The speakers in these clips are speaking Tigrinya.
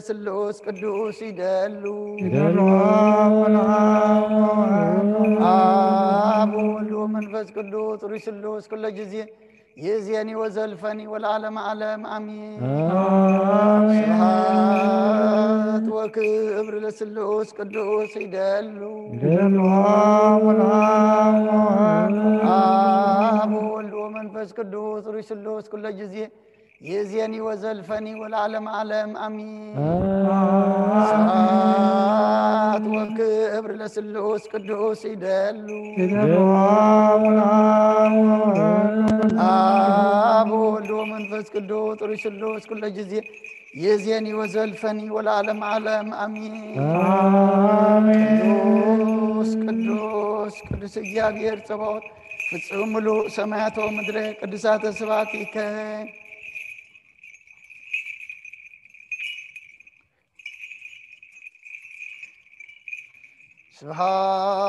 ስሉስ ቅዱስ ይደሉ። ይደሉ። አብ ወወልድ ወመንፈስ አብ ወወልድ ወመንፈስ ቅዱስ ሩይ ስሉስ ኩለ ጊዜ ይእዜኒ ወዘልፈኒ ወለዓለመ ዓለም አሚን። አሜን። ስብሐት ወክብር ለስሉስ ቅዱስ ይደሉ። ይደሉ። አብ ወወልድ አብ ወወልድ ወመንፈስ ቅዱስ ሩይ ስሉስ ኩለ ጊዜ ይእዜኒ ወዘልፈኒ ወለዓለመ ዓለም አሚን። አሜን። ስብሐት ወክብር ለስሉስ ቅዱስ ይደሉ። ይደሉ። አብ ወወልድ አብ ወወልድ ወመንፈስ ቅዱስ ሩይ ስሉስ ኩለ ጊዜ ይእዜኒ ወዘልፈኒ ወለዓለመ ዓለም አሚን። አሜን። ቅዱስ ቅዱስ ቅዱስ እግዚኣብሔር ጸባኦት ፍጹም ምሉእ ሰማያት ወምድረ ቅዱሳተ ስብሐቲከ።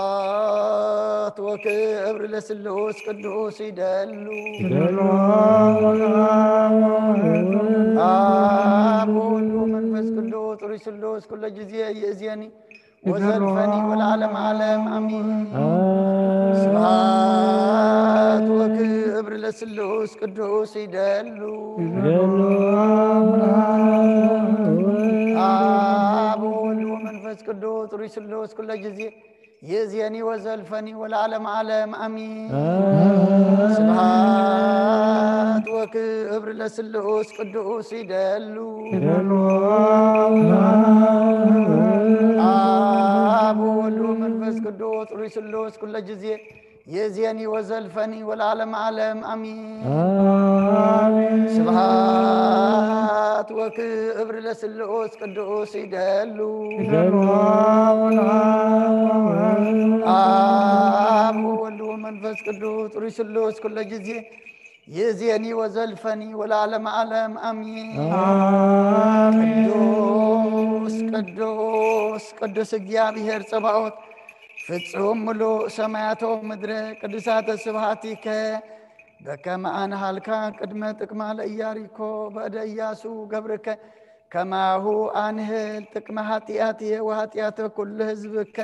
ስብሐት ወክብር ለስሉስ ቅዱስ ይደሉ። ይደሉ። አብ ወወልድ ወመንፈስ ቅዱስ ሩይ ስሉስ ኩለ ጊዜ ይእዜኒ ወዘልፈኒ ወለዓለመ ዓለም አሚን። አሜን። ስብሐት ወክብር ለስሉስ ቅዱስ ይደሉ። ይደሉ። አብ ወወልድ ወመንፈስ ቅዱስ ሩይ ስሉስ ኩለ ጊዜ ይእዜኒ ወዘልፈኒ ወለዓለመ ዓለም አሚን። አሜን። ስብሐት ወክብር ለስሉስ ቅዱስ ይደሉ። ይደሉ። አብ ወወልድ ወመንፈስ ቅዱስ ሩይ ስሉስ ኩለ ጊዜ ይእዜኒ ወዘልፈኒ ወለዓለመ ዓለም አሚን። አሜን። ስብሐት ወክብር ለስሉስ ቅዱስ ይደሉ። ይደሉ። አብ ወወልድ ወመንፈስ ቅዱስ ሩይ ስሉስ ኩለ ጊዜ ይእዜኒ ወዘልፈኒ ወለዓለመ ዓለም አሚን። አሜን። ቅዱስ ቅዱስ ቅዱስ እግዚኣብሔር ጸባኦት ፍጹም ምሉእ ሰማያት ወምድረ ቅዱሳተ ስብሐቲከ። በከመ አንሃልካ ቅድመ ጥቅማ ለኢያሪኮ በእደ ኢያሱ ገብርከ ከማሁ አንህል ጥቅመ ኃጢአትየ ወኃጢአተ ኩሉ ህዝብከ።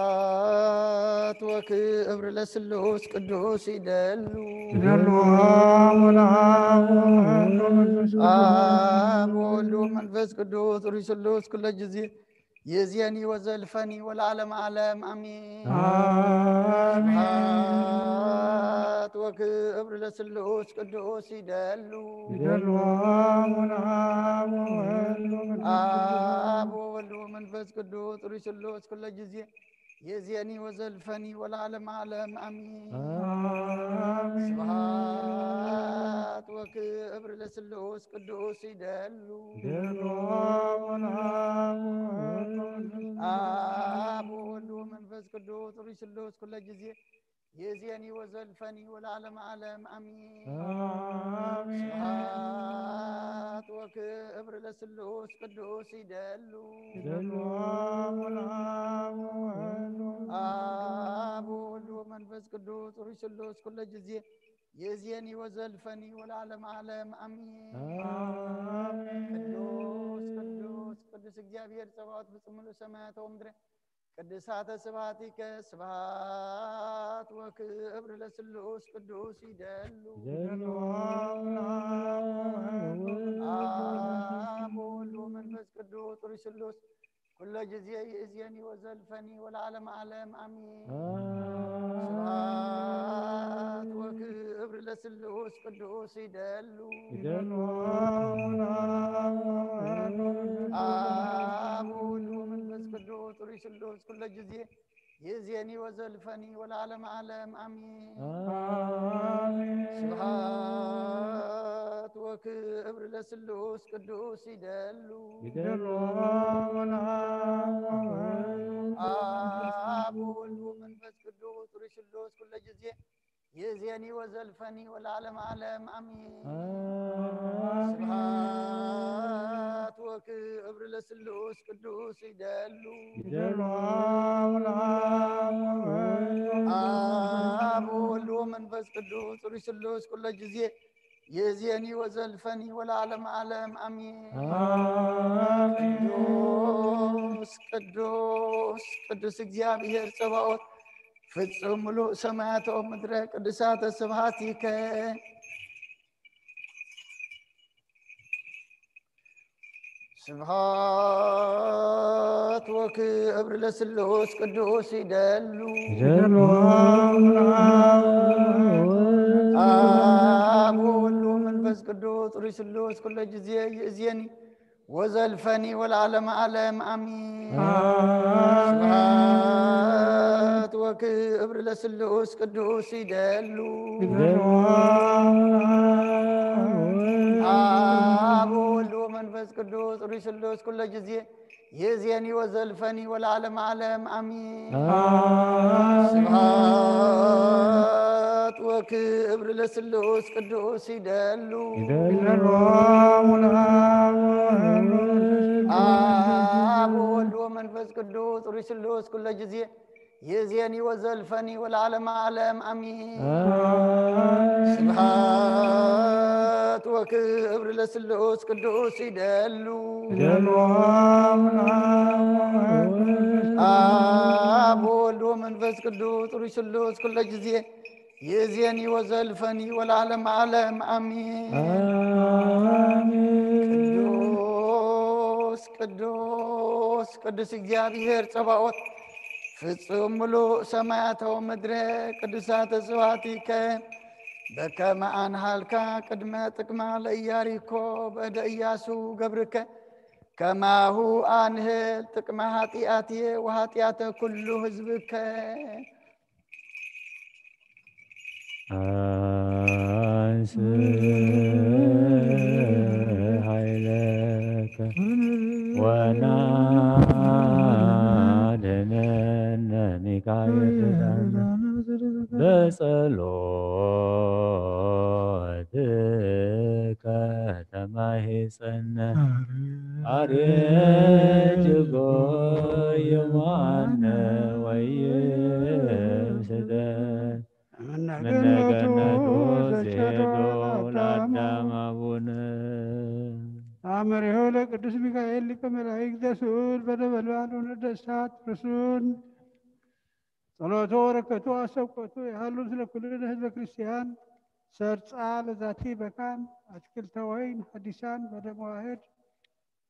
ስብሐት ወክብር ለስሉስ ቅዱስ ይደሉ። ይደሉ። አብ ወወልድ ወመንፈስ ቅዱስ አብ ወወልድ ወመንፈስ ቅዱስ ሩይ ስሉስ ኩለ ጊዜ ይእዜኒ ወዘልፈኒ ወለዓለመ ዓለም አሚን። አሜን። ስብሐት ወክብር ለስሉስ ቅዱስ ይደሉ። ይደሉ። አብ ወወልድ ወመንፈስ አብ ወወልድ ወመንፈስ ቅዱስ ሩይ ስሉስ ኩለ ጊዜ ይእዜኒ ወዘልፈኒ ወለዓለመ ዓለም አሚን። አሜን። ስብሐት ወክብር ለስሉስ ቅዱስ ይደሉ። ይደሉ። አብ ወወልድ ወመንፈስ አብ ወወልድ ወመንፈስ ቅዱስ ሩይ ስሉስ ኩለ ጊዜ ይእዜኒ ወዘልፈኒ ወለዓለመ ዓለም አሚን። አሜን። ስብሐት ወክብር ለስሉስ ቅዱስ ይደሉ። ይደሉ። አብ ወወልድ ወመንፈስ አብ ወወልድ ወመንፈስ ቅዱስ ሩይ ስሉስ ኩለ ጊዜ ይእዜኒ ወዘልፈኒ ወለዓለመ ዓለም አሚን። አሜን። ቅዱስ ቅዱስ ቅዱስ እግዚኣብሔር ጸባኦት ፍጹም ምሉእ ሰማያት ወምድረ ቅድሳተ ስብሐቲከ። ስብሐት ወክብር ለስሉስ ቅዱስ ይደሉ። ይደሉ። አብ ወወልድ ወመንፈስ አብ ወወልድ ወመንፈስ ቅዱስ ሩይ ስሉስ ኩሎ ጊዜ ይእዜኒ ወዘልፈኒ ወለዓለመ ዓለም ኣሚን። ስብሐት ወክብር ለስሉስ ቅዱስ ይደሉ። ይደሉ። አብ ወወልድ ወመንፈስ ቅዱስ ጥሩይ ስሉስ ኩሎ ጊዜ ይእዜኒ ወዘልፈኒ ወለዓለመ ዓለም ኣሚን። አሜን። ስብሐት ወክብር ለስሉስ ቅዱስ ይደሉ። ይደሉ። አብ ወወልድ ወመንፈስ ቅዱስ ጥሩይ ስሉስ ኩሎ ጊዜ ይእዜኒ ወዘልፈኒ ወለዓለመ ዓለም ኣሚን። አሜን። ስብሐት ወክብር ለስሉስ ቅዱስ ይደሉ። ይደሉ። አብ ወወልድ ወመንፈስ ቅዱስ ጥሩይ ስሉስ ኩሎ ጊዜ ይእዜኒ ወዘልፈኒ ወለዓለመ ዓለም ኣሚን። አሜን። ቅዱስ ቅዱስ ቅዱስ እግዚኣብሔር ጸባኦት ፍጹም ምሉእ ሰማያት ወምድረ ቅዱሳተ ስብሐቲከ። ስብሐት ወክብር ለስሉስ ቅዱስ ይደሉ። ይደሉ። አብ ወወልድ ወመንፈስ ቅዱስ ጥሩይ ስሉስ ኩሎ ጊዜ ይእዜኒ ወዘልፈኒ ወለዓለመ ዓለም ኣሚን። አሜን። ስብሐት ወክብር ለስሉስ ቅዱስ ይደሉ። ይደሉ። አብ ወወልድ ወመንፈስ ቅዱስ ጥሩይ ስሉስ ኩሎ ጊዜ ይእዜኒ ወዘልፈኒ ወለዓለመ ዓለም ኣሚን። አሜን። ስብሐት ወክብር ለስሉስ ቅዱስ ይደሉ። ይደሉ። አብ ወወልድ ወመንፈስ ቅዱስ ጥሩይ ስሉስ ኩሎ ጊዜ ይእዜኒ ወዘልፈኒ ወለዓለመ ዓለም ኣሚን። አሜን። ስብሐት ወክብር ለስሉስ ቅዱስ ይደሉ። ይደሉ። አብ ወወልድ ወመንፈስ ቅዱስ ጥሩይ ስሉስ ኩሎ ጊዜ ይእዜኒ ወዘልፈኒ ወለዓለመ ዓለም ኣሚን። አሜን። ቅዱስ ቅዱስ ቅዱስ እግዚኣብሔር ጸባኦት ፍጹም ምሉእ ሰማያተ ወምድረ ቅዱሳተ ስብሐቲከ በከመ ኣንሃልካ ቅድመ ጥቅማ ለኢያሪኮ በእደ ኢያሱ ገብርከ ከማሁ ኣንህል ጥቅመ ኃጢአትየ ወኃጢአተ ኩሉ ህዝብከ። አንስ ኃይለከ ወናድነነ ሚካኤል በጸሎትከ ተማሂጸነ። አርየ እጅጎ ይማነ ወይም ስደ ምነገነቱ ዘቸዶ ለአዳም አቡነ። አመሪሆ ለቅዱስ ሚካኤል ሊቀ መላእክት ዘስዑል በነበልባል ወነደ እሳት ርሱን። ጸሎቱ ወረከቱ አሰብቆቱ የሃሉ ስለ ኩልነ ህዝበ ክርስቲያን። ሰርጻ ለዛቲ በካን አትክልተ ወይን ሐዲሳን በደም ዋህድ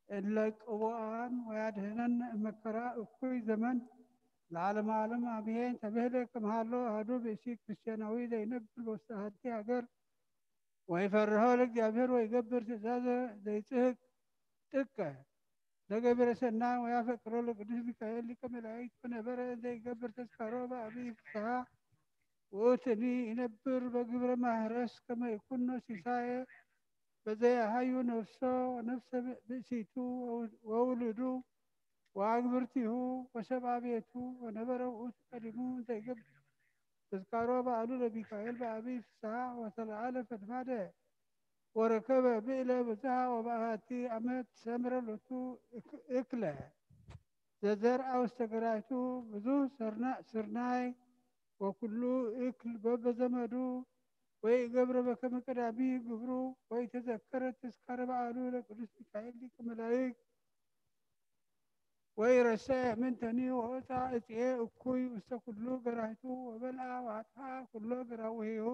እለ ቅቡኣን ወያድህነን እመከራ እኩይ ዘመን ለዓለመ ዓለም አሜን። ተብህለ ከመሃሎ አሐዱ ብእሲ ክርስቲያናዊ ዘይነብር በውስተ ሀቲ ሀገር ወይፈርሆ ለእግዚአብሔር ወይገብር ትእዛዘ ዘይጽህቅ ጥቀ ለገቢረ ሰናይ ወያፈቅሮ ለቅዱስ ሚካኤል ሊቀ መላእክት ወነበረ ዘይገብር ተስካሮ በአብይ ፍስሐ ውእትኒ ይነብር በግብረ ማህረስ ከመ ይኩኖ ሲሳየ በዘያሃዩ ነፍሶ ወነፍሰ ብእሲቱ ወውልዱ ወአግብርቲሁ ወሰብአ ቤቱ ወነበረ ውእቱ ቀዲሙ ዘይገብር ተዝካሮ በዓሉ ለሚካኤል በአብይ ፍስሐ ወተለዓለ ፈድፋደ ወረከበ ብእለ ብዝሃ ወበአሐቲ አመት ሰምረ ሎቱ እክለ ዘዘርአ ውስተ ገራይቱ ብዙህ ስርናይ ወኩሉ እክል በበዘመዱ ወይገብረ በከመ ቀዳሚ ግብሩ ወይተዘከረ ተስካረ በዓሉ ለቅዱስ ሚካኤል ሊቀ መላእክት ወይረሰ ምንተኒ ወወፃ እፅኤ እኩይ ውስተ ኩሉ ገራይቱ ወበልአ ወአጥፍአ ኩሎ ገራዊሁ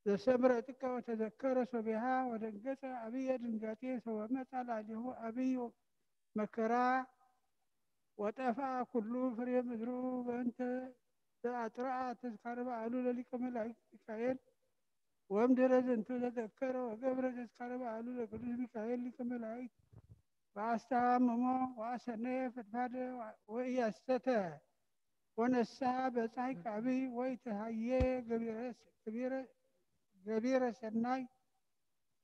ዘሰምረ ጥቀ ወተዘከረ ሶቢሃ ወደንገጸ አብየ ድንጋጤ ሰወመፃ ላዕሌሁ አብይ መከራ ወጠፍኣ ኩሉ ፍሬ ምድሩ በእንተ ዘኣጥርኣ ተዝካረ በዓሉ ለሊቀ መላእክት ሚካኤል። ወምድረ ዝንቱ ተዘከረ ወገብረ ተዝካረ በዓሉ ለቅዱስ ሚካኤል ሊቀ መላእክት። ወኣስተሃመሞ ወኣሰነየ ፈድፋደ ወኢያሰተ ወነሳ በጻይ ከዕቢ ወይተሃየ ገቢረ ሰናይ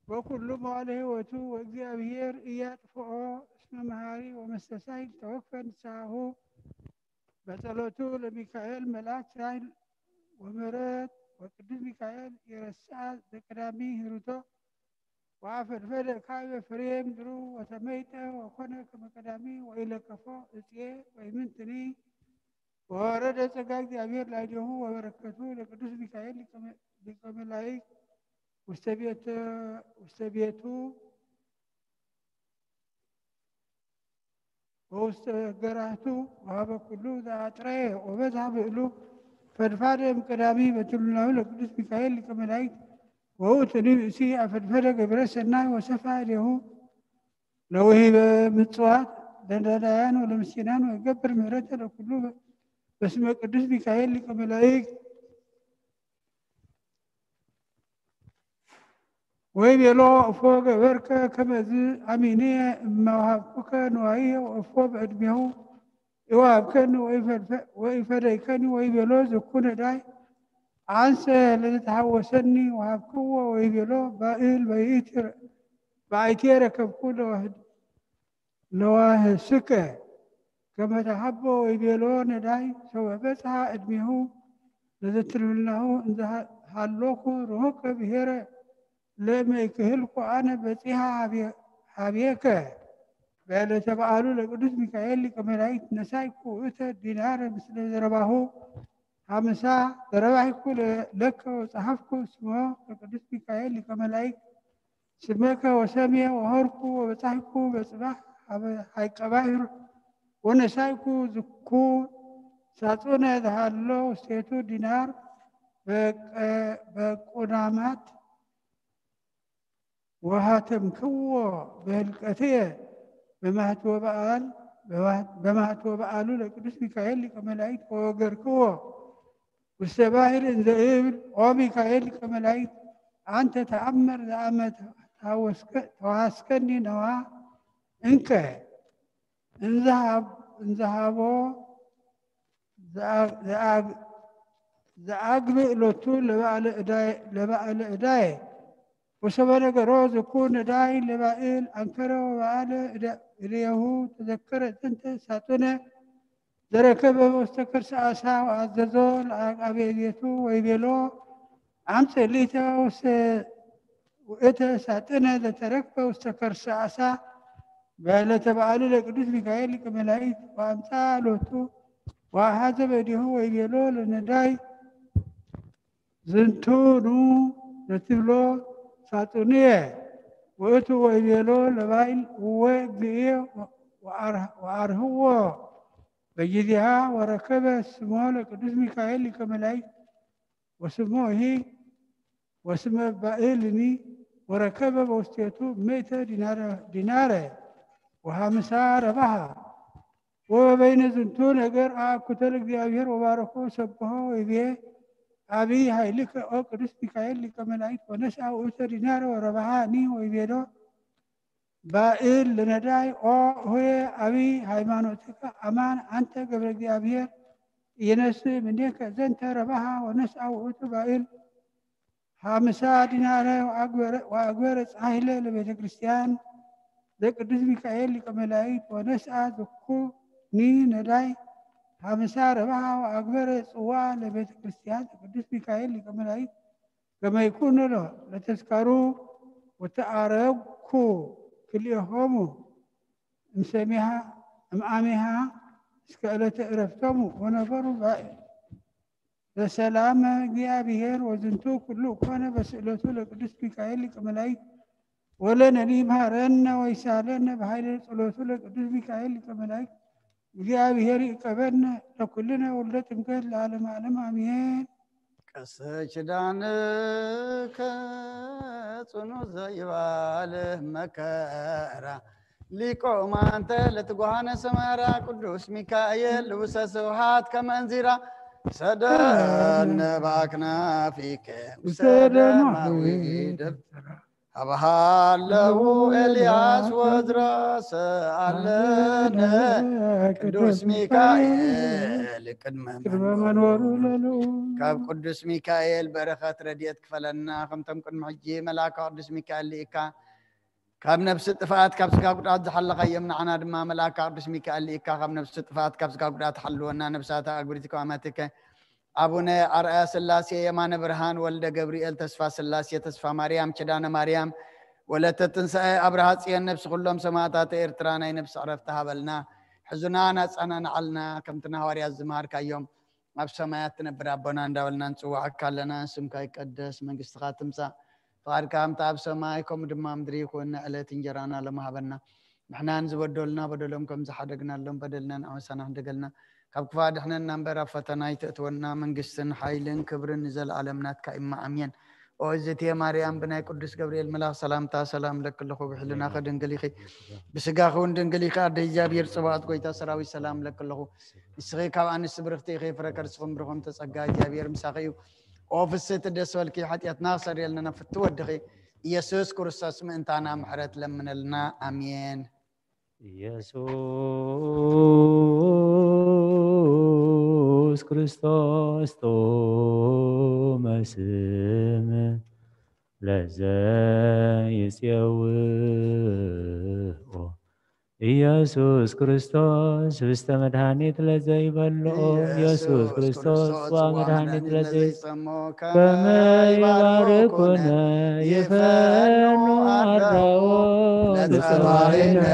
በኩሉ መዋለ ህይወቱ ወእግዚኣብሔር እያጥፍኦ እስመ መሃሪ ወመስተሳሂል ተወክፈ ንስሓሁ በጸሎቱ ለሚካኤል መልኣክ ሳይል ወመረት ወቅዱስ ሚካኤል የረስኣ ዘቀዳሚ ህሩቶ ወአፈድፈደ ካይበ ፍሬ ምድሩ ወተመይጠ ወኮነ ከመ ቀዳሚ ወኢለከፎ እጽየ ወይምንትኒ ወወረደ ጸጋ እግዚኣብሔር ላዕሌሁ ወበረከቱ ለቅዱስ ሚካኤል ሊቀ መላእክት ውስተ ቤቱ ወውስተ ገራህቱ ወሀበ ኩሉ ዘአጥረየ ወበዝሐ ብእሉ ፈድፋደ እምቀዳሚ በትሉናዊ ለቅዱስ ሚካኤል ሊቀ መላእክት ወውእቱኒ ብእሲ አፈድፈደ ገቢረ ሰናይ ወሰፋ እዴሁ ለውሂበ ምጽዋት ለነዳያን ወለምስኪናን ወገብር ምህረተ ለኩሉ በስመ ቅዱስ ሚካኤል ሊቀ መላእክት። ወይቤሎ እፎ ገበርከ ከመዝ አሚንየ እመ ወሀብኩከ ንዋይየ ወእፎ በዕድሜሁ ኢወሀብከኒ ወኢፈደይከኒ ወይቤሎ ዝኩ ነዳይ አንሰ ለዘተሐወሰኒ ወሀብክዎ ወይቤሎ ባእል በአይቴ ረከብኩ ለዋህስከ ከመ ተሀቦ ወይቤሎ ነዳይ ሶበ በጽሐ ዕድሜሁ ለዘትልህልናሁ እንዘ ሀሎኩ ርሁቀ ብሔረ ለእመ ኢክህልኩ አነ በጺሐ ሀቤከ። በዕለተ በዓሉ ለቅዱስ ሚካኤል ሊቀ መላእክት ነሳይኩ ውእተ ዲናረ ምስለ ዘረባሁ ሀምሳ ዘረባይኩ ለከ ወጸሐፍኩ ስሞ ለቅዱስ ሚካኤል ሊቀ መላእክት ስመከ ወሰምየ ወሆርኩ ወበጻሕኩ በጽባሕ ሀይቀ ባሕር ወነሳይኩ ዝኩ ሳጹነ ዝሃሎ ውስቴቱ ዲናር በቁናማት ወሃተምክዎ በህልቀትየ በማህትወ በዓል በማህትወ በዓሉ ለቅዱስ ሚካኤል ሊቀ መላእክት ወወገርክዎ ውስተ ባሕር እንዘ እብል ኦ ሚካኤል ሊቀ መላእክት አንተ ተአመር ዘአመ ተዋስከኒ ነዋ እንከ እንዘሃቦ ዘአግብእ ሎቱ ለባእለ እዳየ ወሰበ ነገሮ ዝኩ ነዳይ ለባእል አንከረ ወበአለ እደየሁ ተዘከረ ዘንተ ሳጥነ ዘረከበ ውስተ ከርሰ አሳ ወአዘዞ ለአቃቤ ቤቱ ወይቤሎ አምጽእ ሊተ ውእተ ሳጥነ ዘተረክበ ውስተ ከርሰ አሳ በዕለተ በዓሉ ለቅዱስ ሚካኤል ሊቀ መላእክት ወአምጽአ ሎቱ ወአሐዘ በእዴሁ ወይቤሎ ለነዳይ ዝንቱ ኑ ለትብሎ ሳጥኑየ ውእቱ ወይቤሎ ለባይል እወ እግዚእየ ወአርህዎ በጊዜሃ ወረከበ ስሞ ለቅዱስ ሚካኤል ሊቀ መላእክት ወስሞሂ ወስመ ባእልኒ ወረከበ በውስቴቱ ምእተ ዲናረ ወሃምሳ ረባሃ። ወበይነ ዝንቱ ነገር አአኩቶ ለእግዚአብሔር ወባረኮ ሰብሖ ወይቤ አብይ ኃይልከ ኦ ቅዱስ ሚካኤል ሊቀ መላእክት ወነስአ ውእተ ዲናረ ወረባሃኒ ወይቤሎ ባእል ለነዳይ ኦ ሆየ አብይ ሃይማኖትከ አማን አንተ ገብረ እግዚአብሔር ኢየነስእ እምኔከ ዘንተ ረባሃ ወነስአ ውእቱ ባእል ሐምሳ ዲናረ ወአግበረ ጻሂለ ለቤተ ክርስቲያን ዘቅዱስ ሚካኤል ሊቀ መላእክት ወነስአ ዝኩኒ ነዳይ ሐምሳ ረባሃ ወአግበረ ጽዋ ለቤተ ክርስቲያን ዘቅዱስ ሚካኤል ሊቀ መላእክት ከመ ይኩኑ ለተስካሩ ወተአረግኩ ክልኤሆሙ እምሰሚሃ እምአሚሃ እስከ ዕለተ ዕረፍቶሙ ወነበሩ በሰላመ እግዚአብሔር ወዝንቱ ኩሉ ኮነ በስእለቱ ለቅዱስ ሚካኤል ሊቀ መላእክት ወለነኒ መሐረነ ወይሳለነ በኃይለ ጸሎቱ ለቅዱስ ሚካኤል ሊቀ መላእክት እግዚአብሔር ይቀበነ ለኩልነ ወልደ ጥምቀት ለዓለመ ዓለም አሜን። ቀስተ ኪዳንከ ጽኑ ዘይባል መከራ ሊቆማንተ ለትጓሃነ ሰማራ ቅዱስ ሚካኤል ልውሰ ስብሃት ከመንዚራ ሰደነ ባክናፊከ ውሰደ ማዊ ደብተራ ሃበሃለዉ ኤልያስ ወዝራ ሰኣለነ ቅዱስ ሚካኤል ቅድመ መንበሩ ለሉ ካብ ቅዱስ ሚካኤል በረኸት ረድኤት ክፈለና። ከምቶም ቅድሚ ሕጂ መልኣካ ቅዱስ ሚካኤል ልኢካ ካብ ነብሲ ጥፍኣት ካብ ስጋ ጉድኣት ዝሓለኻዮም ንዓና ድማ መልኣካ ቅዱስ ሚካኤል ልኢካ ካብ ነብሲ ጥፍኣት ካብ ስጋ ጉድኣት ሓልወና። ነብሳተ ኣግብርቲ ከማመትከ ኣቡነ ኣርኣያ ስላሴ የማነ ብርሃን ወልደ ገብርኤል ተስፋ ስላሴ ተስፋ ማርያም ኪዳነ ማርያም ወለተ ትንሳኤ ኣብርሃ ጽዮን ነብሲ ኩሎም ሰማእታት ኤርትራ ናይ ነብሲ ዕረፍቲ ሃበልና። ሕዙና ናጻና ንዓልና ከምቲ ንሃዋርያት ዝመሃርካዮም ኣብ ሰማያት ትነብር ኣቦና እንዳበልና ንጽዋዓካ ኣለና። ስምካ ይቀደስ፣ መንግስትኻ ትምጻእ፣ ፍቓድካ ከምቲ ኣብ ሰማይ ከምኡ ድማ ምድሪ ይኹን። ዕለት እንጀራና ሎሚ ሃበና። ንሕናን ዝበደሉና በደሎም ከም ዝሓደግናሎም በደልና ንኣመሳና ሕደገልና። ካብ ክፋ ድሕነና እምበር ኣብ ፈተና ይተእትወና። መንግስትን ሓይልን ክብርን ንዘለኣለም ናትካ እማ ኣሜን። ኦ እዝእትየ ማርያም ብናይ ቅዱስ ገብርኤል መልኣኽ ሰላምታ ሰላም ለክለኹ ብሕልናኸ ድንግል ኢኺ ብስጋኺ እውን ድንግል ኢኺ ኣደ እግዚኣብሔር ጽባኦት ጎይታ ሰራዊት ሰላም ለክለኹ ንስኺ ካብ ኣንስቲ ብርኽቲ ኢኺ ፍረ ከርስኹም ብርኹም ተጸጋ እግዚኣብሔር ምሳኺ እዩ። ኦ ፍስህቲ ደስ በልኪ ሓጢኣትና ክሰርየልና ፍቲ ወድኺ ኢየሱስ ክርስቶስ ምእንታና ምሕረት ለምነልና ኣሜን። ኢየሱስ ክርስቶስ ጥዑመ ስም ለዘይጼውኦ ኢየሱስ ክርስቶስ ህብስተ መድኃኒት ለዘይበልኦ ኢየሱስ ክርስቶስ ጽዋ መድኃኒት ለዘይጸሞ ከመ ይባርኩነ ይፈኑ ኣድራዎ ለጸባሪነ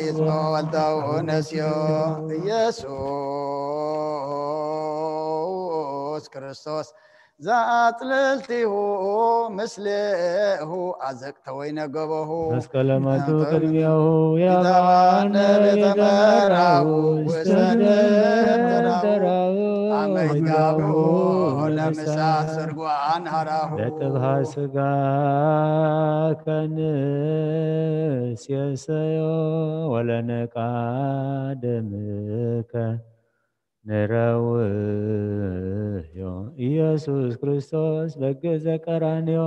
ይጽሞ ወልደው ነስዮ ኢየሱስ ክርስቶስ ዘአጽልልቲሁ ምስሌሁ አዘቅተ ወይነ ገበሁ መስቀለ ሞቱ ቅድሜሁ ያባነ ቤተ መራሁ ውስተ ደብተራሁ ደብተራሁ አመ ይጋብኡ ለምሳ ስርጓን ሀራሁ ለጥብሃ ስጋ ከንሴሰዮ ወለነቃ ደምከ ንረውዮ ኢየሱስ ክርስቶስ በግዕ ዘቀራንዮ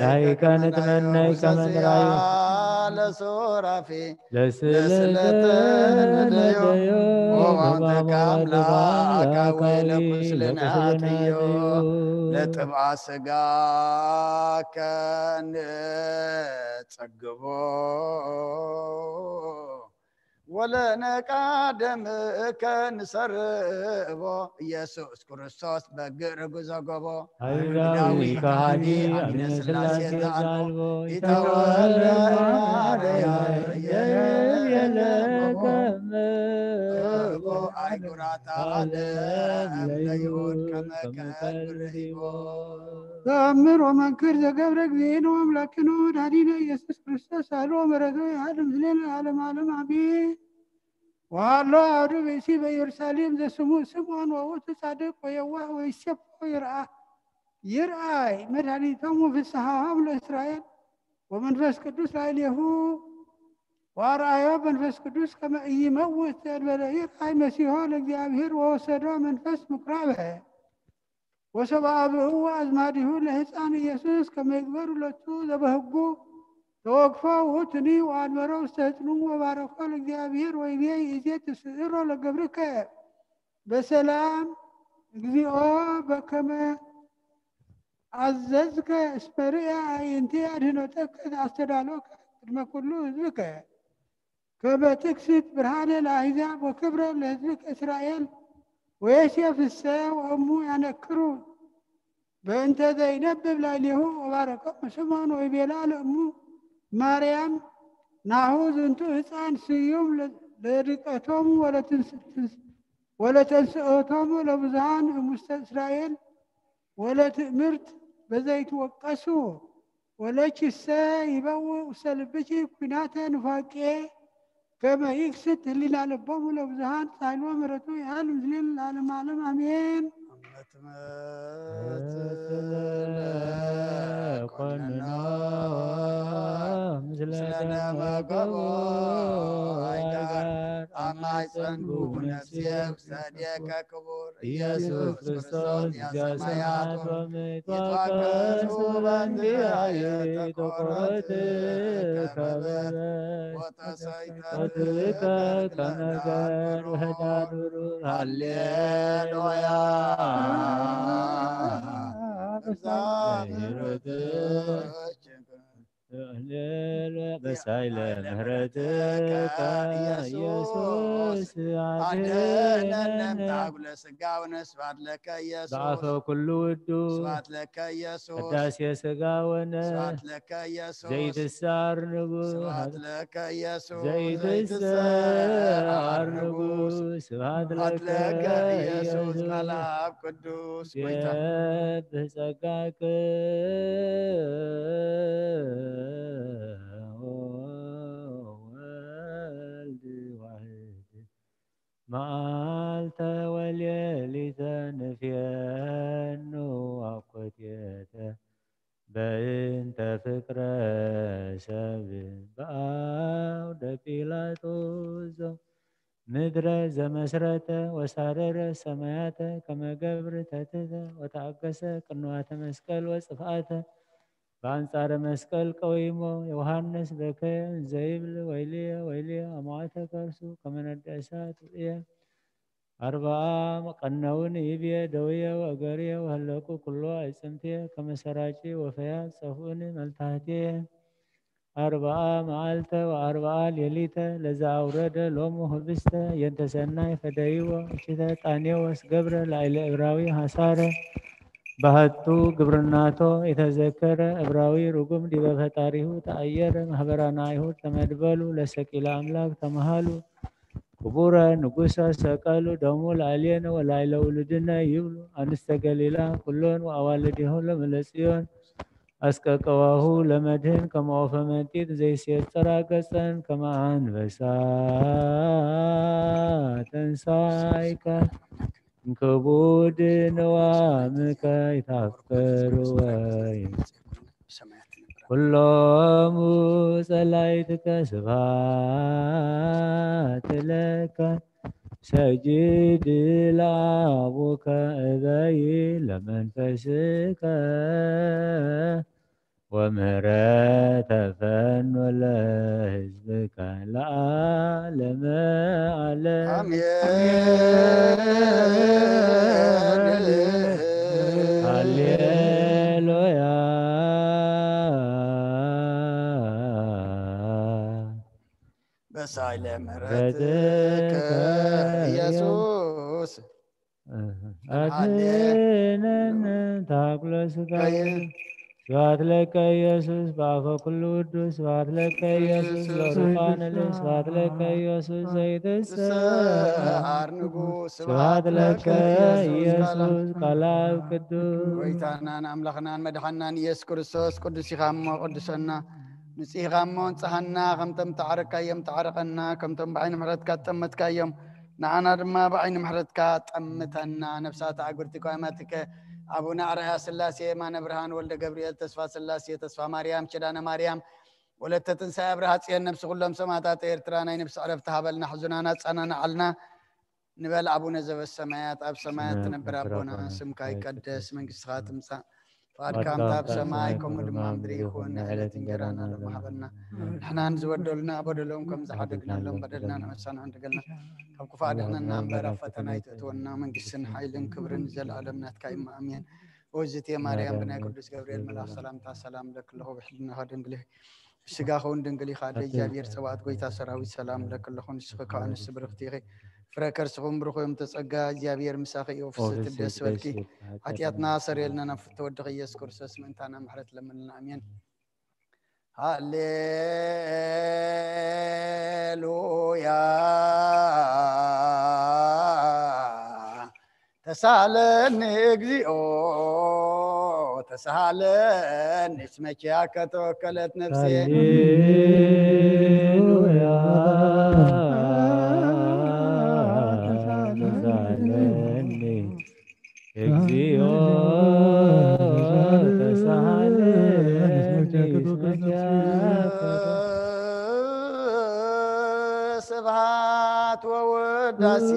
ላይከ ንትመነይ ከመ ንራዮ ለሱራፊ ለስለተ ነደዮ ወማንተካ አምላክ አወይ ለቁስልና አጥዮ ለጥብዓ ስጋከ ንጸግቦ ወለነቃ ደምከ ንሰርቦ ኢየሱስ ክርስቶስ በግዕ ርጉዞ ጎቦ አይሁዳዊ ከሃዲ አሚነ ስላሴ ዘአልቦ ኢተወልደ ማርያም የለ ከመ እቦ አይጉራታ ዓለም ለይሁድ ከመ ከህል ብርሂቦ ተአምር ወመንክር ዘገብረ እግዚእነ ወአምላክነ ወመድኃኒነ ኢየሱስ ክርስቶስ አልቦ ምሕረቱ ይሃሉ ምስሌነ ለዓለመ ዓለም አሜን። ወሃሎ አሐዱ ብእሲ በኢየሩሳሌም ዘስሙ ስምዖን ወውእቱ ጻድቅ ወየዋህ ወይሴፎ ይርአ ይርአይ መድኃኒቶሙ ፍስሐሆሙ ለእስራኤል ወመንፈስ ቅዱስ ላዕሌሁ ወአርአዮ መንፈስ ቅዱስ ከመ ኢይመውት ዘእንበለ ይርአይ መሲሖ ለእግዚአብሔር ወወሰዶ መንፈስ ምኩራበ ወሰብአ ብእው አዝማዲሁ ለህፃን ኢየሱስ ከመ ይግበሩ ለቱ ዘበህጉ ተወክፎ ውእቱኒ ወአንበሮ ውስተ ህፅኑ ወባረኮ ለእግዚአብሔር ወይቤ ይእዜ ትስእሮ ለገብርከ በሰላም እግዚኦ በከመ አዘዝከ እስመ ርእየ አዕይንትየ አድህኖተከ ዘአስተዳሎከ ቅድመ ኩሉ ህዝብከ ከመ ትክስት ብርሃነ ለአሕዛብ ወክብረ ለህዝብከ እስራኤል ወየሴፍሰ ወእሙ ያነክሩ በእንተ ዘይነብብ ላዕሌሁ ወባረኮሙ ስምዖን ወይቤላ ለእሙ ማርያም ናሁ ዝንቱ ህፃን ስዩም ለድቀቶሙ ወለተንስኦቶሙ ለብዙሃን እሙስተ እስራኤል ወለትእምርት በዘይትወቀሱ ወለኪሰ ይበው ውስተ ልብኪ ኩናተ ኑፋቄ ከመ ይክስት ህሊና ልቦሙ ለብዙሃን ጻይሎ ምሕረቱ ይሃሉ ምስሌነ ለዓለመ ዓለም አሜን። ለተመገቦ ኣጋር ኣማይ ጸንጉ ነፍስየ ብሰድየከ ክቡር ኢየሱስ ክርስቶስ ዘሰማያት ወምድር ይትወከስ ውበንዚያ የተቆረት ከበረ ወተሰይጠት ተትከ ከመ ገር ብህዳድ ብሩር። ሃሌሉያ። ሃሌሉያ። በሳይለ ምህረትከ ኢየሱስ ኢየሱስ አድነነ። አድነነ። ታጉለ ስጋውነ ስብሐት ለከ ኢየሱስ። በአፈ ኩሉ ውዱ። ስብሐት ለከ ኢየሱስ። ቅዳሴ ስጋውነ። ስብሐት ለከ ኢየሱስ። ዘይትሰዓር ንጉሥ። ስብሐት ለከ ኢየሱስ። ዘይትሰዓር ዘይትሰዓር ንጉሥ። ንጉሥ። ስብሐት ስብሐት ለከ ለከ ኢየሱስ ኢየሱስ። ቃል አብ ቅዱስ ጎይታ። የብህ ጸጋከ ወወልድ ዋሕድ መዓልተ ወሌሊተ ንፍየኑ አኮቴተ በእንተ ፍቅረ ሰብ በአውደ ጲላጦስ ዘው ምድረ ዘመስረተ ወሳረረ ሰማያተ ከመ ገብር ተትህተ ወተአገሰ ቅንዋተ መስቀል ወጽፍአተ በአንጻረ መስቀል ቀዊሞ ዮሐንስ በከየ እንዘ ይብል ወይልየ ወይልየ አማዋተ ከርሱ ከመ ነደ እሳት ውእየ። አርብዓ ቀነውን ይብየ ደውየ ወእገርየ ወህለቁ ኩሎ አዕጽምትየ ከመ ሰራቂ ወፈያት ጸፍኡኒ መልታህትየ። አርብዓ መዓልተ ወአርብዓ ሌሊተ ለዘአውረደ ሎሙ ህብስተ የንተ ሰናይ ፈደይዎ እችተ ጣኔዎስ ገብረ ላዕለ እብራዊ ሐሳረ። ባሕቱ ግብርናቶ የተዘከረ እብራዊ ርጉም ዲበ ፈጣሪሁ ተአየረ። ማህበራነ አይሁድ ተመድበሉ ለሰቂለ አምላክ ተመሃሉ። ክቡረ ንጉሰ ሰቀሉ ደሙ ላዕሌነ ወላዕለ ውሉድነ ይብሉ። አንስተ ገሊላ ኩሎን ወአዋልዲሁ ለመለጽዮን አስቀቀዋሁ ለመድህን ከመ ወፈ መንጢት ዘይሴጽራ ገጸን ከመ አንበሳ ተንሳይከ። ክቡድ ንዋምከ ይታፍቅር ወይ ኩሎሙ ጸላይትከ ስብሐት ለከ። ሰጅድ ለአቡከ እበይ ለመንፈስከ ወምህረተ ፈኑ ለህዝብከ ለዓለመ ዓለም። አሜን። ሃሌሉያ። በሳይለ ምህረትከ ኢየሱስ። አድነን ታኩለ ስጋይ። ስብሐት ለከ ኢየሱስ በአፈ ኩሉ ውዱስ። ስብሐት ለከ ኢየሱስ ለሩፋንል። ስብሐት ለከ ኢየሱስ ዘይትሰ አር ንጉስ። ስብሐት ለከ ኢየሱስ ቃል አብ ቅዱስ። ጎይታናን አምላኽናን መድሓናን ኢየሱስ ክርስቶስ ቅዱስ ኢኻ እሞ ቅዱሰና። ንጹህ ኢኻ እሞ ንጽሃና። ከምቶም ተዓረካዮም ተዓረቀና። ከምቶም ብዓይኒ ምሕረትካ ትጠመትካዮም ንዓና ድማ ብዓይኒ ምሕረትካ ጠምተና። ነፍሳት ኣግብርቲ ኳማትከ ኣቡነ ኣርኣያ ስላሴ፣ የማነ ብርሃን፣ ወልደ ገብርኤል፣ ተስፋ ስላሴ፣ ተስፋ ማርያም፣ ኪዳነ ማርያም፣ ወለተ ትንሳኤ፣ ኣብርሃ ጽዮን፣ ነፍሲ ኩሎም ሰማዕታት ኤርትራ ናይ ነፍሲ ዕረፍቲ ሃበልና፣ ሕዙናና ጸናንዓልና ንበል። ኣቡነ ዘበሰማያት፣ ኣብ ሰማያት ትነብር ኣቦና፣ ስምካ ይቀደስ፣ መንግስትኻ ትምጻእ፣ ፍቓድካ ከምታ ኣብ ሰማይ ከምኡ ድማ ኣብ ምድሪ ይኹን። ናይ ዕለት እንጀራና ሎሚ ሃበና። ንሕና ንዝበደሉና በደሎም ከም ዝሓደግናሎም በደልና ንሕሳና ዕንድገልና። ካብ ክፉእ ኣድሕነና እምበር ኣብ ፈተና ኣይተእትወና። መንግስትን ሓይልን ክብርን ንዘለኣለም ናትካ እዩ። ኣሜን። ወዝትየ ማርያም ብናይ ቅዱስ ገብርኤል መልኣኽ ሰላምታ ሰላም እብለኪ ኣለኹ። ብሕልናኻ ድንግል ኢኺ፣ ብስጋኺ እውን ድንግል ኢኻ። ኣደ እግዚኣብሔር ጸባኦት ጎይታ ሰራዊት ሰላም እብለኪ ኣለኹ። ንስኺ ከኣ ኣንስቲ ብርኽቲ ኢኺ። ፍረ ከርስኹም ብሩኽ እዮም ተጸጋ እግዚኣብሔር ምሳኺ እዩ። ፍስሕቲ ደስ በልኪ። ሓጢኣትና ሰረየልና ናብ ፍትወድኺ ኢየሱስ ክርስቶስ ምእንታና ምሕረት ለምንልና። ኣሜን። ሃሌሉያ። ተሳለኒ እግዚኦ ተሳለኒ እስመ ኪያከ ተወከለት ነፍሴ። ሃሌሉያ። ተሳለኒ እግዚኦ ተሳለኒ እስመ ኪያከ ወዳሴ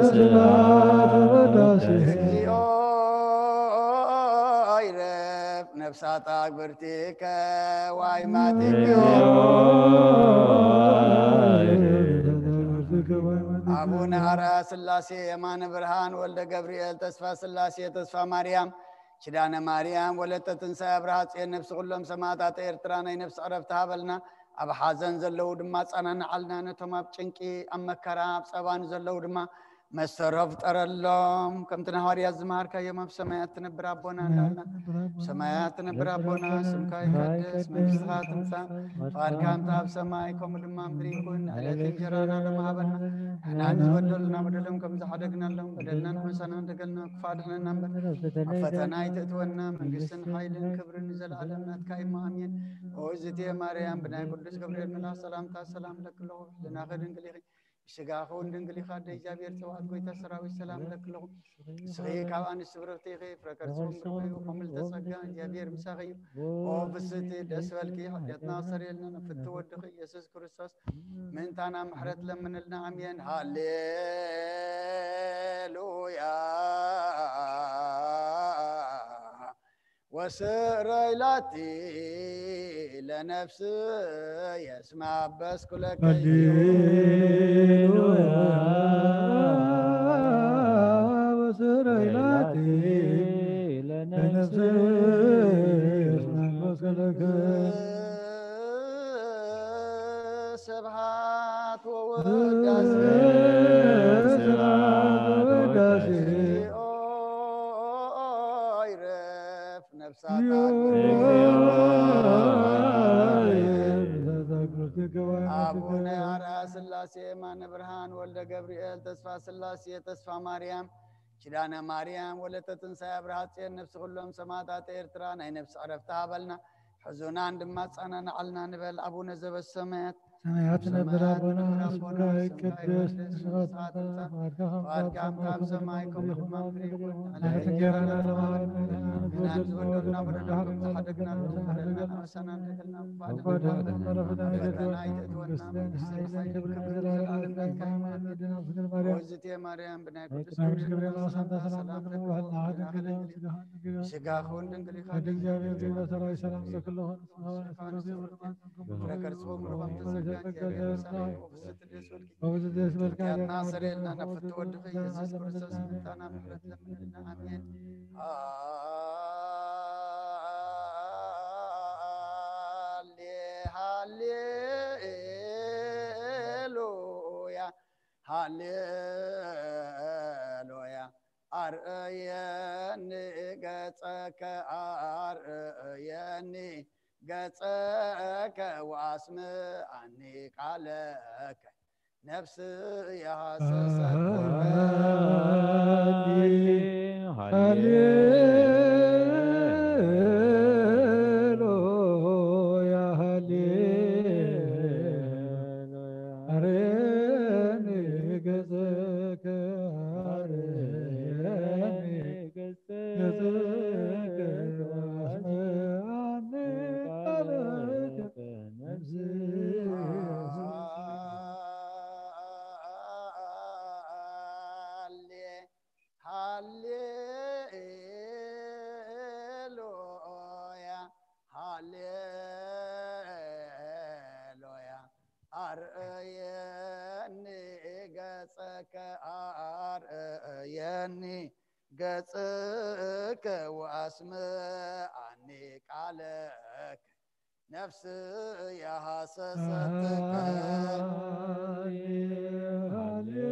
ስብሐት ወዳሴ። እግዚኦ ይረፍ ነፍሳት ኣግብርቲከ ዋይማቲክዮ። አቡነ አርአያ ስላሴ የማነ ብርሃን ወልደ ገብርኤል ተስፋ ስላሴ ተስፋ ማርያም ኪዳነ ማርያም ወለተ ትንሳኤ አብርሃ ጽዮን ነፍሲ ኩሎም ሰማዕታት ኤርትራ ናይ ነፍሲ ዕረፍቲ ሃበልና። ኣብ ሓዘን ዘለዉ ድማ ኣጸናንዓልና፣ ነቶም ኣብ ጭንቂ ኣብ መከራ ኣብ ጸባን ዘለዉ ድማ መሰሮ ፍጠረሎም። ከምቲ ንሃዋርያት ዝመሃርካዮም ኣብ ሰማያት ትነብር ኣቦና እንዳልና፣ ሰማያት ትነብር ኣቦና ስምካ ይቀደስ፣ መንግስትኻ ትምጻእ፣ ፍቓድካ ከምቲ ኣብ ሰማይ ከምኡ ድማ ኣብ ምድሪ ይኹን። ዕለት እንጀራና ሎሚ ሃበና፣ ንሕና ንዝበደሉና በደሎም ከም ዝሓደግናሎም በደልና ንሕነሳና እንደገልና ክፉእ ኣድሕነና እምበር፣ ኣብ ፈተና ኣይተእትወና፣ መንግስትን ሓይልን ክብርን ንዘለኣለም ናትካ እዩ፣ ኣሜን። ኦ እግዝእትየ ማርያም፣ ብናይ ቅዱስ ገብርኤል መልኣኽ ሰላምታ ሰላም እለኪ ኣለኹ፣ ብሕልናኺ ድንግል ኢኺ፣ ብስጋኺ እውን ድንግል ኢኻ፣ ኣደ እግዚኣብሔር ጸባኦት፣ ጎይታ ሰራዊት፣ ሰላም እለኪ ኣለኹ። ንስኺ ካብ ኣንስቲ ብርኽቲ ኢኺ፣ ፍረ ከርስኺ እውን ብሩኽ እዩ። ከምልተ ጸጋ፣ እግዚኣብሔር ምሳኺ እዩ። ኦ ፍስቲ፣ ደስ በልኪ፣ ሓጢኣትና ኣስተሰርየልና፣ ንፍቲ ወድኺ ኢየሱስ ክርስቶስ ምእንታና ምሕረት ለምንልና፣ ኣሜን። ሃሌሉያ ወስረይ ላቲ ለነፍስ የስማ በስኩለከ ሃሌሉያ ወስረይ ላቲ ለነፍስ የስማ በስኩለከ ስብሐት ወውዳሴ ስብሐት ወውዳሴ ይረፍ ነፍሳት አቡነ አርአያ ስላሴ የማነ ብርሃን ወልደ ገብርኤል ተስፋ ስላሴ ተስፋ ማርያም ኪዳነ ማርያም ወለተ ትንሳኤ አብርሃ ጽዮን ነፍሲ ኩሎም ሰማዕታት ኤርትራ ናይ ነፍሲ ዕረፍቲ ሃበልና። ሕዙናን ድማ ኣጸናንዓልና ንበል። ኣቡነ ዘበሰማያት ሰማያት ነብር ኣቦና ስምካ ይቀደስ፣ መንግስትኻ ትምጻእ፣ ፍቓድካ ከም ኣብ ሰማይ ከምኡ ድማ ኣብ ምድሪ ይኹን። ዕለተ እንጀራና ለማሃበና ንሕና ንዝበደሉና በደልና ከም ዝሓደግና ንበደልና ኣሳና ንደገልና ክፋት ፈተና ኣይተእትወና፣ መንግስትን ሓይልን ክብርን ዘለዓለም ናትካ እዩ። እግዝእትየ ማርያም ብናይ ቅዱስ ገብርኤል ሰላምታ ሰላም ለኪ፣ ስጋኺ እውን ድንግል እዩ፣ ወደ እግዚኣብሔር ዘይበሰራዊ ሰላም ለክለኹ ፍረ ከርስኹም ርኹም ተሰጋ እግዚኣብሔር ምሳሌ ወፍስት ደስ በልኪ። ኃጢአትና ሰርየልና፣ ናብ ፍትወድኺ ኢየሱስ ክርስቶስ ምእንታና ምሕረት ለምንልና። ኣሜን። ሃሌ ሃሌሉያ ሃሌሉያ። አርእየኒ ገጸከ አርእየኒ ገጸከ ወአስምዓኒ ቃለከ ነፍስየ ሃሰሰት ሃሌሉያ ሃሌሉያ። አርእየኒ ገጸከ አርእየኒ ገጸከ ወአስምዓኒ ቃለከ ነፍስየ ሃሌ ሃሌሉያ ሃሌሉያ። አርእየኒ ገጸከ አርእየኒ ገጸከ ወአስምዓኒ ቃለከ ነፍስየ ሃሰሰትከ። ሃሌሉያ ሃሌሉያ።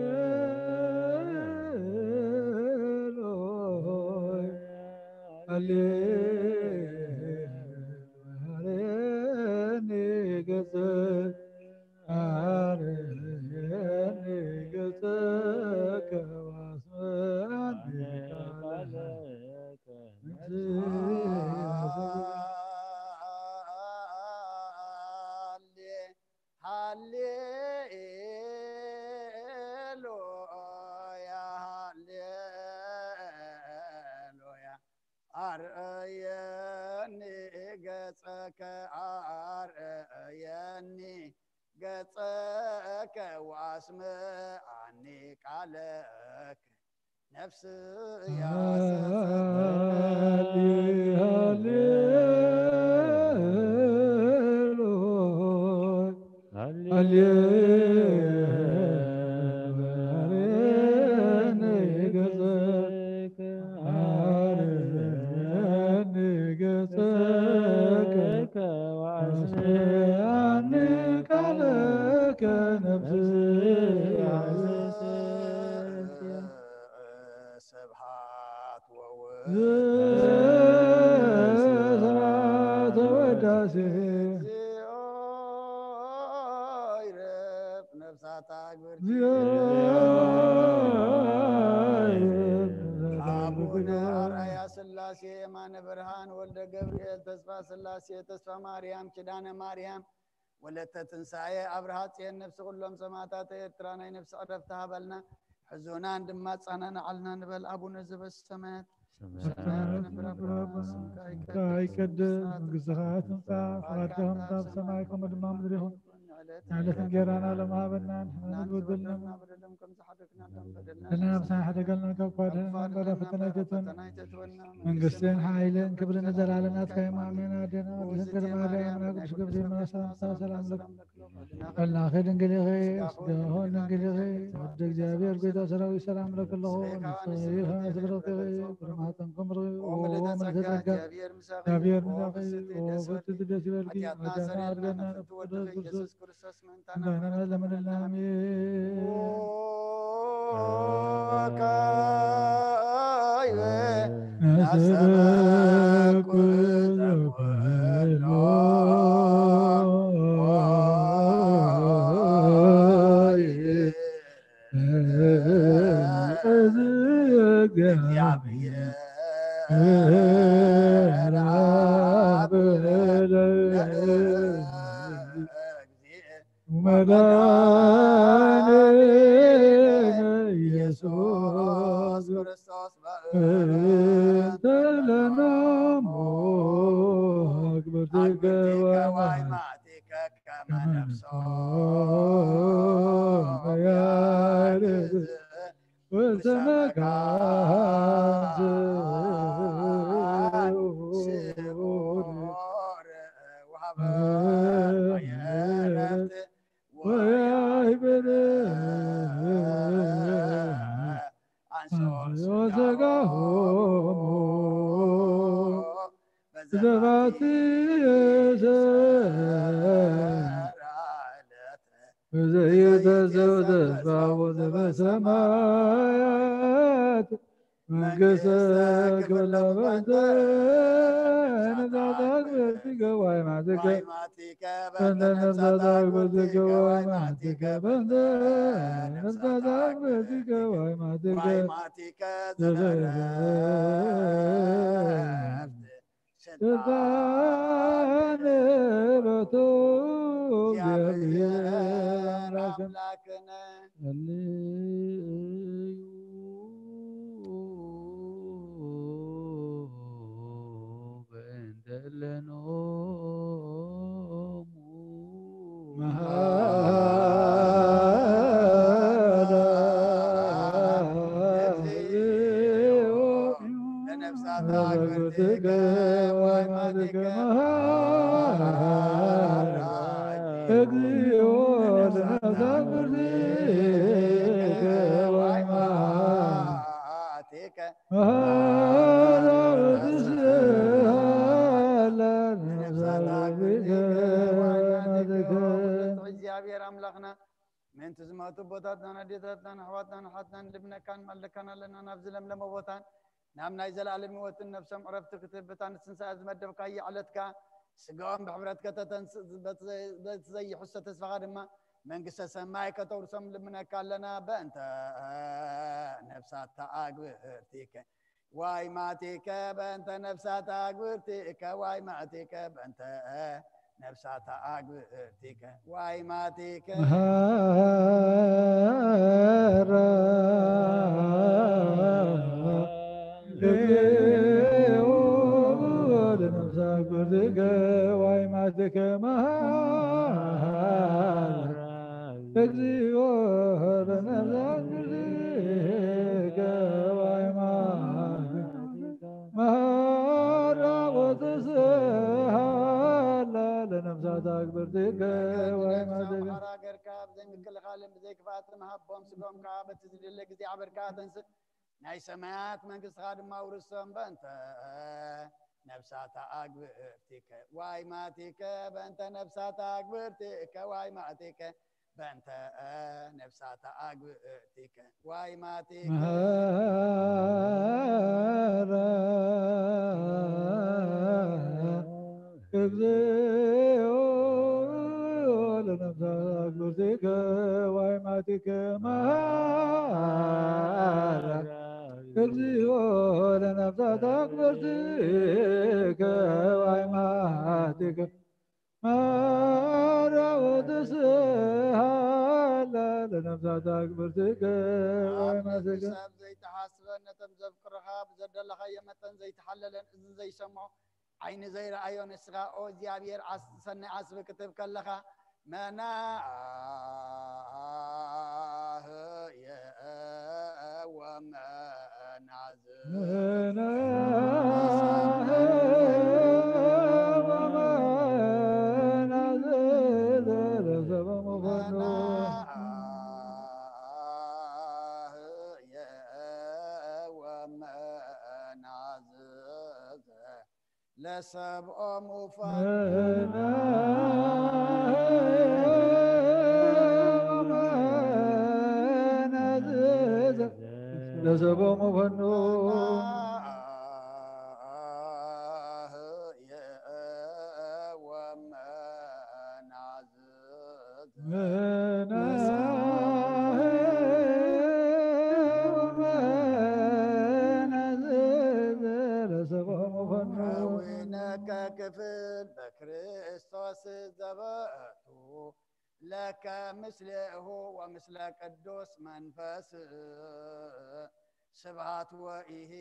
አርእየኒ ገጸከ አርእየኒ ገጸከ ወአስምዓኒ ቃለከ። ሃሌ ሃሌሉያ ሃሌሉያ። አርእየኒ ገጸከ አርእየኒ ገጸከ ወአስምዓኒ ቃለከ ነፍስያ ሃሌ ሃሌ ሃሌ ገጸከ አርኒ ገጸከ ወአስምዓኒ ቃለከ ነፍስያ ስብሐት ወወ ስብሐት ወዳሴ እግዚኦ ይረፍ ነፍሳታ ግብርቲ እግዚኦ ይረፍ አቡነ አርአያ ስላሴ የማነ ብርሃን ወልደ ገብርኤል ተስፋ ስላሴ ተስፋ ማርያም ኪዳነ ማርያም ወለተ ትንሳኤ ኣብርሃ ጽዮን ነፍሲ ኩሎም ሰማዕታት ኤርትራ ናይ ነፍሲ ዕረፍቲ ሃበልና። ሕዞናን ድማ ጻናናዓልና ንበል። ኣቡነ ዘበሰማያት ሰማያት ነብር ኣቦና ስምካ ይቀደስ፣ መንግስትኻ ትምጻእ፣ ፍቓድካ ከምታ ኣብ ሰማይ ከምኡ ድማ ኣብ ምድሪ ይኹን። ንዕለት እንጀራና ሎም ሃበና፣ ንሕና ንበደልና በደሎም ከም ዝሓደግና ንበደልና ነብስና ሓደገልና ካብ ኳድህና በላ ፈተና ኣይተትወና። መንግስትን ሓይልን ክብርን ንዘለዓለም ናትካ እዩ። ኣሜን። ኣዴና ቅድስት ድንግል ማርያም፣ ናይ ቅዱስ ገብርኤል ሰላምታ ሰላም ለኪ። በላኺ ድንግል ኢኺ፣ ስጋኹን ድንግል ኢኺ። ወደ እግዚኣብሔር ጎይታ ሰራዊት ሰላም ለኪ ኣለኹ። ንስኺ ከመ ስብረትኪ ብርማተንኩም ርኡ። ወምልእተ ጸጋ እግዚኣብሔር ምሳኺ። እግዚኣብሔር ምሳኺ። ወፍስሕቲ ደስ ይበልኪ። ሓጢኣትና ኣርገና ንፍቅር ክርስቶስ ክርስቶስ ምእንታና ለመለላሚ መድኃኒነ ኢየሱስ ክርስቶስ በእንተ ለነሙ አግብርቲከ ወአግብርቲከ ወአይማእቲከ ከመ ነፍሶ ያርዝ ውስተ መካን ስዑር ወሀበ ዕረፍት ወያይብር አንሶ ስጋሆሙ በዘባቲ ዘየተሰው ተስፋው ዘበሰማያት መንግስተ ክብር ለመንተ ነፍሳት አግብርቲከ ወአይማእቲከ በእንተ ነፍሳት አግብርቲከ ወአይማእቲከ በእንተ ነፍሳት አግብርቲከ ወአይማእቲከ ዘበረፍት ስልጣን በቱ እግዚአብሔር አምላክነ። በእንተ ለኖሙ መሐላ ለነፍሳት አግብርቲከ ወአይማእቲከ መሐላ እግዚኦ ለነፍሳት አግብርቲከ ወአይማእቲከ እግዚኣብሔር ኣምላኽና ምእንቲ ዝመቱ ኣቦታትናን ኣዴታትናን ኣሕዋትናን ኣሓትናን ልብነካን ማልደካን ኣለና። ናብዚ ለምለመ ቦታን ናብ ናይ ዘለኣለም ህይወትን ነፍሶም ዕረፍቲ ክትህብ በታ ንትንሳኤ ዝመደብካያ ዕለትካ ስጋኦም ብሕብረት ከተተንስእ በቲ ዘይሕሶ ተስፋኻ ድማ መንግስተ ሰማይ ከተውርሶም ልምነካ ኣለና። በእንተ ነፍሳት ተኣግብርቲከ ዋይማቲከ በእንተ ነፍሳት ተኣግብርቲከ ዋይማቲከ በእንተ ነፍሳት ተኣግብርቲከ ዋይማቲከ መሐላ ለነፍሳት አግብርቲከ ዋይማቲከ መሐላ ለነፍሳት ክብርቲከ ዋይማቲከ መሃራ ወትስሃላ ለነፍሳት ኣክብርቲከ ዋይማቲከ። መሓራ ገርካ ብዘይ ምክልኻልን ብዘይ ክፍኣትን ሃቦም፣ ስጎም ከኣ በቲ ዝድለ ግዜ ኣበርካ ተንስእ። ናይ ሰማያት መንግስትኻ ድማ ውርሶም። በእንተ ነፍሳት ኣግብርቲከ ዋይማቲከ፣ በእንተ ነፍሳት ኣግብርቲከ ዋይማቲከ፣ በእንተ ነፍሳት ኣግብርቲከ ዋይማቲከ። መሃራ እግዚኦ ለነፍሳት ኣግብርቲከ ዋይማቲከ። መሃራ እግዚኦ ለነፍሳት ኣግብርቲከ ዋይማቲከ። መሃራ ወትስሃላ ለነፍሳት ኣግብርቲከ ኣብ ዋይማቲከ። ሰብ ዘይተሓስበን ነቶም ዘፍቅሩኻ ብዘደለኻዮ መጠን ዘይተሓለለን እዝን ዘይሰምዖ ዓይኒ ዘይረኣዮ ንስኻ ኦ እግዚኣብሔር ዓስ-፣ ሰናይ ዓስቢ ክትብ ከለኻ መናህየ ወመናዝ መናህየ ወመናዝ ዘለሰበ መኾኑ መናህየ ወመናዝ ለሰብኦም ውፋን ለሰቦሙ ፈኑ ለሰቦሙ ፈኑ ከክፍል በክርስቶስ ዘበቱ ለከ ምስሌሁ ወምስለ ቅዱስ መንፈስ ስብሃት ወኢሂዝ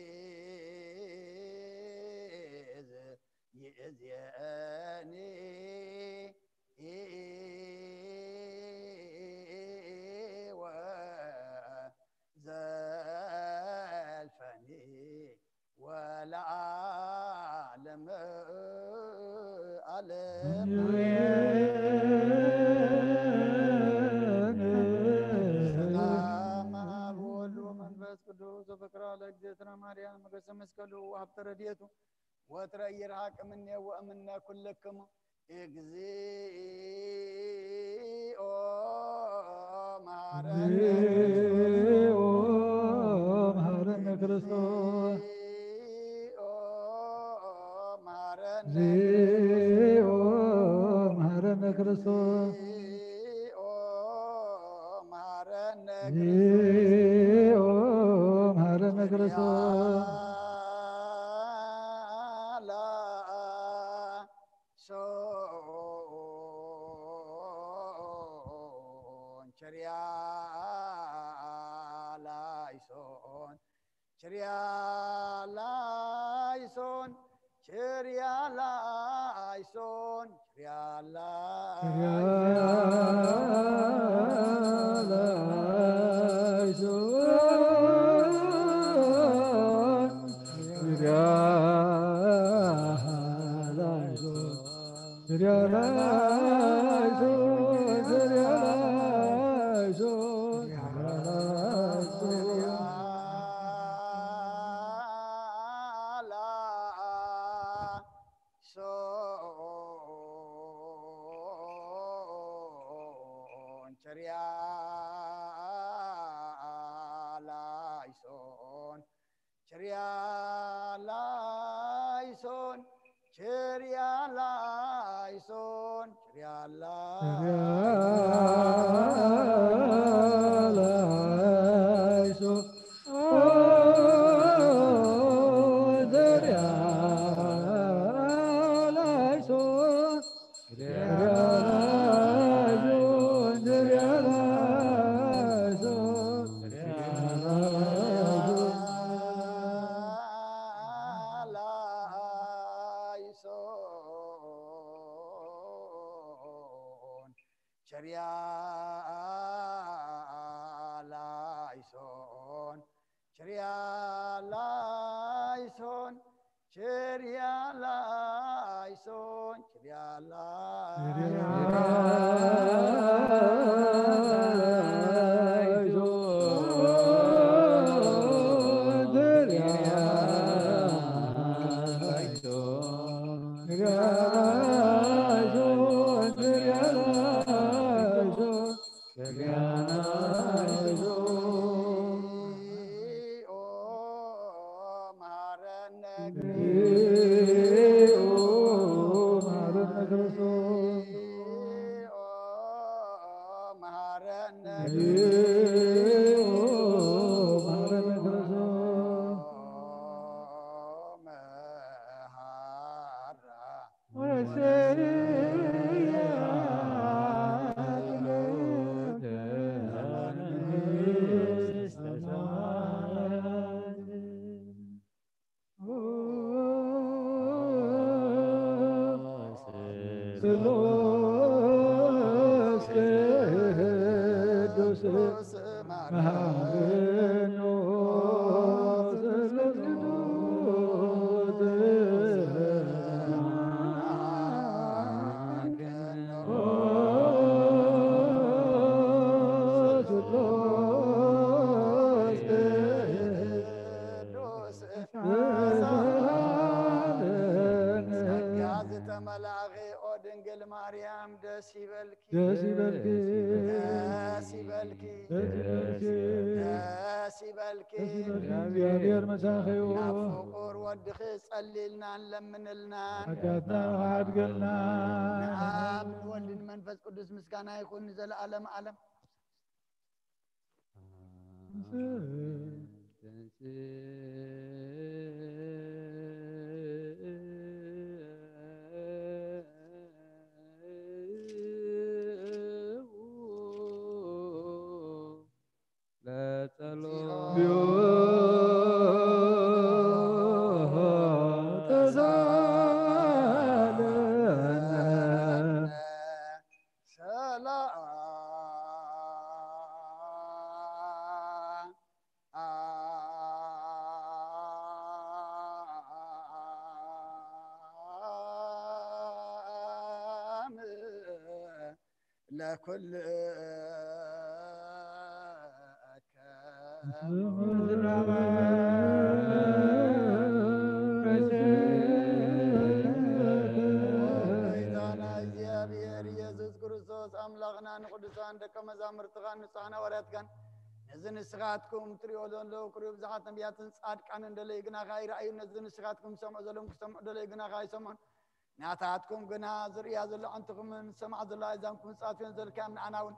ይእዜኒ ወዘልፈኒ ወለዓለመ ዓለም። ሰላም አብ ወወልድ ወመንፈስ ቅዱስ ወፍቅራ ለእግዝእትነ ማርያም መገሰ መስቀሉ ወሀብተ ረድኤቱ ወትረ ይርሃቅ እምኔ ወእምነ ኩልክሙ። እግዚኦ መሐረነ እግዚኦ መሐረነ ክርስቶስ። እግዚኦ መሐረነ እግዚኦ መሐረነ ክርስቶስ። እግዚኦ መሐረነ እግዚኦ መሐረነ ክርስቶስ። ሶን ቸርያ ላይሶን ቸርያ ላይሶን ቸርያ ላይሶን ቸርያ ላይሶን ሶን ቸርያ ላይሶን ቸርያ ላይሶን ቸርያ ላይሶን ቸርያ ላይሶን ቸርያ ላይሶን ቸርያ ችሪያላይሶን፣ ችሪያላይሶን፣ ችሪያላይሶን። ጸጋ ዝተመላእኺ ኦ ድንግል ማርያም ደስ ይበልኪ። ደስ ይበልኪ። ደስ ይበልኪ። ደስ ይበልኪ። ደስ ይበልኪ። ደስ ይበልኪ። እግዚኣብሔር መሳኺ እዩ። ናብ ፍቁር ወድኺ ጸልይልና ለምንልና። ሓጢኣትና ሓድገልና። ንኣብ ንወልድ ንመንፈስ ቅዱስ ምስጋና ይኹን ንዘለኣለም ዓለም። ለኩልከ ጎይታና እግዚኣብሔር ኢየሱስ ክርስቶስ ኣምላኽና ንቅዱሳን ደቀ መዛሙርትኻን ንጹሓን ሃዋርያትካን ነዚ ንስኻትኩም ትሪኦ ዘለዉ ክሪኡ ብዙሓት ነቢያትን ጻድቃንን ደለዩ ግናኻ ይረኣዩ። ነዚ ንስኻትኩም ትሰምዑ ዘለኹም ክሰምዑ ደለዩ ግናኻ ኣይሰምዑን። ናታትኩም ግና ዝርእያ ዘሎ ኣዕንትኹምን ዝሰምዓ ዘሎ ኣእዛንኩም ዝጻፍዮን ዘልካዮም ንዓና እውን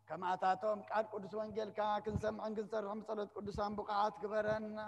ከምኣታቶም ቃል ቅዱስ ወንጌልካ ክንሰምዕን ክንሰርሕን ብጸሎት ቅዱሳን ብቑዓት ግበረና።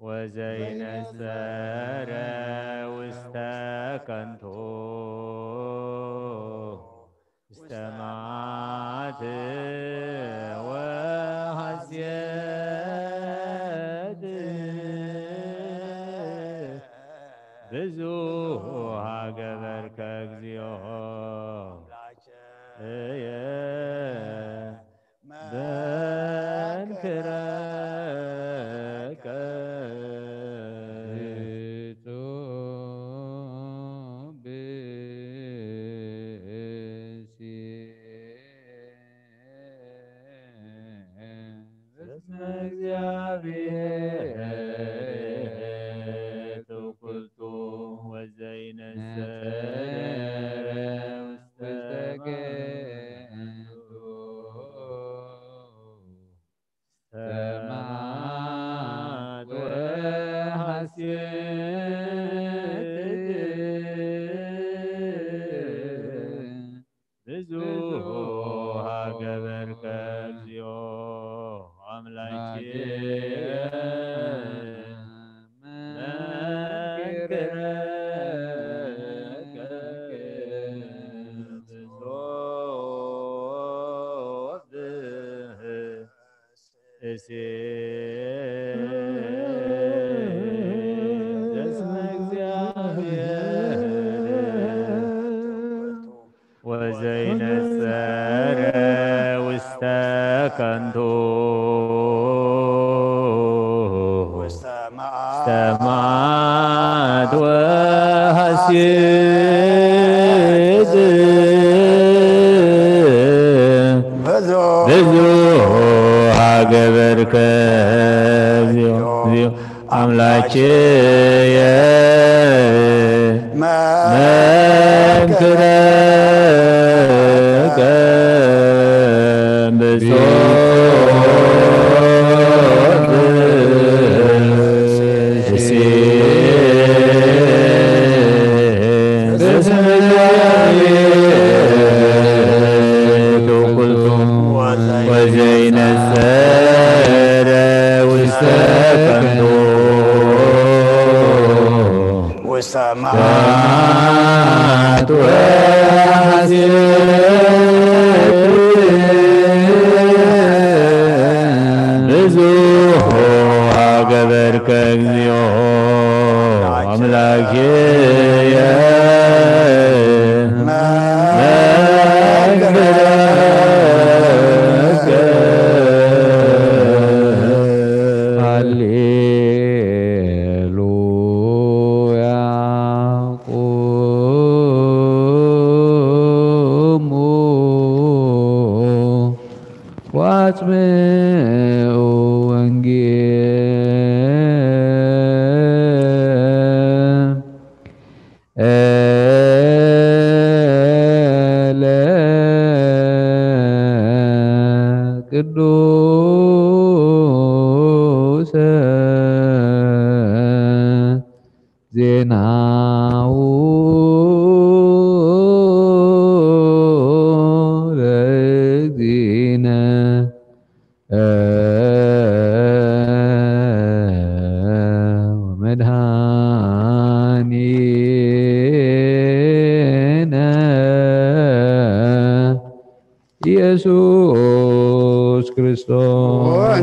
ወዘይነጸረ ውስተ ከንቱ ውስተ መዓት ወሐሴት ብዙሃ ገበርከ እግዚኦ እየ መንክረከ ብእሲ በስመ እግዚአብሔር ኩልቱ ወዘይነሰ ውስተ ገነቱ ሰማት ወሐሴት ብዙሃ ገበርከ እግዚኦ አምላኬ መንክረከ ብሶብህ እሴ በስመ እግዚአብሔር ወዘይነጸረ ውስተ ከንቱ ውስተ መዓት ወሐሴት ብዙሃ ገበርከ እግዚኦ አምላኬየ መንክረከ ብሶት እሴ በስመ እግዚአብሔር ኩልቱ ወዘይነጸረ ውስተ ከንቱ ውስተ መዓት ወሐሴት ብዙሃ ገበርከ እግዚኦ አምላኬየ መንክረከ ሃሌሉያ። ቁሙ ወአጽምዑ ወንጌል ለቅዱሰ ዜናሁ ለእግዚእነ ወመድኃኒነ ኢየሱስ ክርስቶስ።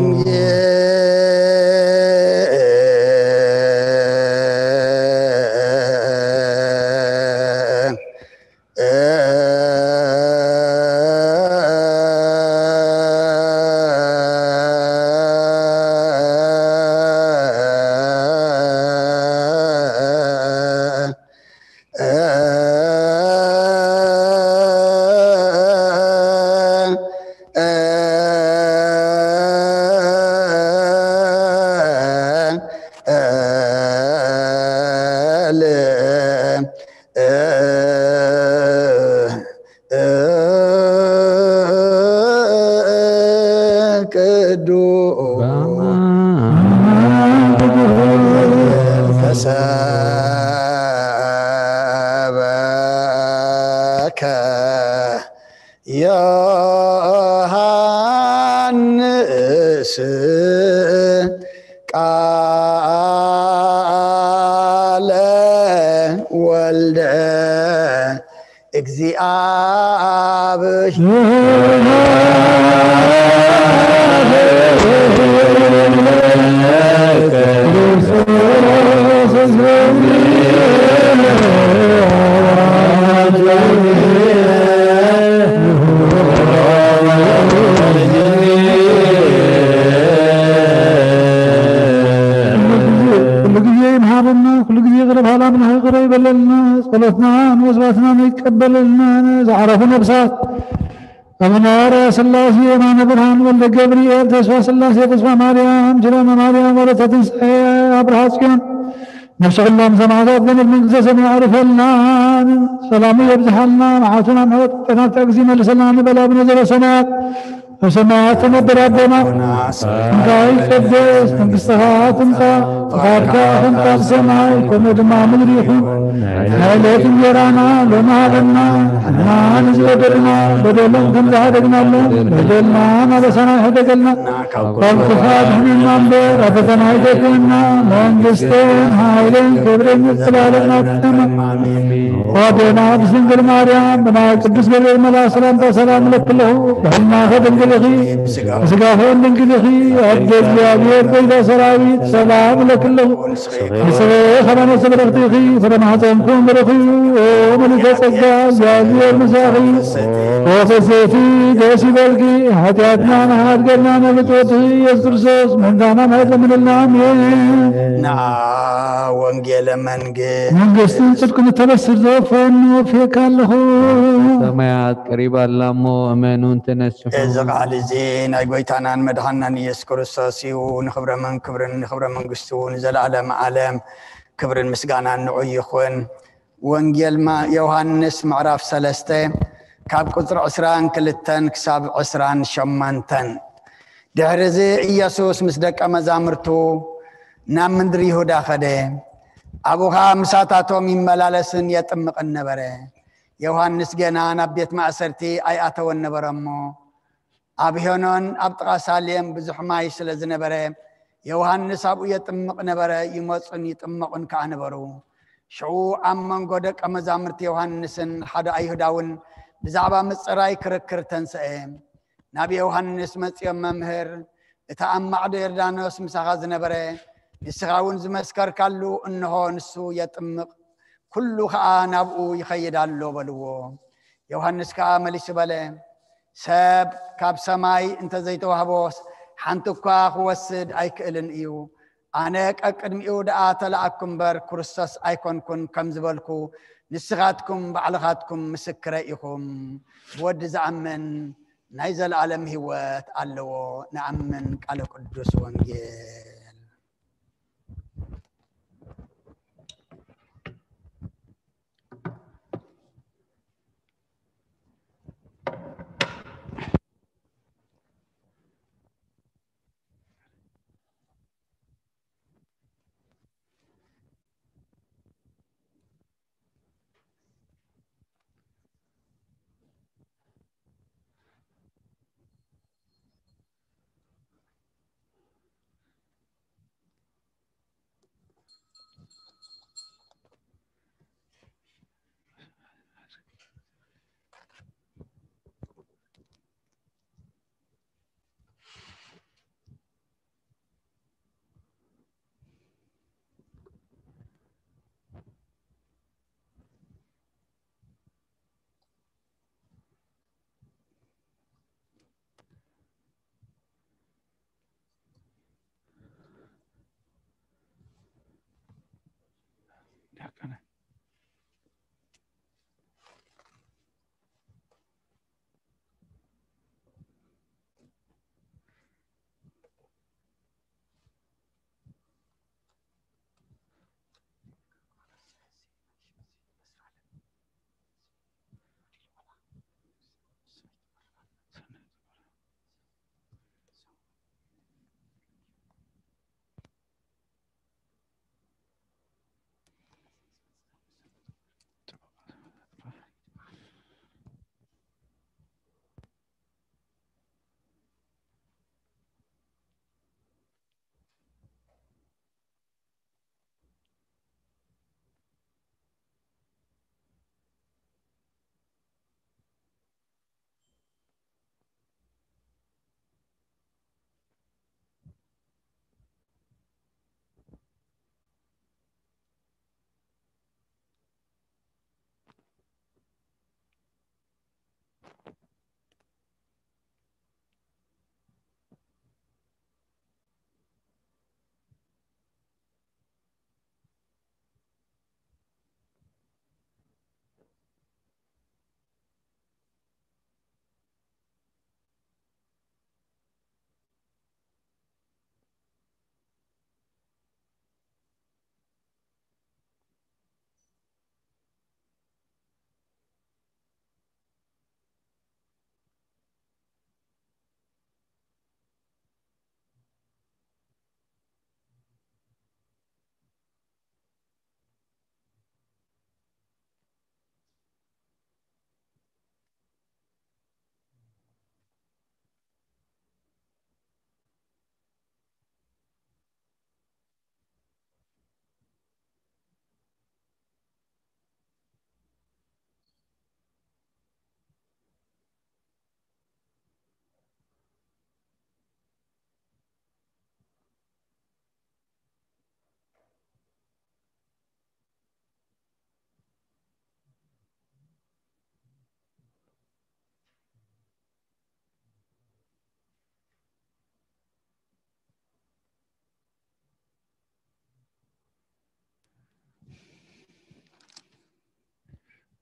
ቅዱስ ተሰበከ ዮሐንስ ቃል ኣብ ኩሉ ግዜ ይምሃበና፣ ኩሉ ግዜ ይቕረ በሃል ኣምላኽ ይቕረ ይበለልና፣ ጸሎትና ንወስባትና ይቀበለልና። ዝዓረፉ ነብሳት ኣቡነ ኣርያ ስላሴ፣ የማነ ብርሃን፣ ወልደ ገብርኤል፣ ተስፋ ስላሴ፣ ተስፋ ማርያም፣ ኪዳነ ማርያም፣ ወለተ ትንሳኤ፣ ኣብርሃ ጽዮን፣ ነፍሲ ኩሎም ሰማዕታት ገነት መንግስተ ሰማይ ኣዕርፈልና፣ ሰላሙ የብዝሓልና፣ መዓቱን ምሕረት ናብታ ግዜ መልሰልና ንበል። ኣቡነ ዘበሰማያት፣ ኣብ ሰማያት ትነብር ኣቦና፣ ስምካ ይቀደስ፣ መንግስትኻ ትምጻእ፣ ፍቓድካ ከምታ ኣብ ሰማይ፣ ከምኡ ድማ ኣብ ምድሪ ይኹን። ናይ ዕለት እንጀራና ሎሚ ሃበና፣ ንሕና ንዝበደሉና በደሎም ከም ዝሃደግናሎም፣ በደልና ናበሳና ይሕደገልና፣ ካብ ክፉ ኣድሕነና እምበር፣ ኣብ ፈተና ኣይተእትወና፣ መንግስትን ሓይልን ክብርን ንዘለዓለም ናትካ። ኣሜን። ኣዴና ቅድስት ድንግል ማርያም፣ ብናይ ቅዱስ ገብርኤል መልኣክ ሰላምታ ሰላም እለኪ ኣለኹ። ብሕልናኺ ድንግል ኢኺ፣ ብስጋኺ እውን ድንግል ኢኺ። ኣደ እግዚኣብሔር፣ ጎይታ ሰራዊት፣ ሰላም እለኪ ኣለኹ። ንስኺ ከማነ ጽብርኽቲ ኢኺ፣ ፍረ ማሕፀንኩም ብሩኽ እዩ። ኦ ምልዕተ ጸጋ፣ እግዚኣብሔር ምሳኺ። ኦ ፍስሕቲ፣ ደስ ይበልኪ፣ ሓጢኣትና ንሓድገልና፣ ነብጽወትኺ ኢየሱስ ክርስቶስ፣ ምሕረትና ምሕረት ለምንልና። ኣሜን። ንዓ ወንጌለ መንግስት። መንግስትን ጽድቅን እተበስር ዘወፈየኒ ወፍየካ ኣለኹ። ሰማያት ቀሪባ ኣላ እሞ እመኑን ተነስሑ። እዚ ቃል እዚ ናይ ጎይታናን መድሓናን ኢየሱስ ክርስቶስ እዩ። ንኽብረ መን-፣ ክብርን ንኽብረ መንግስቱ ንዘለዓለም ዓለም ክብርን ምስጋናን ንዑ ይኹን። ወንጌል ማ-፣ ዮሃንስ ምዕራፍ ሰለስተ ካብ ቁጽሪ ዕስራን ክልተን ክሳብ ዕስራን ሸሞንተን። ድሕሪ እዚ ኢየሱስ ምስ ደቀ መዛሙርቱ ናብ ምድሪ ይሁዳ ኸደ። ኣብኡ ኸኣ ምሳታቶም ይመላለስን የጥምቕን ነበረ። ዮሃንስ ገና ናብ ቤት ማእሰርቲ ኣይኣተወን ነበረ እሞ፣ ኣብ ሄኖን ኣብ ጥቓ ሳሌም ብዙሕ ማይ ስለ ዝነበረ፣ ዮሃንስ ኣብኡ የጥምቕ ነበረ፣ ይመጹን ይጥመቑን ከኣ ነበሩ። ሽዑ ኣብ መንጎ ደቀ መዛሙርቲ ዮሃንስን ሓደ ኣይሁዳውን ብዛዕባ ምጽራይ ክርክር ተንስአ። ናብ ዮሃንስ መጺኦም፣ "መምህር፣ እቲ ኣብ ማዕዶ ዮርዳኖስ ምሳኻ ዝነበረ፣ ንስኻ እውን ዝመስከርካሉ፣ እንሆ ንሱ የጥምቕ፣ ኩሉ ኸኣ ናብኡ ይኸይድ ኣሎ" በልዎ። ዮሃንስ ከኣ መሊሱ በለ፣ "ሰብ ካብ ሰማይ እንተ ዘይተዋህቦስ ሓንቲ እኳ ክወስድ ኣይክእልን እዩ። ኣነ ቀቅድሚኡ ደኣ ተለኣኩ እምበር ክርስቶስ ኣይኮንኩን ከም ዝበልኩ ንስኻትኩም ባዕልኻትኩም ምስክረይ ኢኹም። ብወዲ ዝኣምን ናይ ዘለኣለም ህይወት ኣለዎ። ንኣምን ቃለ ቅዱስ ወንጌል።"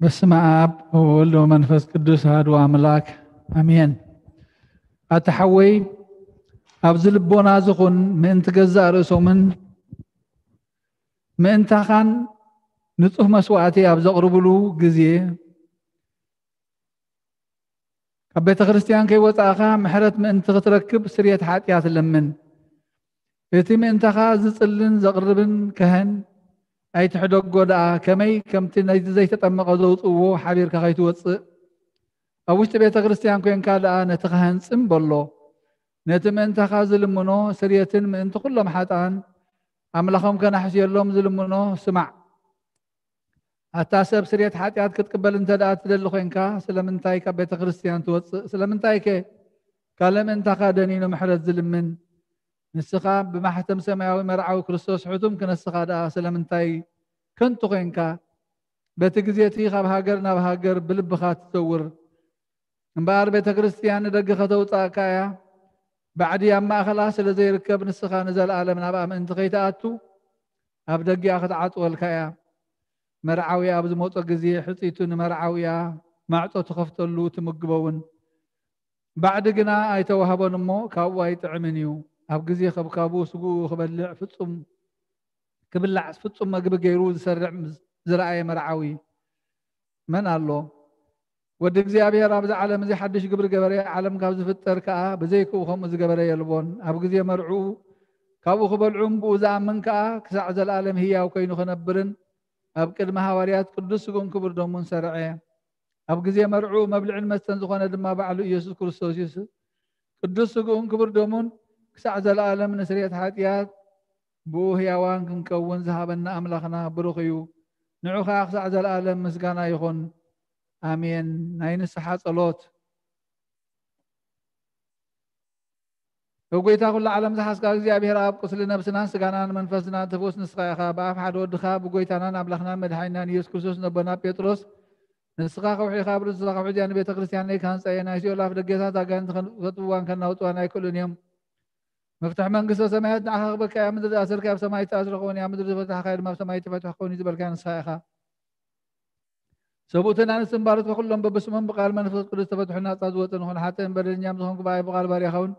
በስመ ኣብ ወወልድ ወመንፈስ ቅዱስ ኣሐዱ ኣምላክ ኣሜን። ኣታ ሓወይ፣ ኣብዚ ልቦና ዝኹን ምእንቲ ገዛእ ርእሶምን ምእንታኻን ንጹህ መስዋእቲ ኣብ ዘቕርብሉ ግዜ፣ ካብ ቤተ ክርስቲያን ከይወጻእኻ ምሕረት ምእንቲ ክትረክብ ስርየት ሓጢኣት ለምን። እቲ ምእንታኻ ዝጽልን ዘቕርብን ካህን ኣይትሕደጎ ደኣ፣ ከመይ ከምቲ ነቲ ዘይተጠመቐ ዘውጽእዎ ሓቢርካ ከይትወጽእ። ኣብ ውሽጢ ቤተ ክርስቲያን ኮንካ ደኣ ነቲ ካህን ጽም በሎ። ነቲ ምእንታኻ ዝልምኖ ስርየትን ምእንቲ ኩሎም ሓጥኣን ኣምላኾም ከናሕስየሎም ዝልምኖ ስማዕ። ኣታ ሰብ ስርየት ሓጢኣት ክትቅበል እንተ ደኣ ትደሊ ኮንካ፣ ስለምንታይ ካብ ቤተ ክርስቲያን ትወጽእ? ስለምንታይከ ካልእ ምእንታኻ ደኒኑ ምሕረት ዝልምን? ንስኻ ብማሕተም ሰማያዊ መርዓዊ ክርስቶስ ሕቱም ክነስኻ ደኣ ስለምንታይ ከንቱ ኮንካ? በቲ ግዜ እቲ ካብ ሃገር ናብ ሃገር ብልብኻ ትዘውር። እምበኣር ቤተ ክርስቲያን ንደገ ከተውጽኣካ እያ። ባዕዲ ኣብ ማእኸላ ስለ ዘይርከብ፣ ንስኻ ንዘለኣለም ናብኣ ምእንቲ ከይትኣቱ፣ ኣብ ደጊኣ ክትዓጽወልካ እያ። መርዓዊ ኣብ ዝመጾ ግዜ፣ ሕጽይቱ ንመርዓውያ ማዕጾ ትኸፍተሉ፣ ትምግቦ እውን። ባዕዲ ግና ኣይተዋህቦን እሞ፣ ካብኡ ኣይጥዕምን እዩ። ኣብ ግዜ ከብካቡ፣ ስግኡ ክበልዕ ፍጹም፣ ክብላዕ ፍጹም መግቢ ገይሩ ዝሰርዕ ዝረኣየ መርዓዊ መን ኣሎ? ወዲ እግዚኣብሔር ኣብዚ ዓለም እዚ ሓድሽ ግብሪ ገበረ፣ ዓለም ካብ ዝፍጠር ከኣ ብዘይክኡ ከምኡ ዝገበረ የልቦን። ኣብ ግዜ መርዕኡ ካብኡ ክበልዑ እምብኡ ዝኣምን ከኣ ክሳዕ ዘለኣለም ህያው ኮይኑ ክነብርን ኣብ ቅድሚ ሃዋርያት ቅዱስ ስግኡን ክቡር ደሙን ሰርዐ። ኣብ ግዜ መርዕኡ መብልዕን መስተን ዝኾነ ድማ ባዕሉ ኢየሱስ ክርስቶስ እዩ። ቅዱስ ስግኡን ክቡር ደሙን ክሳዕ ዘለኣለም ንስርየት ሓጢኣት ብኡ ህያዋን ክንከውን ዝሃበና ኣምላኽና ብሩኽ እዩ። ንዑ ኸኣ ክሳዕ ዘለኣለም ምስጋና ይኹን። ኣሜን። ናይ ንስሓ ጸሎት። እብ ጎይታ ኩሉ ዓለም ዝሓዝካ እግዚኣብሔር ኣብ ቁስሊ ነብስናን ስጋናን መንፈስናን ትፍውስ ንስኻ ኢኻ። ብኣፍ ሓደ ወድኻ ብጎይታናን ኣምላኽናን መድሓኒናን ኢየሱስ ክርስቶስ ነቦና ጴጥሮስ ንስኻ ከውሒ ኢኻ፣ ብርእስኻ ከውሒ እዚኣ ንቤተ ክርስቲያነይ ክሃንጻ እየ። ናይ ሲኦል ኣፍ ደገታት ኣጋንንቲ ከጥፍእዋን ከናውጽዋን ኣይክእሉን እዮም። መፍትሒ መንግስተ ሰማያት ንዓኻ ክበካ እያ። ምድሪ ዝኣሰርካያ ኣብ ሰማይ ዝተኣስረ ክኸውን እያ፣ ምድሪ ዝፈታሕካያ ድማ ኣብ ሰማይ ተፈትሑ ክኸውን እዩ ዝበልካያ ንስኻ ኢኻ። ሰብኡትን ኣንስትን ባሮትካ ኩሎም በብስሞም ብቃል መንፈስ ቅዱስ ተፈትሑ ናጻ ዝወጽእ ንኹን ሓጥእን በደለኛም ዝኾንኩ ብኣይ ብቃል ባርያኻ እውን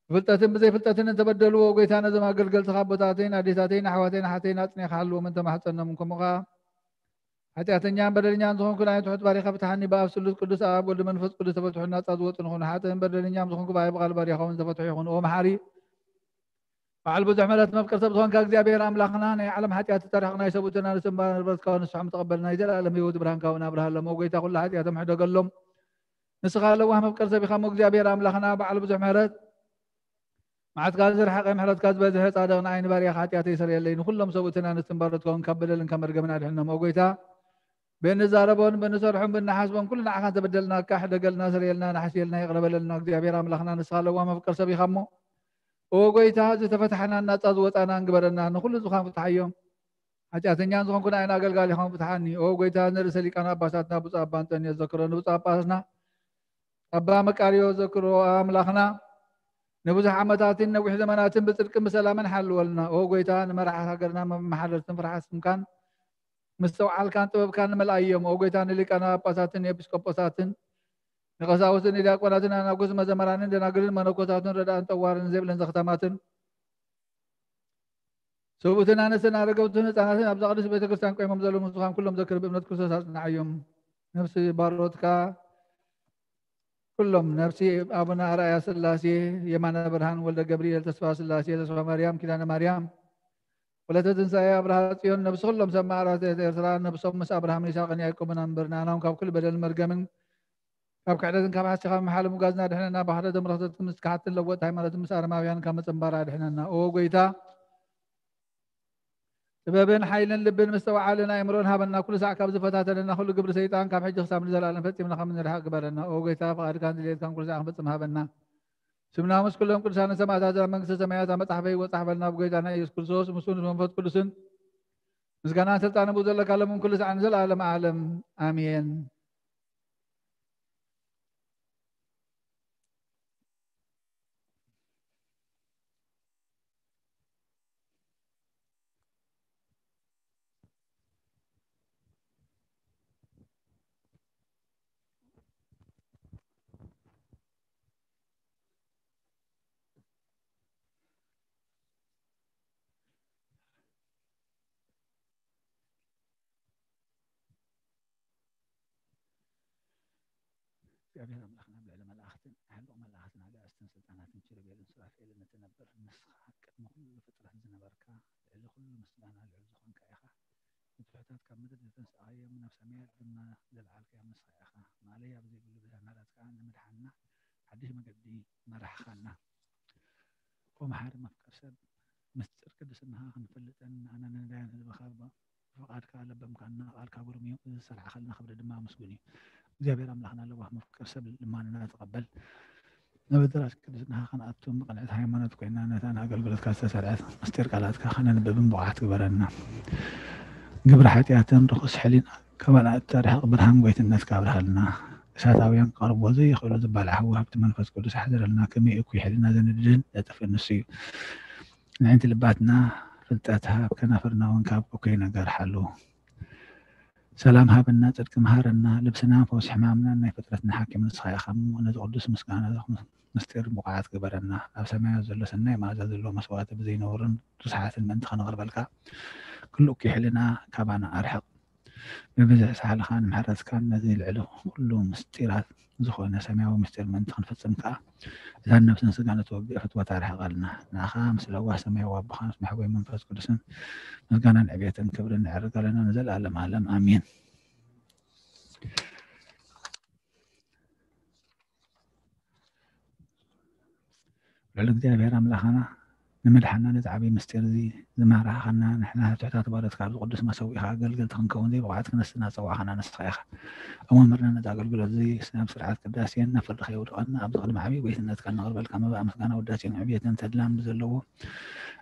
ብፍልጠትን ብዘይፍልጠትን እንተበደልዎ ጎይታ ነዞም ኣገልገልትኻ ኣቦታተይን ኣዴታተይን ኣሕዋተይን ኣሓተይን ኣጽኒኻ ሓልዎም እንተማሕጸኖም ከምኡ ኸዓ ሓጢኣተኛን በደለኛን ዝኾንኩ ናይ ትሑት ባሪኻ ፍትሓኒ ብኣብ ስሉስ ቅዱስ ኣብ ወልድ መንፈስ ቅዱስ ተፈትሑ ናጻ ዝወጽእ ንኹን ሓጥእን በደለኛም ዝኾንኩ ብኣይ ብቃል ባርያኻ እውን ዝተፈትሑ ይኹን። ኦ መሓሪ በዓል ብዙሕ ምሕረት መፍቀር ሰብ ዝኾንካ እግዚኣብሔር ኣምላኽና ናይ ዓለም ሓጢኣት ተታሪኹ ናይ ሰብኡትን ኣንስትን ባሮትካ ንስሖም ተቐበል ናይ ዘለኣለም ህይወት ብርሃንካ እውን ኣብርሃሎም። ኦ ጎይታ ኩሉ ሓጢኣቶም ሕደገሎም። ንስኻ ለዋህ መፍቀር ሰብ ኢኻ እሞ እግዚኣብሔር ኣምላኽና በዓል ብዙሕ ምሕረት መዓትካ ዝረሓቐ ምሕረትካ ዝበዝሐ ጻድቕ ንዓይ ንባርያኻ ሓጢኣተይ ሰርየለይ። ንኹሎም ሰብኡትን ኣንስትን ባሮትካ እውን ካብ በደልን ካብ መርገምን ኣድሕኖም። ኦ ጎይታ ብእንዛረቦን ብእንሰርሖን ብእንሓስቦን ኩሉ ንዓኻ እንተበደልናካ ሕደገልና፣ ሰርየልና፣ ናሕስየልና፣ ይቕረ በለልና። እግዚኣብሔር ኣምላኽና ንስኻ ለዋህ መፍቀር ሰብ ኢኻ እሞ ኦ ጎይታ ዝተፈታሕናን ናጻ ዝወጻናን ግበረና። ንኹሉ ዝኻን ፍትሓዮም። ሓጢኣተኛን ዝኾንኩ ንዓይን ኣገልጋሊኻን ፍትሓኒ። ኦ ጎይታ ንርእሰ ሊቃነ ጳጳሳትና ብፁዕ ኣባ እንጠንዮስ ዘክሮ ንብፁዕ ጳጳስና ኣባ መቃርዮ ዘክሮ ኣምላኽና ንብዙሕ ዓመታትን ነዊሕ ዘመናትን ብጽድቅን ብሰላምን ሓልወልና። ኦ ጎይታ ንመራሕቲ ሃገርና መመሓደርትን ፍርሓት ስምካን ምስተውዓልካን ጥበብካን ንመልኣዮም። ኦ ጎይታ ንሊቃነ ጳጳሳትን ኤጲስቆጶሳትን ንቀሳውስትን ንዲያቆናትን ኣናጉስ መዘመራንን ደናግልን መነኮሳትን ረዳእን ጠዋርን ዘይብለን ዘኽታማትን ሰብኡትን ኣንስትን ኣረገውትን ህፃናትን ኣብዛ ቅድስት ቤተ ክርስቲያን ቆይሞም ዘለዉ ምስኻን ኩሎም ዘክር ብእምነት ክርስቶስ ኣጽንዓዮም። ነፍሲ ባሮትካ ኩሎም ነፍሲ ኣቡነ ኣርኣያ ስላሴ፣ የማነ ብርሃን፣ ወልደ ገብርኤል፣ ተስፋ ስላሴ፣ ተስፋ ማርያም፣ ኪዳነ ማርያም፣ ወለተ ትንሳኤ፣ ኣብርሃ ጽዮን፣ ነፍሲ ኩሎም ሰብ ማዕራት ኤርትራ ነብሶም ምስ ኣብርሃምን ይስሐቅን ያዕቆብን ኣንብር። ንኣናውን ካብ ኩሉ በደልን መርገምን ካብ ክሕደትን ካብ ሓሲኻ ምምሓል ምጓዝና ድሕነና። ብሓደ ተምረኽተት ምስ ክሓትን ለወጥ ሃይማኖትን ምስ ኣረማውያን ካብ መጸንባራ ድሕነና። ኦ ጎይታ ጥበብን ሓይልን ልብን ምስተውዓልን ኣእምሮን ሃበና። ኩሉ ሳዕ ካብ ዝፈታተነና ኩሉ ግብሪ ሰይጣን ካብ ሕጂ ክሳብ ንዘለኣለም ፈጺምና ከም ንርሕቕ ግበረና። ኦ ጎይታ ፍቓድካን ድሌትካን ኩሉ ሳዕ ክንፈጽም ሃበና። ስምና ምስ ኩሎም ቅዱሳንን ሰማዕታት ኣብ መንግስተ ሰማያት ኣብ መጽሓፈ ይወጻሕ በልና። ብጎይታና ኢየሱስ ክርስቶስ ምስኡ ምስ መንፈስ ቅዱስን ምስጋናን ስልጣንን ብኡ ዘለካ ለምን ኩሉ ሳዕ ንዘለኣለም ዓለም ኣሜን። እግዚኣብሔር ኣምላኽና ኣብ ልዕሊ መላእኽትን ኣሕሉቕ መላእኽትን ኣጋእዝትን ስልጣናትን ኪሩቤልን ሱራፌልን እትነብር፣ ንስኻ ቅድሚ ኩሉ ፍጥረት ዝነበርካ፣ ልዕሊ ኩሉ ምስጋና ልዑል ዝኾንካ ኢኻ። ንትሑታት ካብ ምድሪ ዘተንሳእካዮም፣ ናብ ሰማያት ድማ ዘልዓልካዮም ንስኻ ኢኻ። ማእለያ ብዘይብሉ ብምህረትካ ንምድሓንና ሓድሽ መገዲ መራሕኻና። ኦ መሓሪ መፍቀር ሰብ፣ ምስጢር ቅድስናኻ ክንፈልጥን ንኣና ንነዳያን ህዝብኻ ብፍቓድካ ለበምካና። ቃልካ ግሩም እዩ፣ እዚ ዝሰራሕካልና ክብሪ ድማ ምስጉን እዩ። እግዚኣብሔር ኣምላኽና ለዋህ መፍቀር ሰብ ልማንና ተቐበል። ናብ ኣዳራሽ ቅድስናኻ ክንኣቱን ብቕንዕቲ ሃይማኖት ኮይና ነታ ንኣገልግሎትካ ዝተሰርዐት ምስጢር ቃላትካ ከነንብብን ብቑዓት ግበረና። ግብሪ ሓጢኣትን ርኹስ ሕሊና ካብ ኣናእት ኣርሕቕ፣ ብርሃን ጎይትነትካ ኣብርሃልና። እሳታውያን ክቐርብዎ ዘይኽእሉ ዝበልዓ ሃብቲ መንፈስ ቅዱስ ኣሕድረልና። ከመይ እኩይ ሕሊና ዘንድድን ዘጥፍእን ንሱ እዩ። ንዕንቲ ልባትና ፍልጠት ሃብ፣ ከናፍርና እውን ካብ እኩይ ነገር ሓሉ። ሰላም ሃበና፣ ጽድቂ መሃረና፣ ልብስና ፈውሲ ሕማምና፣ ናይ ፍጥረትና ሓኪም ንስኻ ኢኻ እሞ፣ ነዚ ቅዱስ ምስጋና ምስጢር ብቑዓት ግበረና። ኣብ ሰማያት ዘሎ ሰናይ መኣዛ ዘለዎ መስዋእቲ ብዘይነውርን ርስሓትን ምእንቲ ከነቕርበልካ፣ ኩሉ እኩይ ሕልና ካባና ኣርሕቕ። ብብዝሒ ሳህልኻን ምሕረትካን ነዚ ልዕሊ ኩሉ ምስጢራት ዝኾነ ሰማያዊ ምስጢር ምእንቲ ክንፍጽም ከኣ፣ እታ ነፍስን ስጋን እትወግእ ፍትወት ኣርሕቐልና። ንዓኻ ምስ ለዋህ ሰማያዊ ኣቦኻ ምስ መሕጎይ መንፈስ ቅዱስን ምስጋናን ዕቤትን ክብርን ነዕርግ ኣለና ንዘለኣለም ዓለም። ኣሜን። ልዑል እግዚኣብሔር ኣምላኽና ንምድሓና ነዚ ዓብዪ ምስጢር እዚ ዝመራሕኻና ንሕና ትሑታት ባሮትካ ኣብዚ ቅዱስ መሰዊእኻ ኣገልገልቲ ክንከውን ዘይብቕዓት ክነስና ዝጸዋዕኻና ንስኻ ኢኻ። እሞ መርና ነዚ ኣገልግሎት እዚ ናብ ስርዓት ቅዳሴን ናብ ፍርዲ ከየውድቐና ኣብዚ ቅድሚ ዓብዪ ጎይትነትካ ነቕርበልካ መባእ ምስጋና ውዳሴን ዕብየትን ተድላን ብዘለዎ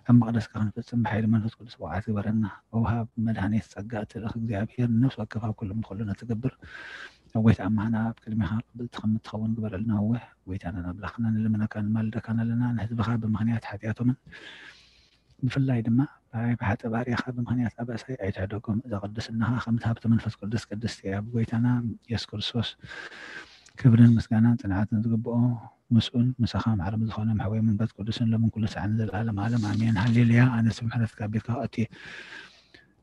ኣብ መቕደስካ ክንፍጽም ብሓይሊ መንፈስ ቅዱስ ብቕዓት ግበረና። ወውሃብ መድኃኒት ጸጋ እቲ ልእኽ እግዚኣብሔር ንነፍሲ ወከፍ ኣብ ኩሉ ምኽሉ ነትገብር ኣብ ጎይታ ኣማህና ኣብ ቅድሜኻ ቅብልቲ ከም እትኸውን ግበረልና። እወ ጎይታናን ኣምላኽና ንልምነካ ንማልደካን ኣለና። ንህዝብኻ ብምኽንያት ሓጢኣቶምን ብፍላይ ድማ ብኣይ ብሓጢ ባርያኻ ብምኽንያት ኣበሳይ ኣይትሕደጎም። እዛ ቅድስናኻ ከምቲ ሃብቲ መንፈስ ቅዱስ ቅድስቲ እያ። ብጎይታና የሱስ ክርስቶስ ክብርን ምስጋናን ጽንዓትን ዝግብኦ ምስኡን ምሳኻ ማዕረ ብዝኾነ መሕወይ መንፈስ ቅዱስን ሎምን ኩሉ ሰዓን ንዘለዓለም ዓለም ኣሜን። ሃሌሉያ። ኣነስ ምሕረትካ ቤትካ ክኣቱ እየ።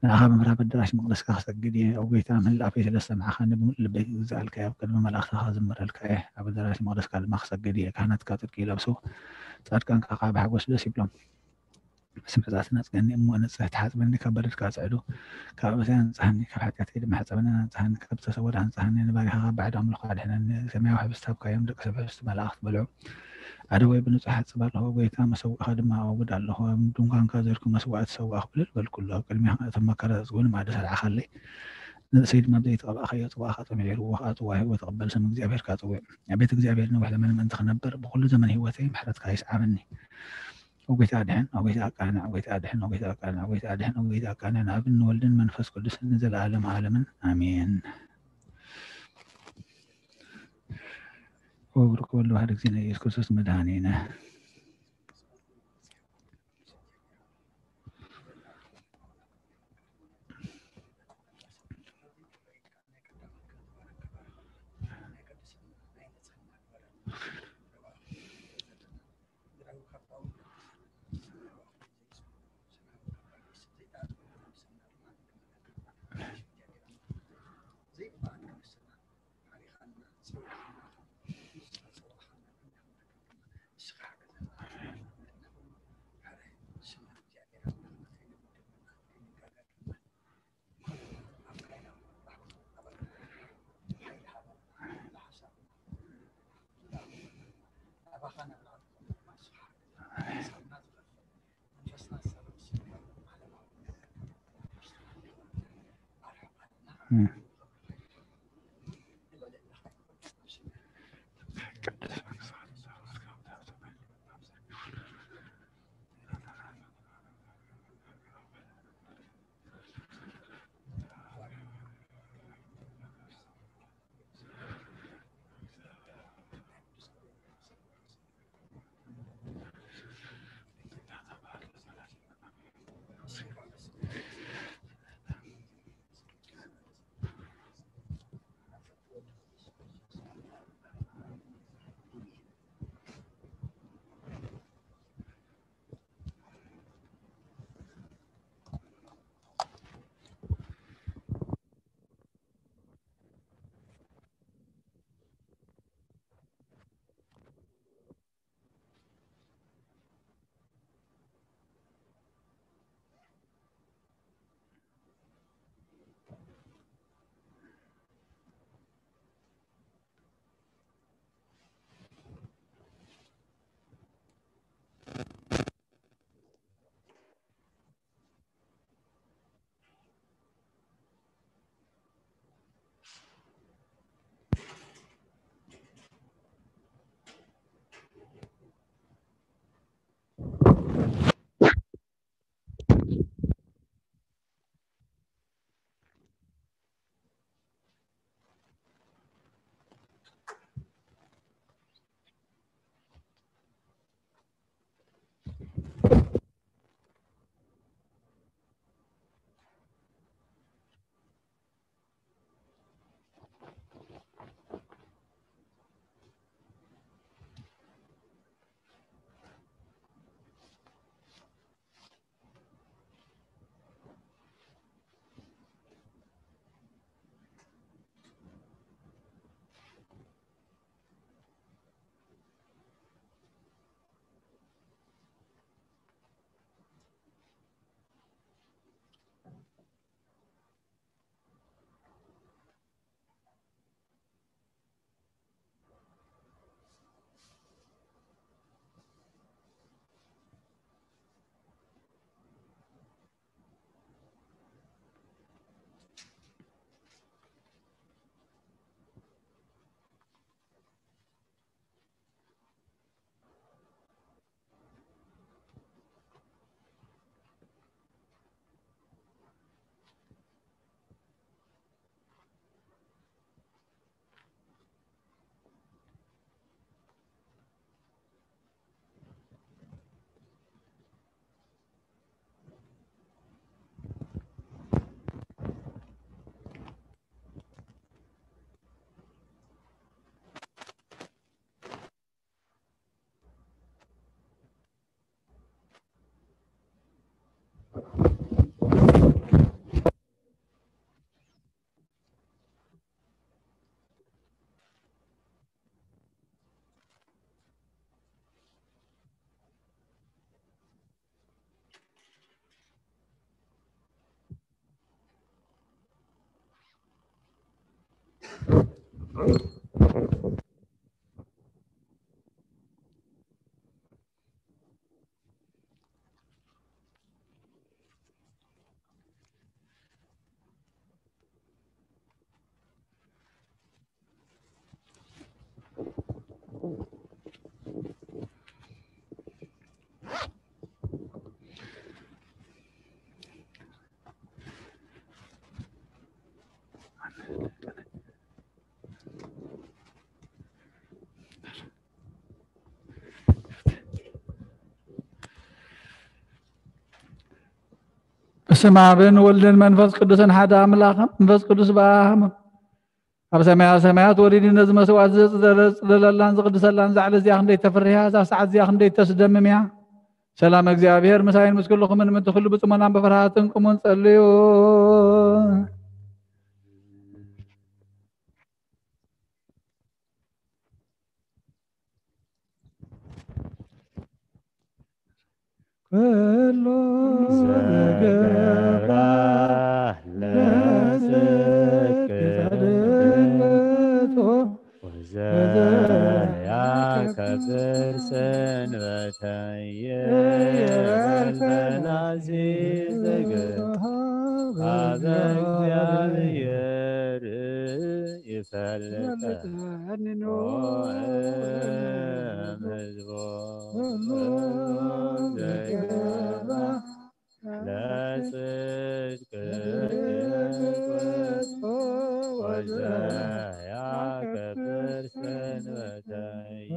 ንዓኻ ብምሕረት ኣዳራሽ መቕደስካ ክሰግድ እየ። ኣብ ጎይታ ምህላፈይ ስለ ዝሰማዕኻኒ ብምሉእ ልበይ ክግዛኣልካ እየ። ኣብ ቅድሚ መላእኽትኻ ክዝምረልካ እየ። ኣብ ኣዳራሽ መቕደስካ ድማ ክሰግድ እየ። ካህናትካ ጽድቂ ይለብሱ፣ ጻድቃንካ ከዓ ብሓጎስ ደስ ይብሎም። ስምዕታትን ኣጽገኒ እሞ ንጽሕቲ ሓጽበኒ ካብ በደልካ ጽዕዱ፣ ካብ ኣበሳይ ኣንጽሃኒ፣ ካብ ሓጢኣተይ ድማ ሕጸበኒ ኣንጽሃኒ፣ ካብ ዝተሰወረ ኣንጽሃኒ፣ ንባሪኻ ካብ ባዕድ ኣምልኾ ኣድሕነኒ። ሰማያዊ ሕብስቲ ሃብካዮም፣ ደቂ ሰብ ሕብስቲ መላእኽቲ በልዑ። ኣደወይ ብንጹሕ ሓጽብ ኣለኹ፣ ጎይታ መሰውእኻ ድማ ኣውግድ ኣለኹ። ኣብ ድንኳንካ ዘርኩ መስዋእቲ ሰዋእኹ እልል በልኩሉ። ኣብ ቅድሜኻ እቶም መከራ ዘጽግቡኒ ማዕዲ ሰርዓኻለይ። ንርእሰይ ድማ ብዘይተቐባእካዮ ጽዋእኻ ጽምዒ ርዎ ኸኣ ጽዋ ህይወት እቕበል፣ ስም እግዚኣብሔር ከኣ ጽውዕ። ኣብ ቤት እግዚኣብሔር ነዊሕ ዘመን ምእንቲ ክነብር ብኹሉ ዘመን ህይወተይ ምሕረትካ ይስዓበኒ። ኦ ጎይታ ኣድሕን፣ ኦ ጎይታ ኣቃንዕ፣ ኦ ጎይታ ኣድሕን፣ ኦ ጎይታ ኣቃንዕ፣ ኦ ጎይታ ኣድሕን፣ ኦ ጎይታ ኣቃንዕ፣ ንኣብን ንወልድን መንፈስ ቅዱስን ንዘለኣለም ዓለምን ኣሜን። ወብሩክ ወልድ ዋሕድ እግዚእነ ኢየሱስ ክርስቶስ መድኃኒነ። በስመ ኣብን ወልድን መንፈስ ቅዱስን ሓደ ኣምላኽ። መንፈስ ቅዱስ በኣም ኣብ ሰማያ ሰማያት ወሪዱ ነዚ መስዋዕት ዘጽደለላን ዝቕድሰላን ዛዕለ እዚኣ ክንደይ ተፍርህያ፣ እዛ ሰዓት እዚኣ ክንደይ ተስደምም እያ። ሰላም እግዚኣብሔር ምሳይን ምስ ኩልኹምን ምእንቲ ኩሉ ብጽሞናን ብፍርሃትን ቁሙን ጸልዩ። ኩሉ ዘገብራ ለጽድቅ ተደለቶ ወዘያከብር ሰንበተየ በላዚ ዘገ አበ እግዚአብሔር ይፈልጠ እም ህዝቦ ለጽድቅ ወዘያከብር ሰንበተየ።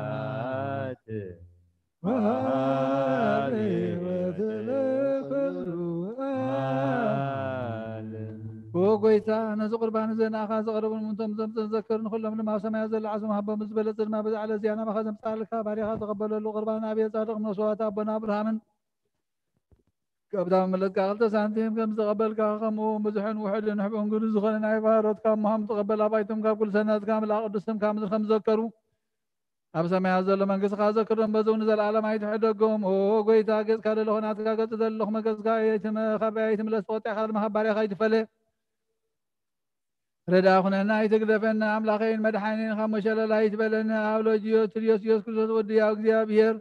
ሰማያት ወሃቢ ሕይወት ለኩሉ ዓለም። ኦ ጎይታ፣ ነዚ ቁርባን እዚ ንኣኻ ዘቕረቡ ንምንቶም ዘምጽእ ዘክር ንኹሎም ድማ ኣብ ሰማያት ዘሎ ዓስቦም ሃቦም ዝበለጸ ድማ በዛ ዕለት እዚኣ ናባኻ ዘምጻልካ ባሪኻ ተቐበለሉ። ቁርባን ኣብየ ጻድቕ መስዋዕት ኣቦና ኣብርሃምን ካብታ መመለጥካ ክልተ ሳንቲም ከም ዝተቐበልካ፣ ከምኡ እውን ብዙሕን ውሑድን ንሕቡን ግዱስ ዝኾነ ናይ ባሮትካ እሞሃም ተቐበል። ኣባይቶም ካብ ኩሉ ሰናትካ ምልኣ ቅዱስ ስምካ ምድሪ ከም ዝዘከሩ፣ ኣብ ሰማያት ዘሎ መንግስትኻ ዘክሮም፣ በዚ እውን ንዘለኣለም ኣይትሕደጎም። ኦ ጎይታ፣ ገጽካ ለለኹ ናትካ ገጽ ዘለኹ መገዝካ ኣይትመ-፣ ካብ ኣይትምለስ፣ ተቆጢዕካ ድማ ካብ ባርያኻ ኣይትፈለ። ረዳ ኩነና፣ ኣይትግደፈና። ኣምላኸይን መድሓኒን ካብ መሸለል ኣይትበለኒ። ኣብ ሎጅዮ ትልዮስ ኢየሱስ ክርስቶስ ወዲ ያው እግዚኣብሔር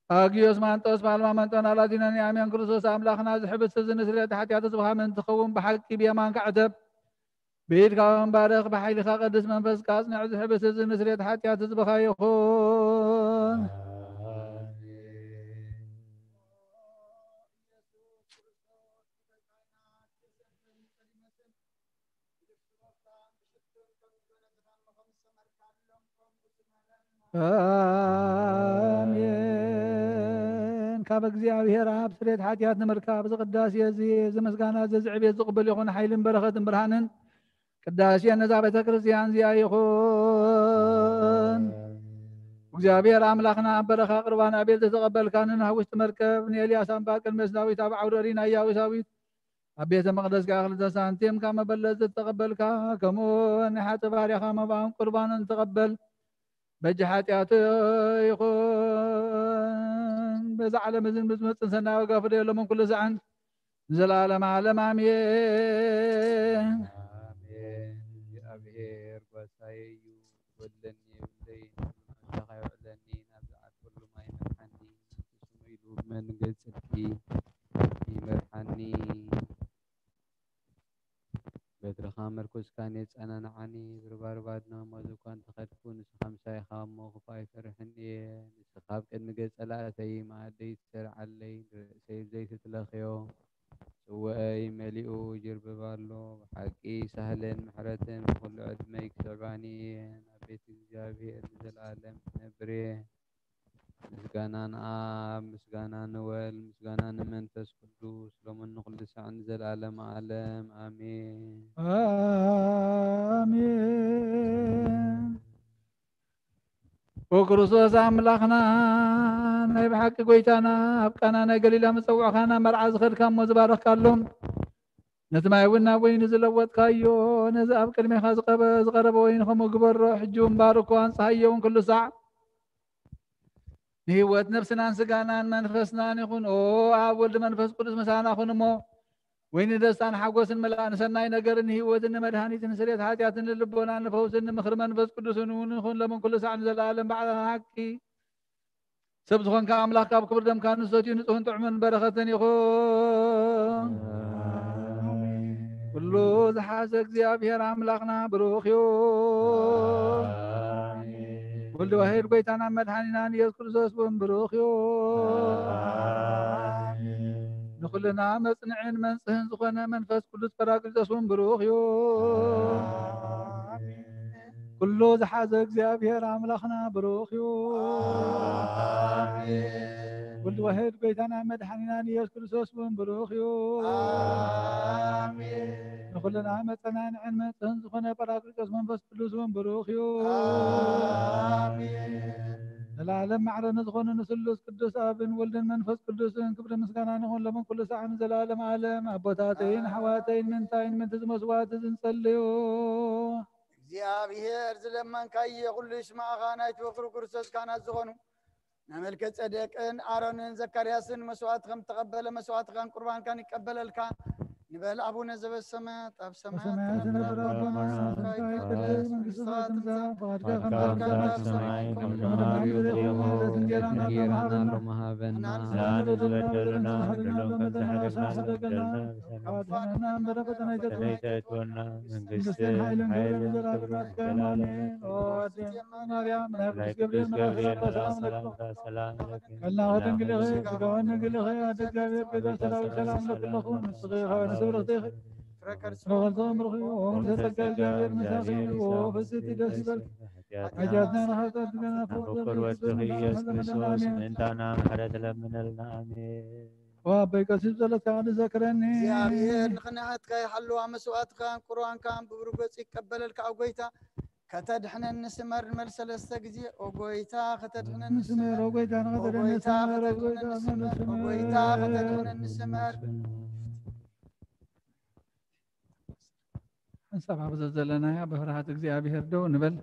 ኣግዮስ ማንጦስ ፓልማ መንጦን ኣላዲኖን የኣምያን ክርስቶስ ኣምላኽና፣ እዚ ሕብስቲ እዚ ንስርየት ሓጢኣት ህዝብኻ ምእንቲ ክኸውን ብሓቂ ብየማንካ ዕተብ። ብኢድካ እውን ባርኽ፣ ብሓይልኻ ቅዱስ መንፈስካ ኣጽንዕ። እዚ ሕብስቲ እዚ ንስርየት ሓጢኣት ህዝብኻ ይኹን። ኣሜን። ካብ እግዚኣብሔር ኣብ ስርየት ሓጢኣት ንምርካብ፣ እዚ ቅዳሴ እዚ፣ እዚ ምስጋና እዚ፣ እዚ ዕቤት ዝቕበል ይኹን። ሓይልን በረኸትን ብርሃንን ቅዳሴን ነዛ ቤተ ክርስቲያን እዚኣ ይኹን። እግዚኣብሔር ኣምላኽና፣ ኣብ በረኻ ቁርባን ኣቤል ዝተቐበልካ፣ ንኖህ ኣብ ውሽጢ መርከብ፣ ንኤልያስ ኣንባ ቅድሚ ዳዊት ኣብ ዓውደ ሪናያ ውሳዊት ኣብ ቤተ መቕደስ ከኣ ክልተ ሳንቲም ካብ መበለት ዝተቐበልካ፣ ከምኡ ናይ ሓጢ ባርያኻ መባእን ቁርባንን ተቐበል። በጃ ሓጢኣቱ ይኹን፣ በዛ ዓለም እዝን ብዝመጽእ ሰናይ ዋጋ ፍደየሎምን ኩሉ ሳዕን ንዘለዓለም ዓለም ኣሜን። ኣሜን። እግዚኣብሔር ጓሳየ እዩ፣ ክጎድለኒ የብለይን። ኣብ ጸጋ የውዕለኒ፣ ናብ ዝኣትወሉ ማይ ይመርሓኒ፣ ስሙ ኢሉ ብመንገዲ ጽድቂ ይመርሓኒ። በትርኻ መርኩስካን የጸናንዓኒ፣ ብርባርብ ኣድኖ ሞት እኳ እንተኸድኩ፣ ንስኻ ምሳይ ኢኻ እሞ ክፉእ ኣይፈርሕን እየ። ንስኻ ኣብ ቅድሚ ገጽ ጸላእተይ መኣደይ ትሰርዓለይ፣ ንርእሰይ ብዘይቲ ትለኽዮ ጽዋኣይ መሊኡ ይጅርብብ ኣሎ። ብሓቂ ሳህልን ምሕረትን ንኹሉ ዕድመይ ክስዕባኒ እየን። ኣብ ቤት እግዚኣብሔር ንዘለኣለም ክነብር እየ። ምስጋና ንኣብ፣ ምስጋና ንወልድ፣ ምስጋና ንመንፈስ ቅዱስ፣ ሎምን ንኹሉ ሳዕ ንዘለኣለም ዓለም። ኣሜን። ኣሜን። ኦ ክርስቶስ ኣምላኽና፣ ናይ ብሓቂ ጎይታና፣ ኣብ ቃና ናይ ገሊላ መጸውዕኻና መርዓ ዝኸድካ እሞ ዝባረኽካሎም፣ ነቲ ማይ እውን ናብ ወይኒ ዝለወጥካዮ፣ ነዚ ኣብ ቅድሜኻ ዝቐበ-፣ ዝቐረበ ወይኒ ከምኡ ግበሮ። ሕጂ እውን ባርኮ፣ ኣንጽሃዮ እውን ኩሉ ሳዕ ንህይወት ነፍስናን ስጋናን መንፈስናን ይኹን። ኦ ኣብ ወልድ መንፈስ ቅዱስ ምሳና ኩን እሞ፣ ወይኒ ደስታን ሓጎስን መላእ ንሰናይ ነገርን ንህይወትን ንመድሃኒትን ንስርየት ሓጢኣትን ንልቦናን ንፈውስን ንምኽሪ መንፈስ ቅዱስን እውን ይኹን፣ ሎምን ኩሉ ሳዕ ንዘለኣለም። ባዕልኻ ሓቂ ሰብ ዝኾንካ ኣምላኽ ካብ ክብር ደምካ ንሰትዩ ንጹህን ጥዑምን በረኸትን ይኹን። ኣሜን። ኩሉ ዝሓዘ እግዚኣብሔር ኣምላኽና ብሩኽ እዩ። ኣሜን። ወልድ ዋሕድ ጎይታና መድሓኒናን ኢየሱስ ክርስቶስ እውን ብሩኽ እዩ። ኣሜን። ንኹልና መጽንዕን መንጽህን ዝኾነ መንፈስ ቅዱስ ጳራቅሊጦስ እውን ብሩኽ እዩ። ኣሜን። ኩሉ ዝሓዘ እግዚኣብሔር ኣምላኽና ብሩኽ እዩ። ኣሜን። ወልድ ዋሕድ ጎይታና መድሓኒናን ኢየሱስ ክርስቶስ እውን ብሩኽ እዩ። ኣሜን። ንኹልና መጸናንዕን መንጽህን ዝኾነ ጳራቅሊጦስ መንፈስ ቅዱስ እውን ብሩኽ እዩ። ኣሜን። ዘላለም ማዕረ ንዝኾነ ንስሉስ ቅዱስ ኣብን ወልድን መንፈስ ቅዱስን ክብሪ ምስጋና ንኹን ሎምን ኩሉ ሳዕን ዘላለም ዓለም። ኣቦታተይን ኣሓዋተይን ምንታይን ምንቲ ዝመስዋዕት ዝንጸልዩ እግዚኣብሔር ዝለመንካዮ ኩሉ ይስማዕኻ። ናይቲ ወፍሪ ክርስቶስ ካህናት ዝኾኑ ናይ መልከ ጸደቅን ኣሮንን ዘካርያስን መስዋዕት ከም ተቐበለ መስዋዕትኻን ቁርባንካን ይቀበለልካ። ንበል። ኣቡነ ዘበሰማያት፣ ኣብ ሰማያት በሰማያት ዝነብር ኣቦና፣ ስምካ ይቀደስ፣ መንግስትኻ ትምጻእ፣ ፍቓድካ ከም ኣብ ሰማይ ከምቲ ኣብ ሰማይ ከምቲ ኣብ ከምቲ ምድሪ ይኹን። ምድሪ ይኹን። እንጀራና እንጀራና ሎሚ ሃበና። ሎሚ ሃበና። ንሕና ንዝበደሉና በደልና በደልና በደልና ንስሓ በደልና ንስሓ በደልና በደልና ንስሓ በደልና። ኣድሕነና እምበር ፈተና ኣይተእትወና። ፈተና ኣይተእትወና። መንግስትን መንግስትን ሓይልን ሓይልን ክብርን ክብርን ንዘለኣለም ንዘለኣለም። ኣሜን። ኦ ኣዴና ማርያም፣ ናይ ናይ ቅዱስ ቅዱስ ገብርኤል ገብርኤል መልኣኽ መልኣኽ ሰላምታ ሰላምታ ሰላም ሰላም ለኪ። ለኪ። ሰላም ሰላም ድንግል ኢኺ፣ ለኪ። ስጋውን ድንግል ኢኺ። ኣደ እግዚኣብሔር ቤዛ ሰራዊት ሰላም ለኪ ለኹን። ንስኺ ኸበነ ክብርኽቲ ኢኺ። ፍረ ከርሲ ፍረ ከርሲ ምርኺ። ኦ ምልዕተ ጸጋ፣ እግዚኣብሔር ምሳኺ። ኦ ፍስሕቲ ደስ ይበልኪ። ሓጢኣትና ንሓጥኣት ገና ፍቑር ወድኺ ኢየሱስ ክርስቶስ ምእንታና ምሕረት ለምነልና። ኣሜን። ኦ ኣቦይ ቀሲስ ጸሎትካ ንዘክረኒ። እግዚኣብሔር ንኽንሓትካ ይሓልዋ መስዋዕትካን ቁርባንካን ብብሩህ ገጹ ይቀበለልካ። ኣብ ጎይታ ከተድሕነኒ ስመር። ንበል ሰለስተ ግዜ። ኦ ጎይታ ከተድሕነኒ ንስመር፣ ስመር። ኦ ጎይታ ኦ ንኸተድሕነኒ ጎይታ ስመር፣ ኦ ጎይታ ከተድሕነኒ ስመር። ኦ ስመር። ጎይታ ከተድሕነኒ ስመር። ሓንሳብ ኣብ ዘዘለናያ ብፍርሃት እግዚኣብሔር ደው ንበል።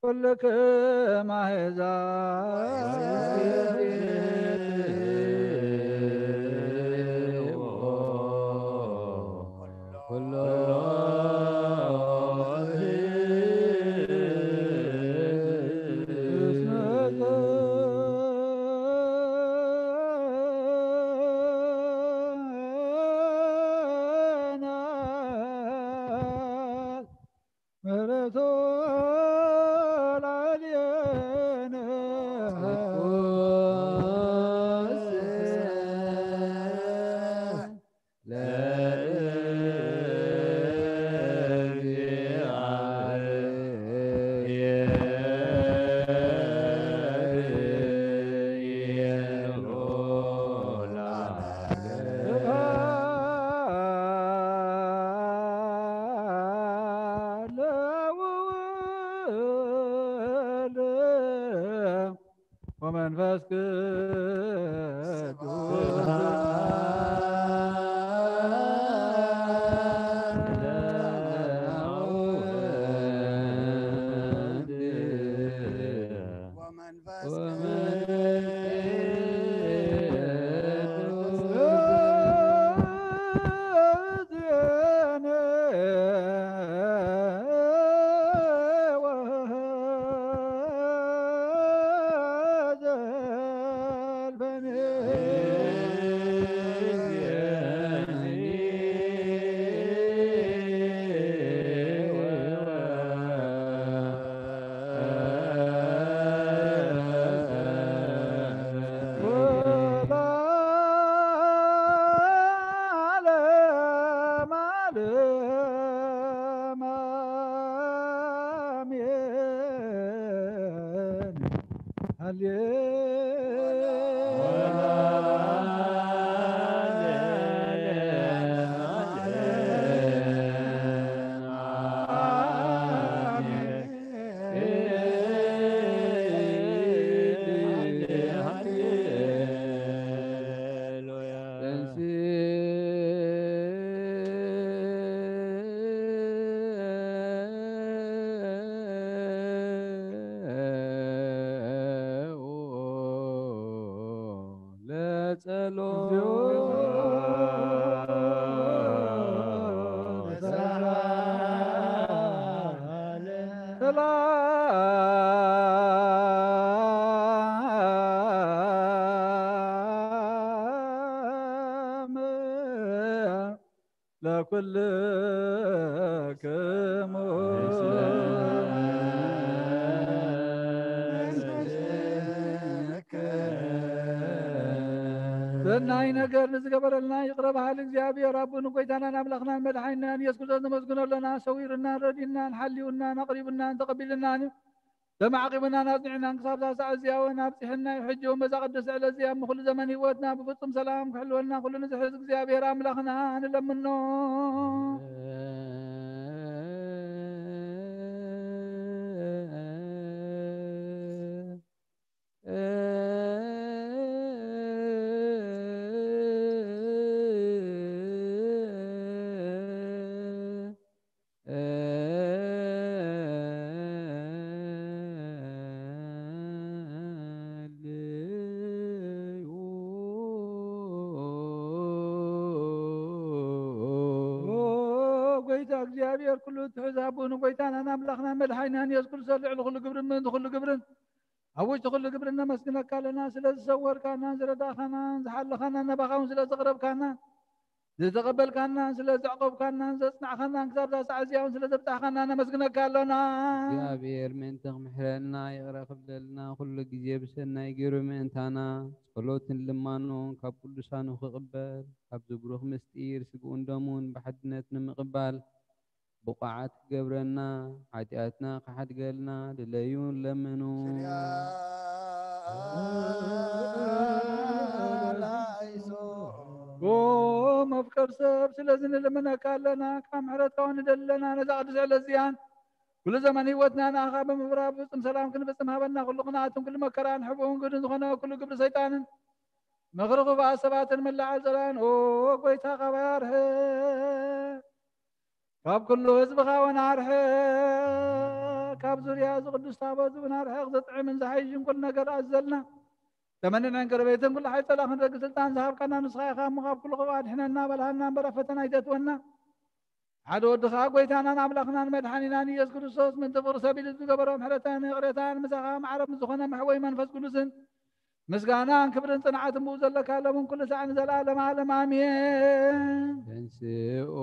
ኩልክም ኣሕዛብ ኩሎ ምሕረቱ ላዕሌነ ለወልድ ወመንፈስ ቅዱስ። ለኩልክሙ። ሰናይ ነገር ንዝገበረልና ይቕረ በሃሊ እግዚኣብሔር ኣቦን ጎይታናን ኣምላኽናን መድሓኒናን ኢየሱስ ክርስቶስ ነመስግኖ ኣለና። ሰዊሩናን ረዲእናን ሓልዩናን ኣቕሪቡናን ተቐቢልናን እዩ። ተማዕቂቡናን ኣጽኒዕናን ክሳብ እዛ ሰዓት እዚኣ እውን ኣብጺሕና እዩ። ሕጂ እውን በዛ ቅድስቲ ዕለት እዚኣ ኣብ ኩሉ ዘመን ህይወትና ብፍጹም ሰላም ክሕልወልና ኩሉ ንዝሕዝ እግዚኣብሔር ኣምላኽና ንለምኖ። ጎይታ እግዚኣብሔር ኩሉ ትሕዝ ኣቦን ጎይታናን ኣምላኽናን መድሓኒናን የሱስ ክርስቶስ ልዕሊ ኩሉ ግብርን ምእንቲ ኩሉ ግብርን ኣብ ውሽጢ ኩሉ ግብርን ነመስግነካ ኣለና። ስለ ዝሰወርካናን ዝረዳእካናን ዝሓለኻናን ናባኻ እውን ስለ ዘቕረብካናን ዝተቐበልካናን ስለ ዘዕቆብካናን ዘጽናዕካናን ክሳብ እዛ ሰዓት እዚኣ እውን ስለ ዘብጻሕካና ነመስግነካ ኣሎና። እግዚኣብሔር ምእንቲ ክምሕረልና ይቕረ ክብለልና ኩሉ ግዜ ብሰናይ ገይሩ ምእንታና ጸሎትን ልማኖን ካብ ቅዱሳኑ ክቕበል ካብዚ ብሩኽ ምስጢር ስግኡን ደሙን ብሓድነት ንምቕባል ብቑዓት ክገብረና ሓጢኣትና ክሓድገልና ድለዩን ለምኑ። ኦ መፍቀር ሰብ ስለዚ ንልምነካ ኣለና ካብ ምሕረትካ እውን ንደሊ ኣለና ነዛ ቅዱስ ዕለት እዚኣን ኩሉ ዘመን ህይወትና ንኣኻ ብምብራር ብፍጹም ሰላም ክንፍጽም ሃበና። ኩሉ ቅንኣትን ኩሉ መከራን ሕቡእን ግህድን ዝኾነ ኩሉ ግብሪ ሰይጣንን ምኽሪ ክፉኣት ሰባትን ምልዓል ጸላእን ኦ ጎይታ ካብ ኣርሕቕ ካብ ኩሉ ህዝብኻ እውን ኣርሕቕ። ካብ ዙርያ እዚ ቅዱስ ታቦት ዝብና ርሕቕ ዘጥዕምን ዝሓይሽን ኩሉ ነገር ኣዘልና። ተመንዕን ቅርበይትን ኩሉ ሓይል ጸላእ ክንረግ ስልጣን ዝሃብካና ንስኻ ኢኻ እሞ፣ ካብ ኩሉ ክፉእ ኣድሕነና፣ በልሃና እምበር ኣብ ፈተና ኣይተእትወና። ሓደ ወድኻ ጎይታናን ኣምላኽናን መድሓኒናን ኢየሱስ ክርስቶስ፣ ምእንቲ ፍቕሪ ሰብ ኢሉ ዝገበሮ ምሕረትን ይቕሬታን፣ ምሳኻ ማዕረ ምስ ዝኾነ መሕወይ መንፈስ ቅዱስን፣ ምስጋናን ክብርን ጽንዓትን ብኡ ዘለካ፣ ሎምን ኩሉ ሳዕ ንዘለዓለም ዓለም ኣሜን። ተንስኡ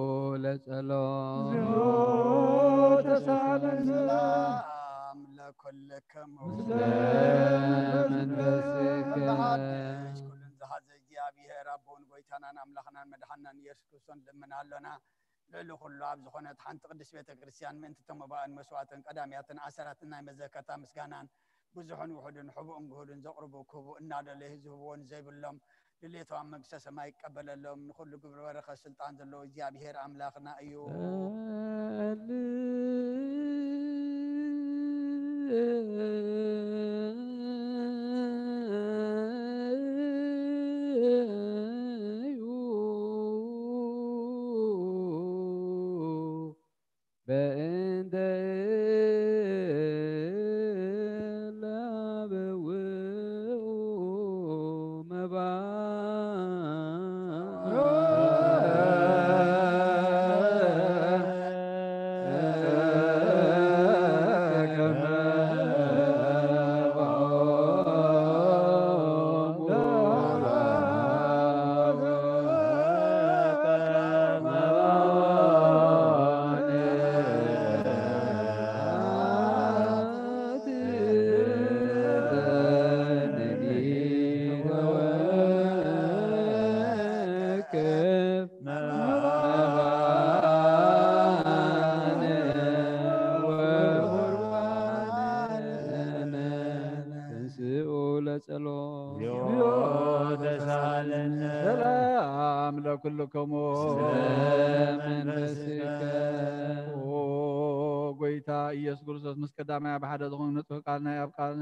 ለጸሎም። እግዚኦ ተሳለን። ሰላም ለኩልክሙ። ምስለ መንፈስከ። ብሓድሽ ኩሉን ዝሓዘ እግዚኣብሔር ኣቦን ጎይታናን ኣምላኽናን መድሓናን ኢየሱስ ክርስቶስ ንልምን ኣሎና። ልዕሊ ኩሉ ኣብ ዝኾነት ሓንቲ ቅድስት ቤተ ክርስቲያን ምእንቲ ተመባእን መስዋዕትን ቀዳምያትን ኣሰራትን ናይ መዘከርታ ምስጋናን ብዙሕን ውሑድን ሕቡእን ግሁድን ዘቕርቡ ክህቡ እናደለዩ ዝህብዎ ንዘይብሎም ድሌቶም ኣብ መንግስተ ሰማይ ይቀበለሎም። ንኹሉ ግብሪ በረኸት ስልጣን ዘለዎ እግዚኣብሔር ኣምላኽና እዩ። በእንተ እለ አበውኡ መባ ተንስኡ ለጸሎት። ተሳለነ። ሰላም ለኩልክሙ። መንፈስከ። ኦ ጎይታ ኢየሱስ ክርስቶስ፣ ምስ ቀዳማይ ብሓደ ዝኾነ ንጹህ ቃል ናይ ኣብ ቃል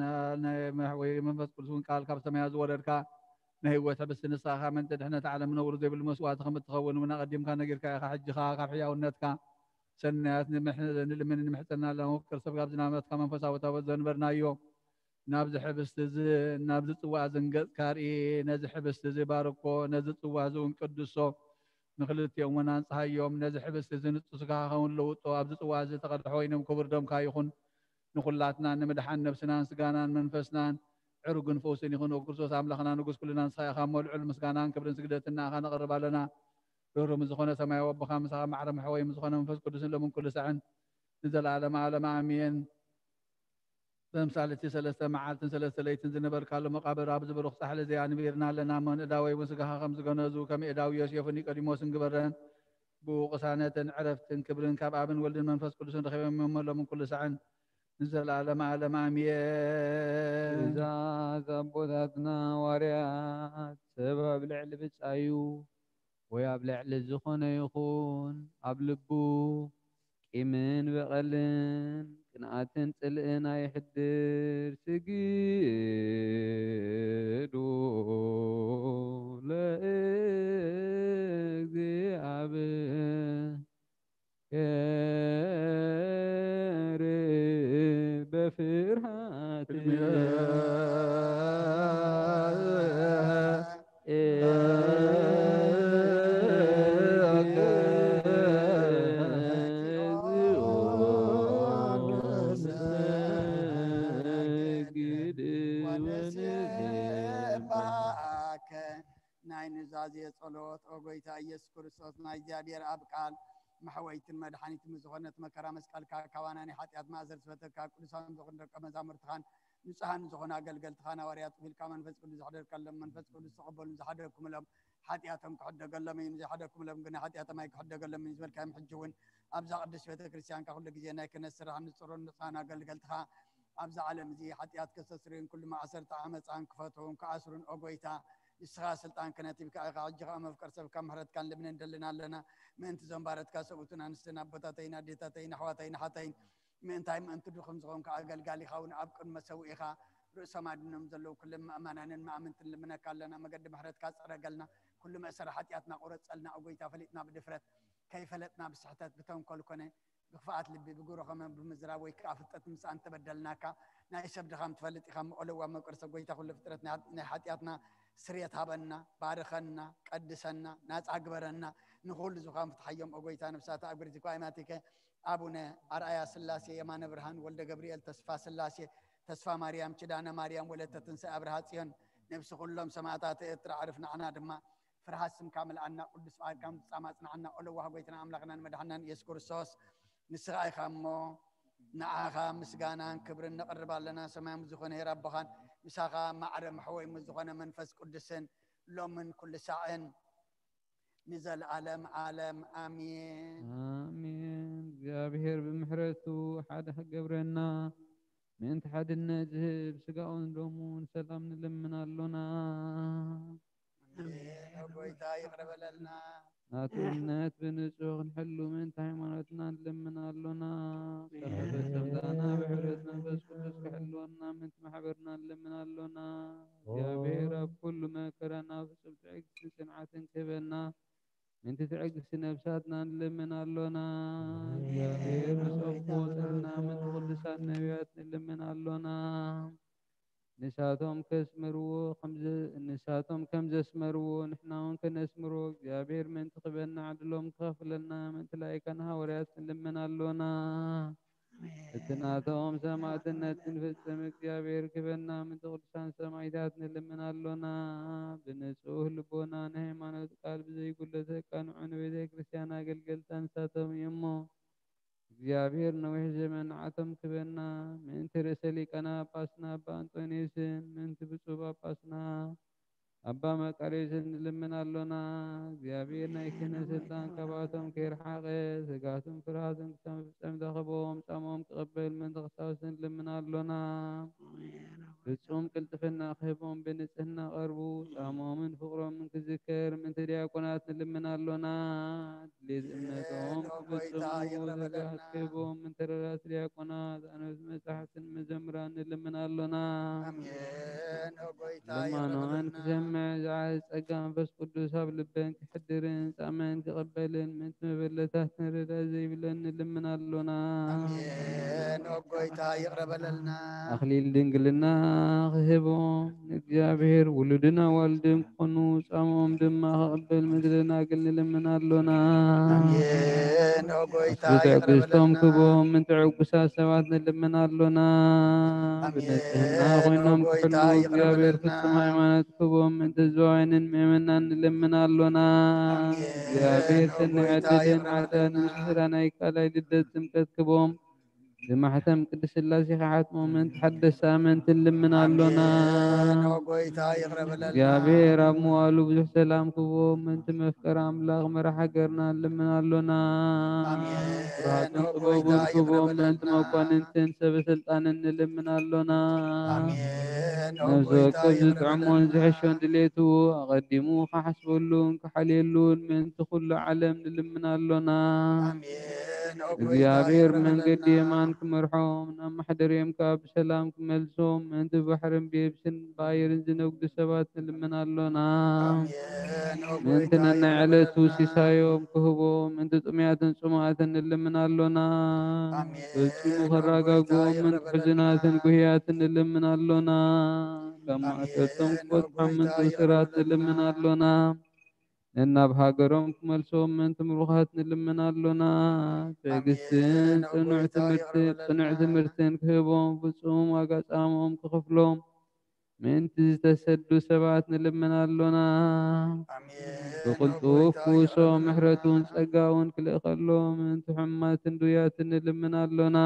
ናይ መሕወይ መንፈስ ቅዱስ እውን ቃል ካብ ሰማያ ዝወረድካ ናይ ህይወት ሕብስቲ ንስኻ ኢኻ። ምእንቲ ድሕነት ዓለም ነውሪ ዘይብሉ መስዋዕቲ ከም እትኸውን እውን ኣቐዲምካ ነጊርካ ኢኻ። ሕጂ ኸኣ ካብ ሕያውነትካ ሰናያት ንምሕ-፣ ንልምን ንምሕጸና ኣለና። ወፍቅር ሰብ ካብ ዝናመትካ መንፈሳዊ ታቦት ዘንበርናዮ ናብዚ ሕብስቲ እዚ፣ ናብዚ ጽዋ እዚ ንገጽካ ርኢ። ነዚ ሕብስቲ እዚ ባርኮ፣ ነዚ ጽዋ እዚ እውን ቅድሶ። ንክልቲኦም እውን ኣንጽሃዮም። ነዚ ሕብስቲ እዚ ንጹ ስጋኻ ኸውን ለውጦ። ኣብዚ ጽዋ እዚ ዝተቐድሐ ወይንም ክቡር ደምካ ይኹን። ንኹላትና ንምድሓን ነብስናን ስጋናን መንፈስናን ዕርጉን ፈውስን ይኹን። ኦ ክርስቶስ ኣምላኽና ንጉስ ኩልና ንስኻ ኢኻ እሞ፣ ልዑል ምስጋናን ክብርን ስግደትን ንኣኻ ነቕርብ ኣለና። ርህሩህ ምስ ዝኾነ ሰማያዊ ኣቦኻ፣ ምሳኻ ማዕረ መሕወይ ምስ ዝኾነ መንፈስ ቅዱስን ሎምን ኩሉ ሳዕን ንዘለዓለመ ዓለም ኣሜን። በምሳሌ እቲ ሰለስተ መዓልትን ሰለስተ ለይትን ዝነበርካሉ መቓብር ኣብዚ ብሩኽ ጻሕሊ እዚ ኣንቢርና ኣለና እሞ፣ ንእዳወይ እውን ስጋኻ ከም ዝገነዙ ከም ኤዳዊ ዮሴፍን ኒቆዲሞስን ግበረን። ብኡ ቅሳነትን ዕረፍትን ክብርን ካብ ኣብን ወልድን መንፈስ ቅዱስን ረኺቦም እዮም፣ ሎምን ኩሉ ሳዕን ንዘለዓለመ ዓለም ኣሜን። ትእዛዝ ኣቦታትና ሃዋርያት፣ ሰብ ኣብ ልዕሊ ብጻዩ ወይ ኣብ ልዕሊ ዝኾነ ይኹን ኣብ ልቡ ቂምን በቐልን ቅንኣትን ጽልእን ኣይሕድር። ስግዱ ለእግዚኣብሔር በፍርሃት። ናይ ኑዛዜ ጸሎት። ኦ ጎይታ ኢየሱስ ክርስቶስ፣ ናይ እግዚኣብሔር ኣብ ቃል መሕወይትን መድሓኒትን ዝኾነት መከራ መስቀልካ፣ ካባና ናይ ሓጢኣት ማእሰር ዝፈተካ ቅዱሳን ዝኾኑ ደቀ መዛሙርትኻን ንጹሃን ዝኾኑ ኣገልገልትኻን ሃዋርያት ውፊልካ መንፈስ ቅዱስ ዝሕደርከሎም፣ መንፈስ ቅዱስ ተቐበሉን ዝሓደርኩምሎም ሓጢኣቶም ክሕደገሎም እዩ፣ ዘይሓደርኩምሎም ግን ሓጢኣቶም ኣይክሕደገሎም እዩ ዝበልካዮም፣ ሕጂ እውን ኣብዛ ቅድስት ቤተ ክርስቲያንካ ኩሉ ግዜ ናይ ክህነት ስራሕ ንጽሩን ንጹሃን ኣገልገልትኻ ኣብዚ ዓለም እዚ ሓጢኣት ከስተስርዩን ኩሉ ማእሰርቲ ዓመፃን ክፈትሑን ክኣስሩን፣ ኦ ጎይታ፣ ንስኻ ስልጣን ክህነት ሂብካ ኢኻ። ሕጂ ኸኣ መፍቀር ሰብካ ምሕረትካን ልምንን ደልና ኣለና። ምእንቲ እዞም ባረትካ ሰብኡትን ኣንስትን ኣቦታተይን ኣዴታተይን ኣሕዋተይን ኣሓተይን፣ ምእንታይ ምእንቲ ድኹም ዝኾንካ ኣገልጋሊኻ እውን ኣብ ቅድሚ መሰውኢኻ ርእሶም ኣድኖም ዘለዉ ኩሎም ምእመናንን ምእምንትን ልምነካ ኣለና። መገዲ ምሕረትካ ጽረገልና። ኩሉ መእሰሪ ሓጢኣትና ቁረጸልና። ኦ ጎይታ፣ ፈሊጥና ብድፍረት፣ ከይፈለጥና ብስሕተት ብተንኮል ኮነ ብክፍኣት ልቢ ብግብሪ ከመ ብምዝራብ ወይ ከዓ ፍልጠት ምሳእ እንተበደልናካ፣ ናይ ሰብ ድኻም ትፈልጥ ኢኻ እሞ፣ ኦለዋ መቅርሰ ጎይታ ኩሉ ፍጥረት ናይ፣ ናይ ሓጢኣትና ስርየት ሃበና፣ ባርኸና፣ ቀድሰና፣ ናጻ ግበረና። ንኹሉ ዝኻም ፍትሓዮም ኦጎይታ፣ ነፍሳት ኣጉሪቲ ኳይማቲከ ኣቡነ ኣርኣያ ስላሴ፣ የማነ ብርሃን፣ ወልደ ገብርኤል፣ ተስፋ ስላሴ፣ ተስፋ ማርያም፣ ኪዳነ ማርያም፣ ወለተ ትንሳኤ፣ ኣብርሃ ጽዮን፣ ነፍሲ ኩሎም ሰማዕታት ኤርትራ፣ ዕርፍ ንዓና ድማ ፍርሃት ስምካ ምልኣና፣ ቅዱስ ፍቓድካ ምፍጻም ኣጽንዓና። ኦለዋ ጎይታና ኣምላኽናን መድሓናን ኢየሱስ ክርስቶስ፣ ንስኻ ኢኻ እሞ፣ ንዓኻ ምስጋናን ክብርን ነቕርብ ኣለና። ሰማያዊ ዝኾነ ሄር ኣቦኻን ምሳኻ ማዕረ መሕወይ ምስ ዝኾነ መንፈስ ቅዱስን ሎምን ኩሉ ሳዕን ንዘለዓለም ዓለም ኣሜን። ኣሜን። እግዚኣብሔር ብምሕረቱ ሓደ ክገብረና፣ ምእንቲ ሓድነት ዝህብ ስጋኡን ደሙን ሰላም ንልምን ኣሎና። ኣሜን። ጎይታ ይቕረ በለልና። ናቱ እምነት ብንጹህ ክንሕሉ ምእንቲ ሃይማኖትና ንልምን ኣሎና። ሰላም ሰላምና ብሕብረት መንፈስ ቅዱስ ክሕልወና ምእንቲ ማሕበርና ንልምን ኣሎና። እግዚኣብሔር ኣብ ኩሉ መከራና ፍጹም ትዕግስትን ጽንዓትን ክህበና ምእንቲ ትዕግስቲ ነብሳትና ንልምን ኣሎና። እግዚኣብሔር ምስ ኣቦ ጸርና ምእንቲ ቅዱሳን ነቢያት ንልምን ኣሎና። ንሳቶም ከስምርዎ ከምዘ-፣ ንሳቶም ከም ዘስመርዎ ንሕና እውን ከነስምሮ እግዚኣብሔር ምእንቲ ክበና ዕድሎም ክኸፍለልና ምእንቲ ላይካን ሃዋርያት ንልምን ኣሎና። እቲ ናቶም ሰማዕትነት ክንፍጽም እግዚኣብሔር ክበና ምእንቲ ቅዱሳን ሰማዕታት ንልምን ኣሎና። ብንጹህ ልቦና ንሃይማኖት ቃል ብዘይጉለት ዘቃንዑ ንቤተ ክርስቲያን ኣገልገልታ ንሳቶም እዮም እሞ፣ እግዚኣብሔር ነዊሕ ዘመን ንዓቶም ክበና ምእንቲ ርእሰ ሊቃና ጳጳስና ኣባ ኣንጦንዮስን ምእንቲ ብፁዕ ጳጳስና ኣባ መቃርዮስን ንልምን ኣሎና። እግዚኣብሔር ናይ ክህነት ስልጣን ካብኣቶም ከይርሓቐ፣ ስጋቱን ፍርሃቱን ክሳብ ፍጻሜ ክህቦም ጻምኦም ክቕበል ምእንቲ ክሳውስን ንልምን ኣሎና። ፍጹም ቅልጥፍና ክህቦም ብንጽህና ቀርቡ፣ ጻምኦምን ፍቕሮምን ክዝከር ምእንቲ ዲያቆናት ንልምን ኣሎና። ድሌት እምነቶም ክፍጽሙ ዘጋት ክህቦም ምእንቲ ረዳት ዲያቆናት፣ ኣንበብቲ መጻሕፍትን መዘምራን ንልምን ኣሎና። ኣሜን። ኦ ጎይታ ልማኖን ይቕረ በለልና። ክሰምዕ ዝዓዝ ጸጋ መንፈስ ቅዱስ ኣብ ልበን ክሕድርን ጻመን ክቕበልን ምእንቲ መበለታት ንረዳእ ዘይብለን ንልምን ኣሎና። ኣሜን። ኦ ጎይታ ይቕረ በለልና። ኣኽሊል ድንግልና ክህቦም ንእግዚኣብሔር ውሉድን ኣዋልድን ክኾኑ ጻምኦም ድማ ክቕበል ምእንቲ ደናግል ንልምን ኣሎና። ኣሜን። ኦ ጎይታ ኣስፍተ ይቕረ ትዕግስቶም በለልና። ክህቦም ምእንቲ ዕጉሳት ሰባት ንልምን ኣሎና። ኣሜን። ብንጽህና ኦ ኮይኖም ጎይታ ክሕልዉ ይቕረ እግዚኣብሔር በለልና። ፍጹም ሃይማኖት ክህቦም ምእንቲ ህዝባውያንን ምእመናን ንልምን ኣሎና። ኣሜን። እግዚኣብሔር ኦ ሰኒ ጎይታ ዕድልን ይቕረ ዓዳን በለልና። ምስጢራ ናይ ካልኣይ ልደት ጥምቀት ክህቦም ብማሕተም ቅድስት ሥላሴ ክሓትሞም ምእንቲ ሓደስቲ ኣመንቲ ንልምን ኣሎና። ኣሜን። ኦ ጎይታ ይቕረ በለልና። እግዚኣብሔር ኣብ መዋሉ ብዙሕ ሰላም ክህቦም ምእንቲ መፍቀር ኣምላኽ መራሕ ሃገርና ንልምን ኣሎና። ኣሜን። ፍርሃቱን ኦ ጥበቡን ጎይታ ይቕረ ክህቦም ምእንቲ በለልና። መኳንንትን ሰበ ስልጣንን ንልምን ኣሎና። ኣሜን። ኦ ነፍሲ ጎይታ ወከፍ ይቕረ ዝጥዕሞን በለልና። ዝሕሾን ድሌቱ ኣቐዲሙ ክሓስበሉን ክሓልየሉን ምእንቲ ኩሉ ዓለም ንልምን ኣሎና። ኣሜን። ኦ ጎይታ እግዚኣብሔር ይቕረ መንገዲ በለልና። የማን ክመርሖም፣ ናብ ማሕደርዮም ከኣ ብሰላም ክመልሶም፣ ምእንቲ ባሕርን ብየብስን ብኣየርን ዝነግዱ ሰባት ንልምን ኣሎና። ኣሜን። ኦ ምእንቲ ጎይታ ነናይ ይቕረ ዕለቱ በለልና። ሲሳዮም ክህቦም፣ ምእንቲ ጥሙያትን ጽሙኣትን ንልምን ኣሎና። ኣሜን። ፈጺሙ ኦ ጎይታ ከራጋግኦም፣ ይቕረ ምእንቲ በለልና። ሕዙናትን ጉህያትን ንልምን ኣሎና። ካብ ኣሜን። ማእሰርቶም ኦ ክፈትሖም፣ ጎይታ ምእንቲ ይቕረ እሱራት በለልና። ንልምን ኣሎና። ነናብ ሃገሮም ክመልሶም ምእንቲ ምሩኻት ንልምን ኣሎና። ትዕግስትን ኣሜን። ኦ ጽኑዕ ጎይታ ትምህርቲ-፣ ይቕረ ጽኑዕ በለልና። ትምህርትን ክህቦም፣ ፍጹም ዋጋ ጻምኦም ክኸፍሎም ምእንቲ ዝተሰዱ ሰባት ንልምን ኣሎና። ኣሜን። ኦ ብቕልጡፍ ጎይታ ፍውሶም ይቕረ በለልና። ምሕረቱን ጸጋውን ክልእኸሎም ምእንቲ ሕሙማትን ድውያትን ንልምን ኣሎና።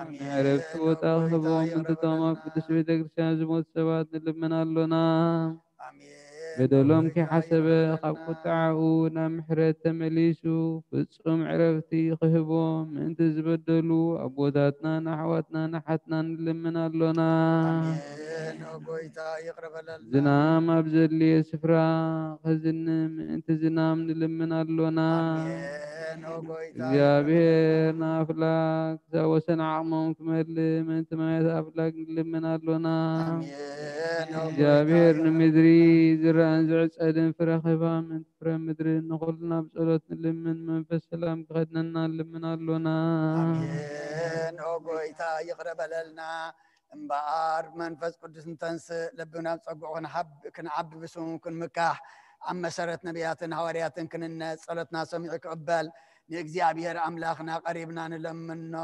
ኣሜን። ንዕረፍቲ ኦ ቦታ ጎይታ ክህቦም ይቕረ ምእንቲ እቶም ኣብ በለልና። ቅድስት ቤተ ክርስቲያን ዝሞቱ ሰባት ንልምን ኣሎና። ኣሜን። በደሎም ኦ ጎይታ ከይሓሰበ ይቕረ ካብ በለልና። ቁጥዓኡ ናብ ምሕረት ተመሊሱ ፍጹም ዕረፍቲ ክህቦም ምእንቲ ዝበደሉ ኣቦታትናን ኣሕዋትናን ኣሓትናን ንልምን ኣሎና። ኣሜን። ኦ ጎይታ ይቕረ በለልና። ዝናም ኣብ ዘድልዮ ስፍራ ከዝንም ምእንቲ ዝናም ንልምን ኣሎና። ኣሜን። ኦ ጎይታ እግዚኣብሔር ይቕረ በለልና። ንኣፍላግ ክሳብ ወሰን ዓቕሞም ክመልእ ምእንቲ ማያት ኣፍላግ ንልምን ኣሎና። ኣሜን። ኦ እግዚኣብሔር ጎይታ ንምድሪ ይቕረ በለልና። ዝዕጸድን ፍረ ክህባ ምእንቲ ፍረ ምድሪ ንኹልና ብጸሎት ንልምን። መንፈስ ሰላም ክኸድነና ንልምን ኣሎና። ኣሜን። ኦ ጎይታ ይቕረ በለልና። እምበኣር መንፈስ ቅዱስ እንተንስእ ልብና ብጸግኡ ክንሓብ-፣ ክንዓቢ ብስሙ ክንምካሕ ኣብ መሰረት ነቢያትን ሃዋርያትን ክንነጽ ጸሎትና ሰሚዑ ክቕበል ንእግዚኣብሔር ኣምላኽና ቀሪብና ንለምኖ።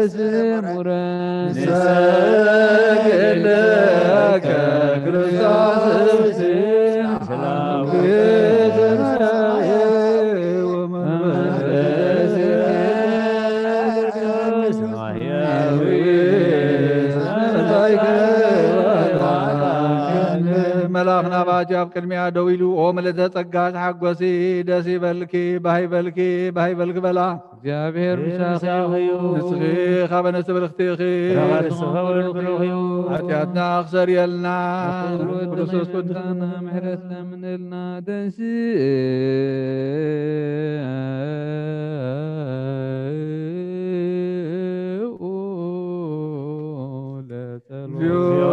ስሙረ ንሰግድ ለከ ክርስቶስ ሰላም ትንሳኤ ወመንፈስ መልኣኽ ናባቲ ኣብ ቅድሚያ ደው ኢሉ፣ ኦ ምልእተ ጸጋ ተሓጎሲ፣ ደስ ይበልኪ፣ ባህ ይበልኪ፣ ባህ ይበልኪ በላ። እግዚኣብሔር ምሳኺ እዩ። ንስኺ ካብ ኣንስቲ ብርኽቲ ኢኺ። ፍረ ከርስኺ ብሩኽ እዩ። ሓጢኣትና ክሰርየልና። ብኽቡር ወዲ ክርስቶስ መድሓኒትና ምሕረት ለምንልና። ተንስኡ ለጸሎት።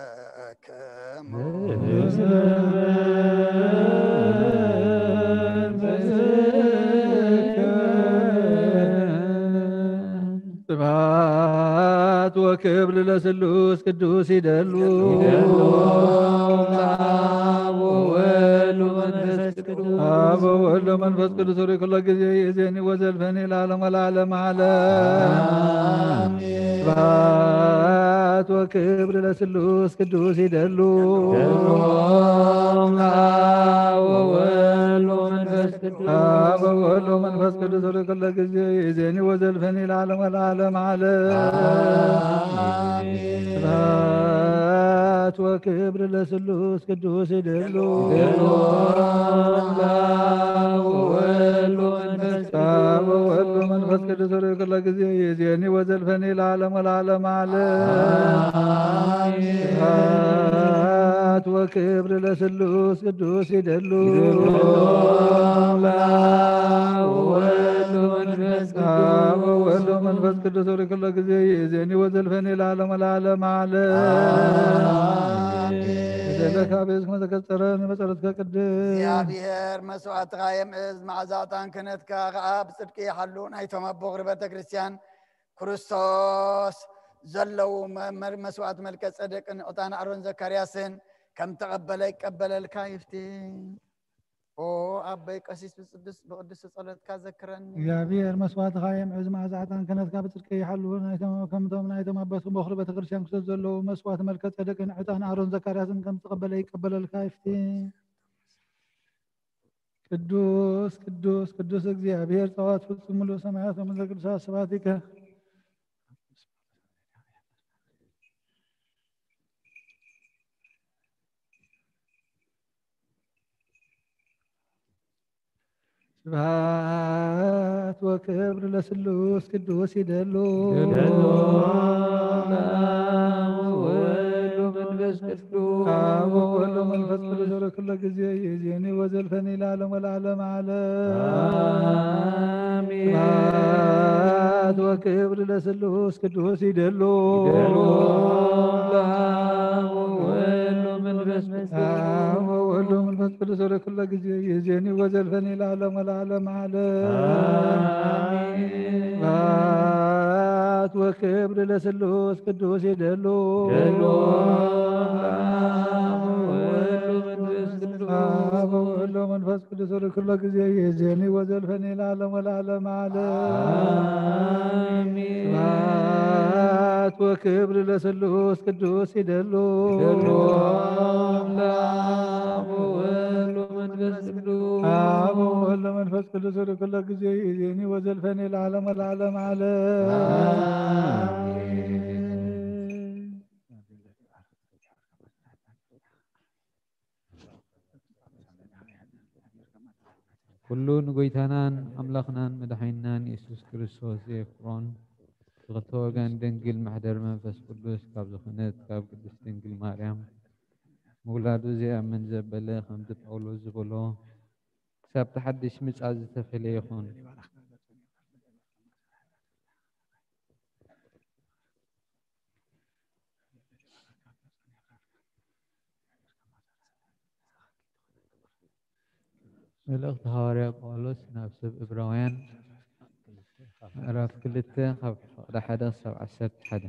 ለኩልክሙ። ስብሐት ወክብር ለስሉስ ቅዱስ ይደሉ። ይደሉ ለአብ ወወልድ ወመንፈስ ቅዱስ። አብ ወወልድ ወመንፈስ ቅዱስ ሩይ ኩሎ ጊዜ ይእዜኒ ወዘልፈኒ ለዓለም ወለዓለም ዓለም። አሜን። ስብሐት ወክብር ለስሉስ ቅዱስ ይደሉ። ይደሉ ለአብ ወወልድ ወመንፈስ ቅዱስ። አብ ወወልድ ወመንፈስ ቅዱስ ሩይ ኩሎ ጊዜ ይእዜኒ ወዘልፈኒ ለዓለም ወለዓለም ዓለም። አሜን። ስብሐት ወክብር ለስሉስ ቅዱስ ይደሉ። ይደሉ ለአብ ወወልድ ወመንፈስ ቅዱስ። አብ ወወልድ ወመንፈስ ቅዱስ ሩይ ኩሎ ጊዜ ይእዜኒ ወዘልፈኒ ለዓለም ወለዓለም ዓለም። አሜን። ስብሐት ወክብር ለስሉስ ቅዱስ ይደሉ። ይደሉ ለአብ ወወልድ ወመንፈስ ቅዱስ። አብ ወወልድ ወመንፈስ ቅዱስ ሩይ ኩሎ ጊዜ ይእዜኒ ወዘልፈኒ ለዓለም ወለዓለም ዓለም። አሜን። በደለካ ቤዝኩ መዘከር ጸረኒ በጸሎትከ ቅድስ። እግዚኣብሔር መስዋዕትኻ የምእዝ፣ መዓዛ ዕጣን ክህነትካ ኸዓ ብጽድቂ ይሓሉ። ናይቶም ኣቦ ኽሪ ቤተ ክርስቲያን ክርስቶስ ዘለዉ መ-፣ መ-፣ መስዋዕት መልከ ጸደቅን ዕጣን ኣሮን ዘካርያስን ከም ተቐበለ ይቀበለልካ ይፍቲ። ኦ ኣቦይ ቀሲስ ብጽዱስ ብቅዱስ ጸሎትካ ዘክረኒ። እግዚኣብሔር መስዋዕትኻ የምዕዝ፣ መዓዛ ዕጣን ክህነትካ ብጽድቂ ይሓሉ። ናይቶም፣ ከምቶም ናይቶም ኣቦ ኽሪ ቤተ ክርስቲያን ክርስቶስ ዘለዉ መስዋዕት መልከ ጸደቅን ዕጣን ኣሮን ዘካርያስን ከም ተቐበለ ይቀበለልካ ይፍቲ። ቅዱስ ቅዱስ ቅዱስ እግዚኣብሔር ጸባኦት ፍጹም ምሉእ ሰማያት ወምድረ ቅዱሳት ስብሐቲከ። ስብሐት ወክብር ለስሉስ ቅዱስ ይደሉ። ይደሉ ለአብ ወወልድ ወመንፈስ ቅዱስ። አብ ወወልድ ወመንፈስ ቅዱስ ወለኩሎ ጊዜ ይእዜኒ ወዘልፈኒ ለዓለም ወለዓለም ዓለም። አሜን። ስብሐት ወክብር ለስሉስ ቅዱስ ይደሉ። ይደሉ ለአብ ወወልድ ወመንፈስ ቅዱስ። አብ ወወልድ ወመንፈስ ቅዱስ ወለኩሎ ጊዜ ይእዜኒ ወዘልፈኒ ለዓለም ወለዓለም ዓለም። አሜን። ስብሐት ወክብር ለስሉስ ቅዱስ ይደሉ። ይደሉ ለአብ ወወልድ ወመንፈስ ቅዱስ። አብ ወወልድ ወመንፈስ ቅዱስ ወለኩሎ ጊዜ ይእዜኒ ወዘልፈኒ ለዓለም ወለዓለም ዓለም። አሜን። ስብሐት ወክብር ለስሉስ ቅዱስ ይደሉ። ይደሉ ለአብ ወወልድ ወመንፈስ ቅዱስ። አብ ወወልድ ወመንፈስ ቅዱስ ወለኩሎ ጊዜ ይእዜኒ ወዘልፈኒ ለዓለም ወለዓለም ዓለም። አሜን። ኩሉ ንጎይታናን ኣምላኽናን መድሓኒናን የሱስ ክርስቶስ ዘየፍቅሮን ብኽልተ ወገን ድንግል መሕደር መንፈስ ቅዱስ ካብ ዝኾነት ካብ ቅድስት ድንግል ማርያም ምውላዱ ዘይኣምን ዘበለ ከምቲ ጳውሎስ ዝበሎ ክሳብ እቲ ሓድሽ ምጻእ ዝተፈልየ ይኹን። መልእኽቲ ሃዋርያ ጳውሎስ ናብ ሰብ እብራውያን፣ ምዕራፍ ክልተ፣ ካብ ፍቕዲ ሓደ ክሳብ ዓሰርተ ሓደ።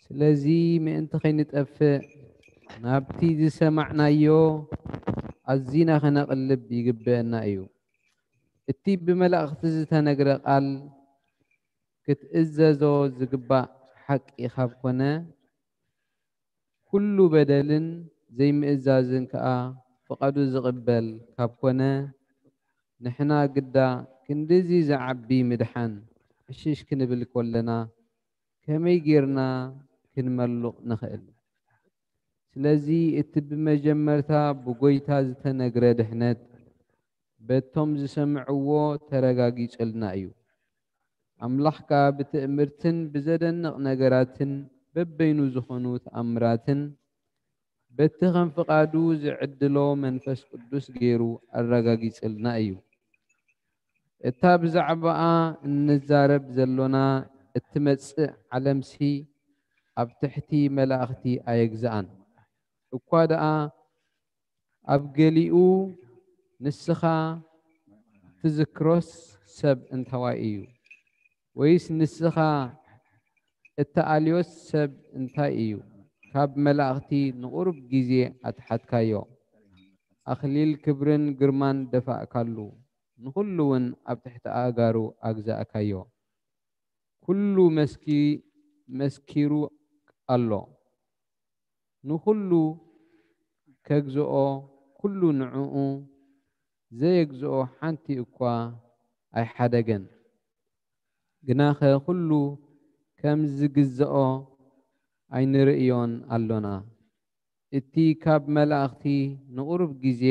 ስለዚ ምእንቲ ከይንጠፍእ ናብቲ ዝሰማዕናዮ ኣዚና ከነቕልብ ይግብአና እዩ። እቲ ብመላእኽቲ ዝተነግረ ቃል ክትእዘዞ ዝግባእ ሓቂ ካብ ኮነ፣ ኩሉ በደልን ዘይምእዛዝን ከኣ ፍቓዱ ዝቕበል ካብ ኮነ፣ ንሕና ግዳ ክንድዚ ዝዓቢ ምድሓን ዕሽሽ ክንብል ከለና፣ ከመይ ጌርና ክንመሉቕ ንኽእል? ስለዚ እቲ ብመጀመርታ ብጎይታ ዝተነግረ ድሕነት በቶም ዝሰምዕዎ ተረጋጊጹልና እዩ። ኣምላኽ ከኣ ብትእምርትን ብዘደንቕ ነገራትን በበይኑ ዝኾኑ ተኣምራትን በቲ ከም ፍቓዱ ዝዕድሎ መንፈስ ቅዱስ ገይሩ ኣረጋጊጽልና እዩ። እታ ብዛዕባኣ እንዛረብ ዘሎና እትመጽእ ዓለምሲ ኣብ ትሕቲ መላእኽቲ ኣየግዝኣን። እኳ ደኣ ኣብ ገሊኡ ንስኻ ትዝክሮስ ሰብ እንታዋይ እዩ? ወይስ ንስኻ እተኣልዮስ ሰብ እንታይ እዩ? ካብ መላእኽቲ ንቑሩብ ግዜ ኣትሓትካዮ። ኣኽሊል ክብርን ግርማን ደፋእካሉ፣ ንኹሉ እውን ኣብ ትሕቲ ኣእጋሩ ኣግዛእካዮ። ኩሉ መስኪ-፣ መስኪሩ ኣሎ። ንኹሉ ከግዝኦ፣ ኩሉ ንዕኡ ዘየግዝኦ ሓንቲ እኳ ኣይሓደገን። ግናኸ ኩሉ ከም ዝግዝኦ ኣይንርእዮን ኣሎና። እቲ ካብ መላእኽቲ ንቑሩብ ግዜ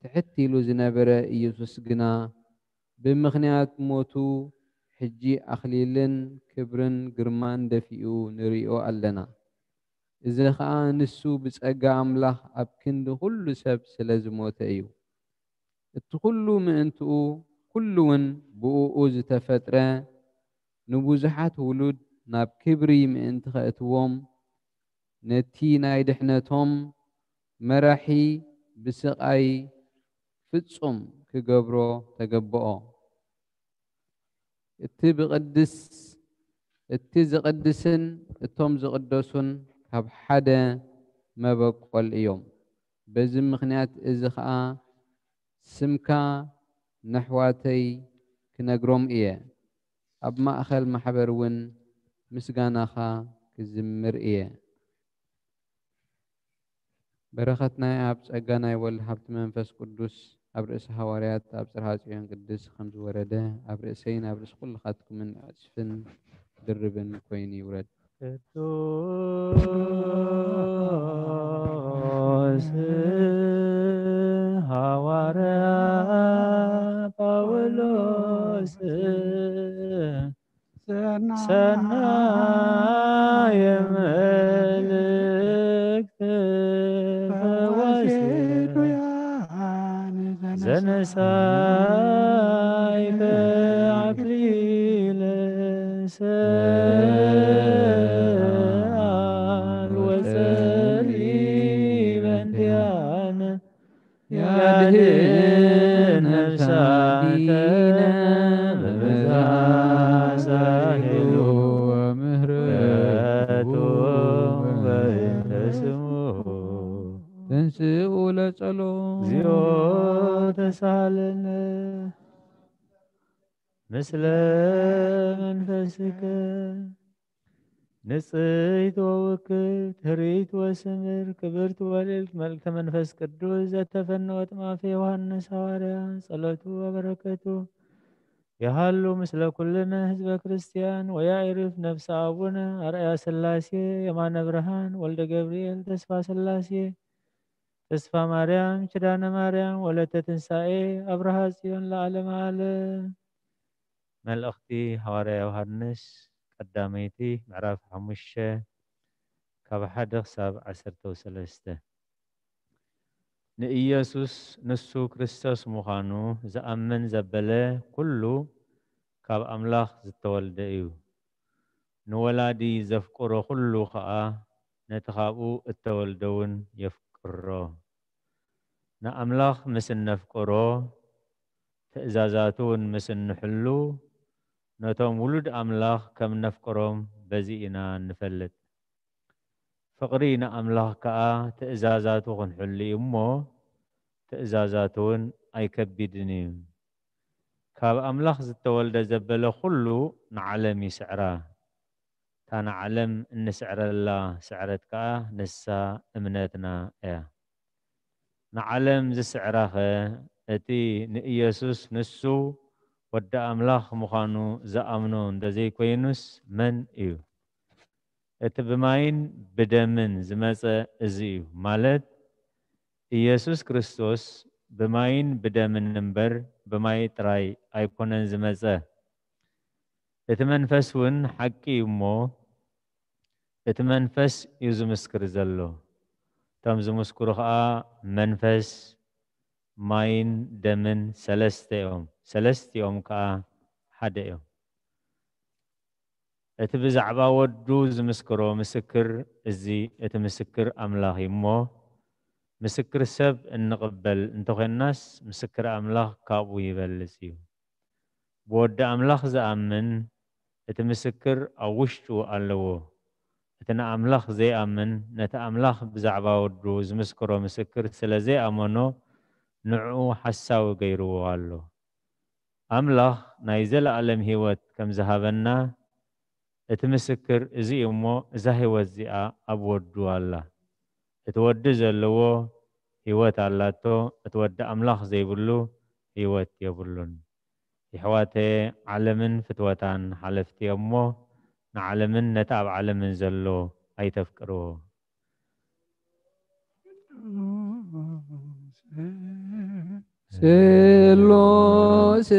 ትሕት ኢሉ ዝነበረ ኢየሱስ ግና፣ ብምኽንያት ሞቱ ሕጂ ኣኽሊልን ክብርን ግርማን ደፊኡ ንርእዮ ኣለና። እዚ ኸኣ ንሱ ብጸጋ ኣምላኽ ኣብ ክንዲ ኹሉ ሰብ ስለ ዝሞተ እዩ። እቲ ኹሉ ምእንትኡ፣ ኩሉ እውን ብእኡ ዝተፈጥረ፣ ንብዙሓት ውሉድ ናብ ክብሪ ምእንቲ ኸእትዎም፣ ነቲ ናይ ድሕነቶም መራሒ ብስቓይ ፍጹም ክገብሮ ተገብኦ። እቲ ብቕድስ-፣ እቲ ዝቕድስን እቶም ዝቕደሱን ካብ ሓደ መበቆል እዮም። በዚ ምኽንያት እዚ ኸኣ ስምካ ነሕዋተይ ክነግሮም እየ፣ ኣብ ማእከል ማሕበር እውን ምስጋናኻ ክዝምር እየ። በረኸት ናይ ኣብ ጸጋ ናይ ወልድ ሃብቲ መንፈስ ቅዱስ ኣብ ርእሲ ሃዋርያት ኣብ ጽርሃ ጽዮን ቅድስ ከም ዝወረደ፣ ኣብ ርእሰይን ኣብ ርእሲ ኩልኻትኩምን ዕጽፍን ድርብን ኮይኑ ይውረድ። ቅዱስ ሃዋርያ ጳውሎስ ሰናየ መልእክት ፈዋሲ ዘነሳይከ ኣክሊለ ሰኣል ወጸሊ በንቲኣነ ያድህን ነፍሳተ በብዝሓ ሳህሉ ወምህረቱ በእንተ ስሙ። ተንስኡ ለጸሎ። እግዚኦ ተሳሃለነ ምስለ መንፈስከ። ንጽሕት ወውክብት፣ ህርይት ወስምር፣ ክብርት ወልዕልት መልእክተ መንፈስ ቅዱስ ዘተፈነወት ማፈ ዮሃንስ ሃዋርያ፣ ጸሎቱ ወበረከቱ ይሃሉ ምስለ ኩልነ ህዝበ ክርስቲያን። ወያኢርፍ ነፍሰ ኣቡነ ኣርአያ ስላሴ የማነ ብርሃን ወልደ ገብርኤል ተስፋ ስላሴ ተስፋ ማርያም ኪዳነ ማርያም ወለተ ትንሳኤ ኣብርሃ ጽዮን ለዓለመ ዓለም። መልእኽቲ ሃዋርያ ዮሃንስ ቀዳመይቲ ምዕራፍ ሓሙሽተ ካብ ሓደ ክሳብ ዓሰርተ ሰለስተ። ንኢየሱስ ንሱ ክርስቶስ ምዃኑ ዝኣምን ዘበለ ኩሉ ካብ ኣምላኽ ዝተወልደ እዩ። ንወላዲ ዘፍቅሮ ኩሉ ኸኣ ነቲ ኻብኡ እተወልደ እውን የፍቅሮ። ንኣምላኽ ምስ እነፍቅሮ፣ ትእዛዛቱ እውን ምስ እንሕሉ፣ ነቶም ውሉድ ኣምላኽ ከም ነፍቅሮም በዚ ኢና እንፈልጥ። ፍቕሪ ንኣምላኽ ከኣ ትእዛዛቱ ክንሕሉ እዩ እሞ፣ ትእዛዛቱ እውን ኣይከቢድን እዩ። ካብ ኣምላኽ ዝተወልደ ዘበለ ኩሉ ንዓለም ይስዕራ። እታ ንዓለም እንስዕረላ ስዕረት ከኣ ንሳ እምነትና እያ። ንዓለም ዝስዕራኸ እቲ ንኢየሱስ ንሱ ወዲ ኣምላኽ ምዃኑ ዝኣምኖ እንተዘይኮይኑስ መን እዩ? እቲ ብማይን ብደምን ዝመጸ እዚ እዩ፣ ማለት ኢየሱስ ክርስቶስ ብማይን ብደምን እምበር ብማይ ጥራይ ኣይኮነን ዝመጸ። እቲ መንፈስ እውን ሓቂ እዩ እሞ፣ እቲ መንፈስ እዩ ዝምስክር ዘሎ። እቶም ዝምስክሩ ኸኣ መንፈስ፣ ማይን ደምን ሰለስተ እዮም፣ ሰለስቲኦም ከኣ ሓደ እዮም። እቲ ብዛዕባ ወዱ ዝምስክሮ ምስክር እዚ እቲ ምስክር ኣምላኽ እዩ እሞ፣ ምስክር ሰብ እንቕበል እንተኾንናስ፣ ምስክር ኣምላኽ ካብኡ ይበልጽ እዩ። ብወዲ ኣምላኽ ዝኣምን እቲ ምስክር ኣብ ውሽጡ ኣለዎ። እቲ ንኣምላኽ ዘይኣምን ነቲ ኣምላኽ ብዛዕባ ወዱ ዝምስክሮ ምስክር ስለ ዘይኣመኖ፣ ንዕኡ ሓሳዊ ገይርዎ ኣሎ። ኣምላኽ ናይ ዘለኣለም ህይወት ከም ዝሃበና እቲ ምስክር እዚ እዩ እሞ፣ እዛ ህይወት እዚኣ ኣብ ወዱ ኣላ። እቲ ወዲ ዘለዎ ህይወት ኣላቶ፣ እቲ ወዲ ኣምላኽ ዘይብሉ ህይወት የብሉን። የሕዋተየ፣ ዓለምን ፍትወታን ሓለፍቲ እዮም እሞ፣ ንዓለምን ነቲ ኣብ ዓለምን ዘሎ ኣይተፍቅርዎ። ስሉስ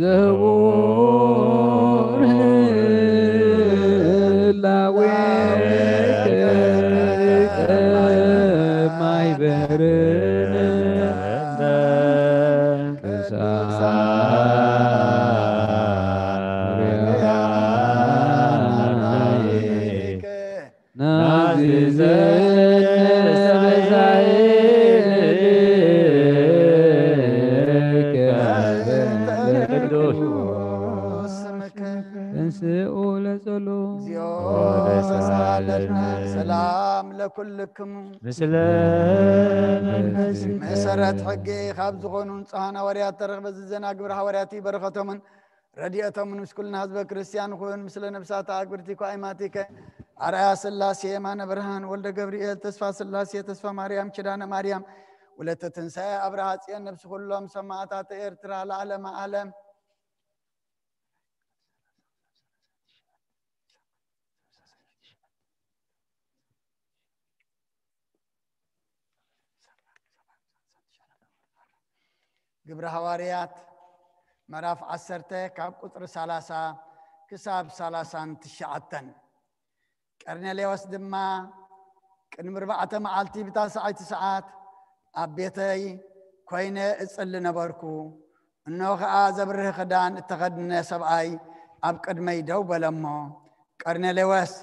ዘቡር ህላዌ ከማይበርን ቅዱስ ስምከ። ተንስኡ ለጸሎት። እግዚኦ ተሳለነ። ሰላም ለኩልክሙ። ምስለ መንፈስከ። መሰረት ሕጊ ካብ ዝኾኑ ንጹሃን ሃዋርያት ተረኽበ። ዝዘና ግብረ ሃዋርያት በረኸቶምን ረድኤቶምን ምስ ኩልና ህዝበ ክርስቲያን ኩን። ምስለ ነብሳት ኣግብርቲ ኳይማቲከ ኣርኣያ ስላሴ፣ የማነ ብርሃን፣ ወልደ ገብርኤል፣ ተስፋ ስላሴ፣ ተስፋ ማርያም፣ ኪዳነ ማርያም፣ ወለተ ትንሳኤ፣ ኣብርሃ ጽዮን፣ ነብሲ ኩሎም ሰማዕታት ኤርትራ ለዓለመ ዓለም። ግብረ ሃዋርያት ምዕራፍ ዓሰርተ ካብ ቁጽሪ ሰላሳ ክሳብ ሰላሳን ትሽዓተን። ቀርኔሌዎስ ድማ፣ ቅድሚ ኣርባዕተ መዓልቲ ብታስዓይቲ ሰዓት ኣብ ቤተይ ኮይነ እጽሊ ነበርኩ። እንሆ ኸኣ ዘብርህ ክዳን እተኸድነ ሰብኣይ ኣብ ቅድመይ ደው በለ እሞ፣ ቀርኔሌዎስ፣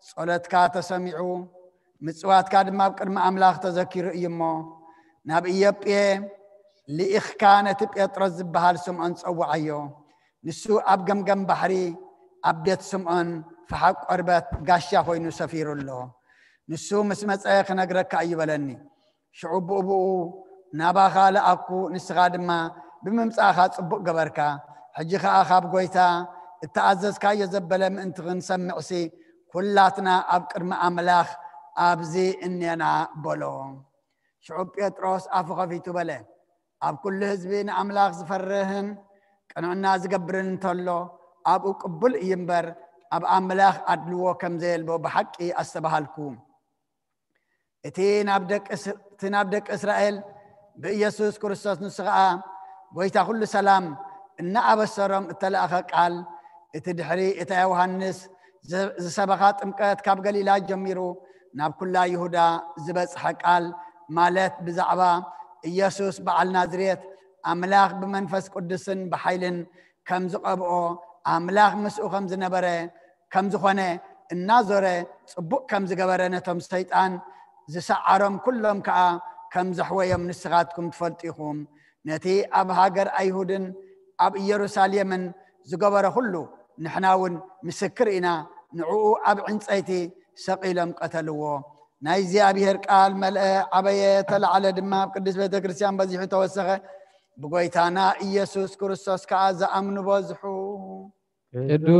ጸሎትካ ተሰሚዑ፣ ምጽዋትካ ድማ ኣብ ቅድሚ ኣምላኽ ተዘኪሩ እዩ እሞ፣ ናብ ኢዮጴ ልኢኽካ ነቲ ጴጥሮስ ዝበሃል ስምዖን ጸውዓዮ። ንሱ ኣብ ገምገም ባሕሪ ኣብ ቤት ስምዖን ፈሓቕ ቆርበት ጋሻ ኮይኑ ሰፊሩ ኣሎ። ንሱ ምስ መጸ ክነግረካ እዩ በለኒ። ሽዑ ብኡ ብኡ ናባኻ ለኣኩ፣ ንስኻ ድማ ብምምጻእኻ ጽቡቕ ገበርካ። ሕጂ ኸኣ ካብ ጐይታ እተኣዘዝካዮ ዘበለ ምእንቲ ክንሰምዕሲ፣ ኵላትና ኣብ ቅድሚ ኣምላኽ ኣብዚ እኔና በሎ። ሽዑ ጴጥሮስ ኣፉ ኸፊቱ በለ፣ ኣብ ኵሉ ህዝቢ ንኣምላኽ ዝፈርህን ቅንዕና ዝገብርን እንተሎ፣ ኣብኡ ቅቡል እዩ እምበር፣ ኣብ ኣምላኽ ኣድልዎ ከም ዘየልቦ ብሓቂ ኣስተብሃልኩ። እቲ ናብ ደቂ እስ-፣ እቲ ናብ ደቂ እስራኤል ብኢየሱስ ክርስቶስ፣ ንሱ ኸኣ ጐይታ ኹሉ ሰላም፣ እናኣበሰሮም እተላእኸ ቃል፣ እቲ ድሕሪ እታ ዮሃንስ ዝ-፣ ዝሰበኻ ጥምቀት ካብ ገሊላ ጀሚሩ ናብ ኩላ ይሁዳ ዝበጽሐ ቃል፣ ማለት ብዛዕባ ኢየሱስ በዓል ናዝሬት፣ ኣምላኽ ብመንፈስ ቅዱስን ብሓይልን ከም ዝቐብኦ፣ ኣምላኽ ምስኡ ከም ዝነበረ፣ ከም ዝኾነ እናዞረ ጽቡቕ ከም ዝገበረ፣ ነቶም ሰይጣን ዝሰዓሮም ኩሎም ከኣ ከም ዘሕወዮም ንስኻትኩም ትፈልጡ ኢኹም። ነቲ ኣብ ሃገር ኣይሁድን ኣብ ኢየሩሳሌምን ዝገበረ ኩሉ ንሕና እውን ምስክር ኢና። ንዕኡ ኣብ ዕንጸይቲ ሰቒሎም ቀተልዎ። ናይ እግዚኣብሔር ቃል መልአ፣ ዓበየ፣ ተላዕለ ድማ ኣብ ቅድስት ቤተ ክርስቲያን በዚሑ ተወሰኸ። ብጎይታና ኢየሱስ ክርስቶስ ከኣ ዝኣምኑ በዝሑ። ቅዱስ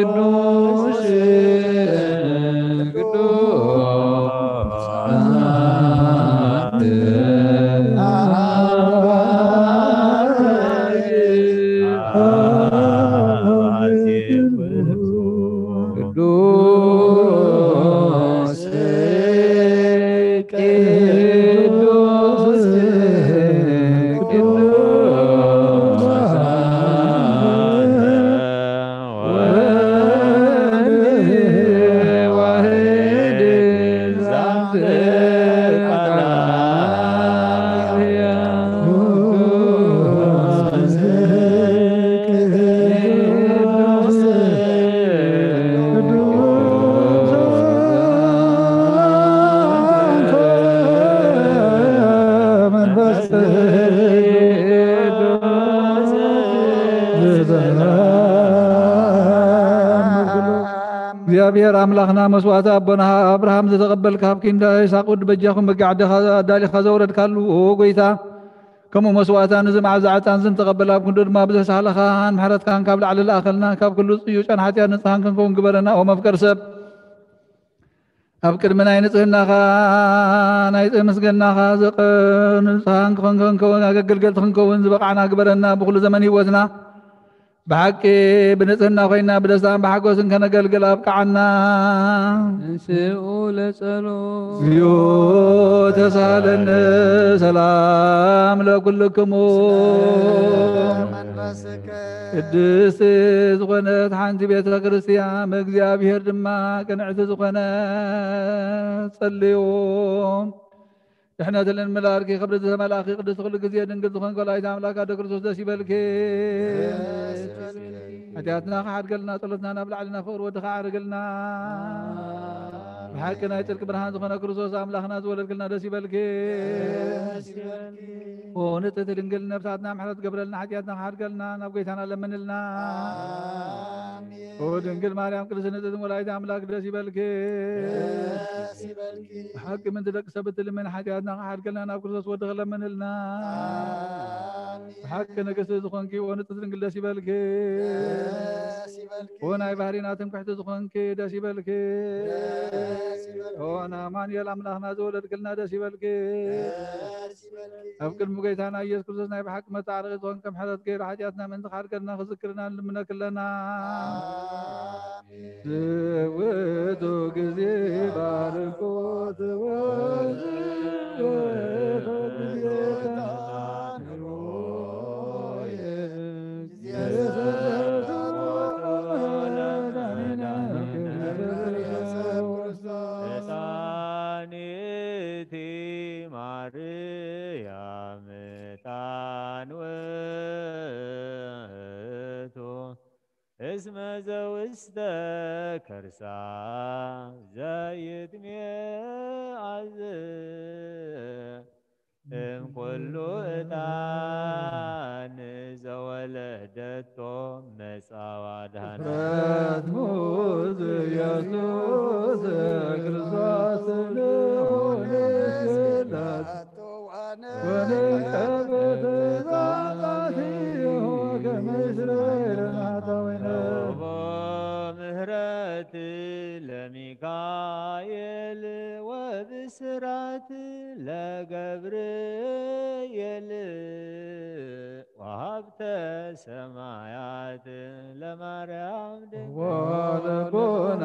ቅዱስ ቅዱስ ቅዱስ ቅዱስ ቅዱስ እግዚኣብሔር ኣምላኽና መስዋዕቲ ኣቦና ኣብርሃም ዝተቐበልካ፣ ኣብ ኪንዳ ይስሐቅ ወዲ በጃኹም በጊዕ ዓድኻ ኣዳሊኻ ዘውረድካሉ፣ ኦ ጎይታ፣ ከምኡ መስዋዕታ ነዚ መዓዛ ዕጣን ዝንተቐበል ኣብ ክንዱ ድማ ብዝሕ ሳህልኻን ምሕረትካን ካብ ላዕሊ ለኣኸልና፣ ካብ ኩሉ ጽዩጫን ሓጢኣት ንጽሃን ክንከውን ግበረና። ኦ መፍቀር ሰብ፣ ኣብ ቅድሚ ናይ ንጽህናኻ ናይ ምስገናኻ ዘቐ-፣ ንጹሃን ክኾን ክንከውን፣ ኣገልገልቲ ክንከውን ዝበቓዕና ግበረና። ብኹሉ ዘመን ህይወትና ብሓቂ ብንጽህና ኮይና ብደስታን ብሓጎስን ከነገልግል ኣብቅዓና። እንስኡ ለጸሎት። እግዚኦ ተሳለነ። ሰላም ለኩልክሙ። ቅድስት ዝኾነት ሓንቲ ቤተ ክርስቲያን ብእግዚኣብሔር ድማ ቅንዕቲ ዝኾነት ጸልዩ። ድሕነትን ልምላልኪ ክብሪ ዝተመላእኪ ቅድስቲ ኩሉ ግዜ ድንግል ዝኾንኪ ወላዲተ ኣምላክ ኣደ ክርስቶስ ደስ ይበልኪ። ደስ ይበልኪ። ሓጢኣትና ክሓድገልና ጸሎትና ናብ ላዕሊ ናብ ፍቕሪ ወድኻ ኣዕርግልና። ኣሜን። ብሓቂ ናይ ጽድቂ ብርሃን ዝኾነ ክርስቶስ ኣምላኽና ዝወለድክልና ደስ ይበልኪ። ደስ ይበልኪ። ኦ ንጽሕቲ ድንግል ነብሳትና ምሕረት ገብረልና ሓጢኣትና ክሓድገልና ናብ ጎይታና ለምንልና። ኣሜን። ኦ ድንግል ማርያም ቅድስቲ ንጽሕቲ ወላዲተ ኣምላክ ደስ ይበልኪ። ደስ ይበልኪ። ብሓቂ ምእንቲ ደቂ ሰብ እትልምን ሓጢኣትና ክሓድገልና ናብ ክርስቶስ ወድኺ ለምንልና። ኣሜን። ብሓቂ ንግስቲ ዝኾንኪ ኦ ንጽሕቲ ድንግል ደስ ይበልኪ። ደስ ይበልኪ። ኦ ናይ ባህሪና ትምክሕቲ ዝኾንኪ ደስ ይበልኪ። ደስ ይበልኪ። ኦ ንኣማኑኤል ኣምላኽና ዝወለድክልና ደስ ይበልኪ። ደስ ይበልኪ። ኣብ ቅድሚ ጎይታና ኢየሱስ ክርስቶስ ናይ ብሓቂ መተዓረቒ ዝኾንኪ ምሕረት ገይሩ ሓጢኣትና ምእንቲ ክሓድገልና ክዝክርና ንልምነኪ ኣለና። ኣሜን። ዝውቱ ግዜ ባርኮት ወዝውቱ ግዜ ተንክሮየ። ህፃኒቲ ማርያም ጣን ውእቱ እስመ ዘውስተ ከርሳ ዘይትሜአዝ እምኩሉ ዕጣን ዘወለደቶ መጻዋ ድሃና። ፍጥረት ሙዝ ኢየሱስ ክርስቶስ ልዑል ስላሴ ወንቀበት ዛታቲሁ ከመ እስራኤል ናታዊነ። ሮቦ ምህረት ለሚካኤል ወብስራት ለገብርኤል ወሀብተ ሰማያት ለማርያም ድንግል ወልቡና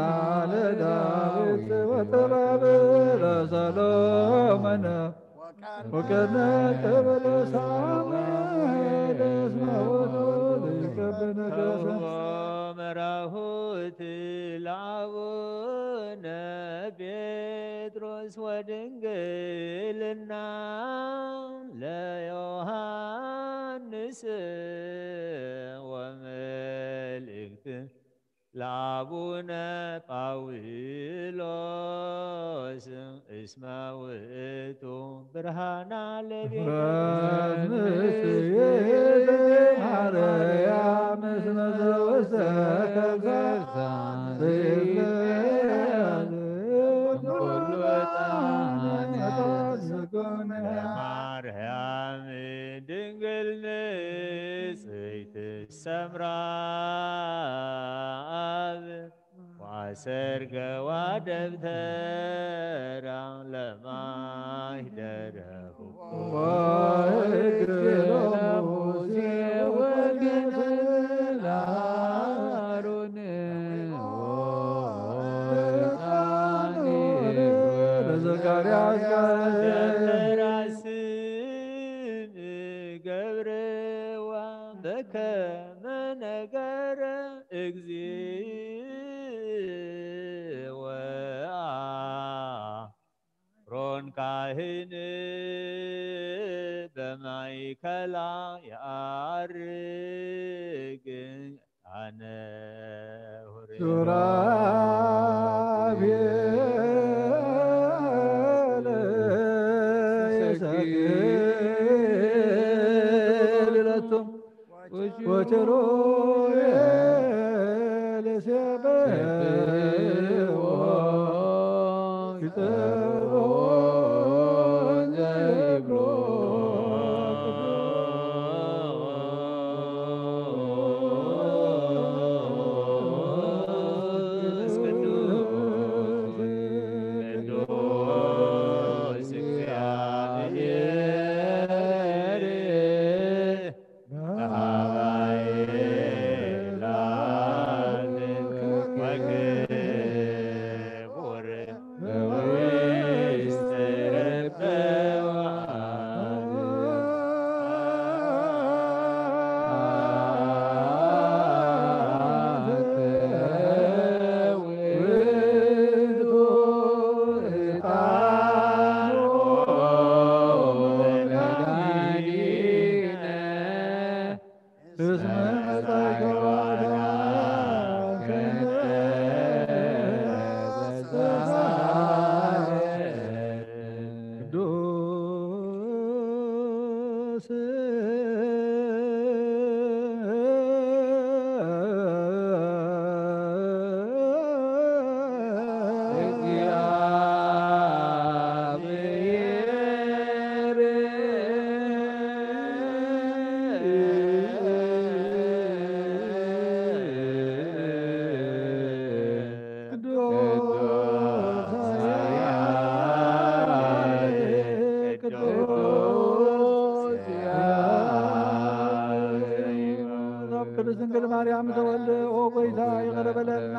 ለዳዊት ወተባብዕ ለሰሎሞን። ወቀነቀ በለሳሙ ደስመ ውእቱ ዘይቀብ ነገሰ። መራሁት ለአቡነ ጴጥሮስ ወድንግልና ለዮሐንስ ወመልእክት ለአቡነ ጳውሎስ እስመ ውእቱ ብርሃና ለቤተ ማርያም እስመ ዘውስተ ከርሳ ማርያም ድንግል ንጽሕት ሰምራ አብ ወአሰርገዋ ደብተራ ለማይደረሁ ወእግረ ሙሴ ወእግረ አሮን ወዕጣን ለዘካርያስ ደብተራ ስም ገብርዋ በከመ ነገረ እግዚእ ወአሮን ካህን በማእከላ የዐርግ ዕጣነ ኄር ሱራፌል ይሰግድ ለቱ ወኪሩቤል ይሴብሕዎ ይጸርዎ ዘይብሎ ቅዱስ ቅዱስ ቅዱስ እግዚአብሔር ቅዱስ ቅዱስ ድንግል ማርያም ተወልደ ኦ ጎይታ ይቕረ በለልና።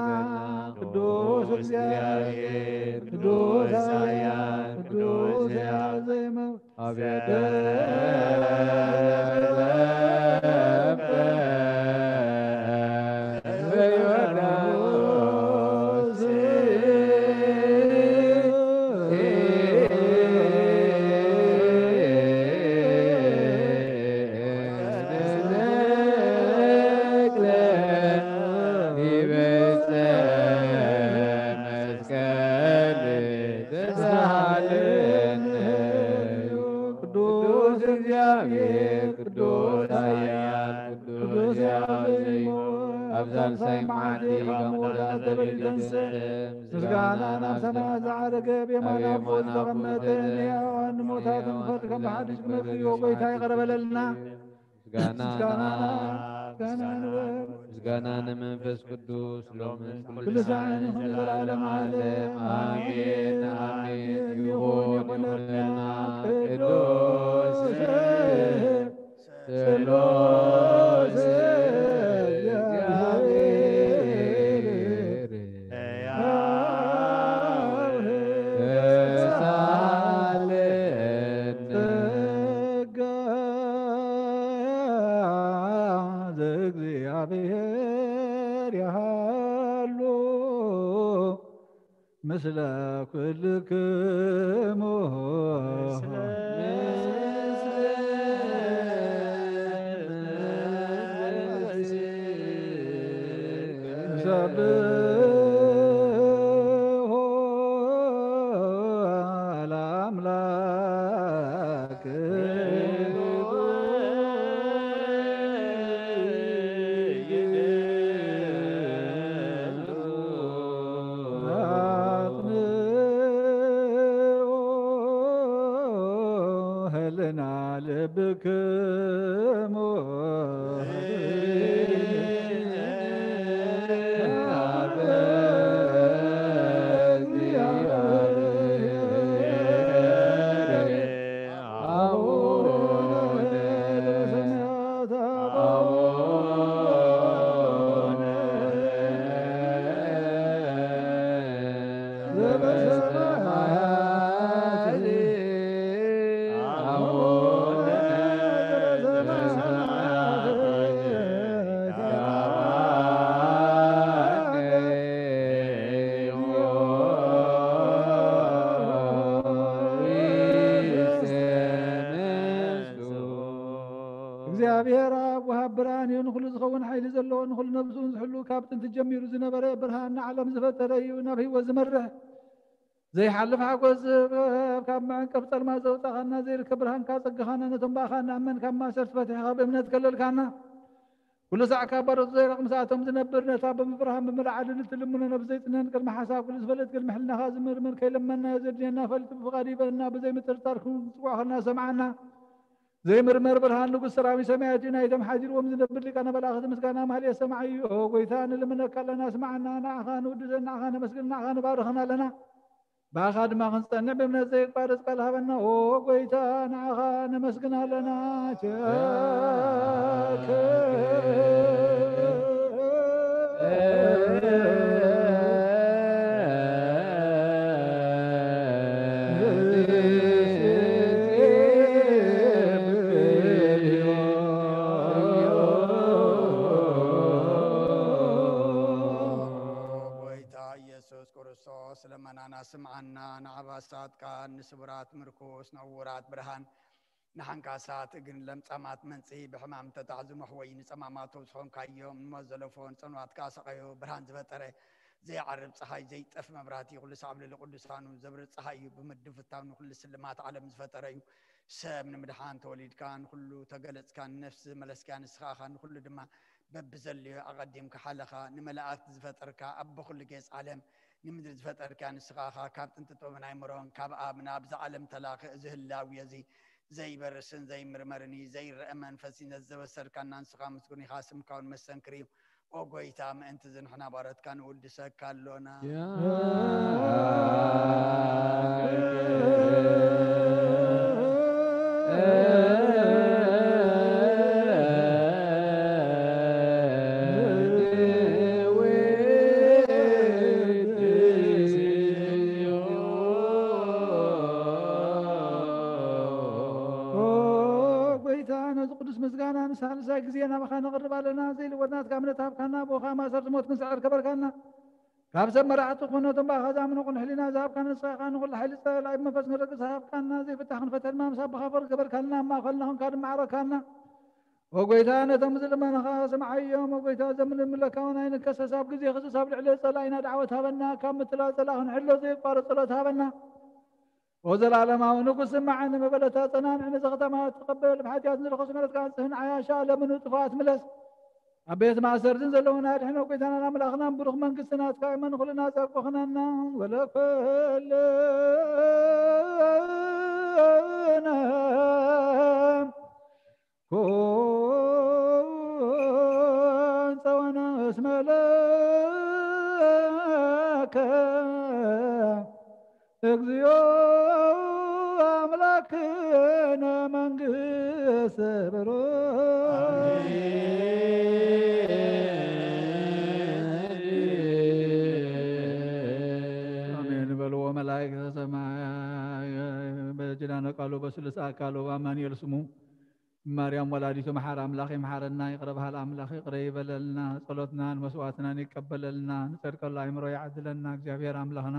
ቅዱስ እግዚአብሔር ቅዱስ ኃያል ቅዱስ ሕያው ዘይመውት አቤቱ ቅዱስ እግዚአብሔር ቅዱስ ኃያል ቅዱስ ሕያው ዘይሞት ኣብ ሳልሳይ መዓልቲ ካብ ሙታን ተፈልዩ ተንሥእ። ምስጋና ናብ ሰማያት ዝዓረገ ብየማነ ኣቦ ዝተቐመጠ ንሕያዋን ንሙታትን ፍርዲ ከም ብሓድሽ ክመጽእ እዩ። ጎይታ ይቕረ በለልና። ምስጋና ምስጋና ንኣብ፣ ንወልድ፣ ምስጋና ንመንፈስ ቅዱስ ሎምን ኩሉ ኩሉ ሰዓትን ሰዓትን ንዘለዓለም ዓለም ዓለም። ዓለም። ዓለም። ዓለም። ዓለም። ይኹን ይኹን ይኹንና። ይኹንና። ቅዱስ ቅዱስ ስሉስ እግዚአብሔር ሕያው ተሳለነ። ኩልክሙ ሰብሖ ለአምላክ። አጽንዑ ህልና ልብክሙ። እግዚኣብሔር ኣብ ወሃብ ብርሃን እዩ። ንኹሉ ዝኸውን ሓይሊ ዘለዎ፣ ንኹሉ ነብሱ ዝሕሉ፣ ካብ ጥንቲ ጀሚሩ ዝነበረ፣ ብርሃን ንዓለም ዝፈጠረ እዩ። ናብ ህይወት ዝመርሕ፣ ዘይሓልፍ ሓጎስ ዝህብ፣ ካብ መዕንቀፍ ጸልማት ዘውጻኻና፣ ዘይርከብ ብርሃንካ ጸግኻና፣ ነቶም ብኣኻ ንኣመን ካብ ማእሰርቲ ፈቲሕኻ ብእምነት ከለልካና። ኩሉ ሳዕ ካብ ባሮቱ ዘይረቕ ምሳቶም ዝነብር፣ ነታ ብምፍርሃን ብምልዓልን እትልምኖ ነብሲ ዘይጽነን፣ ቅድሚ ሓሳብ ኩሉ ዝፈልጥ፣ ቅድሚ ሕልናኻ ዝምርምር፣ ከይለመንናዮ ዘድልየና ፈሊጡ ብፍቓዱ ይበልና። ብዘይ ምጥርጣር ክንጽውዖ ከለና ሰምዓና። ዘይምርመር ብርሃን ንጉስ ሰራዊት ሰማያት እዩ። ናይቶም ሓዲርዎም ዝነብር ሊቃነ መላእኽቲ ምስጋና ማህሌት ሰማዒ እዩ። ኦ ጎይታ፣ ንልምነካ ኣለና፣ ስማዓና። ንዓኻ ንውድሰን፣ ንዓኻ ነመስግን፣ ንዓኻ ንባርኽን ኣለና። ብኣኻ ድማ ክንጸንዕ ብእምነት ዘይቋረጽ ቃል ሃበና። ኦ ጎይታ፣ ንዓኻ ነመስግን ኣለና። ቸከ ጎይታ ኢየሱስ ክርስቶስ፣ ልመናና ስምዓና። ንዓባሳት ቃል፣ ንስቡራት ምርኩስ፣ ንዕዉራት ብርሃን፣ ንሓንካሳት እግርን ለምጻማት መንጽሂ፣ ብሕማም ተታሕዙ መሕወዪ፣ ንጸማማት ተውስኾንካዮም፣ ንሞት ዘለፎ ንጸንዋት ከኣ ሰቐዮ። ብርሃን ዝፈጠረ፣ ዘይዓርብ ጸሓይ፣ ዘይጠፍ መብራህቲ፣ ኩሉ ሳዕ ኣብ ልዕሊ ቅዱሳኑ ዘብርህ ጸሓይ እዩ። ብምድፍታው ንኹሉ ስልማት ዓለም ዝፈጠረ እዩ። ሰብ ንምድሓን ተወሊድካ፣ ንኹሉ ተገለጽካ፣ ንነፍሲ ዝመለስካ ንስኻ ኢኻ፣ ንኹሉ ድማ በብዘድልዮ ኣቐዲምካ ሓለኻ። ንመላእክቲ ዝፈጠርካ፣ ኣቦ ኩሉ ጌጽ ዓለም፣ ንምድሪ ዝፈጠርካ ንስኻ ኢኻ። ካብ ጥንቲ ጥበብን ኣይምሮን፣ ካብ ኣብ ናብዛ ዓለም ተላኺ፣ እዚ ህላዌ እዚ ዘይበርስን ዘይምርመርን እዩ። ዘይረአ መንፈስ እዩ። ነዚ ዘበሰርካና ንስኻ ምስጉን ኢኻ፣ ስምካ እውን መሰንክር እዩ። ኦ ጎይታ፣ ምእንቲ እዚ ንሕና ባሮትካ ንውድሰካ ኣሎና። ኦ ጎይታ፣ ነዚ ቅዱስ ምስጋና ንሳልሳይ ግዜ ናባኻ ነቕርብ ኣለና። ዘይልወጥ ናትካ እምነት ሃብካና፣ ብኡኻ ማእሰርቲ ሞት ክንስዕር ገበርካና። ካብ ሰብ መራሕቲ ኮነ፣ እቶም ብኣኻ ዝኣምኑ ቅኑዕ ሕሊና ዝሃብካና ንስኻ ኢኻ። ንኹሉ ሓይሊ ጸላኢ ብመንፈስ ንረግጽ ሃብካና። ዘይፍታሕ ክንፈተ ድማ ምስ ኣቦኻ ፍቕሪ ገበርካልና። ኣብ ማእከልና ኾንካ ድማ ዓረካና። ኦ ጎይታ፣ ነቶም ዝልመኑኻ ስምዓዮም። ኦ ጎይታ፣ ዘምልምለካ እውን ኣይንከሰስ። ኣብ ግዜ ክሱስ ኣብ ልዕሊ ጸላኢና ደዓወት ሃበና። ካብ ምትላል ጸላኢ ክንሕሎ ዘየቋርጽ ጸሎት ሃበና። ኦ ዘላለማዊ ንጉስ፣ ስማዕ፣ ንመበለታ ጸናንዕ፣ ነዚ ከተማ ተቐበል፣ ብሓጢኣት ንረኸሱ ምሕረትካ ኣንጽህን፣ ዓያሻ ለምኑ ጥፋት ምለስ። ኣብ ቤት ማእሰርትን ዘለዉና ኣድሕኖ። ጎይታናን ኣምላኽናን ብሩኽ መንግስቲ ናትካ እመን፣ ኩልና ጸብቑ ኹነና። ወለኮለነ ኩን ጸወነ እስመ ለከ እግዚኦ ኣምላክነ መንግስት ብሩክ። ኣሜን በልዎ መላእክተ ሰማይ። በኪዳነ ቃሉ በስሉስ አካሉ በአማኑኤል ስሙ ማርያም ወላዲቱ መሓር ኣምላኽ ይምሓረና። ይቕረ በሃል ኣምላኽ ይቕረ ይበለልና። ጸሎትናን መስዋዕትናን ይቀበለልና። ንጸድቀሉ ኣእምሮ ይዓድለና እግዚኣብሔር ኣምላኽና።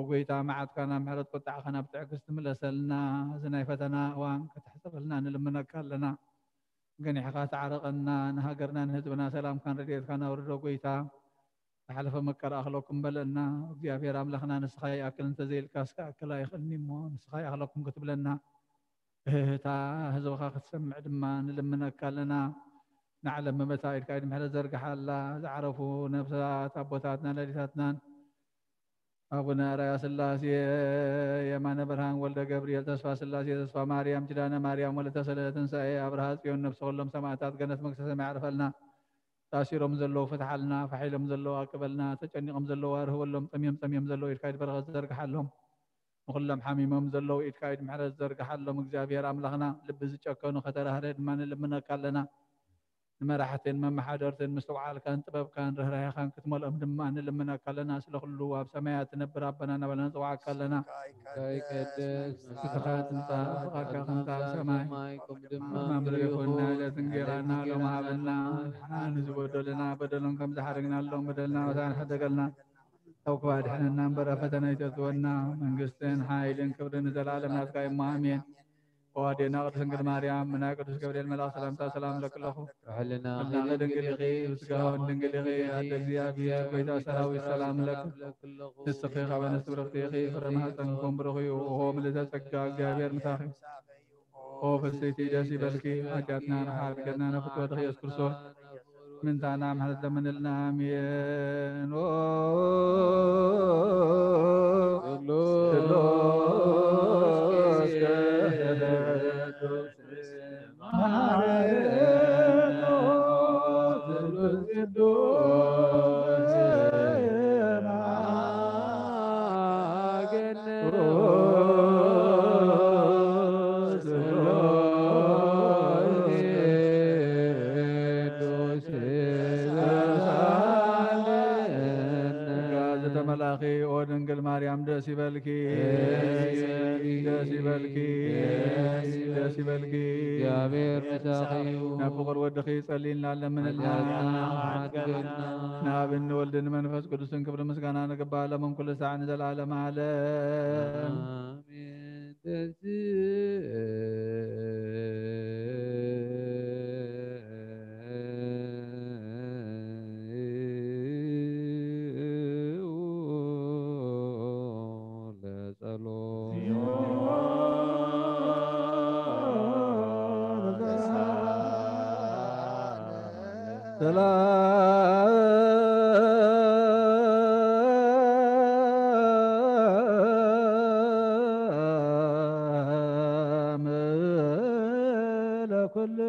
ጎይታ፣ መዓትካ ናብ ምሕረት፣ ቁጣዕካ ናብ ትዕግስቲ ምለሰልና። እዚ ናይ ፈተና እዋን ከተሕጽረልና ንልምነካ ኣለና። ገኒሕካ ተዓረቐና። ንሃገርና ንህዝብና ሰላምካን ረድኤትካን ኣውርዶ ጎይታ። ዝሓለፈ መከራ ኣኽለኩም በለና። እግዚኣብሔር ኣምላኽና፣ ንስኻ ይኣክል እንተዘይልካስ ክኣክል ኣይኽእልኒ እሞ፣ ንስኻ ይኣኽለኩም ክትብለና፣ እህህታ ህዝብኻ ክትሰምዕ ድማ ንልምነካ ኣለና። ንዓለም መመታ ኢድካ ኢድ ምሕረት ዘርግሓላ። ዝዓረፉ ነብሳት ኣቦታትናን ኣዴታትናን፣ ኣቡነ ኣርኣያ ስላሴ፣ የማነ ብርሃን፣ ወልደ ገብርኤል፣ ተስፋ ስላሴ፣ ተስፋ ማርያም፣ ኪዳነ ማርያም፣ ወለተ ሰለስተ ትንሳኤ፣ ኣብርሃ ጽዮን፣ ነብሲ ኩሎም ሰማእታት ገነት መንግስተ ሰማይ ያዕርፈልና። ታሲሮም ዘለዉ ፍትሓልና፣ ፋሕ ኢሎም ዘለዉ ኣቅበልና፣ ተጨኒቖም ዘለዉ ኣርህበሎም፣ ጠምዮም ጸምዮም ዘለዉ ኢድካ ኢድ በረኸት ዘርግሓሎም። ንኹሎም ሓሚሞም ዘለዉ ኢድካ ኢድ ምሕረት ዘርግሓሎም። እግዚኣብሔር ኣምላኽና፣ ልቢ ዝጨከኑ ከተራህረ ድማ ንልምነካ ኣለና። ንመራሕትን መመሓደርትን ምስትውዓልካን ጥበብካን ርህራሄኻን ክትመልኦም ድማ ንልምነካ ኣለና። ስለ ኩሉ ኣብ ሰማያት ትነብር ኣቦና እናበልና ንጽውዓካ ኣለና። ስምካ ይቀደስ፣ መንግስትኻ ትምጻእ፣ ፍቓድካ ከምቲ ኣብ ሰማይ ከምኡ ድማ ኣብ ምድሪ ይኹን። ናይዕለት እንጌራና ሎሚ ሃበና። ንሕና ንዝበደሉና በደሎም ከም ዝሓረግናሎም በደልና መሳን ሕደገልና። ካብ ክፉእ ኣድሕነና እምበር ኣብ ፈተና ኣይተእትወና። መንግስትን ሓይልን ክብርን ንዘለኣለም ናትካ እሞ ኣሜን። ወዋዴና ቅድስት ድንግል ማርያም፣ ናይ ቅዱስ ገብርኤል መልኣክ ሰላምታ ሰላም እለኪ ኣለኹ። ሕልና ሕልናኺ ድንግል ኢኺ፣ ስጋውን ድንግል ኢኺ። ኣደ እግዚኣብሔር፣ ጎይታ ሰራዊት ሰላም እለኪ። ንስኺ ካብ ኣንስቲ ብርኽቲ ኢኺ፣ ፍረ ማህፀንኩም ብሩኽ እዩ። ኦ ምልዕተ ጸጋ፣ እግዚኣብሔር ምሳኺ። ኦ ፍስሕቲ ደስ ይበልኪ፣ ሓጢኣትና ንሓር ገና ንፍትወትኺ ኢየሱስ ክርስቶስ። ምንታና ምሕረት ለምንልና። ኣሜን። ኦ ስሉስ ቅዱስ መሐረነ። ስሉስ ቅዱስ መሐረነ። ጸጋ ዝተመላኺ ኦ ድንግል ማርያም ደስ ይበልኪ፣ ደስ ይበልኪ፣ ደስ ይበልኪ። እግዚኣብሔር ምሳኺ እዩ። ናብ ፍቑር ወድኺ ጸልይልና ለምንልና። ሓጢኣትና ሓድገልና። ንኣብን ንወልድን ንመንፈስ ቅዱስን ክብሪ ምስጋና ንግባእ፣ ሎምን ኩሉ ሳዕ ንዘለዓለመ ዓለም። ኣሜን። ተንሥኡ ለጸሎት። ሰላም ለኩልክሙ።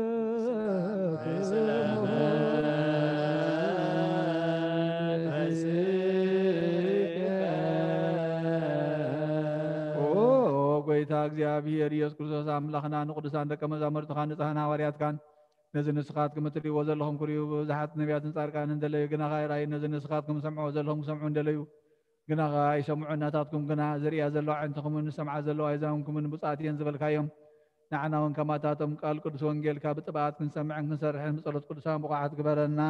ኦ ጎይታ እግዚኣብሔር ኢየሱስ ክርስቶስ ኣምላኽና፣ ንቅዱሳን ደቀ መዛሙርትኻን ንጽሓን ሃዋርያትካን፣ ነዚ ንስኻትኩም እትርእይዎ ዘለኹም ክርእዩ፣ ብዙሓት ነቢያትን ጻድቃንን እንደለዩ፣ ግና ኸኣ ኣይረኣዩን። ነዚ ንስኻትኩም ትሰምዕዎ ዘለኹም ክሰምዑ እንደለዩ፣ ግና ኸኣ ኣይሰምዑን። ናታትኩም ግና ዝርእያ ዘለዋ ኣዒንትኹምን ዝሰምዓ ዘለዋ ኣእዛንኩምን ብፁዓት እየን ዝበልካዮም፣ ንዓና እውን ከማታቶም ቃል ቅዱስ ወንጌልካ ብጥብኣት ክንሰምዕን ክንሰርሕን ብጸሎት ቅዱሳን ብቑዓት ግበረና።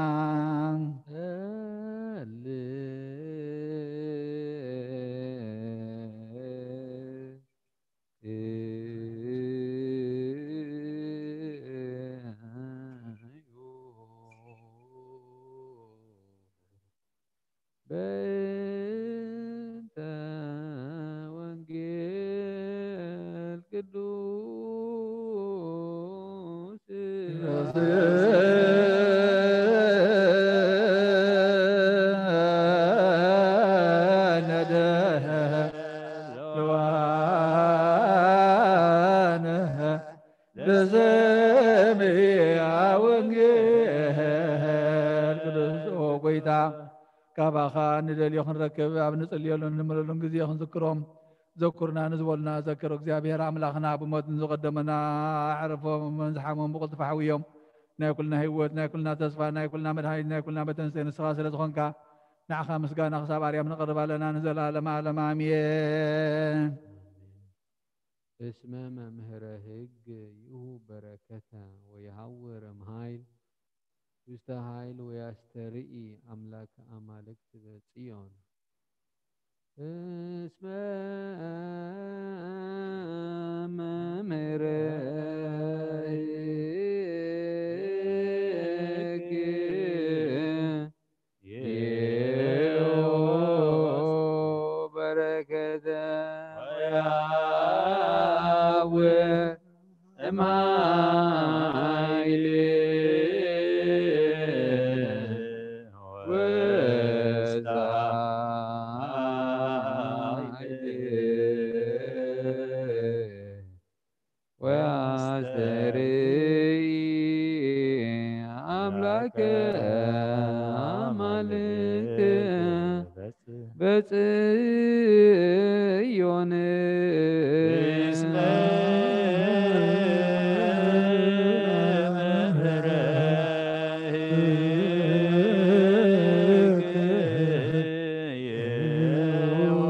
በእንተ ወንጌል ቅዱስ ነደ ለዋነ ብስምያ ወንጌል ቅዱስ። ኦ ጎይታ፣ ካባኻ ንደልዮ ክንረክብ፣ ኣብ ንጽልየሉን ንልምነሉን ግዜ ክንዝክሮም፣ ዘኩርና ንዝበሉና ዘክር። እግዚኣብሔር ኣምላኽና፣ ብሞት ንዝቐደሙና ኣዕርፎም፣ ንዝሓመሙ ብቕልጡፍ ኣሕውዮም። ናይ ኩልና ህይወት፣ ናይ ኩልና ተስፋ፣ ናይ ኩልና መድሃኒት፣ ናይ ኩልና መተንስኢ ንስኻ ስለ ዝኾንካ፣ ንዓኻ ምስጋና ክሳብ ኣርያም ነቕርብ ኣለና ንዘለኣለመ ዓለም። ኣሜን። እስመ መምህረ ሕግ ይሁ በረከተ ወይሃውር እምኃይል ውስተ ኃይል ወያስተርኢ ኣምላክ ኣማልክት በጽዮን። እስመ መምህረ ሕግ ይእው በረከተ ወያው እምኃይል ውስተ ኃይል ወያስተርኢ አምላከ አማልክት በጽዮን። እስመ መምህረ ሕግ ይእው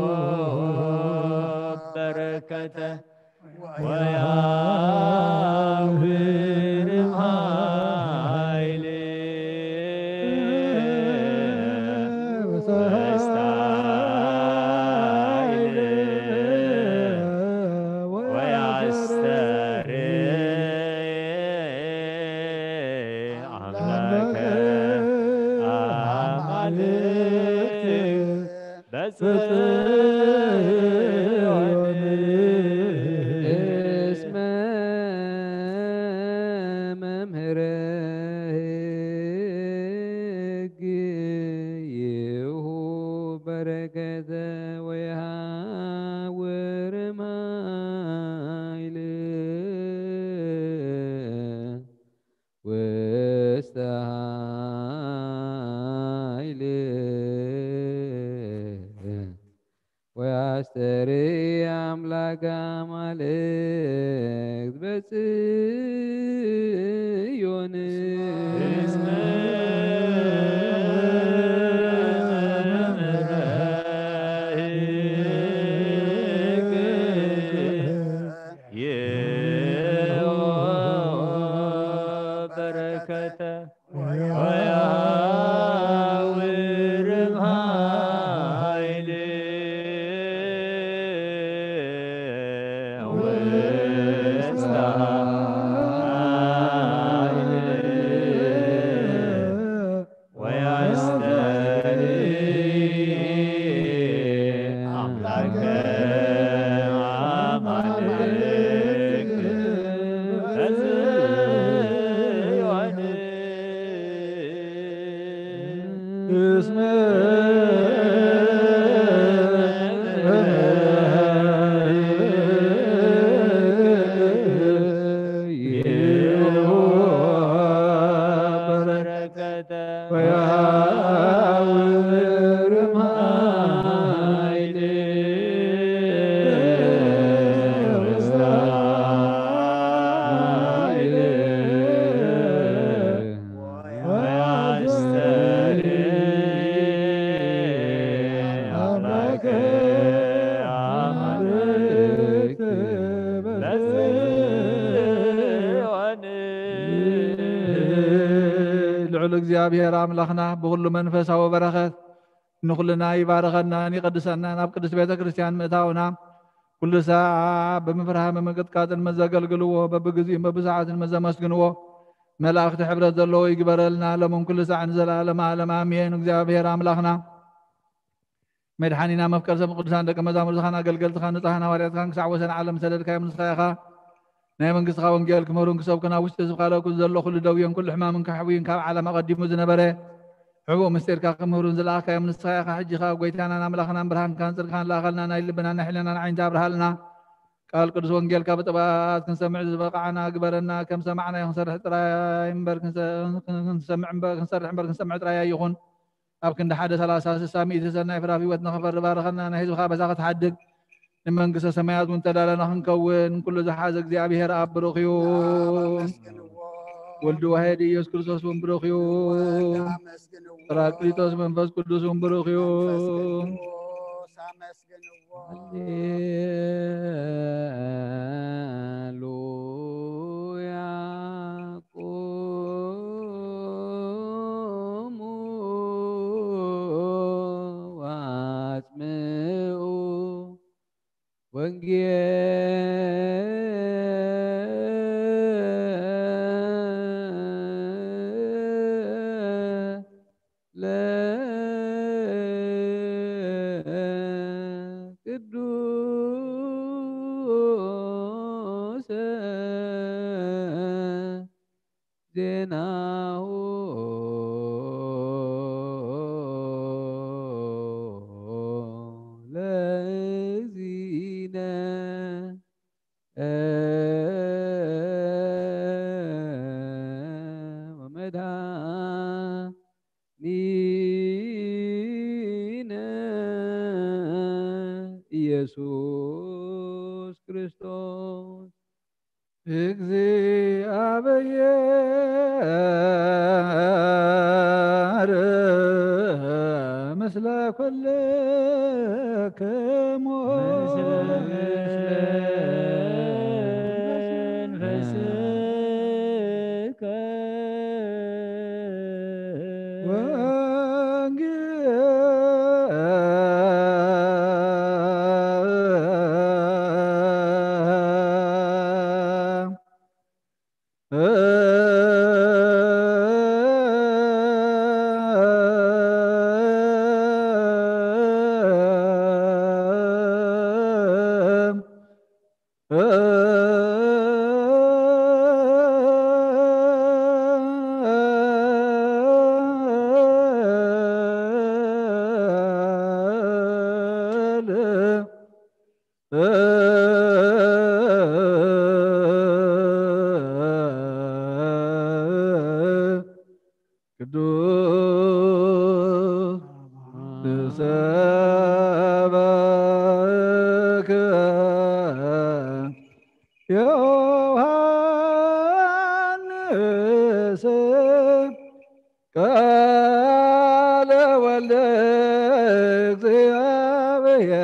በረከተ ወያውር ኃይል ውስተ ኃይል ወያስተርኢ አምላከ አማልክት በጽዮን። እስመ መምህረ ሕግ ይእው በረከተ ወይሃውር እምኃይል ውስተ ኃይል ወያስተርኢ አምላከ አማልክት በጽዮን። እስመ መምህረ ሕግ ይእው በረከተ ወያውር እምኃይል ውስተ ኃይል ወያስተርኢ አምላከ አማልክት በጽዮን። እስመ በረከተ ወያውር እምኃይል ውስተ ኃይል ወያስተርኢ አምላከ አማልክት በጽዮን። ልዑል እግዚኣብሔር ኣምላኽና ብኹሉ መንፈሳዊ በረኸት ንኹልና ይባርኸናን ይቐድሰናን። ኣብ ቅድስት ቤተ ክርስቲያን ምእታውና ኩሉ ሳዕ ብምፍርሃ ብምንቅጥቃጥን ምስ ዘገልግልዎ በብግዚኡን በብሰዓትን ምስ ዘመስግንዎ መላእኽቲ ሕብረት ዘለዎ ይግበረልና ሎምን ኩሉ ሳዕ ንዘለዓለመ ዓለም ኣሜን። እግዚኣብሔር ኣምላኽና መድሓኒና መፍቀር ሰብ ቅዱሳን ደቀ መዛሙርትኻን ኣገልገልትኻን ንጹሓን ሃዋርያትካን ክሳዕ ወሰን ዓለም ሰደድካዮም ንስኻ ኢኻ። ናይ መንግስትኻ ወንጌል ክምህሩን ክሰብኩን ኣብ ውሽጢ ህዝብኻ ለኩ ዘሎ ኩሉ ደውዮን ኩሉ ሕማምን ከሕውዩን ካብ ዓለም ኣቐዲሙ ዝነበረ ሕቡእ ምስጢርካ ክምህሩን ዝለኣኽካዮም ንስኻ ኢኻ። ሕጂ ኸኣ ጎይታናን ኣምላኽናን ብርሃንካን ጽድቅኻን ለኣኸልና፣ ናይ ልብናን ናይ ሕልናን ዓይንቲ ኣብርሃልና። ቃል ቅዱስ ወንጌልካ ብጥበባት ክንሰምዕ ዝበቓዕና ግበረና። ከም ሰማዕናዮ ክንሰርሕ ጥራይ እምበር ክንሰ-፣ ክንሰምዕ እምበር፣ ክንሰርሕ እምበር ክንሰምዕ ጥራይ ኣይኹን። ኣብ ክንዲ ሓደ ሰላሳ፣ ስሳ፣ ሚእቲ ሰናይ ፍራፍ ህይወት ንኸፈሪ ባርኸና። ናይ ህዝብኻ በዛ ክትሓድግ ንመንግስተ ሰማያት እውን ተዳለና ክንከውን ኩሉ ዝሓዘ እግዚኣብሔር ኣብ ብሩኽ እዩ። ኣመስግንዎ። ወልዱ ዋሕድ ኢየሱስ ክርስቶስ እውን ብሩኽ እዩ። ወልድ ኣመስግንዎ። ጳራቅሊጦስ መንፈስ ቅዱስ እውን ብሩኽ እዩ። መንፈስ ቅዱስ ኣመስግንዎ። ሃሌሉያ። ቁሙ ወአጽምዑ ወንጌል ለቅዱስ ዜናሁ ለእግዚእነ ወመድኃኒነ ኢየሱስ ክርስቶስ። እግዚአብሔር ምስለ ኩልክሙ። ቅዱስ ንሰብከ ዮሐንስ ቃለ ወልደ እግዚአብሔር።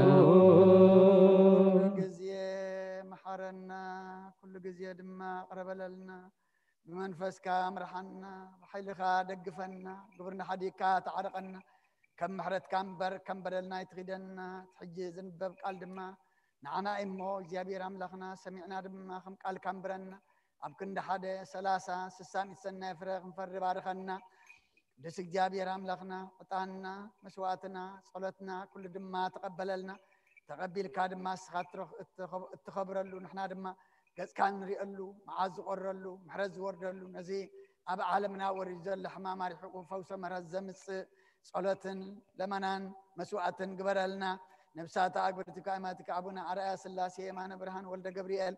ኩሉ ግዜ መሓረና፣ ኩሉ ግዜ ድማ ቅረ በለልና። ብመንፈስካ ምርሓና፣ ብሓይልኻ ደግፈና፣ ግብርና ሓዲግካ ተዓረቐና። ከም ምሕረትካ እምበር ከም በደልና ኣይትኺደና። እቲ ሕጂ ዝንበብ ቃል ድማ ንዓና እዩ እሞ፣ እግዚኣብሔር ኣምላኽና፣ ሰሚዕና ድማ ከም ቃልካ ኣንብረና። ኣብ ክንዲ ሓደ፣ ሰላሳ፣ ስሳ፣ ሚእቲ ሰናይ ፍረ ክንፈሪ ባርኸና። ቅዱስ እግዚኣብሔር ኣምላኽና፣ ዕጣንና፣ መስዋዕትና፣ ጸሎትና፣ ኩሉ ድማ ተቐበለልና። ተቐቢልካ ድማ ንስኻ እትረኽ-፣ እትኸብ-፣ እትኸብረሉ፣ ንሕና ድማ ገጽካ ንሪእሉ፣ መዓዝ ዝቖረሉ፣ ምሕረት ዝወርደሉ፣ ነዚ ኣብ ዓለምና ወሪዱ ዘሎ ሕማም ኣርሒቑ ፈውሰ ምሕረት ዘምጽእ ጸሎትን ለመናን መስዋዕትን ግበረልና። ነብሳተ ኣግብርቲካ ኣማቲካ ኣቡነ ኣርኣያ ስላሴ የማነ ብርሃን ወልደ ገብርኤል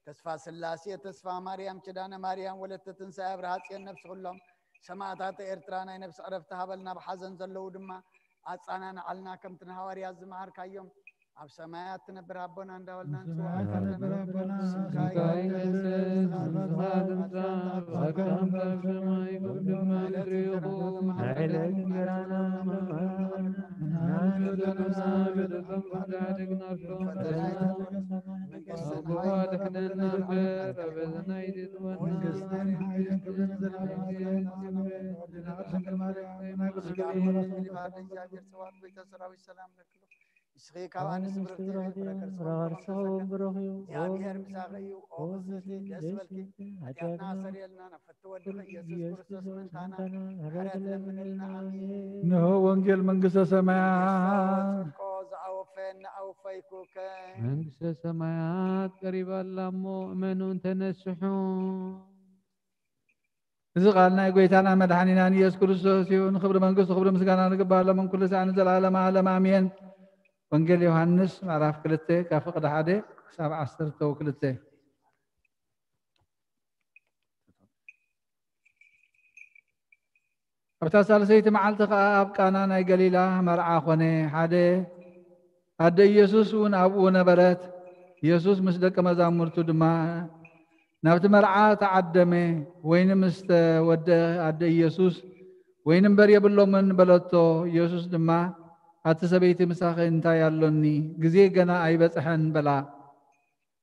ተስፋ ስላሴ ተስፋ ማርያም ኪዳነ ማርያም ወለተ ትንሳኤ ኣብርሃ ጽዮን ነብሲ ኩሎም ሰማእታተ ኤርትራ ናይ ነብሲ ዕረፍቲ ሃበልና። ብሓዘን ዘለዉ ድማ ኣጻናንዓልና ከምቲ ንሃዋርያት ዝመሃርካዮም። ኣብ ሰማያት ትነብር ኣቦና እንዳበልና ንጽውዓካ ኣለና። ስምካ ይትቀደስ፣ መንግስትኻ ትምጻእ፣ ፈቃድካ ከም ኣብ ሰማይ ከምኡ ድማ ኣብ ምድሪ ይኹን። ዕለት እንጀራና ሃበና፣ ንሕና ንበደልና በደልና ከም ንሕና ንበድል፣ ፈተና ኣይተግብረና፣ መንግስትን ክፉ ሓይልን ኣድሕነና እምበር፣ ኣበሰና ኣይትእትወና። መንግስትን ሓይልን ክብርን ዘለዓለምን ኣሜን። ወድና ድንግል ማርያም፣ ናይ ቅዱስ ገብርኤል መልኣክ፣ እግዚኣብሔር ጸባኦት፣ ቤተ ሰራዊት፣ ሰላም ለኪ። ንስኺ ካብ ኣንስቲ ብርኽቲ ኢኺ፣ ፍረ ከርስኺ እውን ብሩኽ እዩ። እግዚኣብሔር ምሳኺ እዩ። ኦ ፍስሕቲ፣ ደስ በልኪ። ሓጢኣትና ኣሰርየልና፣ ናብ ፍትወድኺ ኢየሱስ ክርስቶስ ምእንታና ምሕረት ለምንልና። ኣሜን። እንሆ ወንጌል መንግስተ ሰማያት። ጽድቆ ዝኣወፈ ንኣውፈይኩከ። መንግስተ ሰማያት ቀሪባ ኣላ እሞ እመኑ እንተነስሑ። እዚ ቃል ናይ ጎይታና መድሓኒናን ኢየሱስ ክርስቶስ እዩ። ንኽብሪ መንግስቱ ክብሪ ምስጋና ንግባእ ሎምን ኩሉ ሳዕ ንዘለዓለም ዓለም ኣሜን። ወንጌል ዮሃንስ ምዕራፍ ክልተ ካብ ፍቕዲ ሓደ ክሳብ ዓሰርተ ክልተ። ኣብታ ሳልሰይቲ መዓልቲ ኸኣ ኣብ ቃና ናይ ገሊላ መርዓ ኾነ። ሓደ ኣደ ኢየሱስ እውን ኣብኡ ነበረት። ኢየሱስ ምስ ደቀ መዛሙርቱ ድማ ናብቲ መርዓ ተዓደመ። ወይኒ ምስ ተወድአ ኣደ ኢየሱስ፣ "ወይኒ እምበር የብሎምን" በለቶ። ኢየሱስ ድማ፣ "ኣቲ ሰበይቲ ምሳኺ እንታይ ኣሎኒ? ግዜ ገና ኣይበጽሐን" በላ።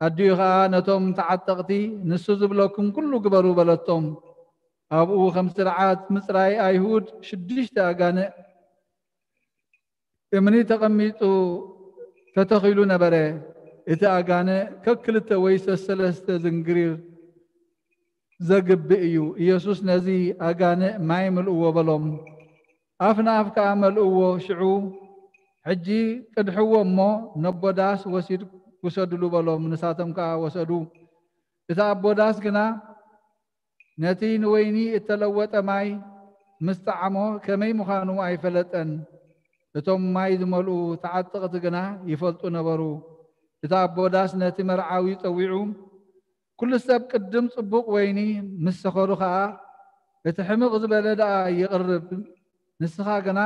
ኣዲኡ ኸኣ ነቶም ተዓጠቕቲ፣ "ንሱ ዝብለኩም ኩሉ ግበሩ" በለቶም። ኣብኡ ከም ስርዓት ምጽራይ ኣይሁድ ሽዱሽተ ኣጋንእ እምኒ ተቐሚጡ ተተኺሉ ነበረ። እቲ ኣጋንእ ከክልተ ወይ ሰሰለስተ ዝንግሪር ዘግብእ እዩ። ኢየሱስ ነዚ ኣጋንእ፣ "ማይ ምልእዎ" በሎም። ኣፍ ንኣፍ ከኣ መልእዎ። ሽዑ፣ "ሕጂ ቅድሕዎ እሞ ነቦ ዳስ ወሲድ ውሰድሉ" በሎም። ንሳቶም ከኣ ወሰዱ። እቲ ኣቦ ዳስ ግና ነቲ ንወይኒ እተለወጠ ማይ ምስ ጠዓሞ ከመይ ምዃኑ ኣይፈለጠን። እቶም ማይ ዝመልኡ ተዓጠቕቲ ግና ይፈልጡ ነበሩ። እቲ ኣቦ ዳስ ነቲ መርዓዊ ጸዊዑ፣ "ኩሉ ሰብ ቅድም ጽቡቕ ወይኒ ምስ ሰኸሩ ኸኣ፣ እቲ ሕምቕ ዝበለ ደኣ ይቕርብ። ንስኻ ግና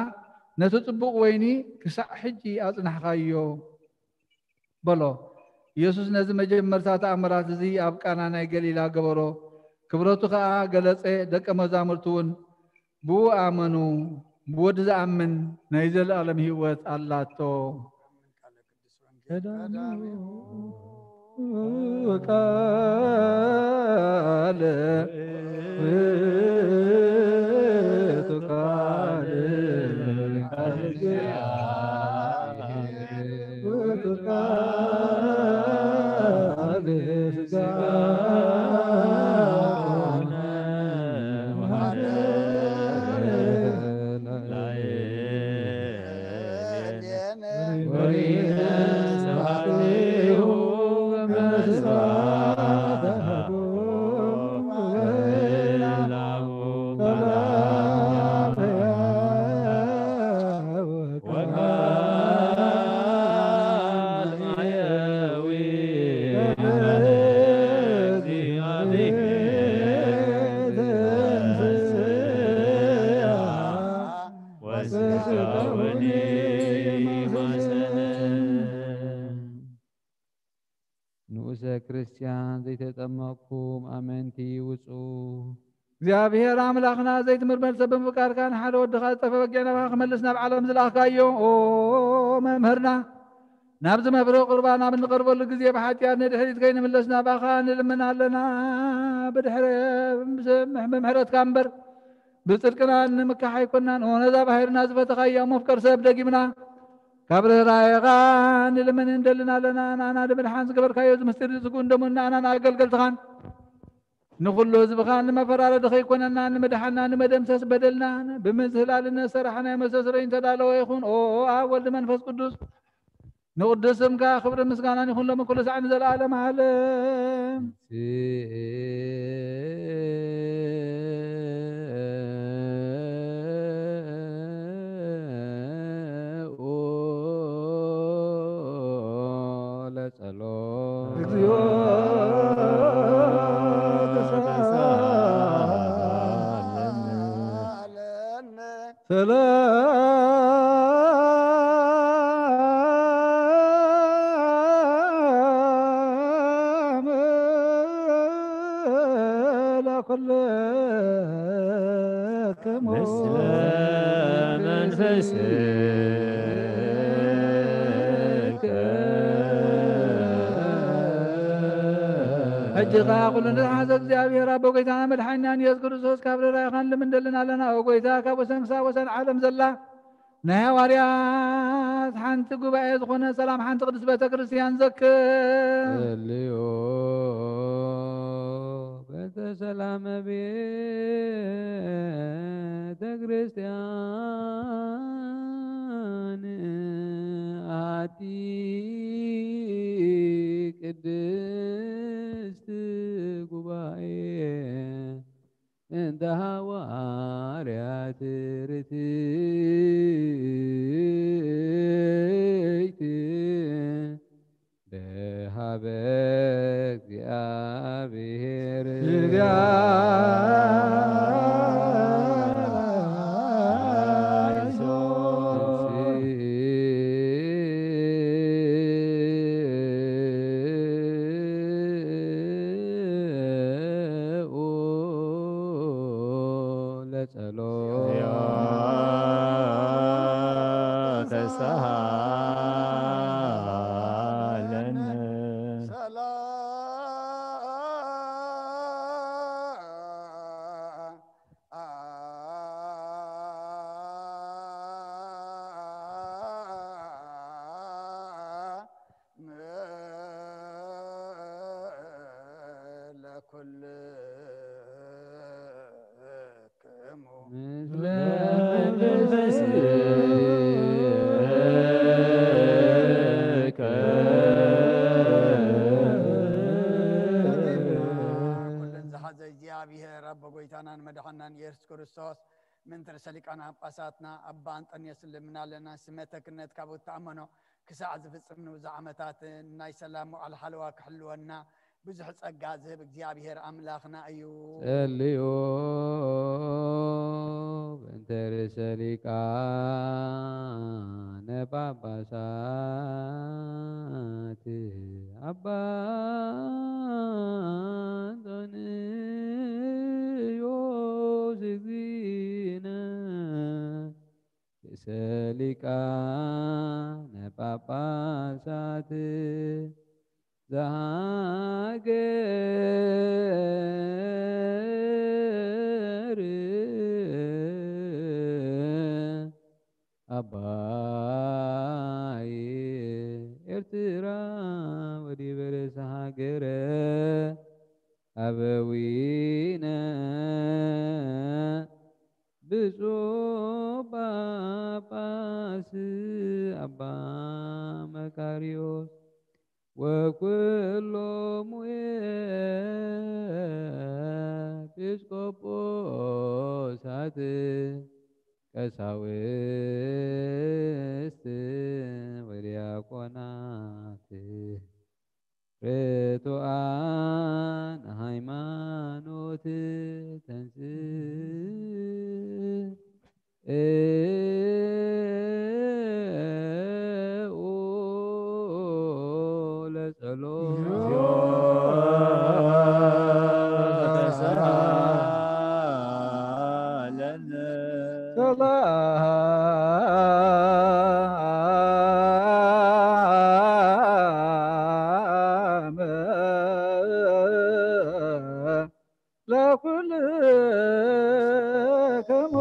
ነቲ ጽቡቕ ወይኒ ክሳዕ ሕጂ ኣጽናሕካዮ" በሎ። ኢየሱስ ነዚ መጀመርታ ተኣምራት እዚ ኣብ ቃና ናይ ገሊላ ገበሮ። ክብረቱ ኸኣ ገለጸ። ደቀ መዛሙርቱ እውን ብኡ ኣመኑ። ብወዲ ዝኣምን ናይ ዘለኣለም ህይወት ኣላቶ። ቀዳሚኡ ቃል ውእቱ ቃል፣ ቃል እግዚአብሔር ውእቱ ቃል ሥጋ ሆነ ወሐደረ ላዕሌነ። ንኡሰ ክርስቲያን ዘይተጠመቕኩም ኣመንቲ ውጹ። እግዚኣብሔር ኣምላኽና፣ ዘይትምርመር ሰብ ብምፍቃርካ፣ ንሓደ ወድኻ ዝጠፍአ በጊዕ ናባኻ ክመልስ ናብ ዓለም ዝለኣኽካዮ፣ ኦ መምህርና፣ ናብዚ መፍረ ቁርባን ኣብ እንቐርበሉ ግዜ ብሓጢኣት ንድሕሪት ከይንምለስ ናባኻ ንልምን ኣለና። ብድሕረ-፣ ብምሕረትካ እምበር ብጽድቅና ንምካሕ ኣይኮናን። ኦ ነዛ ባሕርና ዝፈተኻያ መፍቀር ሰብ ደጊምና ካብ ርህራሄኻ ንልምን እንደልን ኣለና። ንኣና ንምድሓን ዝገበርካዮ እዚ ምስጢር እዚ ስጉን ደሙን ንኣናን ኣገልገልትኻን ንኹሉ ህዝብኻን ንመፈራረዲ ከይኮነና፣ ንምድሓና፣ ንመደምሰስ በደልና ብምዝህላልነት ሰራሕናዮ መስተስረይ ዝተዳለወ ይኹን። ኦ ኣብ ወልድ መንፈስ ቅዱስ ንቕዱስ ስምካ ክብርን ምስጋናን ይኹን ሎሚ ኩሉ ሳዕ ንዘለኣለም ዓለም። ለጸሎት። እግዚኦ ተሳሃለነ። ሰላም ለኩልክሙ። ምስለ መንፈስከ። ሕጂ ኸዓ ኩሉ ንዝሓዘ እግዚኣብሔር ኣቦ፣ ጎይታና መድሓኒናን ኢየሱስ ክርስቶስ፣ ካብ ርራይኻን ልምንደልን ኣለና። ኦ ጎይታ፣ ካብ ወሰን ክሳብ ወሰን ዓለም ዘላ ናይ ሃዋርያት ሓንቲ ጉባኤ ዝኾነ ሰላም ሓንቲ ቅድስት ቤተ ክርስቲያን ዘክር። ጸልዮ በእንተ ሰላመ ቤተ ክርስቲያን ኣቲ ቅድስት ጉባኤ እንተ ሃዋርያት ርትዕት በሃበ እግዚኣብሔር ተንሥኡ ለጸሎት። ተሳሃለነ። ለኩልክሙ ምስለ መንፈስከ። ኩለን ዝሓዘ እግዚኣብሔር ኣቦ ጎይታናን መድሓናን ኢየሱስ ክርስቶስ፣ ምእንቲ ርእሰ ሊቃነ ጳጳሳትና ኣባ ኣንጠንዮስ ንልምን ኣለና። ስመ ተክነት ካብ እተኣመኖ ክሳዕ ዝፍጽም ንብዙሕ ዓመታት ናይ ሰላም መዋዕል ሓለዋ ክሕልወና ብዙሕ ጸጋ ዝህብ እግዚኣብሔር ኣምላኽና እዩ። ጸልዮ በእንተ ርእሰ ሊቃነ ጳጳሳት ኣባ ኣንጦንዮስ እግዚእነ ርእሰ ሊቃነ ጳጳሳት ዘሃገር ኣባይ ኤርትራ ወዲበ ርእሰ ሃገረ ኣበዊነ ብፁዕ ጳጳስ ኣባ መቃርዮስ ወኩሎሙ ኤጲስቆጶሳት ቀሳውስት ወዲያቆናት ርቱዓን ሃይማኖት ተንስኡ ለጸሎት። ሰላም ለኩልክሙ።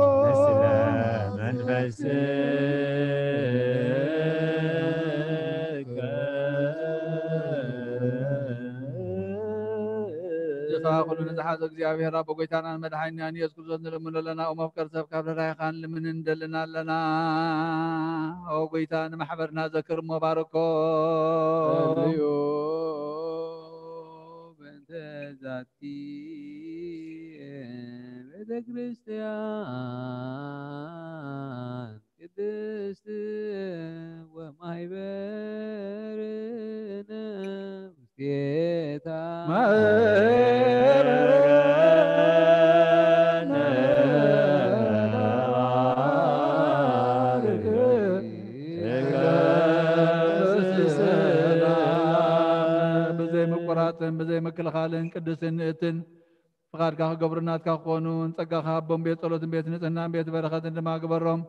ንስኻ ኩሉ ንዝሓዘ እግዚኣብሔር ኣቦ ጎይታናን መድሓኒናን ኢየሱስ ክርስቶስ ንልምኖ ኣለና። ኦ መፍቀር ሰብ ካብ ርህራሄኻ ንልምን እንደልን ኣለና። ኦ ጎይታ ንማሕበርና ዘክር እሞ ባርኮ። ጸልዩ በእንተ ዛቲ ቤተ ክርስቲያን ቅድስት ወማሕበርነ ውስቴታ። ብዘይ ምቁራጽን ብዘይ ምክልኻልን ቅድስትን ንእትን ፍቓድካ ክገብሩ ናትካ ክኾኑ ንጸጋኻ ሃቦም። ቤት ጸሎትን ቤት ንጽህናን ቤት በረኸትን ድማ ግበሮም።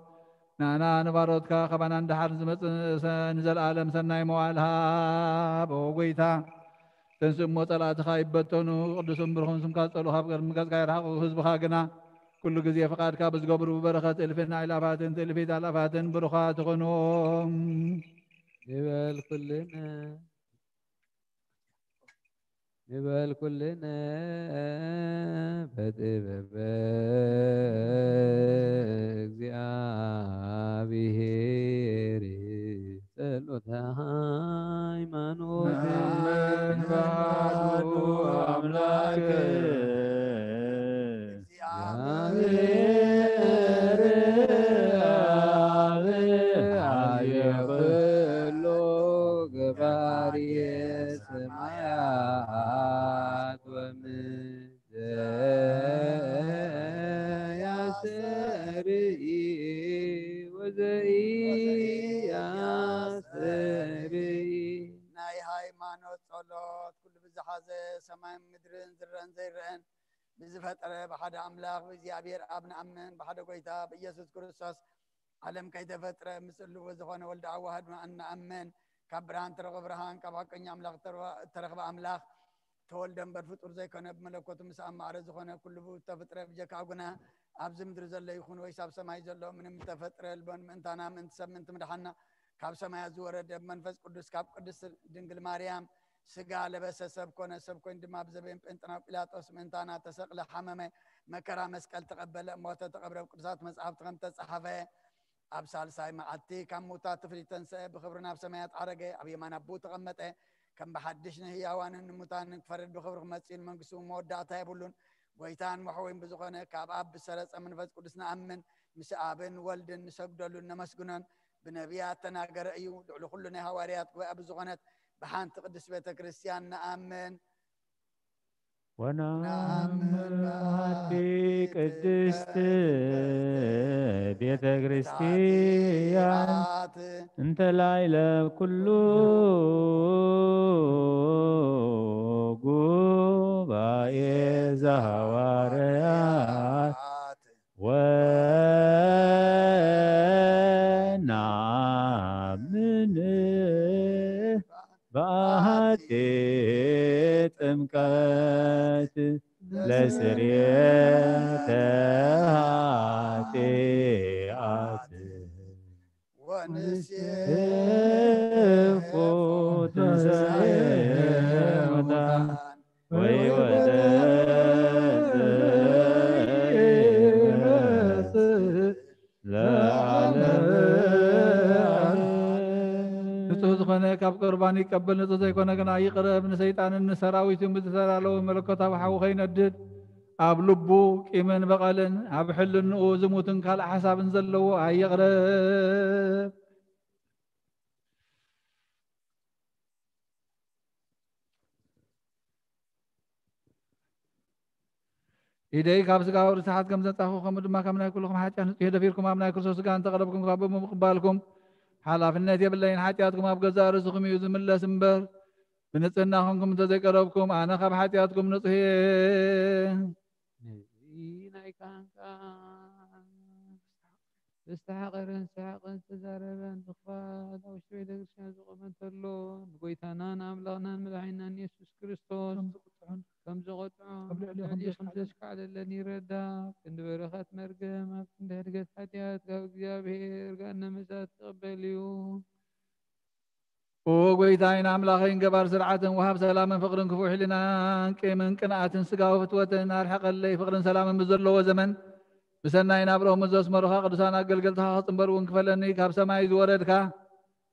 ንኣና ንባሮትካ ካባና ንደሓር ዝመጽእ ሰ-፣ ንዘለኣለም ሰናይ መዋዕል ሃብ። ኦ ጎይታ፣ ተንስእ እሞ ጸላእትኻ ይበተኑ፣ ቅዱስን ብሩኽን ስምካ ዝጸልኡ ካብ ቅድሚ ገጽካ ይርሓቑ። ህዝብኻ ግና ኩሉ ግዜ ፍቓድካ ብዝገብሩ ብበረኸት እልፍን ኣእላፋትን ትእልፊት ኣእላፋትን ብሩኻት ይኹኑ። ይበል ኩልነ ንበል ኩልነ በጥበበ እግዚኣብሔር ጸሎተ ሃይማኖት ንኣምን በሃዱ ኣምላክ እግዚኣብሔር ኣብ ኩሉ ገባርየ ሰማያት ወምድር ዘያስተርኢ ወዘኢያስተርኢ። ናይ ሃይማኖት ጸሎት ኩሉ ብዝሓዘ ሰማይን ምድርን ዝረአን ዘይረአን ብዝፈጠረ ብሓደ ኣምላኽ ብእግዚኣብሔር ኣብ ንኣምን፣ ብሓደ ጎይታ ብኢየሱስ ክርስቶስ ዓለም ከይተፈጥረ ምስሉ ዝኾነ ወልድ ኣዋህድ ንኣምን። ካብ ብርሃን ተረኽበ ብርሃን፣ ካብ ሓቀኛ ኣምላኽ ተረኽበ ኣምላኽ ተወልደ እምበር ፍጡር ዘይኮነ፣ ብመለኮቱ ምስ ኣብ ማዕረ ዝኾነ ኩሉ ብኡ ተፍጥረ። ብጀካ ኣጉና ኣብዚ ምድሪ ዘሎ ይኹን ወይስ ኣብ ሰማይ ዘሎ ምንም ተፈጥረ የልቦን። ምእንታና ምእንቲ ሰብ ምእንቲ ምድሓና ካብ ሰማያት ዝወረደ ብመንፈስ ቅዱስ ካብ ቅድስት ድንግል ማርያም ስጋ ለበሰ፣ ሰብ ኮነ። ሰብ ኮይኑ ድማ ብዘበን ጴንጥናው ጲላጦስ ምእንታና ተሰቕለ፣ ሓመመ፣ መከራ መስቀል ተቐበለ፣ ሞተ፣ ተቐብረ፣ ኣብ ቅዱሳት መጻሕፍቲ ከም ተጻሓፈ ኣብ ሳልሳይ መዓልቲ ካብ ምውታት ትፍሊት ተንስአ፣ ብኽብሪ ናብ ሰማያት ዓረገ፣ ኣብ የማን ኣቦኡ ተቐመጠ። ከም ብሓድሽ ንህያዋንን ንሙታንን ክፈርድ ብኽብሪ ክመጽእ እዩ። ንመንግስቱ መወዳእታ የብሉን። ጎይታን መሕወይን ብዝኾነ ካብ ኣብ ብሰረጸ መንፈስ ቅዱስ ንኣምን። ምስ ኣብን ወልድን ንሰግደሉን ነመስግኖን። ብነቢያት ተናገረ እዩ። ልዕሊ ኩሉ ናይ ሃዋርያት ጉባኤ ብዝኾነት ብሓንቲ ቅድስት ቤተ ክርስቲያን ንኣምን። ወናምን በሃቲ ቅድስት ቤተ ክርስቲያን እንተ ላይለ ኩሉ ጉባኤ ዘሃዋርያት ወናምን በሃቲ ጥምቀት ለስርየተ ኃጢአት ወንሴፎ ትንሣኤ ሙታን ወሕይወተ ለዓለመ ዓለም። ንጹህ ዝኾነ ካብ ቁርባን ይቀበል፣ ንጹህ ዘይኮነ ግና ይቕረብ። ንሰይጣንን ንሰራዊቱን ብዝተዳለወ መለኮታዊ ሓዊ ከይነድድ፣ ኣብ ልቡ ቂምን በቐልን፣ ኣብ ሕልንኡ ዝሙትን ካልእ ሓሳብን ዘለዎ ኣይቕረብ። ኢደይ ካብ ስጋዊ ርስሓት ከም ዘንጻኹ፣ ከምኡ ድማ ካብ ናይ ኩልኹም ሓጢኣት ንጹሕ እየ። ደፊርኩም ኣብ ናይ ክርስቶስ ስጋ እንተቐረብኩም፣ ካብ ብምቕባልኩም፣ ሓላፍነት የብለይን። ሓጢኣትኩም ኣብ ገዛእ ርእስኹም እዩ ዝምለስ እምበር፣ ብንጽህና ኾንኩም እንተዘይቀረብኩም፣ ኣነ ካብ ሓጢኣትኩም ንጹሕ እየ። ነዚ ናይ ካህን ቃል ብዝተሓቐረን ሰሓቕን ዝተዛረበን ብኽፋል ኣብ ውሽጢ ቤተ ክርስቲያን ዝቖመ እንተሎ፣ ንጎይታናን ኣምላኽናን መድሓኒናን የሱስ ክርስቶስ ከም ዝቕጥዖን ከም ዘሽካዕለለን ይረዳእ። ክንዲ በረኸት መርገም ኣብ ክንዲ ሕድገት ሓጢኣት ካብ እግዚኣብሔር ገሃነመ እሳት ዝቕበል እዩ። ኦ ጎይታይን ኣምላኸይን፣ ገባር ስርዓትን ወሃብ ሰላምን ፍቕርን፣ ክፉእ ሕልናን ቂምን ቅንኣትን ስጋዊ ፍትወትን ኣርሕቐለይ። ፍቕርን ሰላምን ብዘለዎ ዘመን ብሰናይ ናብርኦም ዘስመሩኻ ቅዱሳን ኣገልገልትኻ ክጽንበር እውን ክፈለኒ። ካብ ሰማይ ዝወረድካ፣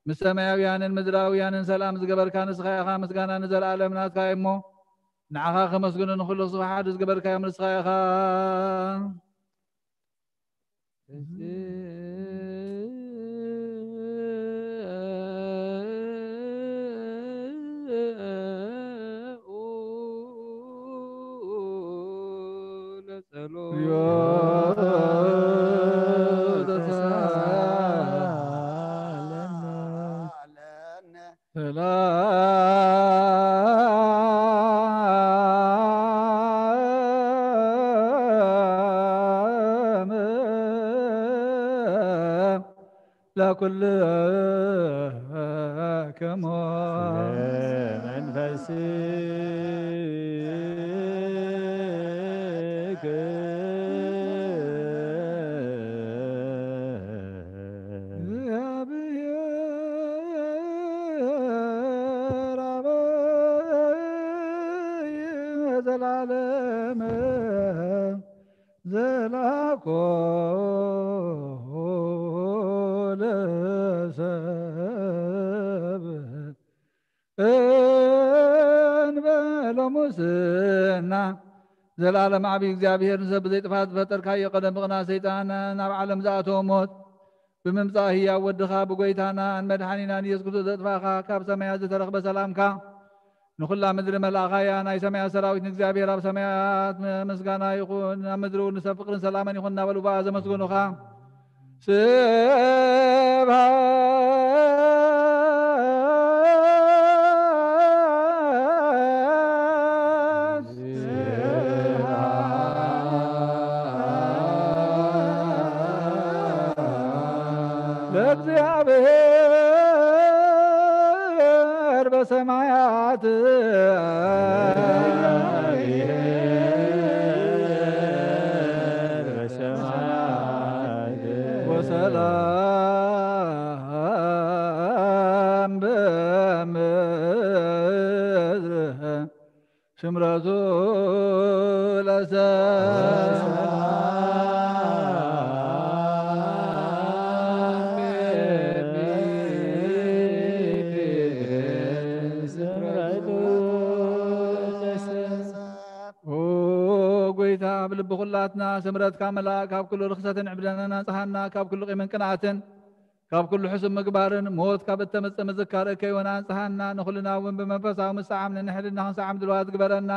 ምስ ሰማያውያንን ምድራውያንን ሰላም ዝገበርካ ንስኻ ኢኻ። ምስጋና ንዘለኣለም ናትካ እዩ እሞ፣ ንዓኻ ከመስግኑ ንኹሉ ስብሓት ዝገበርካዮም ንስኻ ኢኻ። ሰላም ለኩልክሙ። መንፈስክ ዘላለም ዘላኮ ለሰብ እንበሎ ሙስና። ዘላለም ዓቢ እግዚኣብሔር ንሰብ ብዘይ ጥፋት ዝፈጠርካዮ ቀደም ብቕና ሰይጣን ናብ ዓለም ዝኣተወ ሞት ብምምጻእ ህያው ወድኻ ብጎይታና ንመድሓኒናን ኢየሱስ ክርስቶስ ዘጥፋእኻ ካብ ሰማያት ዝተረኽበ ሰላምካ ንኹላ ምድሪ መልኣኻያ። ናይ ሰማያት ሰራዊት ንእግዚኣብሔር ኣብ ሰማያት ምስጋና ይኹን፣ ኣብ ምድሪ እውን ንሰብ ፍቕርን ሰላምን ይኹን እናበሉ ብኣ ዘመስገኑኻ። ስብሐት ለእግዚኣብሔር በሰማያት ወሰላም በምድር ስምረቱ ለሰብ። ኦ ጎይታ፣ ኣብ ልቢ ኩላትና ስምረትካ መላእ፣ ካብ ኩሉ ርኽሰትን ዕብደናን ኣጽሃና፣ ካብ ኩሉ ቂምን ቅንኣትን ካብ ኩሉ ሕሱም ምግባርን ሞት ካብ እተመጽእ ምዝካር እከይ ወናን ጸሃና። ንኹልና እውን ብመንፈሳዊ ምስዓም ንንሕልና ክንሰዓም ድልዋት ግበረና።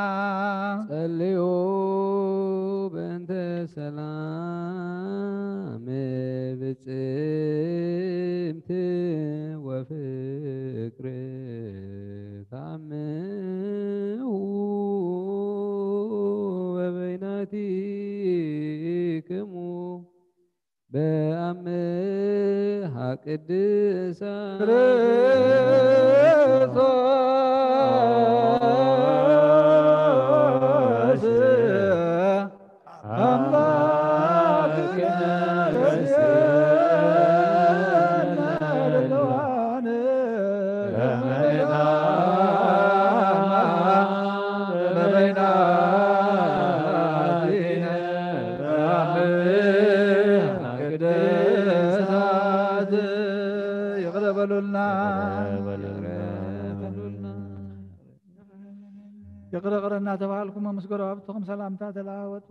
ጸልዩ በእንተ ሰላም ብጽምት ወፍቅር ታምሁ በበይናቲክሙ በአምሃ ቅድሳት ክርስቶስ አምላክነ በበይናቲነ በአምሃ ቅድሳት። ይቕረ በሉልና። ይቕረ በሉልና። ይቕረ ይቕረ እናተባሃልኩም ምስ ጎረባብትኹም ሰላምታ ተለዋወጡ።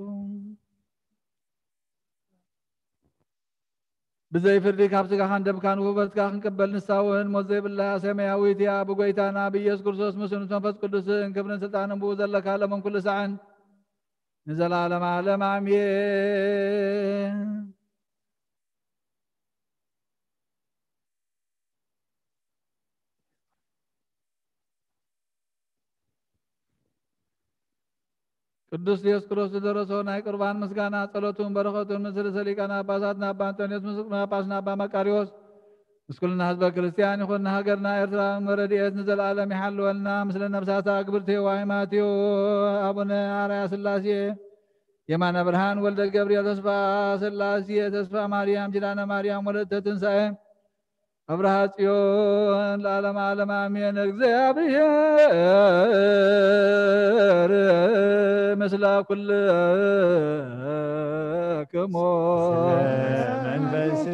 ብዘይ ፍርዲ ካብ ስጋኻን ደምካን ውህበትካ ክንቅበል ንሳ እውን ሞት ዘይብላ ሰማያዊት እያ። ብጎይታና ብኢየሱስ ክርስቶስ ምስሉን መንፈስ ቅዱስን ክብርን ስልጣንን ብኡ ዘለካ ለመን ኩሉ ሳዕን ንዘላለም ዓለም ኣሜን። ቅዱስ ዲዮስቆሮስ ዝደረሶ ናይ ቁርባን ምስጋና ጸሎቱን በረኸቱን ምስ ርእሰ ሊቃነ ጳጳሳትና ኣባ እንጦንዮስ፣ ምስ ጳጳስና ኣባ መቃርዮስ፣ ምስ ኩልና ህዝበ ክርስቲያን ይኹን። ንሃገርና ኤርትራ መረድኤት ንዘለኣለም ይሓልወልና። ምስለ ነፍሳት ኣግብርቲ ዋይ ማቴዎ፣ ኣቡነ ኣርያ ስላሴ፣ የማነ ብርሃን ወልደ ገብርኤል፣ ተስፋ ስላሴ፣ ተስፋ ማርያም፣ ኪዳነ ማርያም ወለተ ትንሳኤ፣ ኣብርሃ ጽዮን ለዓለመ ዓለም ኣሜን። እግዚኣብሔር ምስለ ኩልክሙ። ስለ መንፈስክ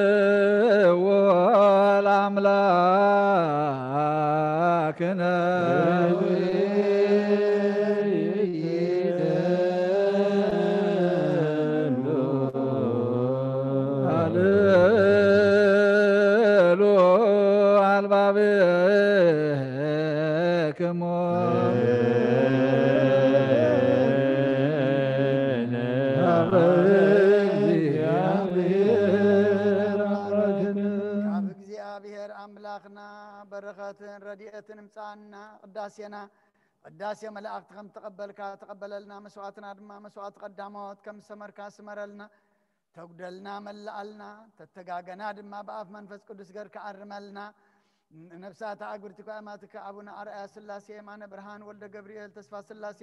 አኩትዎ ለአምላክነ። ሃሌሉ አልባብክሙ። ካብ እግዚኣብሔር ኣምላኽና በረኸትን ረድኤትን ምጻና ቅዳሴና ቅዳሴ መላእኽቲ ከም ተቐበልካ ተቐበለልና፣ መስዋዕትና ድማ መስዋዕቲ ቀዳሞት ከም ዝሰመርካ ስመረልና። ተጉደልና መላኣልና፣ ተተጋገና ድማ ብኣፍ መንፈስ ቅዱስ ገርካ ኣርመልና። ነፍሳት ኣእግርቲ ኳማትካ ኣቡነ ኣርኣያ ስላሴ፣ የማነ ብርሃን ወልደ ገብርኤል፣ ተስፋ ስላሴ፣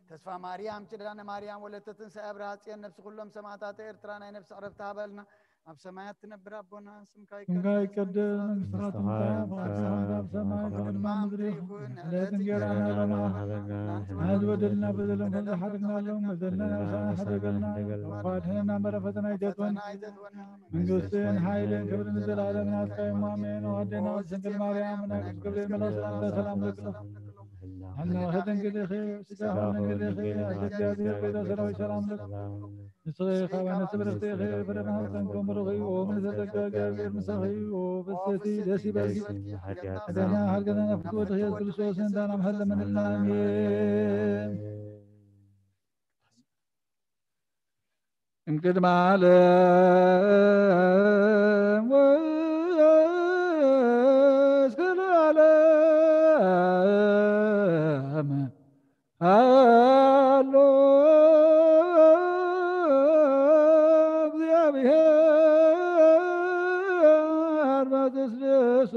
ተስፋ ማርያም፣ ኪዳነ ማርያም ወለተ ትንሳኤ፣ ኣብርሃ ጽዮን፣ ነፍሲ ኩሎም ሰማዕታት ኤርትራ ናይ ነፍሲ ዕረፍቲ ሃበልና። ኣብ ሰማያት ትነብር ኣቦና፣ ስምካ ስምካ ይቀደስ፣ ይቀደስ፣ መንግስትኻ መንግስትኻ ትምጻእ፣ ትምጻእ፣ ፍቓድካ ትኹን ኣብ ሰማይ ከም ከም ኣብ ምድሪ ምድሪ ይኹን። ይኹን። ዕለት ዕለት እንጀራና እንጀራና ሎሚ ሃበና፣ ሃበና፣ ንሕና ንሕና ንበደልና ንበደልና በደልና ከም ዝሓደግናሎም በደልና ንሓድገልና፣ በደልና ንሓድገልና፣ እኳ ኣድሕነና እምበር ፈተና ኣይተእትወና። ፈተና ኣይተእትወና። መንግስትን ሓይልን ክብርን ዘላለም ናትካ እዩ። ኣሜን። ኣዴና ቅድስት ድንግል ማርያም፣ ናይ ቅዱስ ገብርኤል መልኣክ ሰላምታ ሰላም ለኪ። ሕልናኺ ድንግል ኢኺ፣ ስጋኺ ድንግል ኢኺ፣ ኣደ እግዚኣብሔር ቤዛ ሰራዊት ሰላም ለኪ። ንስኺ ካብ ኣንስቲ ብርኽቲ ኢኺ፣ ፍረ ማህፀንኪ ብሩኽ እዩ። ኦ ምልዕተ ጸጋ፣ እግዚኣብሔር ምሳኺ እዩ። ኦ ፍስሕቲ ደስ ይበልኪ። ኣዴና ሓድገና ፍትወት ኢየሱስ ክርስቶስ ንዳና ምሃለመንልና። ኣሜን። እምቅድመ ዓለም ወእስከ ለዓለም ሃሎ እግዚአብሔር በትስብእቶ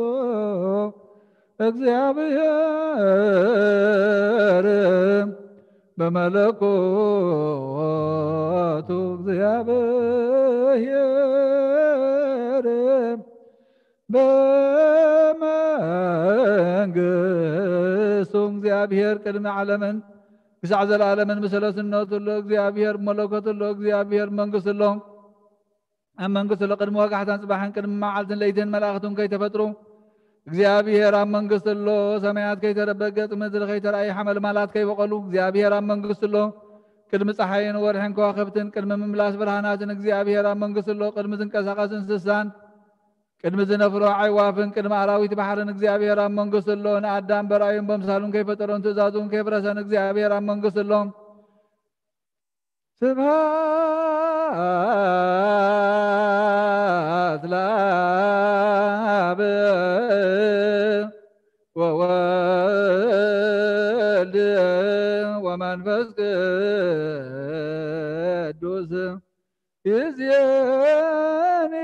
እግዚአብሔር በመለኮቱ እግዚአብሔር በመንግስቱ። እግዚኣብሔር ቅድሚ ዓለምን ክሳዕ ዘለዓለምን ብሰለስነቱ ኣሎ እግዚኣብሔር፣ ብመለኮቱ ኣሎ እግዚኣብሔር፣ ብመንግስቱ ኣሎ። ኣብ መንግስቱ ኣሎ። ቅድሚ ወጋሕታን ጽባሕን ቅድሚ መዓልትን ለይትን መላእኽቱን ከይተፈጥሩ እግዚኣብሔር ኣብ መንግስቱ ኣሎ። ሰማያት ከይተረበ፣ ገጽ ምድሪ ከይተራእየ፣ ሓመልማላት ከይበቐሉ እግዚኣብሔር ኣብ መንግስቱ ኣሎ። ቅድሚ ጸሓይን ወርሕን ከዋኽብትን ቅድሚ ምምላስ ብርሃናትን እግዚኣብሔር ኣብ መንግስቱ ኣሎ። ቅድሚ ዝንቀሳቐስ እንስሳን ቅድሚ ዝነፍሮ ኣዕዋፍን ቅድሚ ኣራዊት ባሕርን እግዚኣብሔር ኣብ መንግስቱ ኣሎ። ንኣዳም በርኣዩን በምሳሉን ከይፈጠሮን ትእዛዙን ከየፍረሰን እግዚኣብሔር ኣብ መንግስቱ ኣሎ። ስብሐት ለአብ ወወልድ ወመንፈስ ቅዱስ። ይእዜኒ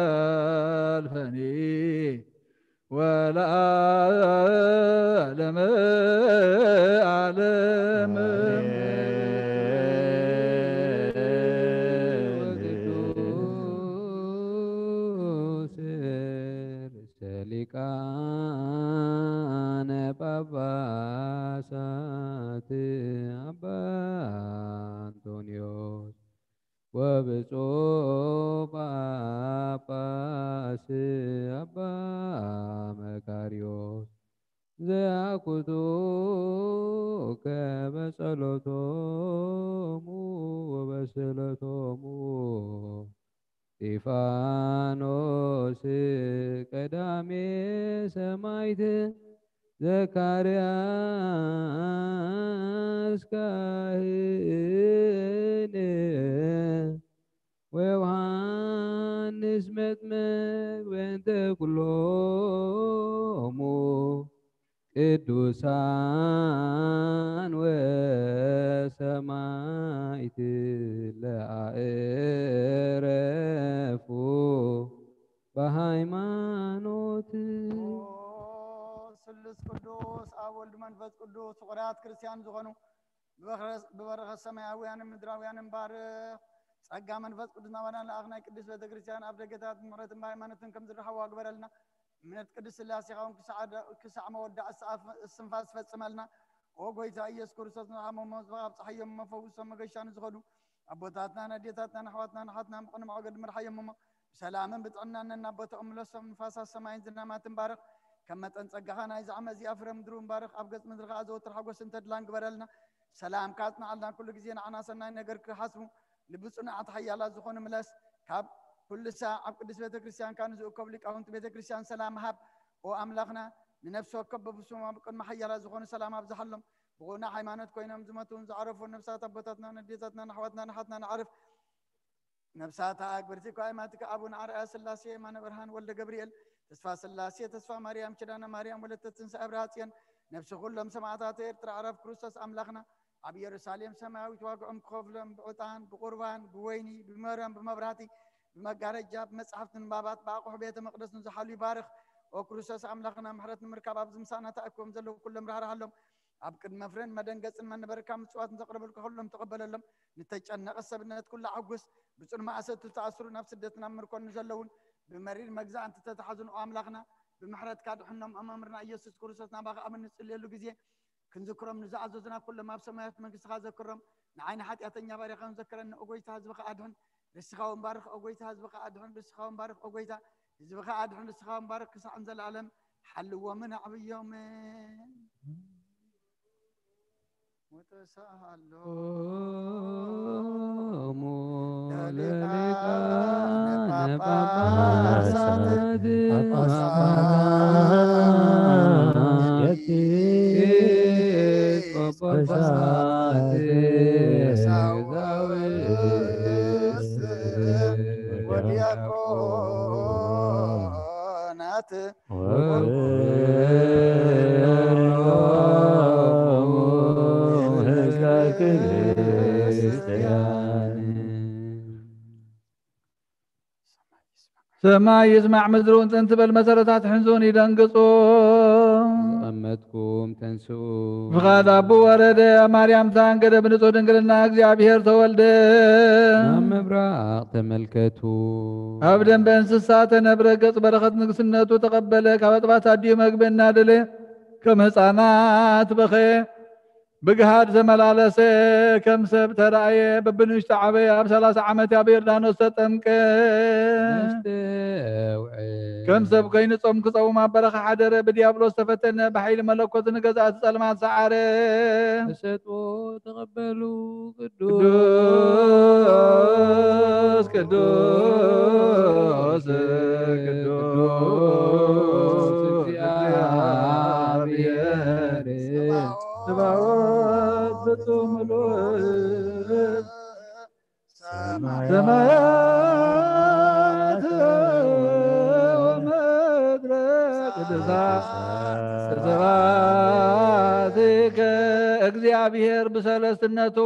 ወዘልፈኒ ወለዓለመ ዓለም። ቅዱስ ርእሰ ሊቃነ ጳጳሳት አባ አንጦንዮስ ወብፁዕ ጳጳስ አባ መቃርዮስ ዘያኩቱ ከመ ጸሎቶሙ ወበስእለቶሙ። እስጢፋኖስ ቀዳሜ ሰማዕት፣ ዘካርያስ ካህን፣ ወዮሃንስ መጥምቅ በእንተ ኩሎሙ ቅዱሳን ወሰማዕት ለአእረፉ በሃይማኖት። ኦ ስሉስ ቅዱስ ኣብ ወልድ መንፈስ ቅዱስ ፍቑራት ክርስቲያን ዝኾኑ ብበረኸት ሰማያውያንን ምድራውያንን ባርኽ። ጸጋ መንፈስ ቅዱስ ናባና ለኣኽ። ናይ ቅድስት ቤተ ክርስቲያን ኣብ ደገታት ብምሕረትን ብሃይማኖትን ከም ዝረኸቡ ኣግበረልና። እምነት ቅድስት ስላሴ ኻውን ክሳዕ መወዳእ እስትንፋስ ፈጽመልና። ኦ ጎይታ ኢየሱስ ክርስቶስ፣ ንሓመሞ ዝኻብ ጸሓዮም መፈውሶም መገሻ ንዝኸዱ ኣቦታትና፣ ነዴታትና፣ ንኣሕዋትና፣ ንሓትና ብቕኑዕ መገዲ ምርሓዮም እሞ ብሰላምን ብጥዕናን ነናቦትኦም ምለሶም። ንፋሳት ሰማይን ዝናማትን ባርኽ። ከም መጠን ጸጋኻ ናይዚ ዓመት እዚኣ ፍረ ምድሩ ባርኽ። ኣብ ገጽ ምድሪ ኸኣ ዘወትር ሓጎስን ተድላን ግበረልና። ሰላምካ ኣጽንዓልና። ኩሉ ግዜ ንዓና ሰናይ ነገር ክሓስቡ ልቢ ጽኑዓት ሓያላት ዝኾኑ ምለስ። ካብ ኩሉ ሳዕ ኣብ ቅድስት ቤተ ክርስቲያንካ ንዝእከቡ ሊቃውንቲ ቤተ ክርስቲያን ሰላም ሃብ። ኦ ኣምላኽና፣ ንነፍሲ ወከፍ በብስሙ ኣብ ቅድሚ ሓያላት ዝኾኑ ሰላም ኣብዝሓሎም። ብቕኑዕ ሃይማኖት ኮይኖም ዝመቱን ዝዓረፉን ነፍሳት ኣቦታትና፣ ነዴታትና፣ ንኣሕዋትና፣ ንሓትና ንዓርፍ። ነፍሳት ኣግብርቲ እኳ ኣእማትከ ኣቡነ ኣርኣያ ስላሴ፣ የማነ ብርሃን ወልደ ገብርኤል፣ ተስፋ ስላሴ፣ ተስፋ ማርያም፣ ኪዳነ ማርያም፣ ወለተ ትንሳኤ፣ ብርሃ ጽዮን፣ ነፍሲ ኩሎም ሰማዕታት ኤርትራ፣ ዕረፍ ክርስቶስ ኣምላኽና ኣብ ኢየሩሳሌም ሰማያዊት ዋግኦም ክኸፍሎም ብዕጣን፣ ብቁርባን፣ ብወይኒ፣ ብመረም፣ ብመብራህቲ፣ ብመጋረጃ፣ ብመጻሕፍቲ ንባባት፣ ብኣቑሑ ቤተ መቕደስ ንዝሓሉ ይባርኽ። ኦ ክርስቶስ ኣምላኽና፣ ምሕረት ንምርካብ ኣብዚ ምሳና ተኣኪቦም ዘለዉ ኩሎም ራህርሃሎም። ኣብ ቅድመ ፍሬን መደንገጽን መንበርካ ምጽዋት ንዘቕርበልካ ኩሎም ተቐበለሎም። ንተጨነቐ ሰብነት ኩሉ ኣጉስ። ብጽኑ ማእሰርቲ ዝተኣስሩ፣ ናብ ስደትን ኣብ ምርኮን ንዘለዉን ብመሪር መግዛእን ዝተታሕዙን ኦ ኣምላኽና፣ ብምሕረትካ ድሕኖም። ኣማምርና ኢየሱስ ክርስቶስ፣ ናባኻ ኣብ እንጽልየሉ ግዜ ክንዝክሮም ንዝኣዘዙና ኩሎም ኣብ ሰማያት መንግስትኻ ዘክሮም። ንዓይ ንሓጢኣተኛ ባሪያኻ ዘክረኒ ኦ ጎይታ፣ ህዝብኻ ኣድሕን። ርስኻ ወንባርኽ ኦ ጎይታ፣ ህዝብኻ ኣድሕን። ርስኻ ወንባርኽ ኦ ጎይታ፣ ህዝብኻ ኣድሕን። ርስኻ ወንባርኽ ክሳዕ ንዘለኣለም ሓልዎምን ኣዕብዮምን። ወተሳሃሎ ሎሙ ለሊቃነ ጳጳሳት ጳጳሳት ኤጲስቆጶሳት ቀሳውስት ወዲያቆናት ወኩሎሙ ህዝበ ክርስቲያን። ሰማይ ይስማዕ፣ ምድሪ እውን ጽን ትበል፣ መሰረታት ሕንዝውን ይደንግጹ። ዝቐመጥኩም ተንስኡ። ፍቓድ ኣቦ ወረደ፣ ኣብ ማርያም ዝተኣንገደ፣ ብንጹህ ድንግልና እግዚኣብሔር ተወልደ። ናብ ምብራቕ ተመልከቱ። ኣብ ደንበ እንስሳ ተነብረ፣ ገጽ በረኸት ንግስነቱ ተቐበለ። ካብ ኣጽባት ኣዲኡ መግቢ እናደለየ፣ ከም ህፃናት በኸየ። ብግሃድ ተመላለሰ፣ ከም ሰብ ተራእየ። በብንእሽቶ ዓበየ፣ ኣብ ሰላሳ ዓመት ኣብ ዮርዳኖስ ተጠምቀ። ነስተውዕል። ከም ሰብ ኮይኑ ጾም ክጸውም ኣብ በረኻ ሓደረ። ብዲያብሎስ ተፈተነ፣ ብሓይሊ መለኮት ንገዛእቲ ጸልማት ሰዓረ። ተሰጥኦ ተቐበሉ። ቅዱስ፣ ቅዱስ፣ ቅዱስ እግዚአብሔር ጸባኦት ፍጹም ምሉእ። ሰማያት ወምድር ቅዱሳት ስብሐትከ። እግዚኣብሔር ብሰለስትነቱ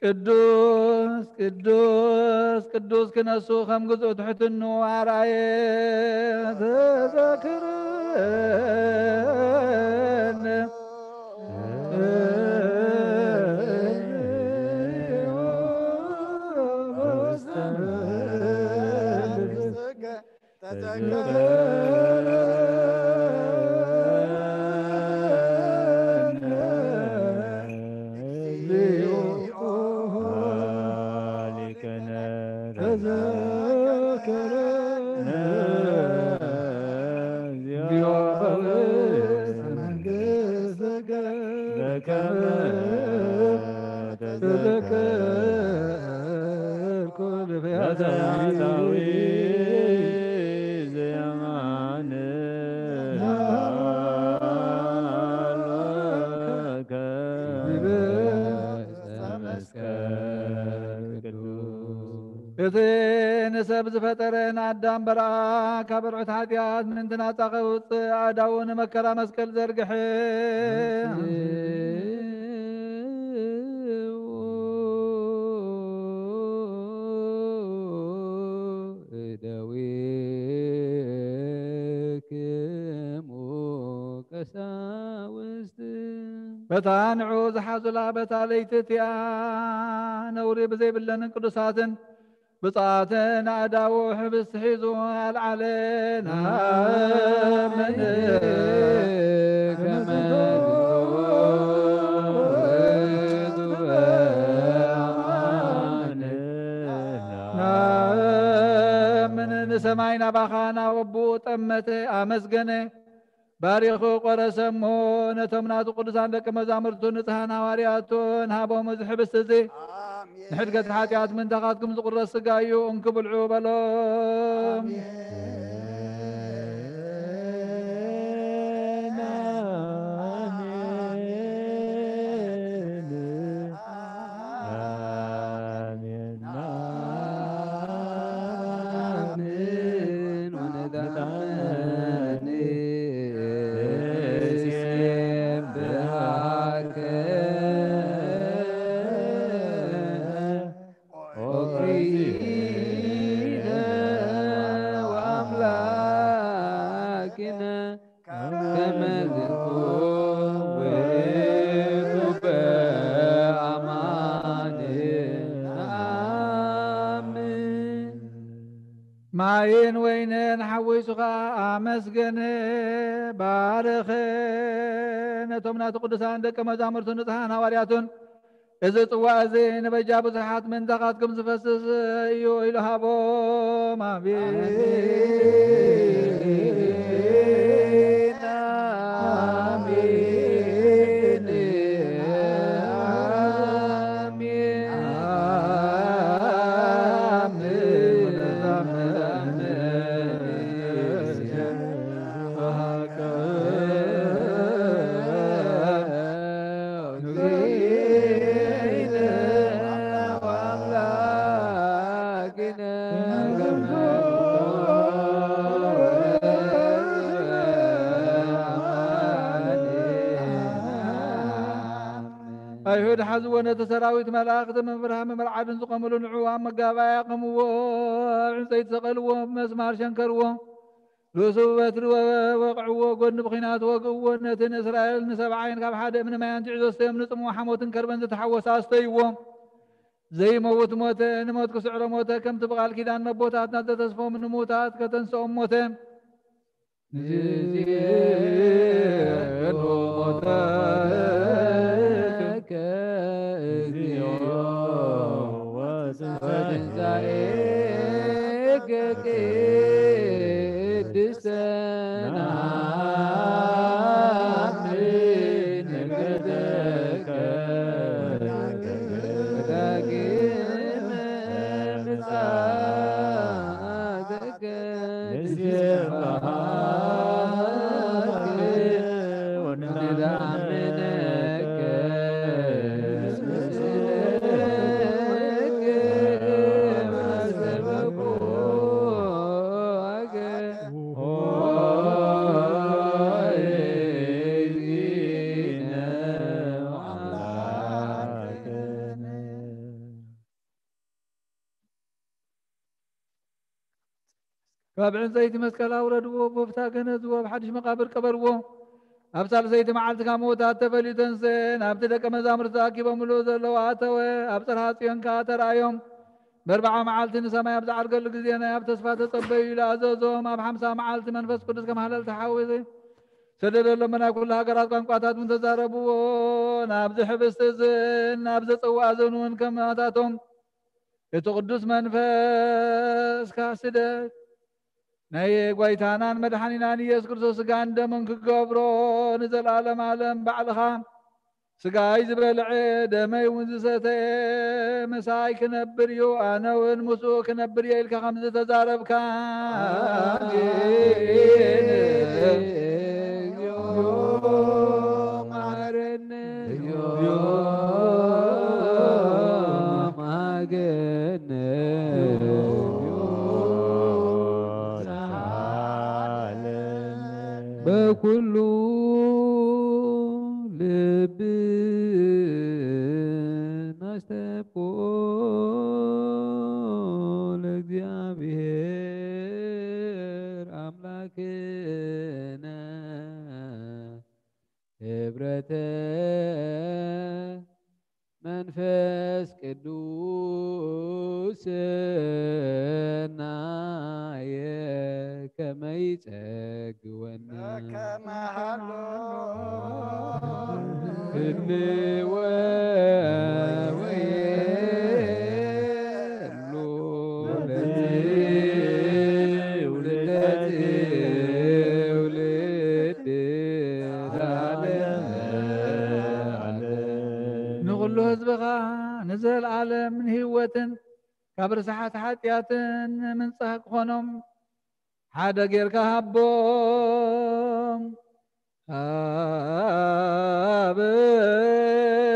ቅዱስ፣ ቅዱስ፣ ቅዱስ ክነሱ ከም ግዝኡ ትሕትኑ ኣርኣየ። ተዘክረነ ውስተ መንግሥትከ። እቲ ንሰብ ዝፈጠረ ንኣዳም በርኣ ካብ ብርዕት ሓጢኣት ምእንቲ ናጻ ከውጽእ ኣእዳዉ ንመከራ መስቀል ዘርግሐ። እደዊክሙ ቀሳውስት። በታ ንዑ ዝሓዙላ በታ ለይቲ እቲኣ ነውሪ ብዘይብለንን ቅዱሳትን ብፅዓትን ኣእዳዉ ሕብስቲ ሒዙ ኣልዓለ። ናምን ከመ ናምን ንሰማይ ናባኻ ናብ ኣቦኡ ጠመተ፣ ኣመስገነ፣ ባሪኹ ቆረሰ እሞ ነቶም ናቱ ቅዱሳን ደቀ መዛሙርቱ ንጽሓን ሃዋርያቱን ሃቦም። እዚ ሕብስቲ እዚ ኣሜን። ንሕድገት ሓጢኣት ምንታኻትኩም ዝቁረስ ስጋ እዩ፣ እንኪ ብልዑ በሎም። ኣሜን። ኣሜን። ኣሜን። ኣሜን። ወነዳኒ እስየም ብሃከ ኦክሪነ ወአምላ ማይን ወይንን ሓዊሱ ኸኣ ኣመስገነ፣ ባረኸ። ነቶም ናቱ ቅዱሳን ደቀ መዛሙርቱን ንጽሓን ሃዋርያቱን፣ "እዚ ጽዋእ እዚ ንበጃ ብዙሓት መንታኻትኩም ዝፈስስ እዩ" ኢሉ ሃቦም። ኣሜን። ኣሜን። ኣሜን። ኣይሁድ ሓዝዎ፣ ነቲ ሰራዊት መላእኽቲ ምፍራህ ምምርዓድን ዝቖምሉ ንዕኡ ኣብ መጋባእያ ኣቐምዎ፣ ኣብ ዕንጸይቲ ሰቐልዎ፣ ብመስማር ሸንከርዎ፣ ርእሱ ብበትሪ ወ-፣ ወቕዕዎ፣ ጎድኒ ብኲናት ወግእዎ። ነቲ ንእስራኤል ንሰብዓይን ካብ ሓደ እምኒ ማይ ኣንቲዑ ዘስተዮም ንጽምዋ ሓሞትን ከርበን ዝተሓወሰ ኣስተይዎ። ዘይመውት ሞተ፣ ንሞት ክስዕሮ ሞተ፣ ከምቲ ብቓል ኪዳን ነቦታትና ዘተስፎም ንምውታት ከተንስኦም ሞተ። ንዚኤኑ ሞተከ እግዚኦ ወትንሳኤከ ቅድስተ ነአምን እምነተከ ዳግመ ምጽአትከ ንሴብሐከ ወንአምነከ። ካብ ዕንጸይቲ መስቀል ኣውረድዎ፣ ጎፍታ ገነዝዎ፣ ኣብ ሓድሽ መቓብር ቀበርዎ። ኣብ ሳልሰይቲ መዓልቲ ካብ ምዉታት ተፈልዩ ተንስኤ፣ ናብቲ ደቀ መዛሙርቲ ተኣኪቦምሉ ዘለዉ ኣተወ። ኣብ ጽርሃ ጽዮን ከኣ ተራእዮም። በርብዓ መዓልቲ ንሰማይ ኣብ ዝዓርገሉ ግዜ ናይ ኣብ ተስፋ ተጸበዩ ኢሉ ኣዘዞም። ኣብ ሓምሳ መዓልቲ መንፈስ ቅዱስ ከም ሃለልቲ ሓዊ ሰደደሎም። ብናይ ኩሉ ሃገራት ቋንቋታት እውን ተዛረብዎ። ናብዚ ሕብስቲ እዝን ናብዚ ጽዋ እዝን እውን ከም ኣታቶም እቲ ቅዱስ መንፈስካ ስደድ። ናይ ጓይታናን መድሓኒናን ኢየሱስ ክርስቶስ ስጋን ደምን ክገብሮ ንዘለኣለም ኣለም ባዕልኻ፣ "ስጋይ ዝበልዐ ደመይ እውን ዝሰተየ ምሳይ ክነብር እዩ፣ ኣነ እውን ምስኡ ክነብር እየ" ኢልካ ከም ዝተዛረብካ። ኣሜን። እግዚኦ መሐረነ። በኩሉ ልብ ናስተብቆ ለእግዚኣብሔር ኣምላክነ ህብረተ መንፈስ ቅዱስ ሰናየ ከመ ይጸግወኒ። ህልወ ወየሉ ለትውልደ ትውልድ ንኹሉ ህዝብኻ ንዘለኣለም ንህይወትን ካብ ርስሓት ሓጢኣትን ንምንጻህ ክኾኖም ሓደ ጌርካ ሃቦም።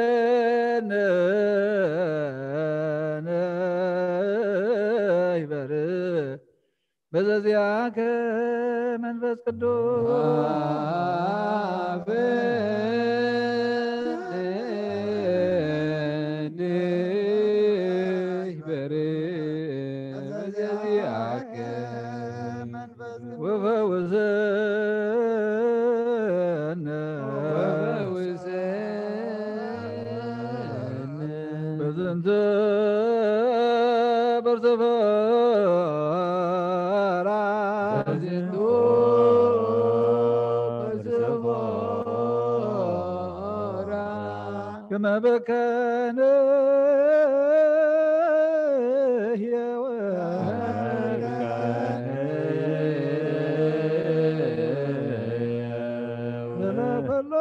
ሃበነ ንሕበር በዘዚኣከ መንፈስ ቅዱስ። ወፈውሰነ በዝንተ በርተፋ ከመ በከነ ለኩሉ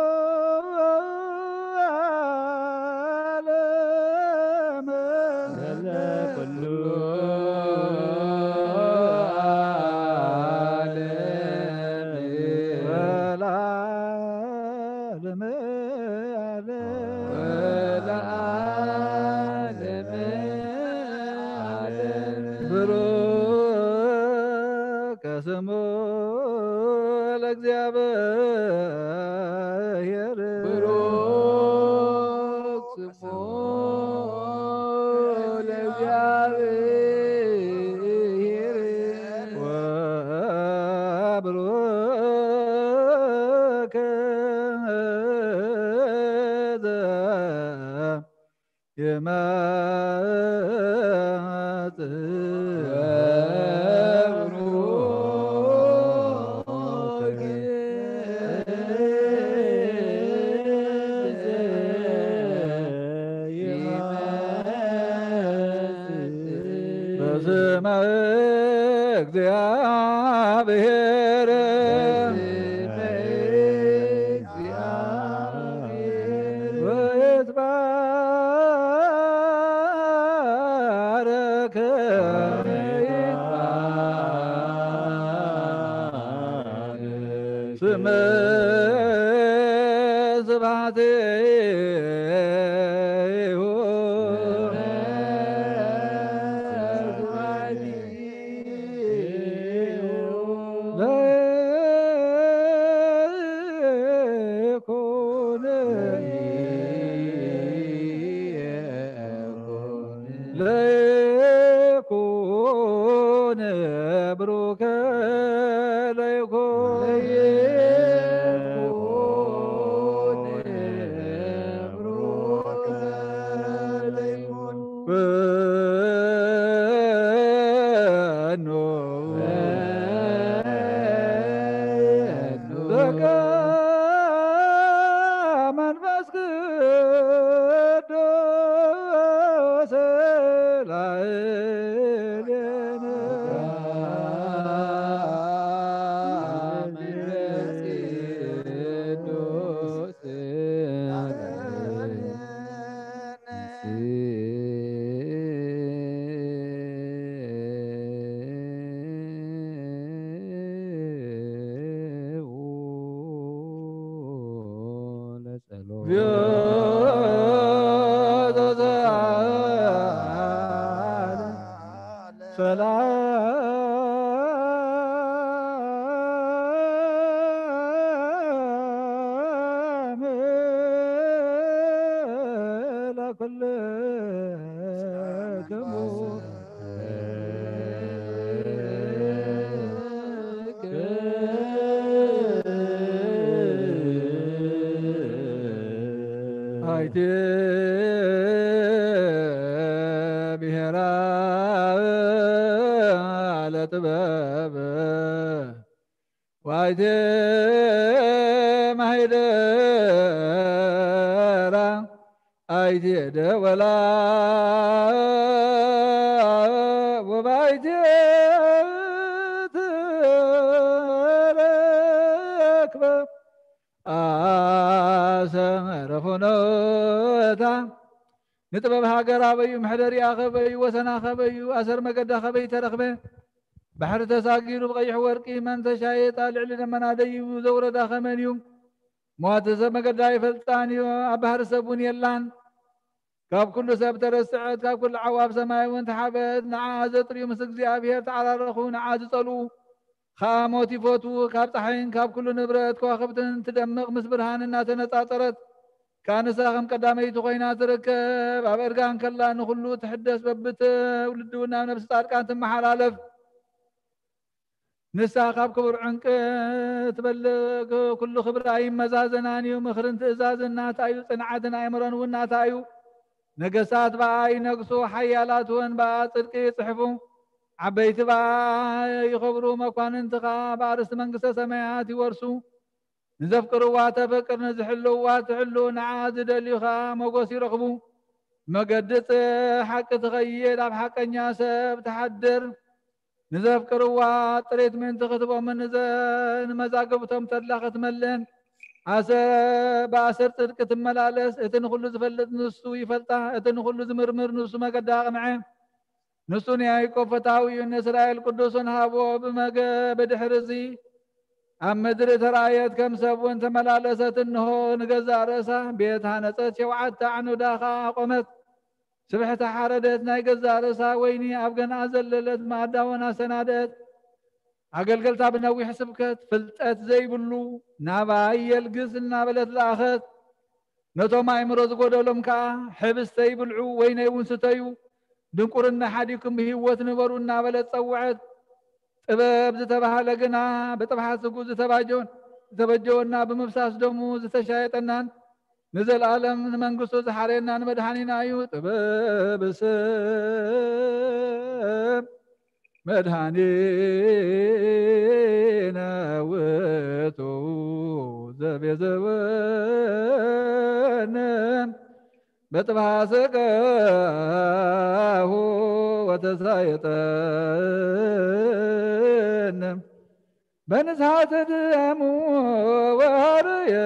ዓለም ለኩሉ ዓለም ወለዓለመ ዓለም ወለዓለመ ዓለም። ብሩክ ስሙ ለእግዚአብሔር። ብሩክ ስሙ ለእግዚአብሔር። ወብሩክ ዘ በስመ እግዚአብሔር ወይትባረክ ስመ ስብሐቲሁ ለይኩን ለይኩን ብሩከ ለይኩን በኖ በቃ መንፈስ ቅዱስ ላዕሌነ። ሰላም ለኩልክሙ። አይቴ ብሔራ ለጥበብ ወአይቴ ማሂደራ አይቴ ደወላ ወባይቴ ትረክበ አሰመረ ኹነታ ንጥበብ ሃገር ኣበዩ ምሕደሪኣ ኸበዩ ወሰና ኸበዩ ኣሰር መገዳ ኸበይ ተረኽበ ባሕሪ ተሳጊሩ ብቐይሕ ወርቂ መን ተሻየጣ ልዕሊ ደመና ደይቡ ዘውረዳ ኸመን እዩ። ሟቲ ሰብ መገዳ ኣይፈልጣን እዩ ኣብ ባህሪ ሰብ እውን የላን። ካብ ኩሉ ሰብ ተረስዐት ካብ ኩሉ ዓዋፍ ሰማይ እውን ተሓበት ንዓ ዘጥርዩ ምስ እግዚኣብሔር ተዓራረኹ ንዓ ዝጸልኡ ኸኣ ሞት ይፈትዉ። ካብ ጸሓይን ካብ ኩሉ ንብረት ከዋኽብትን ትደምቕ ምስ ብርሃን እናተነጻጸረት ከኣ ንሳ ከም ቀዳመይቲ ኮይና ትርከብ። ኣብ እርጋን ከላ ንኹሉ ትሕደስ በብትውልዲ እውን ናብ ነፍሲ ጻድቃን ትመሓላለፍ። ንሳ ካብ ክቡር ዕንቂ ትበልጽ ኩሉ ክብራ ይመዛዘናን እዩ። ምኽርን ትእዛዝን ናታ እዩ። ጽንዓትን ኣእምሮን እውን ናታ እዩ። ነገስታት ብኣ ይነግሱ ሓያላት እውን ብኣ ጽድቂ ይጽሕፉ። ዓበይቲ ብኣ ይኸብሩ መኳንንቲ ኸኣ ብኣርስቲ መንግስተ ሰማያት ይወርሱ። ንዘፍቅርዋ ተፍቅር፣ ንዝሕልውዋ ትሕሉ፣ ንዓ ዝደልዩ ኸኣ ሞገስ ይረኽቡ። መገዲ ጽ-፣ ሓቂ ትኸይድ፣ ኣብ ሓቀኛ ሰብ ትሓድር። ንዘፍቅርዋ ጥሪት ምእንቲ ክትቦምን ንዘ-፣ ንመዛግብቶም ተድላ ክትመልእን፣ ኣሰ-፣ ብኣሰር ጽድቂ ትመላለስ። እቲ ንኹሉ ዝፈልጥ ንሱ ይፈልጣ፣ እቲ ንኹሉ ዝምርምር ንሱ መገዳ ኣቕንዐ። ንሱ ንያዕቆብ ፈታዊኡ ንእስራኤል ቅዱሱን ሃቦ። ብመገ-፣ ብድሕሪ እዚ ኣብ ምድሪ ተራእየት፣ ከም ሰብ እውን ተመላለሰት። እንሆ፣ ንገዛእ ርእሳ ቤት ሃነጸት፣ ሸውዓተ ዓኑዳ ኸኣ ኣቖመት። ስብሕቲ ሓረደት፣ ናይ ገዛእ ርእሳ ወይኒ ኣብ ገንኣ ዘለለት፣ ማኣዳ እውን ኣሰናደት። ኣገልገልታ ብነዊሕ ስብከት፣ ፍልጠት ዘይብሉ ናባይ የልግስ እናበለት ለኣኸት። ነቶም ኣእምሮ ዝጎደሎም ከኣ፣ ሕብስተይ ብልዑ፣ ወይነይ እውን ስተዩ፣ ድንቁርና ሓዲኩም ብህይወት ንበሩ እናበለት ጸውዐት። ጥበብ ዝተባህለ ግና ብጥብሓት ስጉ ዝተባጀወን-፣ ዝተበጀወና፣ ብምፍሳስ ደሙ ዝተሻየጠናን ንዘለኣለም ንመንግስቱ ዝሓረየና ንመድሓኒና እዩ። ጥበብ ሰብ መድሓኒነ ውእቱ ዘቤዘወነ በጥብሓ ስጋሁ ወተሳየጠነ በንስሓተ ደሙ ወሃረየነ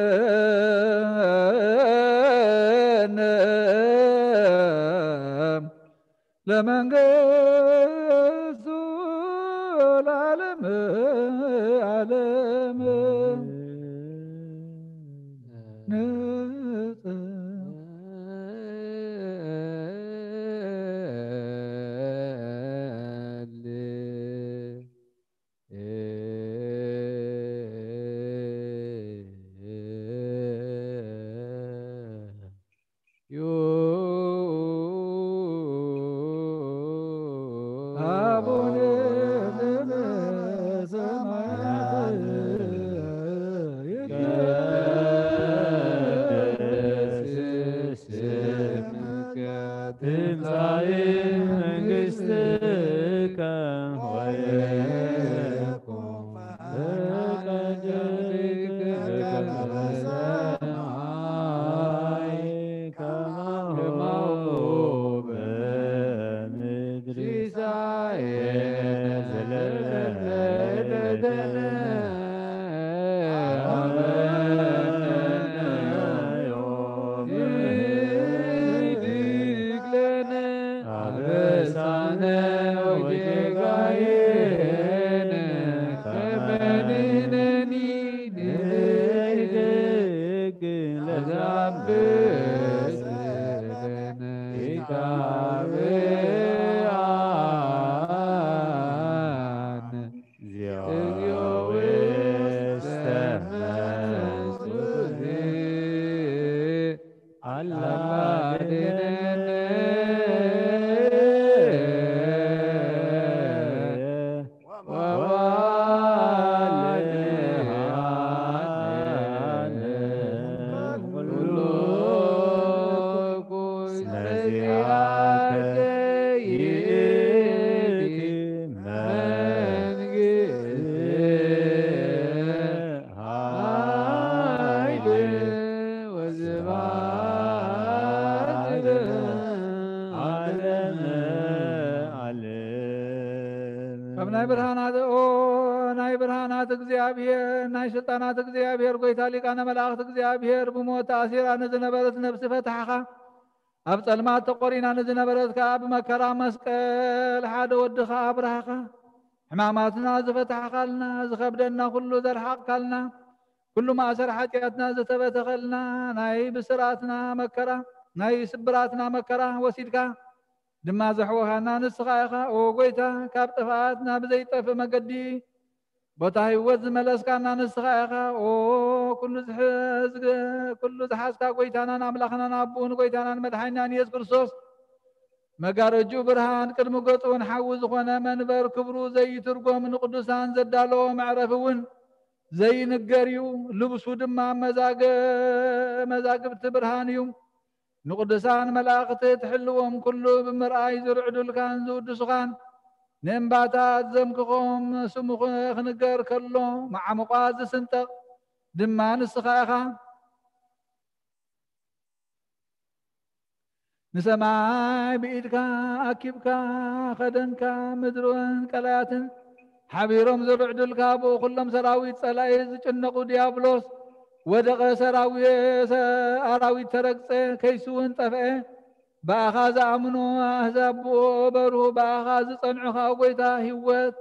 ለመንግስቱ ለዓለም ዓለም። ካብ ናይ ብርሃናት፣ ኦ ናይ ብርሃናት እግዚኣብሔር፣ ናይ ስልጣናት እግዚኣብሔር፣ ጎይታ ሊቃነ መላእኽት እግዚኣብሔር፣ ብሞት ተኣሲራ ንዝነበረት ነፍሲ ፈታሕኻ፣ ኣብ ጸልማት ተቖሪና ንዝነበረት ከኣ ብመከራ መስቀል ሓደ ወድኻ ኣብራህኻ። ሕማማትና ዝፈታሕኻልና፣ ዝኸብደና ኩሉ ዘርሓቕካልና፣ ኩሉ ማእሰር ሓጢኣትና ዝተበተኸልና፣ ናይ ብስራትና መከራ፣ ናይ ስብራትና መከራ ወሲድካ ድማ ዘሕወኻና ንስኻ ኢኻ። ኦ ጎይታ፣ ካብ ጥፍኣት ናብ ዘይጠፍእ መገዲ ቦታ ህይወት ዝመለስካና ንስኻ ኢኻ። ኦ ኩሉ ዝሕዝ-፣ ኩሉ ዝሓዝካ ጎይታናን ኣምላኽናን ኣቦኡን ጎይታናን መድሓኒናን የሱስ ክርስቶስ፣ መጋረጁ ብርሃን ቅድሚ ገጹ እውን ሓዊ ዝኾነ መንበር ክብሩ ዘይትርጎም ንቅዱሳን ዘዳለዎ መዕረፊ እውን ዘይንገር እዩ። ልብሱ ድማ መዛገ-፣ መዛግብቲ ብርሃን እዩ። ንቅዱሳን መላእኽቲ ትሕልዎም ኩሉ ብምርኣይ ዝርዕዱልካን ዝውድሱኻን ንእምባታት ዘምክኾም ስሙ ክነገር ከሎ መዓሙቋት ዝስንጠቕ ድማ ንስኻ ኢኻ። ንሰማይ ብኢድካ ኣኪብካ ኸደንካ፣ ምድርን ቀላያትን ሓቢሮም ዝርዕዱልካ፣ ብኡ ኹሎም ሰራዊት ጸላኢ ዝጭነቑ ዲያብሎስ ወደቐ፣ ሰራዊ-፣ ሰ-፣ ኣራዊት ተረግጸ፣ ከይሱ እውን ጠፍአ። ብኣኻ ዝኣምኑ ኣህዛብ ብኡ በርሁ፣ ብኣኻ ዝጸንዑ ኸኣ ጐይታ ህይወት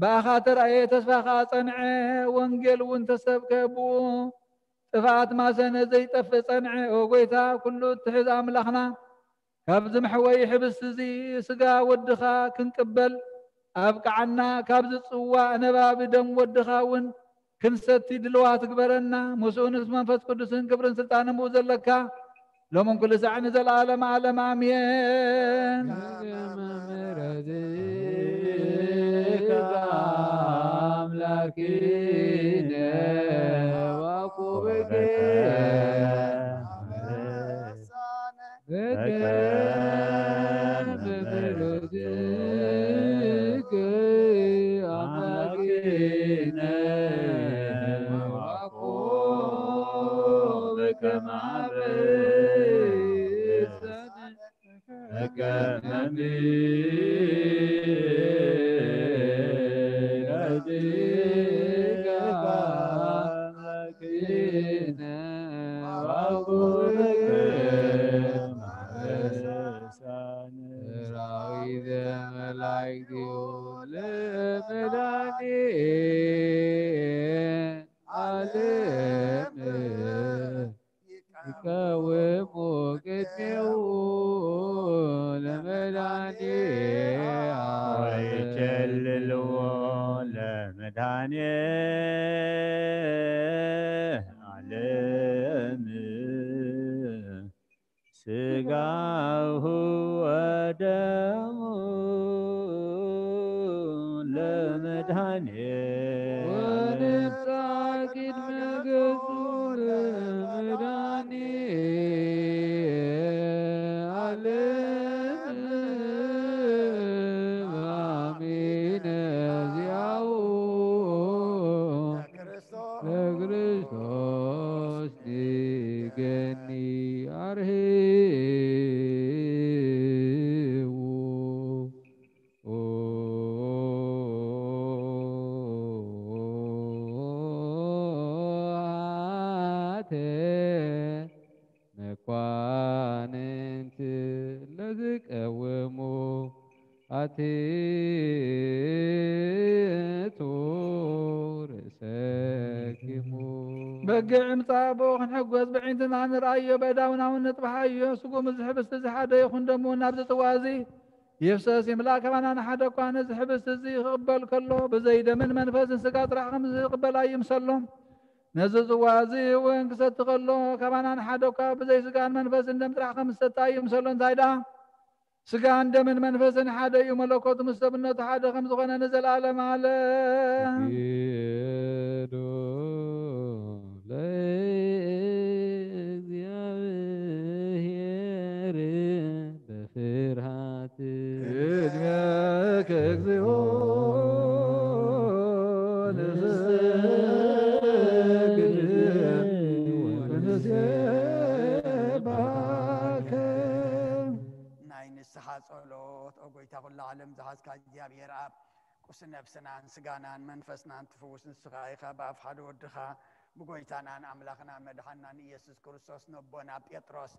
ብኣኻ ተራእየ፣ ተስፋ ኸኣ ጸንዐ፣ ወንጌል እውን ተሰብከ፣ ብኡ ጥፍኣት ማሰነ ዘይጠፍእ ጸንዐ። ኦ ጐይታ፣ ኩሉ እትሕዝ ኣምላኽና፣ ካብዚ መሕወዪ ሕብስቲ እዚ ስጋ ወድኻ ክንቅበል፣ ኣብቅዓና፣ ካብዚ ጽዋእ ነባቢ ደም ወድኻ እውን ክንሰቲ ድልዋት ግበረና። ምስኡንስ መንፈስ ቅዱስን ክብርን ስልጣንን ብኡ ዘለካ፣ ሎምን ኩሉ ሳዕ ንዘለዓለም ዓለም ኣሜን። ከመ ምሕረትከ ኣምላኪነ ወኩብኪ በከመ ምሕረትከ ኣምላኪነ ወኩብኪ በከመ ምሕረትከ ሰራዊተ መላእክቲሁ ለመድኃኔ ዓለም ይቀውሙ ቅድሜሁ ለመድኃኔ ዓለም። ወይኬልልዎ ለመድኃኔ ዓለም ሥጋሁ ወደሙ ለመድኃኔ ወንብጻሕ ቅድመ ገጹ ለመድኃኔ ዓለም አሜን። ዚያሁ ለክርስቶስ ንገኒ አርህዉ። አተ መኳንንት ለዝቀውሙ ኣትቱ ርእሰኪሙ። በግዕ ምጻእ ብኡ ክንሕጎስ ብዕንትና ንርኣዮ፣ በእዳውና እውን ንጥብሓዮ። ስጉም እዚ ሕብስቲ እዚ ሓደ ይኹን ደሙ ናብዚ ጽዋ እዚ ይፍሰስ ይምላእ። ካባና ንሓደ እኳ ነዚ ሕብስቲ እዚ ክቕበል ከሎ ብዘይ ደምን መንፈስን ስጋ ጥራሕ ከም ዝቕበል ኣይምሰሎ። ነዚ ጽዋ እዚ እውን ክሰቲ ከሎ ካባና ንሓደ እኳ ብዘይ ስጋን መንፈስን ደም ጥራሕ ከም ዝሰቲ ኣይምሰሎ። እንታይ ደኣ? ስጋን ደምን መንፈስን ሓደ እዩ። መለኮቱ ምስ ሰብነቱ ሓደ ከም ዝኾነ ንዘለዓለም ዓለም። ኪዱ ለእግዚኣብሔር በፍርሃት። ቅድሜከ እግዚኦ ንሰግድ ወንሴብሐከ። ናይ ንስሓ ጸሎት። ኦ ጐይታ ኹላ ዓለም ዝሓዝካ እግዚኣብሔር ኣብ፣ ቁስሊ ነፍስናን ስጋናን መንፈስናን ትፍውስ ንስኻ ኢኻ። ብኣፍ ሓደ ወድኻ ብጐይታናን ኣምላኽናን መድሓንናን ኢየሱስ ክርስቶስ ነቦና ጴጥሮስ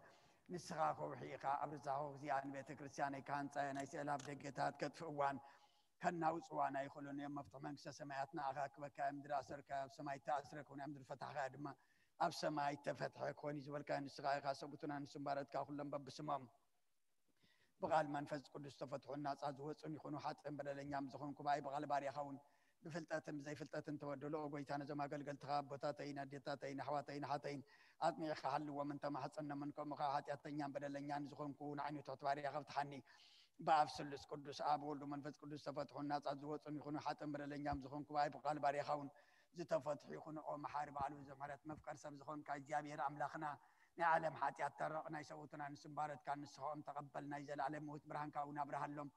ንስኻ ከውሒ ኢኻ፣ ኣብ ርሳኹ እዚኣ ንቤተ ክርስቲያነይ ክሃንጻ እየ፣ ናይ ስዕል ኣፍደገታት ከጥፍእዋን ከናውጽዋን ኣይኽእሉን እዮም። መፍትሒ መንግስተ ሰማያት ንኣኻ ክበካ እዮም። ምድሪ ኣሰርካዮ ኣብ ሰማይ እተኣስረ ክኹን፣ ኣብ ምድሪ ፈታሕካዮ ድማ ኣብ ሰማይ እተፈትሐ ክኾን እዩ ዝበልካዮ ንስኻ ኢኻ። ሰብኡትና ንስም ባረትካ ኩሎም በብስሞም ብቓል መንፈስ ቅዱስ ዝተፈትሑን ናጻ ዝወጹን ይኹኑ። ሓጥእን በደለኛም ዝኾንኩ ብኣይ ብቓል ባርያኻ እውን ብፍልጠትን ብዘይፍልጠትን ተበደሉ። ኦ ጐይታ፣ ነዞም ኣገልገልትኻ ኣቦታተይን ኣዴታተይን ኣሕዋተይን ኣሓተይን ኣጽኒዕካ ሃልዎምን ተማሕጸኖምን፣ ከምኡ ኸኣ ሓጢኣተኛን በደለኛን ዝኾንኩ ንዓይኑ ትሕቲ ባርያኻ ፍትሓኒ። ብኣብ ስሉስ ቅዱስ ኣብ ወልዱ መንፈስ ቅዱስ ዝተፈትሑን ናጻ ዝወጹን ይኹኑ። ሓጥእን በደለኛም ዝኾንኩ ብኣይ ብቓል ባርያኻ እውን ዝተፈትሑ ይኹኑ። ኦ መሓሪ በዓል ብዙሕ ምሕረት መፍቀር ሰብ ዝኾንካ እግዚኣብሔር ኣምላኽና፣ ናይ ዓለም ሓጢኣት ተረቕ፣ ናይ ሰብኡትና ንስም ባረትካ ንስኻኦም ተቐበል፣ ናይ ዘለኣለም ህይወት ብርሃንካ እውን ኣብርሃሎም።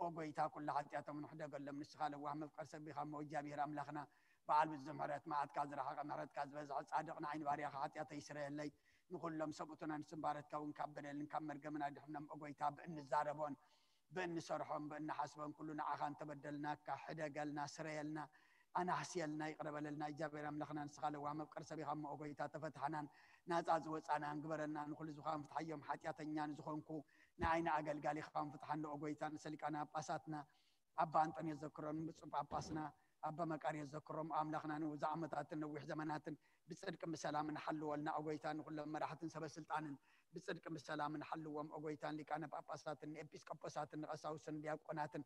ኦ ጐይታ፣ ኩላ ሓጢኣቶም ንሕደገሎም፣ ንስኻ ለዋህ መፍቀር ሰብ ኢኻ እሞ እግዚኣብሔር ኣምላኽና፣ በዓል ብዙሕ ምሕረት፣ መዓትካ ዝረሓቐ ምሕረትካ ዝበዝሐ ጻድቕ፣ ንዓይኒ ባርያኻ ሓጢኣተይ ይስረየለይ፣ ንኹሎም ሰብኡትና ንስንባረትካ እውን ካብ በደልን ካብ መርገምን ኣድሕኖም። ኦ ጎይታ፣ ብእንዛረቦን ብእንሰርሖን ብእንሓስቦን ኩሉ ንዓኻ እንተበደልናካ፣ ሕደገልና፣ ስረየልና፣ ኣናሕስየልና፣ ይቕረ በለልና። እግዚኣብሔር ኣምላኽና፣ ንስኻ ለዋህ መፍቀር ሰብ ኢኻ እሞ፣ ኦ ጎይታ፣ ተፈታሕናን ናጻ ዝወጻናን ግበረና። ንኹሉ ዝኻን ፍትሓዮም፣ ሓጢኣተኛ ንዝኾንኩ ንዓይኒ ኣገልጋሊኻ ፍትሓኒ ኦ ጎይታ። ንሰሊቃና ጳጳሳትና ኣባ ኣንጠንዮስ ዘክሮም፣ ብፁዕ ጳጳስና ኣባ መቃርዮስ ዘክሮም፣ ኣምላኽና ንብዙሕ ዓመታትን ነዊሕ ዘመናትን ብጽድቅን ብሰላምን ሓልወልና ኦ ጎይታ። ንኹሎም መራሕትን ሰበ ስልጣንን ብጽድቅን ብሰላምን ሓልዎም ኦ ጎይታ። ንሊቃነ ጳጳሳትን ንኤጲስቆጶሳትን ንቐሳውስትን ዲያቆናትን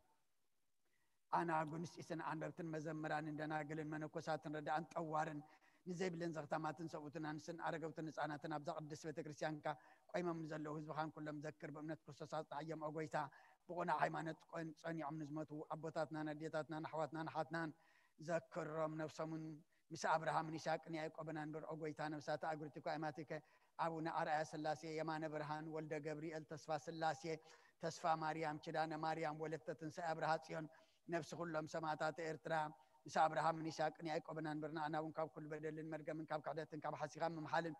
ኣናጉንስጢስን ኣንበብትን መዘምራንን ደናግልን መነኮሳትን ረዳእን ጠዋርን ንዘይብለን ዘኽታማትን ሰብኡትን ኣንስትን ኣረገውትን ህፃናትን ኣብዛ ቅድስት ቤተ ክርስቲያንካ ቆይሞም ንዘለዉ ህዝብኻን ኩሎም ዘክር። ብእምነት ክርስቶስ ኣጽንዓዮም ኦ ጎይታ። ብቑኑዕ ሃይማኖት ቆን-፣ ጸኒዖም ንዝሞቱ ኣቦታትናን ኣዴታትናን ኣሕዋትናን ኣሓትናን ዘክሮም። ነፍሶምን ምስ ኣብርሃምን ይስሐቅን ያዕቆብን ኣንብር ኦ ጎይታ። ነፍሳት ኣግብርቲኮ ኣማቲከ ኣቡነ ኣርኣያ ስላሴ፣ የማነ ብርሃን፣ ወልደ ገብርኤል፣ ተስፋ ስላሴ፣ ተስፋ ማርያም፣ ኪዳነ ማርያም፣ ወለተ ትንሳኤ ኣብርሃ ጽዮን፣ ነፍሲ ኩሎም ሰማዕታት ኤርትራ ምስ ኣብርሃምን ይስሐቅን ያዕቆብን ኣንብር። ንኣና እውን ካብ ኩሉ በደልን መርገምን ካብ ክሕደትን ካብ ሓሲኻን ምምሓልን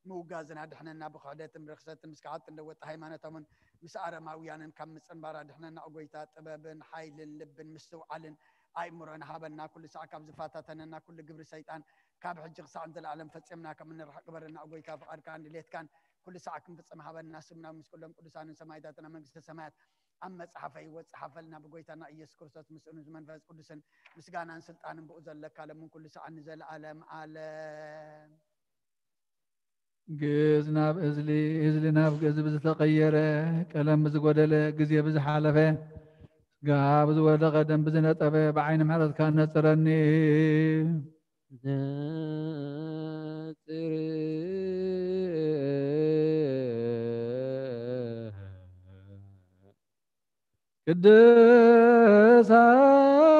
ምውጋዝን ኣድሕነና። ብክሕደትን ብርኽሰትን ምስ ከሓድትን ለወጥቲ ሃይማኖቶምን ምስ ኣረማውያንን ካብ ምጽንባር ኣድሕነና ኦ ጎይታ። ጥበብን ሓይልን ልብን ምስትውዓልን ኣእምሮን ሃበና። ኩሉ ሳዕ ካብ ዝፈታተነና ኩሉ ግብሪ ሰይጣን ካብ ሕጂ ክሳዕ ንዘለኣለም ፈጺምና ከም እንርሕቕ ግበረና ኦ ጎይታ። ፍቓድካን ድሌትካን ኩሉ ሳዕ ክንፍጽም ሃበና። ስምና ምስ ኩሎም ቅዱሳንን ሰማዕታትን ኣብ መንግስተ ሰማያት ኣብ መጽሓፈ ህይወት ጸሓፈልና። ብጎይታና ኢየሱስ ክርስቶስ ምስኡን ምስ መንፈስ ቅዱስን ምስጋናን ስልጣንን ብኡ ዘለካ ሎምን ኩሉ ሳዕን ንዘለኣለም ዓለም። ግእዝ ናብ እዝሊ፣ እዝሊ ናብ ግእዝ ብዝተቐየረ፣ ቀለም ብዝጎደለ፣ ግዜ ብዝሓለፈ፣ ስጋ ብዝወደቐ፣ ደም ብዝነጠበ፣ ብዓይኒ ምሕረትካ ነጽረኒ። ነጽር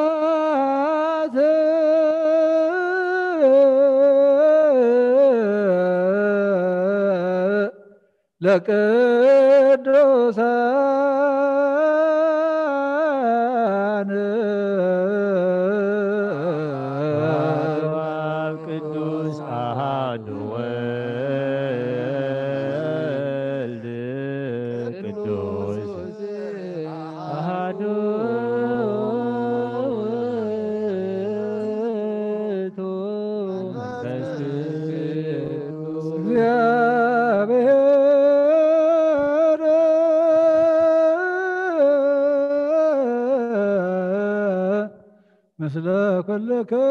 ቅድሳት ለቅዱሳን አብ ቅዱስ አሃዱ ወልድ ቅዱስ አሃዱ ውእቱ መንፈስ ቅዱስ እግዚአብሔር ምስለ ኩልክሙ።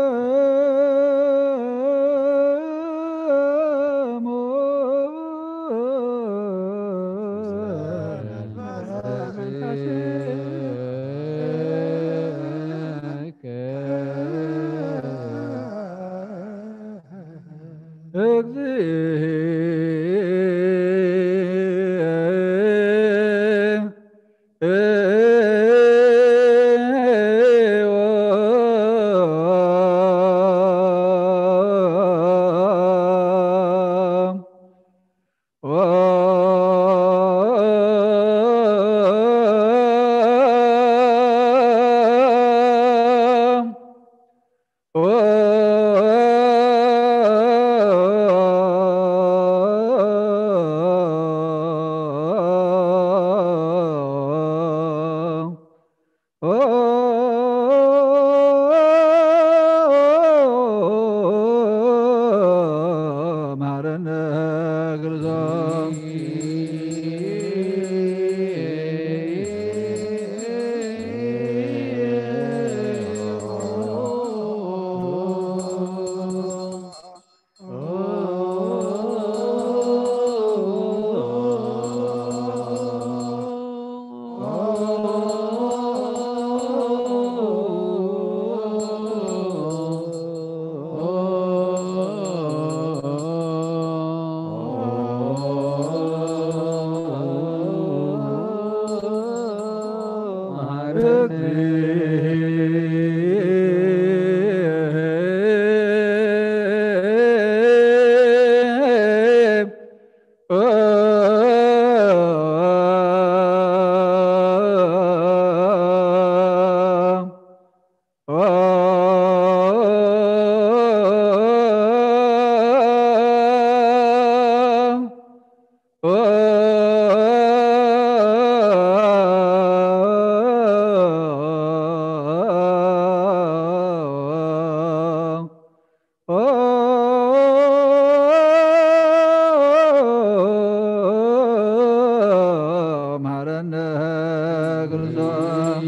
መሐረነ ክርስቶስ።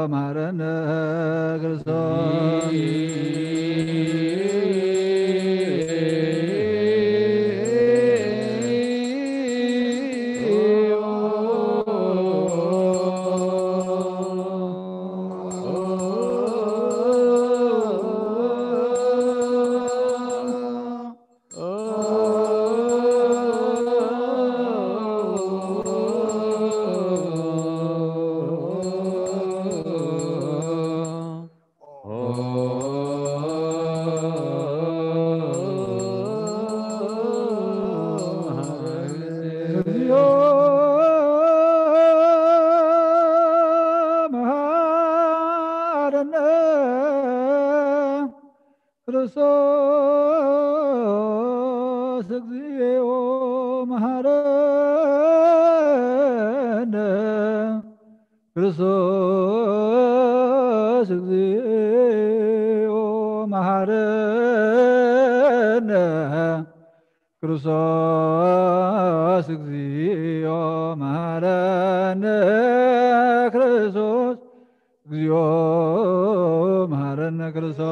መሐረነ ክርስቶስ። እግዚኦ መሐረነ ክርስቶስ እግዚኦ መሐረነ ክርስቶስ እግዚኦ መሐረነ ክርስቶስ እግዚኦ መሐረነ ክርስቶስ እግዚኦ መሐረነ ክርስቶስ።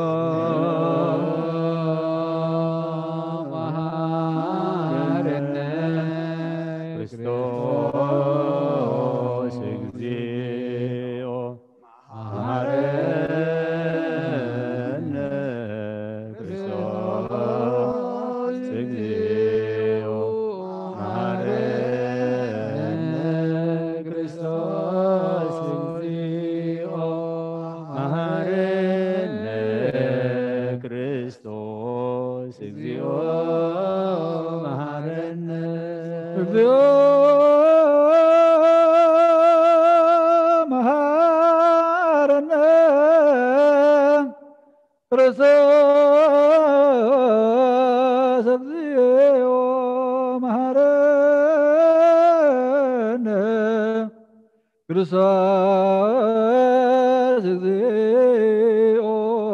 መሐረነ ክርስቶስ እግዚኦ መሐረነ ክርስቶስ እግዚኦ መሐረነ ክርስቶስ እግዚኦ መሐረነ ክርስቶስ እግዚኦ መሐረነ። እግዚኦ መሐረነ ክርስቶስ እግዚኦ መሐረነ ክርስቶስ እግዚኦ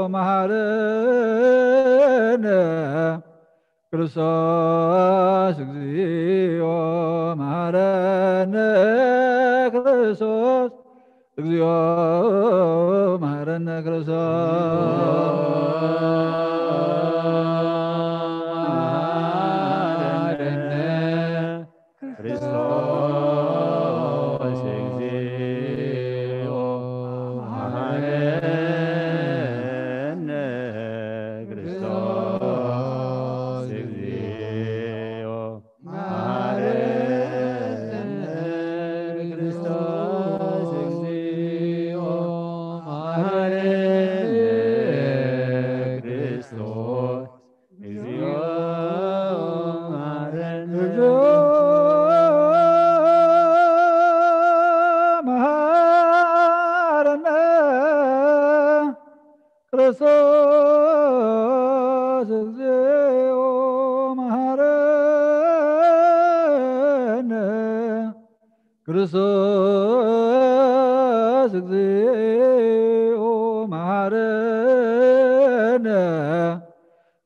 መሐረነ ክርስቶስ እግዚኦ መሐረነ ክርስቶስ እግዚኦ መሐረነ ክርስቶስ። መሐረነ ክርስቶስ እግዚኦ መሐረነ ክርስቶስ እግዚኦ መሐረነ ክርስቶስ እግዚኦ መሐረነ ክርስቶስ እግዚኦ መሐረነ። ክርስቶስ እግዚኦ መሐረነ።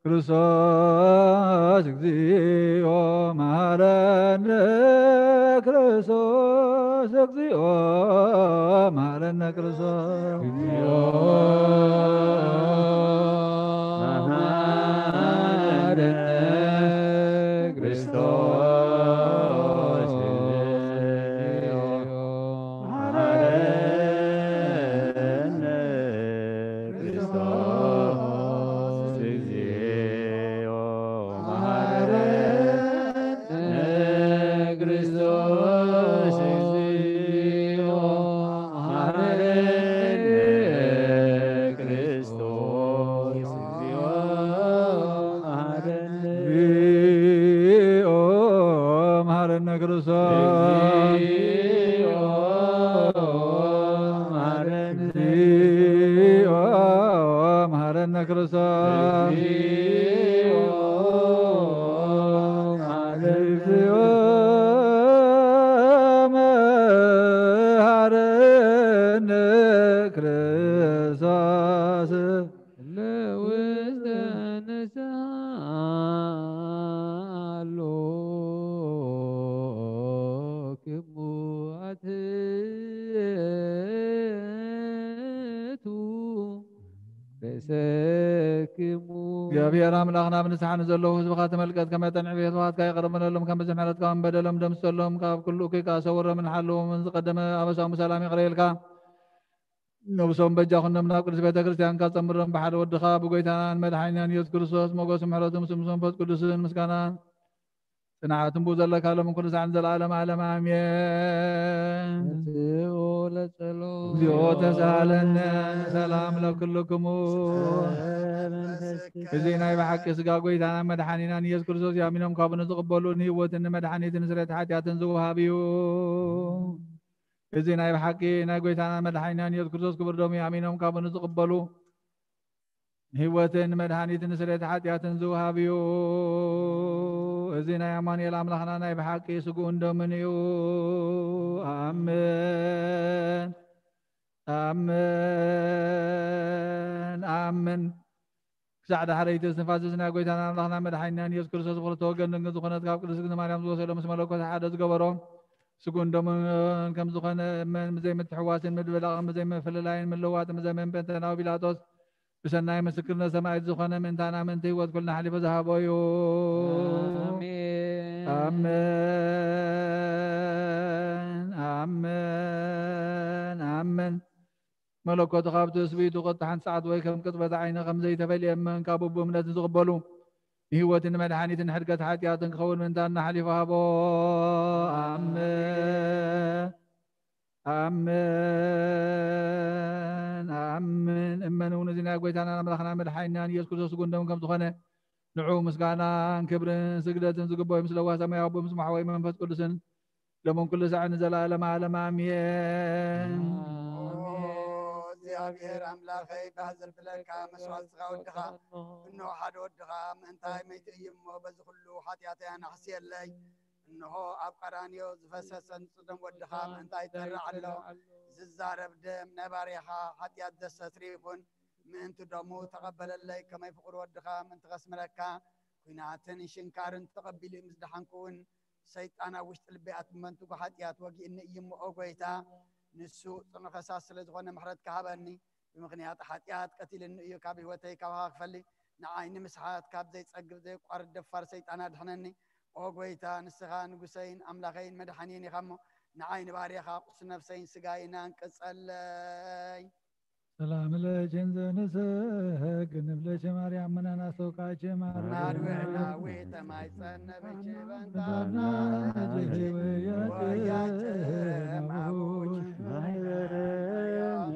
ክርስቶስ እግዚኦ መሐረነ። ክርስቶስ እግዚኦ መሐረነ። ክርስቶስ እግዚኦ መሐረነ። ክርስቶስ እግዚኦ መሐረነ። ክርስቶስ እግዚኦ መሐረነ። ክርስቶስ እግዚኦ መሐረነ። ክርስቶስ እግዚኦ መሐረነ። እግዚኦ መሐረነ። ክርስቶስ እግዚኦ መሐረነ። እግዚኦ መሐረነ። ክርስቶስ እግዚኦ መሐረነ። እግዚኦ መሐረነ። ክርስቶስ ለውስተ ንስሓ ኣሎክሙ ኣትሕቱ ርእሰክሙ። እግዚኣብሔር ኣምላኽና፣ ብንስሓ ንዘለዉ ህዝብኻ ተመልከት፣ ከመ ተንዕብ የሕዋትካ ይቕረ በለሎም፣ ከም ብዝሒ ምሕረትካ እውን በደሎም ደምስሰሎም፣ ካብ ኩሉ እኩይ ከኣ ሰውሮምን ሓልዎምን፣ ዝቐደመ ኣበሳኦም ብሰላም ይቕረ ኢልካ ነብሶም በጃ ኩኖም ናብ ቅድስት ቤተ ክርስቲያንካ ጸምሮም። ብሓደ ወድኻ ብጎይታናን መድሓኒናን ኢየሱስ ክርስቶስ ሞገስ ምሕረቱ ምስ መንፈስ ቅዱስን ምስጋናን ጽንዓትን ብኡ ዘለካ ሎምን ኩሉ ሳዕን ዘለዓለም ዓለም ኣሜን። ነጽኦ ለጸሎት። እግዚኦ ተሳሃለነ። ሰላም ለክልክሙ። መንፈስ እዚ ናይ ብሓቂ ስጋ ጎይታናን መድሓኒናን ኢየሱስ ክርስቶስ እዩ። ኣሚኖም ካብኡ ንዝቕበሉ ንህይወትን ንመድሓኒትን ንስርየት ሓጢኣትን ዝወሃብ እዩ። እዚ ናይ ብሓቂ ናይ ጎይታና መድሓኒናን ኢየሱስ ክርስቶስ ክቡር ደሙ ኣሚኖም ካብኡ ንዝቕበሉ ህይወትን መድሓኒትን ስርየት ሓጢኣትን ዝውሃብ እዩ። እዚ ናይ ኣማኑኤል ኣምላኽና ናይ ብሓቂ ስግኡን ደሙን እዩ። ኣምን፣ ኣምን፣ ኣምን። ክሳዕ ዳሕረይቲ እስትንፋስ ናይ ጎይታና ኣምላኽና መድሓኒናን ኢየሱስ ክርስቶስ ብኽልተ ወገን ድንግል ዝኾነት ካብ ቅድስት ድንግል ማርያም ዝወሰዶ ምስ መለኮት ሓደ ዝገበሮ ስጉን ደሙን ከም ዝኾነ እመን። ብዘይ ምትሕዋስን ምድብላቕን ብዘይ ምፍልላይን ምልዋጥን ብዘይ መንበንተናዊ ጲላጦስ ብሰናይ ምስክርነት ሰማዕት ዝኾነ ምእንታና ምእንቲ ህይወት ኩልና ሓሊፉ ዝሃቦ እዩ። ኣሜን። ኣሜን፣ ኣሜን፣ ኣሜን። መለኮቱ ካብ ትስብእቱ ቅጥቲ ሓንቲ ሰዓት ወይ ከም ቅጽበት ዓይኒ ከም ዘይተፈልየ እመን። ካብ ብእምነት ንዝቕበሉ ንህይወትን ንመድሓኒትን ሕድገት ሓጢኣትን ክኸውን ምእንታና ሓሊፉ ሃቦ። ኣሜን፣ ኣሜን፣ ኣሜን። እመን እውን እዚ ናይ ጎይታናን ኣምላኽና መድሓኒናን ኢየሱስ ክርስቶስ ስጉን ደሙን ከም ዝኾነ ንዑ ምስጋናን ክብርን ስግደትን ዝግበኦ እዩ። ምስ ለዋህ ሰማያዊ ኣቦ ምስ ማሕወይ መንፈስ ቅዱስን ሎምን ኩሉ ሳዕ ንዘለኣለም ዓለም ኣሜን። ኦ እግዚኣብሔር ኣምላኸይ፣ ባህ ዘብለካ መስዋዕት ስጋ ወድኻ፣ እንሆ ሓደ ወድኻ ምእንታይ መይቱ እዩ እሞ፣ በዚ ኩሉ ሓጢኣተይ ኣናሕስየለይ። እንሆ ኣብ ቀራንዮ ዝፈሰሰ ንጹህ ደም ወድኻ ምእንታይ ይጠርዕ ኣሎ። ዝዛረብ ደም ናይ ባርያኻ ሓጢኣት ዘስተስሪ ይኹን። ምእንቲ ደሙ ተቐበለለይ፣ ከመይ ፍቑር ወድኻ ምእንቲ ከስምረካ፣ ኲናትን ሽንካርን ተቐቢሉ ምስ ደሓንኩ እውን፣ ሰይጣን ኣብ ውሽጢ ልበይ ኣትመንትጉ ሓጢኣት ወጊእኒ እዩ እሞ፣ ኦ ጐይታ፣ ንሱ ጽኑዕ ፈሳሲ ስለ ዝኾነ ምሕረትካ ሃበኒ። ብምኽንያት ሓጢኣት ቀቲልኒ እዩ፣ ካብ ህይወተይ ካባኻ ክፈሊ፣ ንዓይ ንምስሓት ካብ ዘይጸግብ ዘየቋርጥ ደፋር ሰይጣን ኣድሕነኒ። ኦ ጐይታ፣ ንስኻ ንጉሰይን ኣምላኸይን መድሓኒየን ኢኻ እሞ፣ ንዓይ ንባርያኻ ቁስል ነፍሰይን ስጋይን ኣንቅጸለይ። ሰላም ለኪ እንዘ ንሰግድ ንብለኪ ማርያም፣ ምናና ሰውቃኪ ማርያም። አድዌና ዊተ ማይጸን ነብኪ በንታና፣ ወያቸ ማቡኪ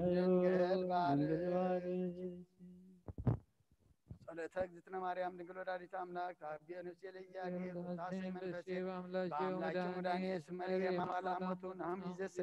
ድንግል ባርኪ። ጸሎተ እግዝእትነ ማርያም ድንግል ወላዲተ ኣምላክ ተሃብየ ነፍሴ ለእግዚአብሔር ወታሰይ መንፈሴ በአምላኬ ወመድኃኒቴ ስመ ለየማማል አመቱ ናም ይዘስ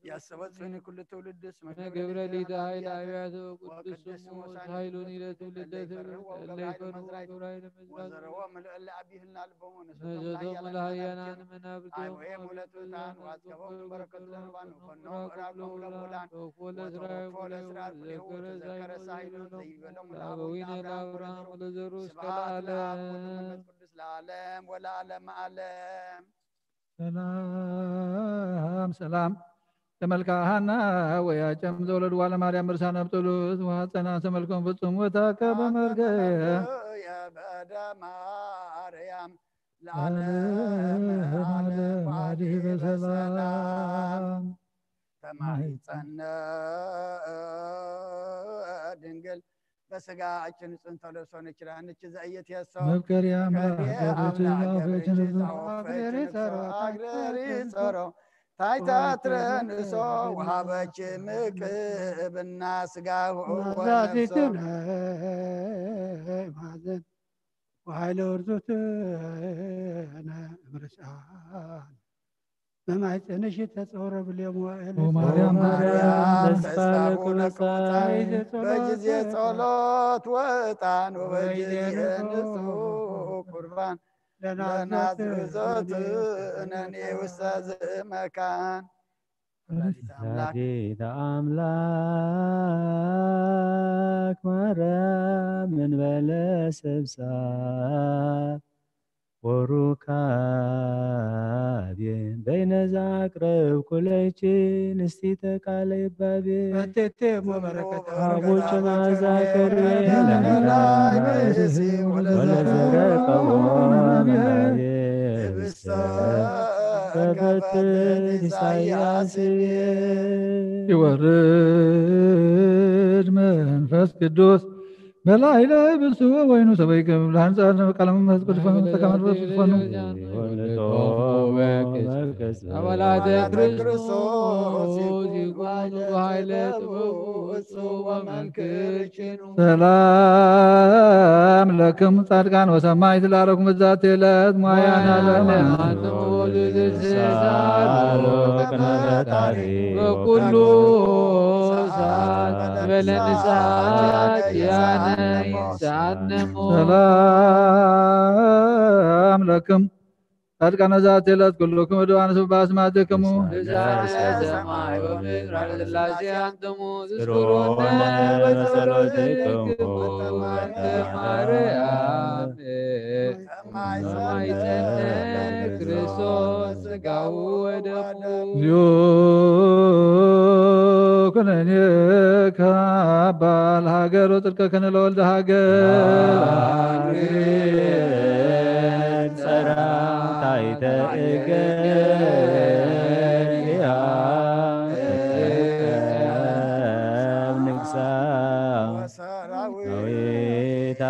ያሰበጽኒ ኩሉ ትውልድ ስመ ገብረ ሊተ ኃይል አብያተ ወቅዱስ ስሙ ኃይሉን ይለትውልደት ለይፈርሁ ወገብረ ኃይለ መዝራይት ወዘረዎ ምልእለ አቢህልና ልቦሙ ነሰቶም ለሃያናን መናብርቲሆሙ አይወየም ወለትሑታን ወአጽገቦም በረከቱ ለርባን ወፈኖ ምዕራጎም ለብዑላን ወተወፎ ለስራር ኩሌሁ ወተዘከረ ሳይሎ ዘይበሎም ለአበዊነ ለአብርሃም ወለዘሩ እስከ ስብሐት ለዓለም ለዓለም። ወወልድ ወመንፈስ ቅዱስ ለዓለም ወለዓለመ ዓለም። ሰላም ሰላም ለመልክዓ ሐና ወያጨም ዘወለድዋ ለማርያም እርሳነ ብጥሉት ወሐፀና ሰመልኮም ፍጹም ወታከ በመልከ የበደ ማርያም ለዓለመ ዓለም ዓዲ በሰላም ተማሂፀነ ድንግል በስጋችን ጽንተ ለብሶ ንችራ ንች ዘእየት የሶ መፍቀሪ አምላክ ገብርኤል አምላክ ገብርኤል ገብርኤል ጸሮ አግረሪ ጸሮ ታይታ ትረንሶ ወሃበች ምቅብና ስጋሁ ወነፍሶ ማዘን ወኃይለ ውርዙትነ እምርሳን በማሕፀንሽ ተጸውረ ብሌ መዋዕል። ኦ ማርያም ተስፋ ለኩሉ ጻድቅ በጊዜ ጸሎት ወዕጣን ወበጊዜ ንጹሕ ቁርባን ለናዝዞትነኒ ውስተ ዝመካን። ወላዲተ አምላክ ወላዲተ አምላክ ማርያም እንበለ ስብሳት ወሩካቤ በይነ ዘአቅረብኩ ለኪ ንስቲተ ቃለ ይባቤ። አቴቴ እሞ በረከተ አቡች ማዛ ከርቤ ለምድራይ ወለዘረቀቦ መናቤ ህብስተ ከፈትል ኢሳያስ ቤ። ይወርድ መንፈስ ቅዱስ በላዕለ ብእሱ ወይኑ ሰበይ ክብል ብርሃን ጻድነ በቃለ መንፈስ ቅዱስ ፈኑ ተካመል በሱ ፈኑ። አባላተ ክርስቶስ ይኩኑ በኃይለ ጥበቡ እጹ ወመልክዕ ችኑ። ሰላም ለክሙ ጻድቃን ወሰማዕት ላዕለኩም በዛቲ ዕለት ሞያና ለማን ወኩሉ ሰዓት በለንሳት ያነ ይንሳት ነሞ። ሰላም ለክሙ ጻድቃነ ዛቲ ዕለት ኩልክሙ ድዋን ስባ አስማትክሙ። ግዛተ ሰማይ ወምድር ኃይለ ሥላሴ አንትሙ ትስክሮነ በጸሎትክሙ። ማርያም ማይጸነ ክርስቶስ ሥጋሁ ወደሙ። እግዚኦ ኩነኔ ካባ ለሀገር ወጽድቀ ከነ ለወልደ ሀገር። ጸራታይተ እገሪያ ንግሳ ሰራዊት አዊታ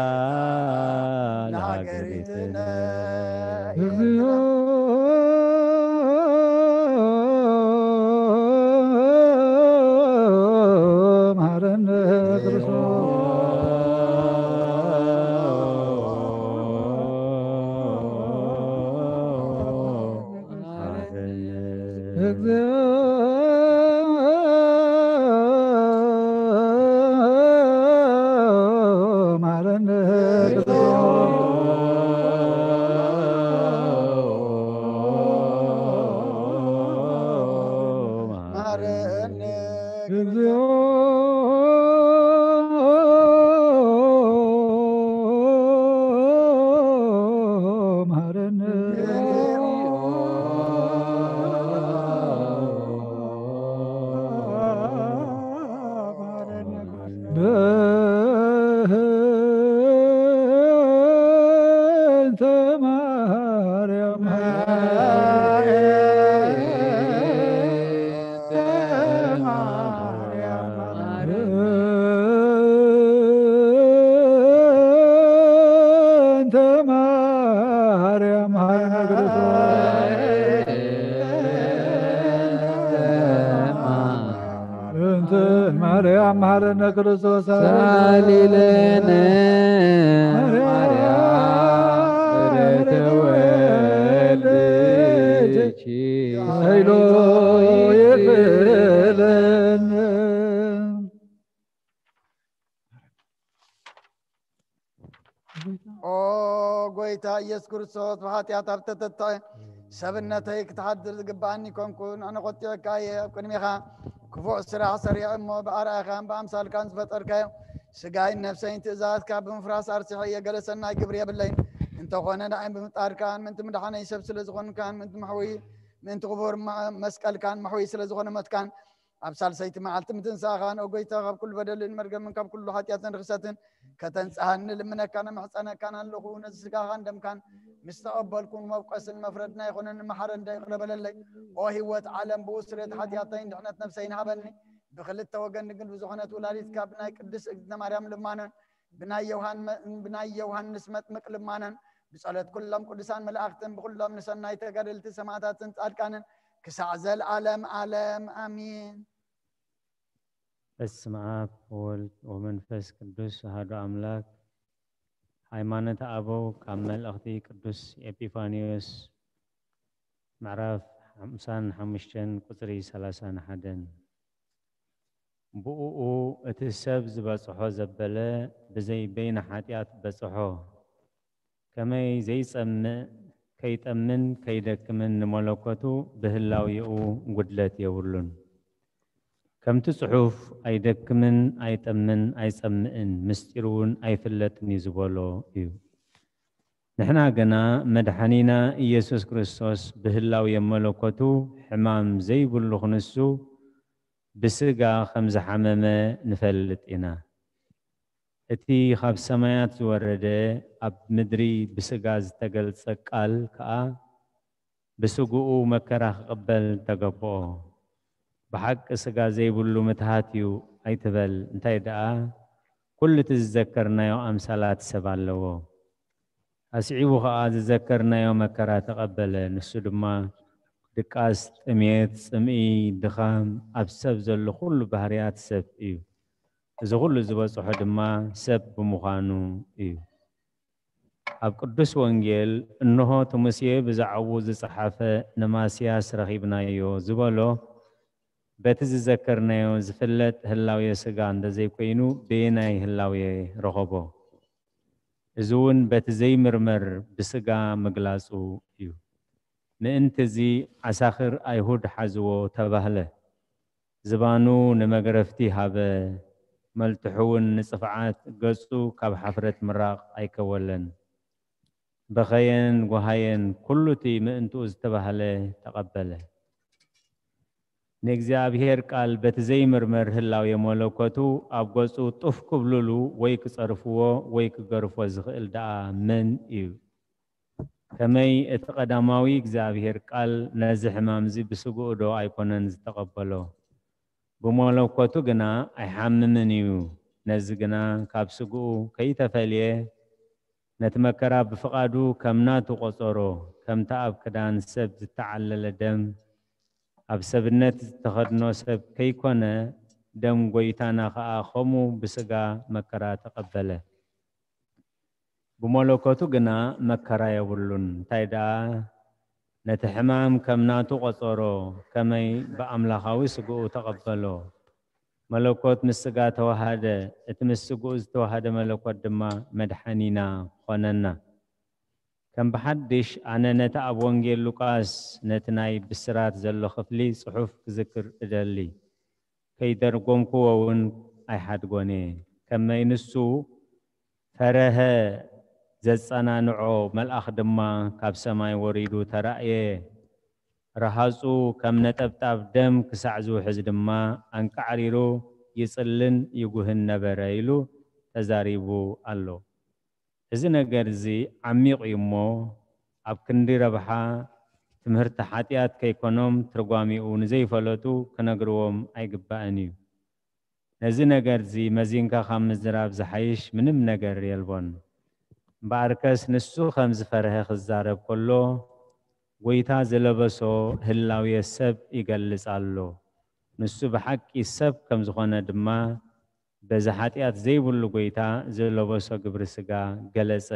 ለሀገሪትነ ለሀገሪትነ። እግዚኦ መሐረነ ክርስቶስ። እግዚኦ መሐረነ ክርስቶስ። መሐረነ እግዚኦ መሐረነ። በእንተ ማርያም በእንተ ማርያም ኃይለ ክርስቶስ። እንተ ማርያም መሐረነ ክርስቶስ ሳሊለነ ማርያም ተወልድኪ ኃይሎ ይክእለነ። ኦ ጎይታ ኢየሱስ ክርስቶስ፣ ብሓጢኣት ኣብ ተተትዐ ሰብነተይ ክትሓድር ዝግብኣኒ ኮንኩን። ኣነ ቆጢዐካ እየ ኣብ ቅድሜኻ ክፉእ ስራሕ ሰሪዐ እሞ፣ ብኣርኣያኻን ብኣምሳልካን ዝፈጠርካዮ ስጋይን ነፍሰይን ትእዛዝካ ብምፍራስ ኣርሲሐ እየ። ገለ ሰናይ ግብሪ የብለይን። እንተኾነ ንዓይ ብምፍጣርካን ምእንቲ ምድሓነይ ሰብ ስለ ዝኾንካን ምእንቲ መሕውይ ምእንቲ ክቡር ማ- መስቀልካን መሕውይ ስለ ዝኾነ ሞትካን ኣብ ሳልሰይቲ መዓልቲ ምትንሳእኻን፣ ኦ ጎይታ፣ ካብ ኩሉ በደልን መርገምን ካብ ኩሉ ሓጢኣትን ርኽሰትን ከተንጽሃኒ ልምነካ ንምሕጸነካን ኣለኹ። ነዚ ስጋኻን ደምካን ምስ ተቐበልኩ፣ መብቆስን መፍረድና ይኹነኒ። መሓረኒ፣ ይቕረ በለለይ። ኦ ህይወት ዓለም፣ ብኡ ስርየት ሓጢኣተይን ድሕነት ነፍሰይን ሃበኒ። ብክልተ ወገን ድንግል ብዝኾነት ወላዲትካ ብናይ ቅድስት እግዝእትነ ማርያም ልማነን ብናይ ዮሃን- ብናይ ዮሃንስ መጥምቅ ልማነን ብጸሎት ኩሎም ቅዱሳን መላእኽትን ብኩሎም ንሰናይ ተጋደልቲ ሰማዕታትን ጻድቃንን ክሳዕ ዘልኣለም ኣለም ኣሚን። በስመ ኣብ ወወልድ ወመንፈስ ቅዱስ ኣሐዱ ኣምላክ። ሃይማኖተ ኣበው ካብ መልእኽቲ ቅዱስ ኤጲፋንዮስ ምዕራፍ ሓምሳን ሓሙሽተን ቁጽሪ ሰላሳን ሓደን። ብእኡ እቲ ሰብ ዝበጽሖ ዘበለ ብዘይ በይነ ሓጢኣት በጽሖ። ከመይ ዘይጸምእ ከይጠምን ከይደክምን ንመለኮቱ ብህላዌኡ ጉድለት የብሉን። ከምቲ ጽሑፍ ኣይደክምን ኣይጠምን ኣይጸምእን ምስጢሩ እውን ኣይፍለጥን እዩ ዝበሎ እዩ። ንሕና ግና መድሓኒና ኢየሱስ ክርስቶስ ብህላዌ መለኮቱ ሕማም ዘይብሉ ክንሱ ብስጋ ከም ዝሓመመ ንፈልጥ ኢና። እቲ ካብ ሰማያት ዝወረደ ኣብ ምድሪ ብስጋ ዝተገልጸ ቃል ከኣ ብስግኡ መከራ ክቕበል ተገብኦ። ብሓቂ ስጋ ዘይብሉ ምትሃት እዩ ኣይትበል፣ እንታይ ደኣ ኩሉ እቲ ዝዘከርናዮ ኣምሳላት ሰብ ኣለዎ። ኣስዒቡ ኸኣ ዝዘከርናዮ መከራ ተቐበለ። ንሱ ድማ ድቃስ፣ ጥሜት፣ ጽምኢ፣ ድኻም፣ ኣብ ሰብ ዘሎ ኩሉ ባህርያት ሰብ እዩ። እዚ ኩሉ ዝበጽሖ ድማ ሰብ ብምዃኑ እዩ። ኣብ ቅዱስ ወንጌል እንሆ እቲ ሙሴ ብዛዕባኡ ዝጸሓፈ ንማስያስ ረኺብናዮ ዝበሎ በቲ ዝዘከርናዮ ዝፍለጥ ህላዌ ስጋ እንተዘይኮይኑ በየናይ ህላዌ ረኸቦ? እዚ እውን በቲ ዘይምርመር ብስጋ ምግላጹ እዩ። ምእንቲ እዚ ዓሳኽር ኣይሁድ ሓዝዎ ተባህለ። ዝባኑ ንመግረፍቲ ሃበ፣ መልትሑ እውን ንጽፍዓት ገጹ ካብ ሓፍረት ምራቕ ኣይከወለን። በኸየን ጓሃየን ኩሉ እቲ ምእንትኡ ዝተባህለ ተቐበለ። ንእግዚኣብሔር ቃል በቲ ዘይምርመር ህላዌ መለኮቱ ኣብ ገጹ ጡፍ ክብልሉ ወይ ክጸርፍዎ ወይ ክገርፎ ዝኽእል ደኣ መን እዩ? ከመይ እቲ ቀዳማዊ እግዚኣብሔር ቃል ነዚ ሕማምዚ ብስግኡ ዶ ኣይኮነን ዝተቐበሎ? ብመለኮቱ ግና ኣይሓምምን እዩ። ነዚ ግና ካብ ስግኡ ከይተፈልየ ነቲ መከራ ብፍቓዱ ከም ናቱ ቆጸሮ። ከምቲ ኣብ ክዳን ሰብ ዝተዓለለ ደም ኣብ ሰብነት ዝተኸድኖ ሰብ ከይኮነ፣ ደም ጐይታና ኸኣ ኸምኡ ብስጋ መከራ ተቐበለ። ብመለኮቱ ግና መከራ የብሉን። እንታይ ደኣ ነቲ ሕማም ከም ናቱ ቆጸሮ፣ ከመይ ብኣምላኻዊ ስግኡ ተቐበሎ። መለኮት ምስ ስጋ ተዋሃደ፣ እቲ ምስ ስግኡ ዝተዋሃደ መለኮት ድማ መድሓኒና ኾነና። ከም ብሓድሽ ኣነ ነቲ ኣብ ወንጌል ሉቃስ ነቲ ናይ ብስራት ዘሎ ክፍሊ ጽሑፍ ክዝክር እደሊ። ከይደርጎምክዎ እውን ኣይሓድጎን እየ። ከመይ ንሱ ፈረሀ ዘጸናንዖ መልኣኽ ድማ ካብ ሰማይ ወሪዱ ተራእየ። ረሃጹ ከም ነጠብጣብ ደም ክሳዕ ዝውሕዝ ድማ ኣንቃዕሪሩ ይጽልን ይጉህን ነበረ ኢሉ ተዛሪቡ ኣሎ። እዚ ነገር እዚ ዓሚቕ እዩ እሞ ኣብ ክንዲ ረብሓ ትምህርቲ ሓጢኣት ከይኮኖም ትርጓሜኡ ንዘይፈለጡ ክነግርዎም ኣይግባእን እዩ። ነዚ ነገር እዚ መዚንካ ካብ ምዝራብ ዝሓይሽ ምንም ነገር የልቦን። እምበኣርከስ ንሱ ከም ዝፈርሀ ክዛረብ ከሎ፣ ጐይታ ዝለበሶ ህላዌ ሰብ ይገልጽ ኣሎ። ንሱ ብሓቂ ሰብ ከም ዝኾነ ድማ በዚ ሓጢኣት ዘይብሉ ጐይታ ዝለበሶ ግብሪ ሥጋ ገለጸ።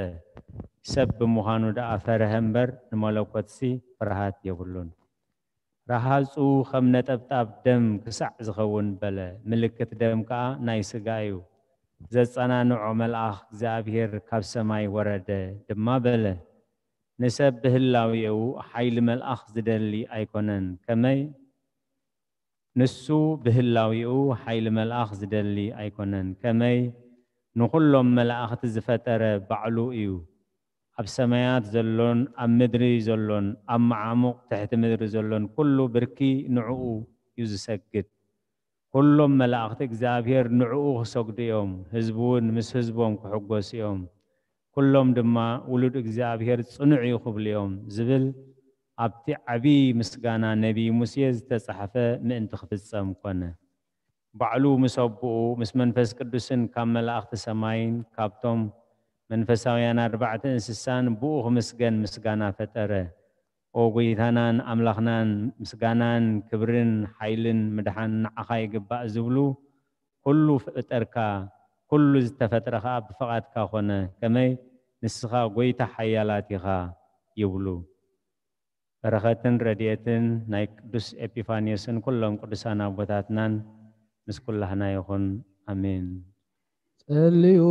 ሰብ ብምዃኑ ደኣ ፈርሀ እምበር ንመለኮትሲ ፍርሃት የብሉን። ረሃጹ ከም ነጠብጣብ ደም ክሳዕ ዝኸውን በለ። ምልክት ደም ከኣ ናይ ሥጋ እዩ። ዘጸናንዖ መልኣኽ እግዚኣብሔር ካብ ሰማይ ወረደ ድማ በለ። ንሰብ ብህላዌኡ ሓይሊ መልኣኽ ዝደሊ ኣይኮነን። ከመይ? ንሱ ብህላዌኡ ሓይሊ መልኣኽ ዝደሊ ኣይኮነን። ከመይ? ንኹሎም መላእኽቲ ዝፈጠረ ባዕሉ እዩ። ኣብ ሰማያት ዘሎን ኣብ ምድሪ ዘሎን ኣብ መዓሙቕ ትሕቲ ምድሪ ዘሎን ኩሉ ብርኪ ንዕኡ እዩ ዝሰግድ። ኩሎም መላእኽቲ እግዚኣብሔር ንዕኡ ክሰግዱ እዮም። ህዝቡ እውን ምስ ህዝቦም ክሕጎሱ እዮም። ኩሎም ድማ ውሉድ እግዚኣብሔር ጽኑዕ እዩ ክብሉ እዮም ዝብል ኣብቲ ዓቢ ምስጋና ነቢይ ሙሴ ዝተጻሕፈ ምእንቲ ክፍጸም ኮነ። ባዕሉ ምስ ኣቦኡ ምስ መንፈስ ቅዱስን ካብ መላእኽቲ ሰማይን ካብቶም መንፈሳውያን ኣርባዕተ እንስሳን ብኡ ክምስገን ምስጋና ፈጠረ። ኦ ጐይታናን ኣምላኽናን፣ ምስጋናን ክብርን ሓይልን ምድሓን ንዓኻ ይግባእ ዝብሉ፣ ኩሉ ፈጠርካ፣ ኩሉ ዝተፈጥረ ኸኣ ብፍቓድካ ኾነ። ከመይ? ንስኻ ጐይታ ሓያላት ኢኻ ይብሉ። በረኸትን ረድኤትን ናይ ቅዱስ ኤጲፋንዮስን ኩሎም ቅዱሳን ኣቦታትናን ምስ ኩላህና ይኹን። ኣሜን። ጸልዩ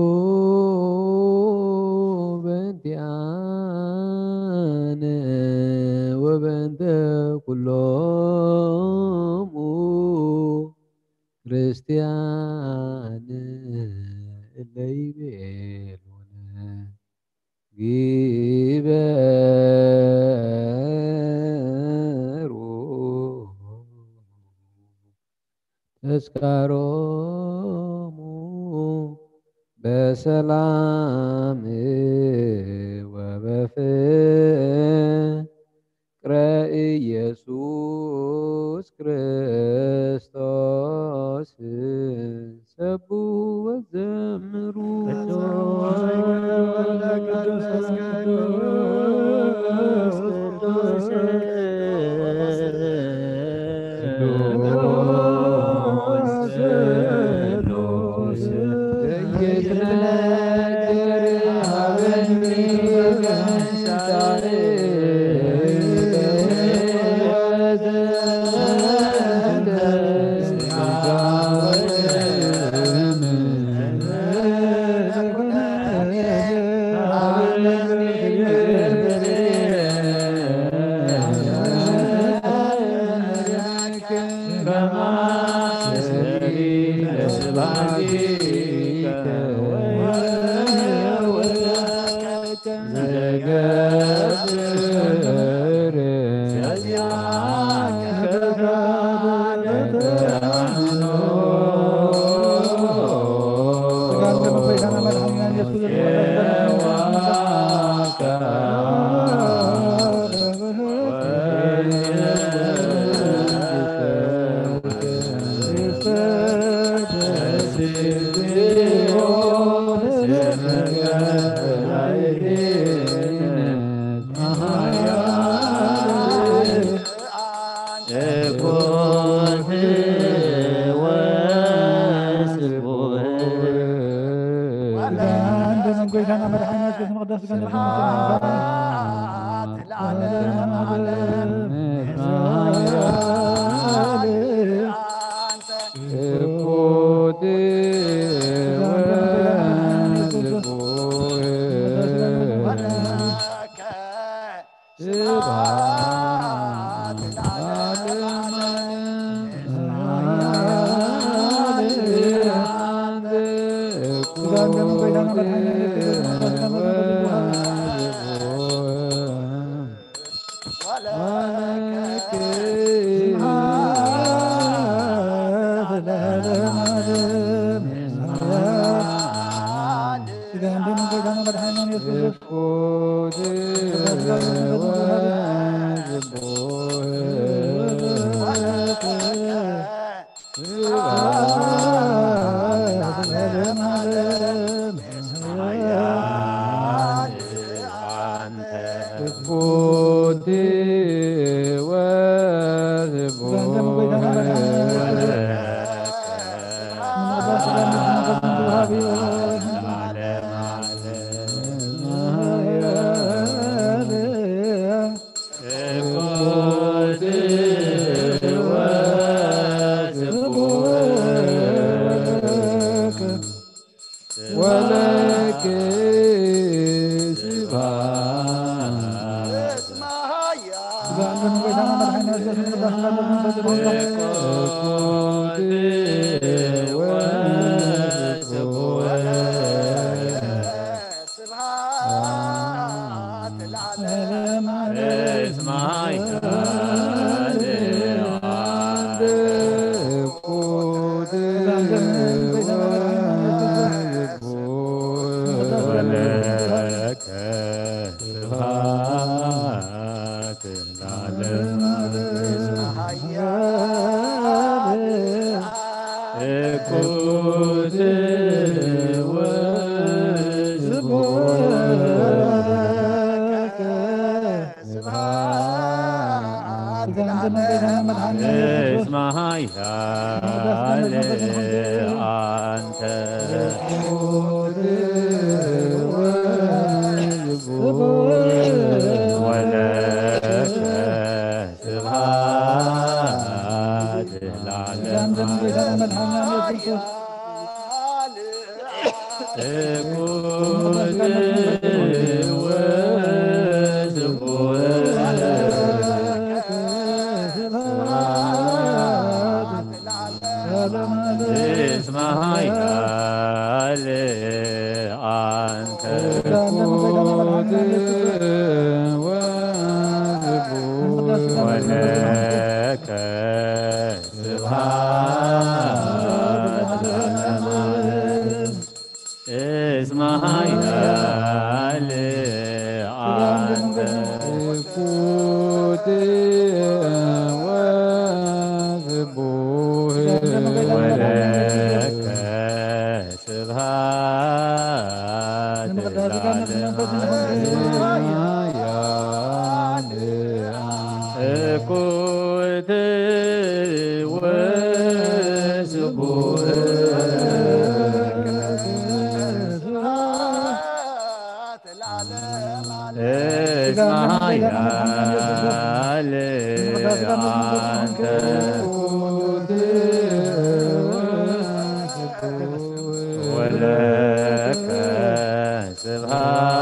በእንቲኣነ ወበእንተ ኩሎሙ ክርስቲያን እለ ይቤሉነ ግበሩ ተስካሮሙ በሰላም ወበፍቅረ ኢየሱስ ክርስቶስ ሰቡ ወዘምሩ። ወስቡሕ ወለኪ ስብሐት።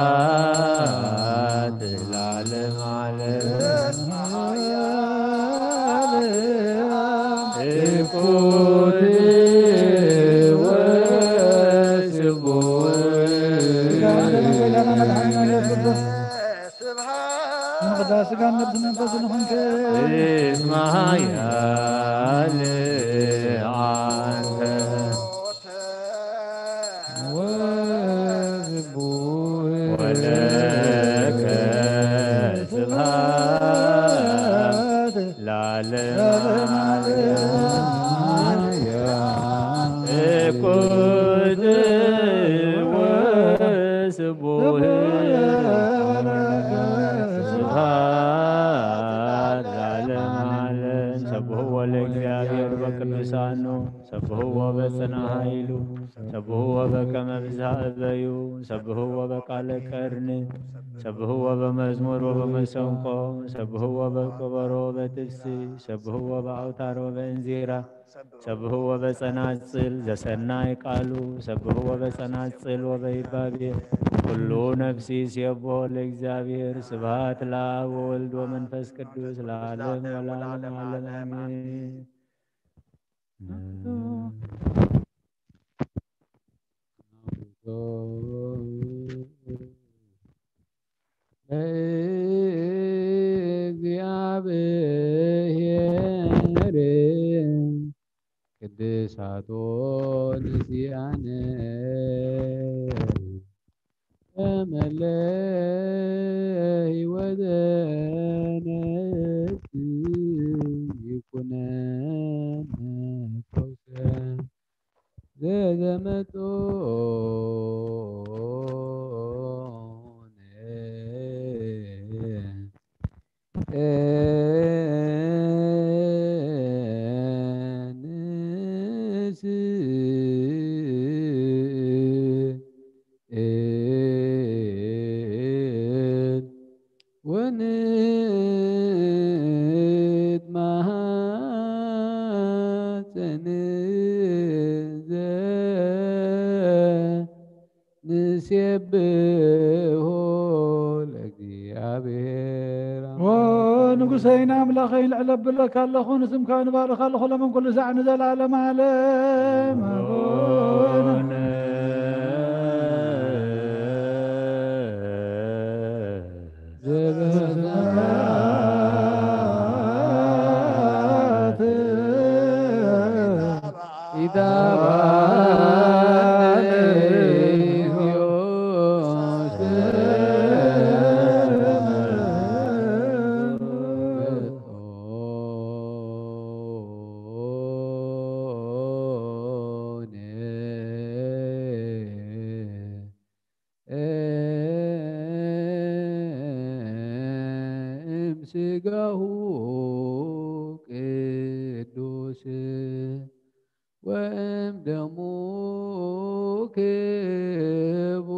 ሴብሖ ለእግዚኣብሔር። ኦ ንጉሰይን ኣምላኸይን፣ ልዕል ኣብለካ ኣለኹ፣ ንስምካ ንባርኽ ኣለኹ፣ ሎምን ኩሉ ሳዕ ንዘለዓለም ዓለም። ኣቡነ ዘበሰማያት ኢታብአነ እግዚኦ እምስጋሁ ቅዱስ ወእምደሙ ክቡር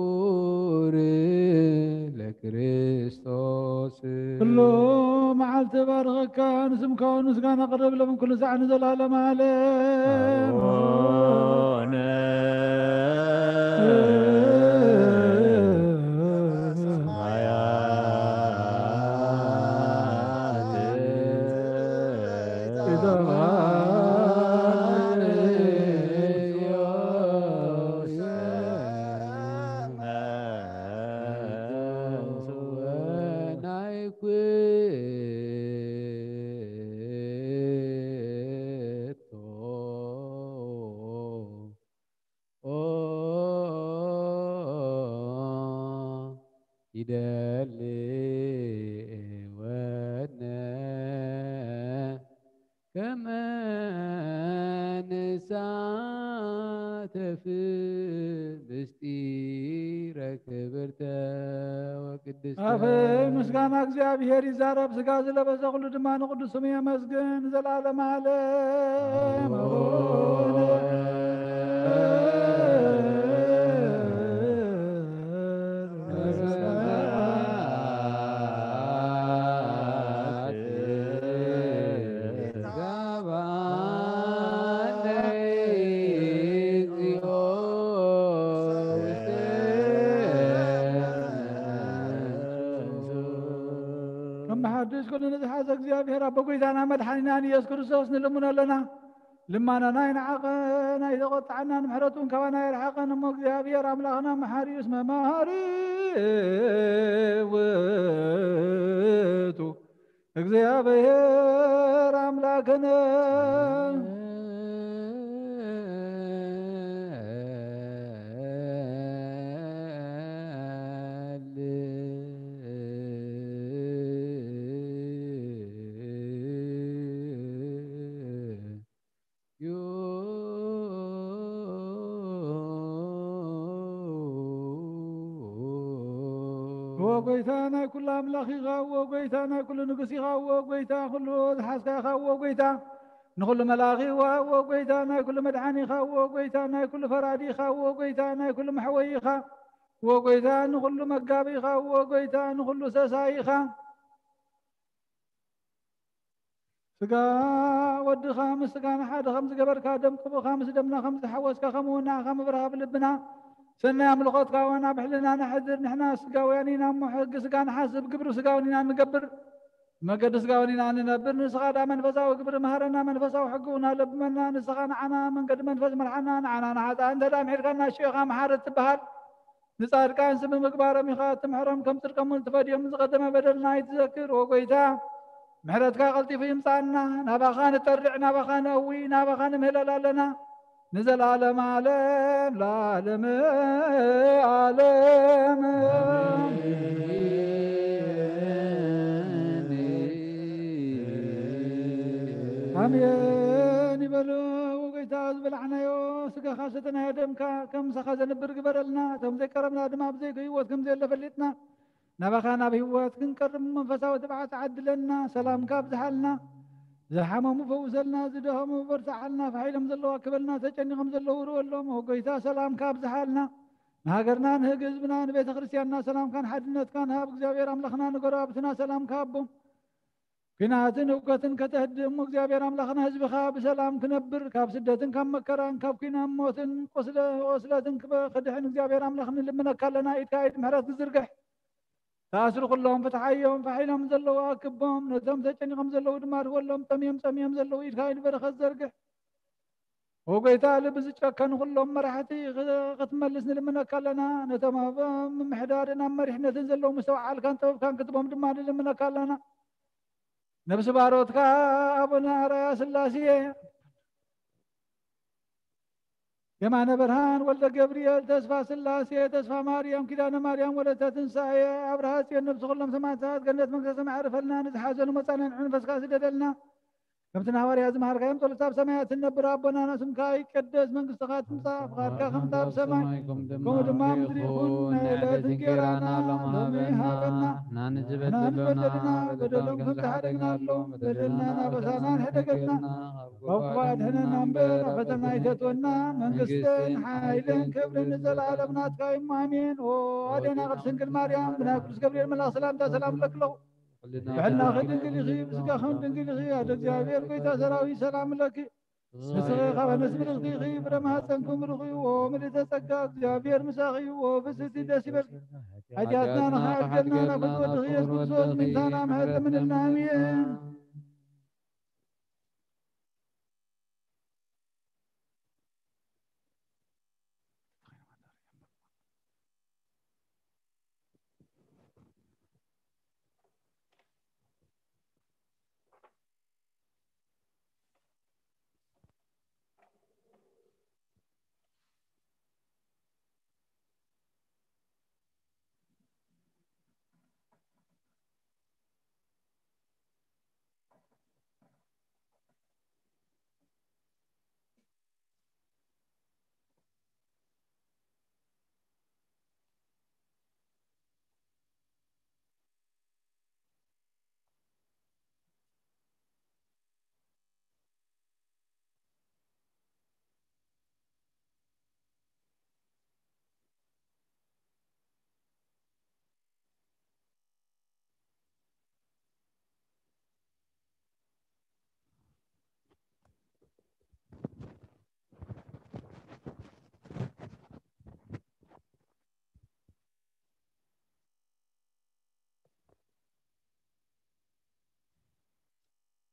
ለክርስቶስ። ኩሉ መዓልቲ ባርኸካ፣ ንስምካ እውን ምስጋና ቅረብ፣ ሎምን ኩሉ ሳዕ ንዘለዓለም ዓለም። ኣቡነ ኦ ይደሊ ወነ ከመ ንሳተፍ ምስጢረ ክብርተ ወቅድስተ። ኣፈይ ምስጋና እግዚኣብሔር ይዛረብ፣ ስጋ ዝለበሰ ኩሉ ድማ ንቅዱስ ስሙ የመስግን፣ ንዘለዓለም ዓለም። ኣቡነ ከም ብሓድሽ ኩሉ ንዝሓዘ እግዚኣብሔር ኣቦ ጎይታና መድሓኒናን ኢየሱስ ክርስቶስ ንልምኖ ኣለና። ልማናና ይንዓቐ፣ ናይ ዘቖጥዓና ንምሕረቱ እንካባና የርሓቐን። እሞ እግዚኣብሔር ኣምላኽና መሓሪ እዩ፣ እስመ መሃሪ ውእቱ እግዚኣብሔር ኣምላክነ። ዮ። ኦ ጎይታ ናይ ኩሉ ኣምላኽ ኢኻ፣ ኦ ጎይታ ናይ ኩሉ ንጉስ ኢኻ፣ ኦ ጎይታ ኩሉ ዝሓዝካ ኢኻ፣ ኦ ጎይታ ንኹሉ መላኺ ኢኻ፣ ኦ ጎይታ ናይ ኩሉ መድሓኒ ኢኻ፣ ኦ ጎይታ ናይ ኩሉ ፈራዲ ኢኻ፣ ኦ ጎይታ ናይ ኩሉ መሕወይ ኢኻ፣ ኦ ጎይታ ንኹሉ መጋቢ ኢኻ፣ ኦ ጎይታ ንኹሉ ሰሳይ ኢኻ። ስጋ ወድኻ ምስ ስጋና ሓደ ከም ዝገበርካ፣ ደም ቅቡኻ ምስ ደምና ከም ዝሓወስካ፣ ከምኡ እውን ንዓኻ ምብራህ ኣብ ልብና፣ ሰናይ ኣምልኾትካ እውን ኣብ ሕልና ነሕድር። ንሕና ስጋውያን ኢና እሞ፣ ሕጊ ስጋ ንሓስብ፣ ግብሪ ስጋ እውን ኢና ንገብር። መገዲ ስጋ እውን ኢና ንነብር። ንስኻ ደኣ መንፈሳዊ ግብሪ መሃረና፣ መንፈሳዊ ሕጊ እውን ኣለብመና። ንስኻ ንዓና መንገዲ መንፈስ ምርሓና። ንዓና ንሓጥኣን እንተ ደኣ ምሒርካና፣ ሽዑኻ መሓሪ ትበሃል። ንጻድቃንስ ብምግባሮም ኢኻ እትምሕሮም፣ ከም ጽድቆም እውን ትፈድዮም። ዝቐደመ በደልና ኣይትዘክር። ኦ ጐይታ፣ ምሕረትካ ቀልጢፉ ይምጻኣና። ናባኻ ንጠርዕ፣ ናባኻ ነእዊ፣ ናባኻ ንምህለል ኣለና። ንዘለዓለመ ዓለም ለዓለመ ዓለም። ኣሜን ይበሉ። ኦ ጐይታ፣ ዝበላዕናዮ ስጋኻ፣ ዝሰተናዮ ደምካ፣ ከም ምሳኻ ዘንብር ግበረልና። እቶም ዘይቀረብና ድማ ብዘይ ህይወት ከም ዘየለ ፈሊጥና፣ ናባኻ ናብ ህይወት ክንቀርብ መንፈሳዊ ትብዓት ዓድለና። ሰላምካ ኣብዝሓልና። ዝሓመሙ ፈውሰልና፣ ዝደኸሙ በርትዓልና፣ ፋሕ ኢሎም ዘለዉ ኣክበልና፣ ተጨኒቖም ዘለዉ ርወሎም። ኦ ጐይታ፣ ሰላምካ ኣብዝሓልና። ንሃገርና፣ ንህዝብና፣ ንቤተ ክርስቲያንና ሰላምካን ሓድነትካን ሃብ። እግዚኣብሔር ኣምላኽና፣ ንጎረባብትና ሰላምካ ሃቦም። ኲናትን ህውከትን ከተህድእ እሞ እግዚኣብሔር ኣምላኽና ህዝብኻ ብሰላም ክነብር ካብ ስደትን ካብ መከራን ካብ ኲናት ሞትን ቁስለ-፣ ቁስለትን ክበ-፣ ክድሕን እግዚኣብሔር ኣምላኽ ንልምነካ ኣለና። ኢድካ ኢድ ምሕረት ክዝርግሕ። ተኣስሩ ኩሎም ፍትሓዮም፣ ፋሕ ኢሎም ዘለዉ ኣክቦም፣ ነቶም ተጨኒቖም ዘለዉ ድማ ርወሎም፣ ጠምዮም ጸምዮም ዘለዉ ኢድካ ኢድ በረኸት ዘርግሕ። ኦ ጎይታ፣ ልቢ ዝጨከኑ ኩሎም መራሕቲ ኽ-፣ ክትመልስ ንልምነካ ኣለና። ነቶም ኣብ ምምሕዳርን ኣብ መሪሕነትን ዘለዉ ምስተውዓልካን ጥበብካን ክትቦም ድማ ንልምነካ ኣለና። ነብሲ ባሮትካ ኣቡነ ኣርኣያ ስላሴ፣ የማነ ብርሃን፣ ወልደ ገብርኤል፣ ተስፋ ስላሴ፣ ተስፋ ማርያም፣ ኪዳነ ማርያም፣ ወለተ ትንሳኤ፣ ኣብርሃ ጽዮን፣ ነብሲ ኩሎም ሰማዕታት ገነት መንግስተ ሰማይ ኣዕርፈልና። ንዝሓዘኑ መጻንዕን መንፈስካ ስደደልና። ከምቲ ንሃዋርያ ዝመሃርካዮም ጸሎት ኣብ ሰማያት ትነብር ኣቦና፣ ስምካ ይቀደስ፣ መንግስትኻ ትምጻእ፣ ፍቓድካ ከምታ ኣብ ሰማይ ከምኡ ድማ ኣብ ምድሪ ይኹን። ናይ ዕለት እንጌራና ሎሚ ሃበና። ንሕና ንዝበደሉና በደሎም ከም ዝሓደግናሎም በደልና ናበሳና ንሕደገልና፣ ካብ ክፉእ ኣድሕነና እምበር ኣብ ፈተና ኣይተእትወና። መንግስትን ሓይልን ክብርን ንዘለኣለም ናትካ እዩ። ኣሜን። ኦ ኣዴና ቅድስት ድንግል ማርያም፣ ብናይ ቅዱስ ገብርኤል መልኣኽ ሰላምታ ሰላም እብለኪ ኣለኹ። ብሕልናኺ ድንግል ኢኺ፣ ብስጋኺ ድንግል ኢኺ። ኣደ እግዚኣብሔር ጎይታ ሰራዊት ሰላም እብለኪ። ንስኺ ካብ ኣንስቲ ብርኽቲ ኢኺ፣ ፍረ ማህፀንኪ ብሩኽ እዩ። ኦ ምልዕተ ጸጋ፣ እግዚኣብሔር ምሳኺ እዩ። ኦ ፍስቲ ደስ ይበልኪ። ሓጢኣትና ንኽሓድገልና ናብ ፍትወትኺ ኢየሱስ ክርስቶስ ምእንታና ምሕረት ለምንልና። ኣሜን።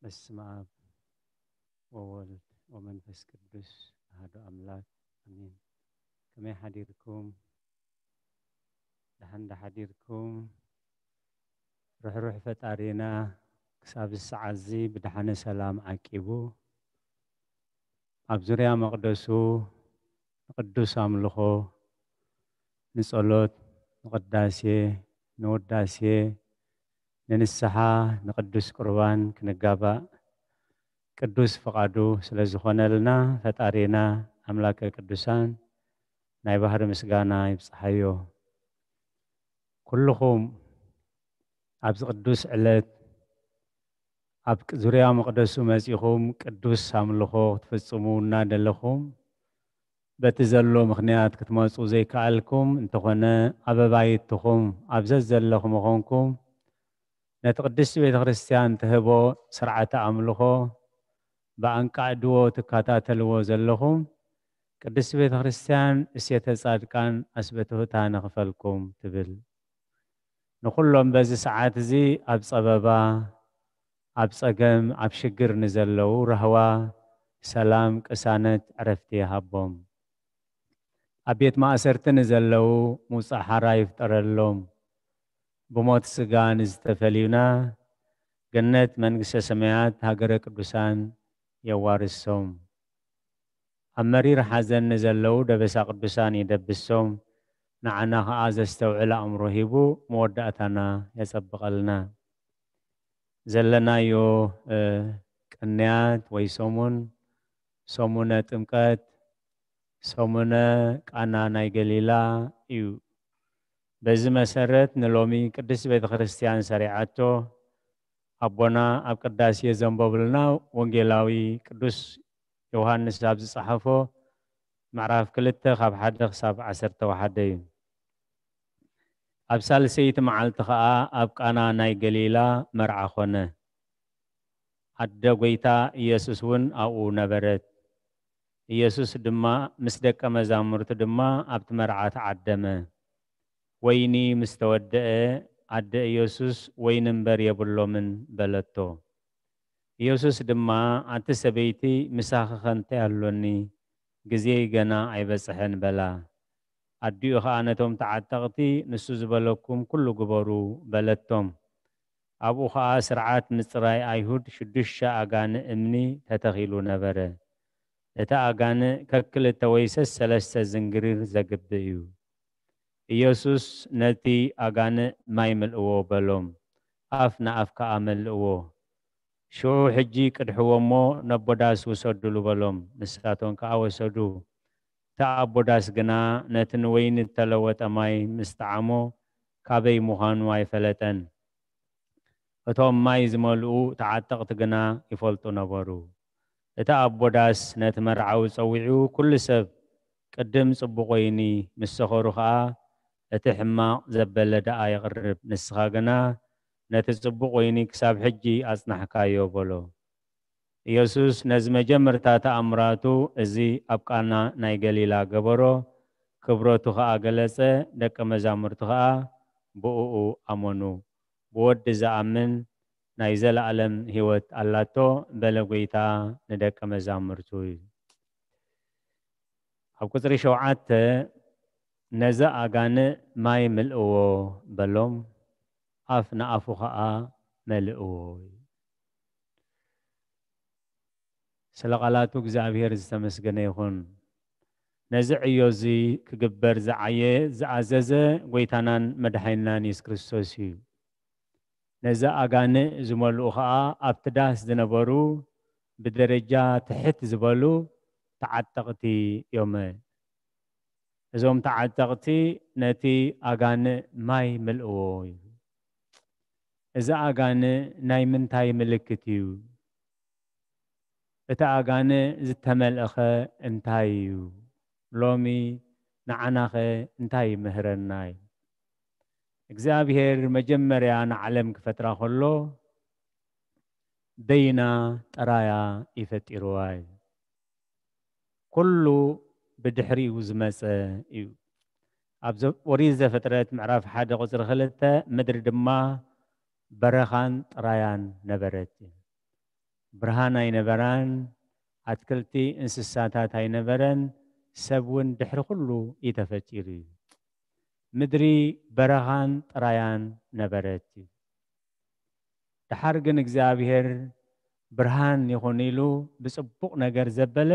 በስመ አብ ወወልድ ወመንፈስ ቅዱስ አሐዱ አምላክ አሜን። ከመይ ሓዲርኩም? ደሓን ዶ ሓዲርኩም? ርሕሩሕ ፈጣሪና ክሳብ እዚ ሰዓት እዚ ብደሓነ ሰላም ዓቂቡ ኣብ ዙርያ መቕደሱ ንቅዱስ ኣምልኾ፣ ንጸሎት፣ ንቅዳሴ፣ ንውዳሴ፣ ንንስሓ፣ ንቅዱስ ቁርባን ክንጋባእ ቅዱስ ፍቓዱ ስለ ዝኾነልና ፈጣሪና ኣምላከ ቅዱሳን ናይ ባህሪ ምስጋና ይብጽሓዮ። ኩልኹም ኣብዚ ቅዱስ ዕለት ኣብ ቅ-፣ ዙርያ መቕደሱ መጺኹም ቅዱስ ኣምልኾ ክትፍጽሙ እናደለኹም በቲ ዘሎ ምኽንያት ክትመጹ ዘይከኣልኩም እንተኾነ፣ ኣበባይትኹም ኣብ ዘዘለኹም ኾንኩም ነቲ ቅድስቲ ቤተ ክርስቲያን ትህቦ ስርዓተ ኣምልኾ ብኣንቃዕድዎ ትከታተልዎ ዘለኹም፣ ቅድስቲ ቤተ ክርስቲያን እሴተ ጻድቃን ኣስበትሁታ ንኽፈልኩም ትብል። ንኹሎም በዚ ሰዓት እዚ ኣብ ጸበባ፣ ኣብ ጸገም፣ ኣብ ሽግር ንዘለዉ ራህዋ፣ ሰላም፣ ቅሳነት፣ ዕረፍቲ ይሃቦም። ኣብ ቤት ማእሰርቲ ንዘለዉ ምውጻእ ሓራ ይፍጠረሎም። ብሞት ስጋ ንዝተፈልዩና ገነት መንግስተ ሰማያት ሃገረ ቅዱሳን የዋርሶም። ኣብ መሪር ሓዘን ንዘለዉ ደበሳ ቅዱሳን ይደብሶም። ንዓና ኸኣ ዘስተውዕል ኣእምሮ ሂቡ መወዳእታና የጸብቐልና። ዘለናዮ፣ እ፣ ቅንያት ወይ ሰሙን፣ ሰሙነ ጥምቀት፣ ሰሙነ ቃና ናይ ገሊላ እዩ። በዚ መሰረት ንሎሚ ቅድስቲ ቤተ ክርስቲያን ሰሪዓቶ ኣቦና ኣብ ቅዳሴ ዘንበቡልና ወንጌላዊ ቅዱስ ዮሃንስ ኣብ ዝጸሓፎ ምዕራፍ ክልተ ካብ ሓደ ክሳብ ዓሰርተ ሓደ እዩ። ኣብ ሳልሰይቲ መዓልቲ ኸኣ ኣብ ቃና ናይ ገሊላ መርዓ ኾነ። ኣደ ጐይታ ኢየሱስ እውን ኣብኡ ነበረት። ኢየሱስ ድማ ምስ ደቀ መዛሙርቱ ድማ ኣብቲ መርዓ ተዓደመ። ወይኒ ምስ ተወደአ፣ ኣደ ኢየሱስ፣ "ወይኒ እምበር የብሎምን" በለቶ። ኢየሱስ ድማ፣ "ኣንቲ ሰበይቲ፣ ምሳኺኸ እንታይ ኣሎኒ? ግዜይ ገና ኣይበጽሐን" በላ። ኣዲኡ ኸኣ ነቶም ተዓጠቕቲ፣ "ንሱ ዝበለኩም ኩሉ ግበሩ" በለቶም። ኣብኡ ኸኣ ስርዓት ምጽራይ ኣይሁድ ሽዱሽተ ኣጋንእ እምኒ ተተኺሉ ነበረ። እቲ ኣጋንእ ከክልተ ወይ ሰሰለስተ ዝንግሪር ዘግብእ እዩ። ኢየሱስ ነቲ ኣጋንእ፣ "ማይ ምልእዎ" በሎም። ኣፍ ንኣፍ ከኣ መልእዎ። ሽዑ ሕጂ ቅድሕዎ እሞ ነቦ ዳስ ውሰዱሉ በሎም። ንሳቶም ከኣ ወሰዱ። እቲ ኣቦ ዳስ ግና ነቲ ንወይኒ እተለወጠ ማይ ምስ ጠዓሞ፣ ካበይ ምዃኑ ኣይፈለጠን። እቶም ማይ ዝመልኡ ተዓጠቕቲ ግና ይፈልጡ ነበሩ። እቲ ኣቦ ዳስ ነቲ መርዓዊ ጸዊዑ፣ "ኩሉ ሰብ ቅድም ጽቡቕ ወይኒ፣ ምስ ሰኸሩ ኸኣ እቲ ሕማቕ ዘበለ ደኣ የቕርብ፣ ንስኻ ግና ነቲ ጽቡቕ ወይኒ ክሳብ ሕጂ ኣጽናሕካዮ" በሎ። ኢየሱስ ነዚ መጀመርታ ተኣምራቱ፣ እዚ ኣብ ቃና ናይ ገሊላ ገበሮ፣ ክብረቱ ኸኣ ገለጸ፣ ደቀ መዛሙርቱ ኸኣ ብእኡ ኣመኑ። "ብወዲ ዝኣምን ናይ ዘለኣለም ህይወት ኣላቶ" በለ ጐይታ ንደቀ መዛሙርቱ። ኣብ ቁጽሪ ሸውዓተ፣ "ነዚ ኣጋንእ ማይ ምልእዎ" በሎም፣ ኣፍ ንኣፉ ኸኣ መልእዎ። ስለ ቃላቱ እግዚኣብሔር ዝተመስገነ ይኹን። ነዚ ዕዮ እዚ ክግበር ዝዓየ፣ ዝኣዘዘ ጐይታናን መድሓኒናን የሱስ ክርስቶስ እዩ። ነዚ ኣጋንእ ዝመልኡ ኸኣ ኣብቲ ዳስ ዝነበሩ ብደረጃ ትሕት ዝበሉ ተዓጠቕቲ እዮም። እዞም ተዓጠቕቲ ነቲ ኣጋንእ ማይ ምልእዎ እዩ። እዚ ኣጋንእ ናይ ምንታይ ምልክት እዩ? እቲ ኣጋንእ ዝተመልእኸ እንታይ እዩ? ሎሚ ንዓናኸ እንታይ ይምህረና እዩ? እግዚኣብሔር መጀመርያ ንዓለም ክፈጥራ ከሎ በይና ጥራያ እዩ ፈጢርዋ እዩ። ኩሉ ብድሕሪኡ ዝመጸ እዩ። ኣብ ዘ-፣ ኦሪት ዘፍጥረት ምዕራፍ ሓደ ቁጽሪ ክልተ፣ "ምድሪ ድማ በረኻን ጥራያን ነበረት" እዩ። ብርሃን ኣይነበራን፣ ኣትክልቲ፣ እንስሳታት ኣይነበረን፣ ሰብ እውን ድሕሪ ኩሉ እዩ ተፈጢሩ እዩ። ምድሪ በረኻን ጥራያን ነበረት እዩ። ደሓር ግን እግዚኣብሔር ብርሃን ይኹን ኢሉ ብጽቡቕ ነገር ዘበለ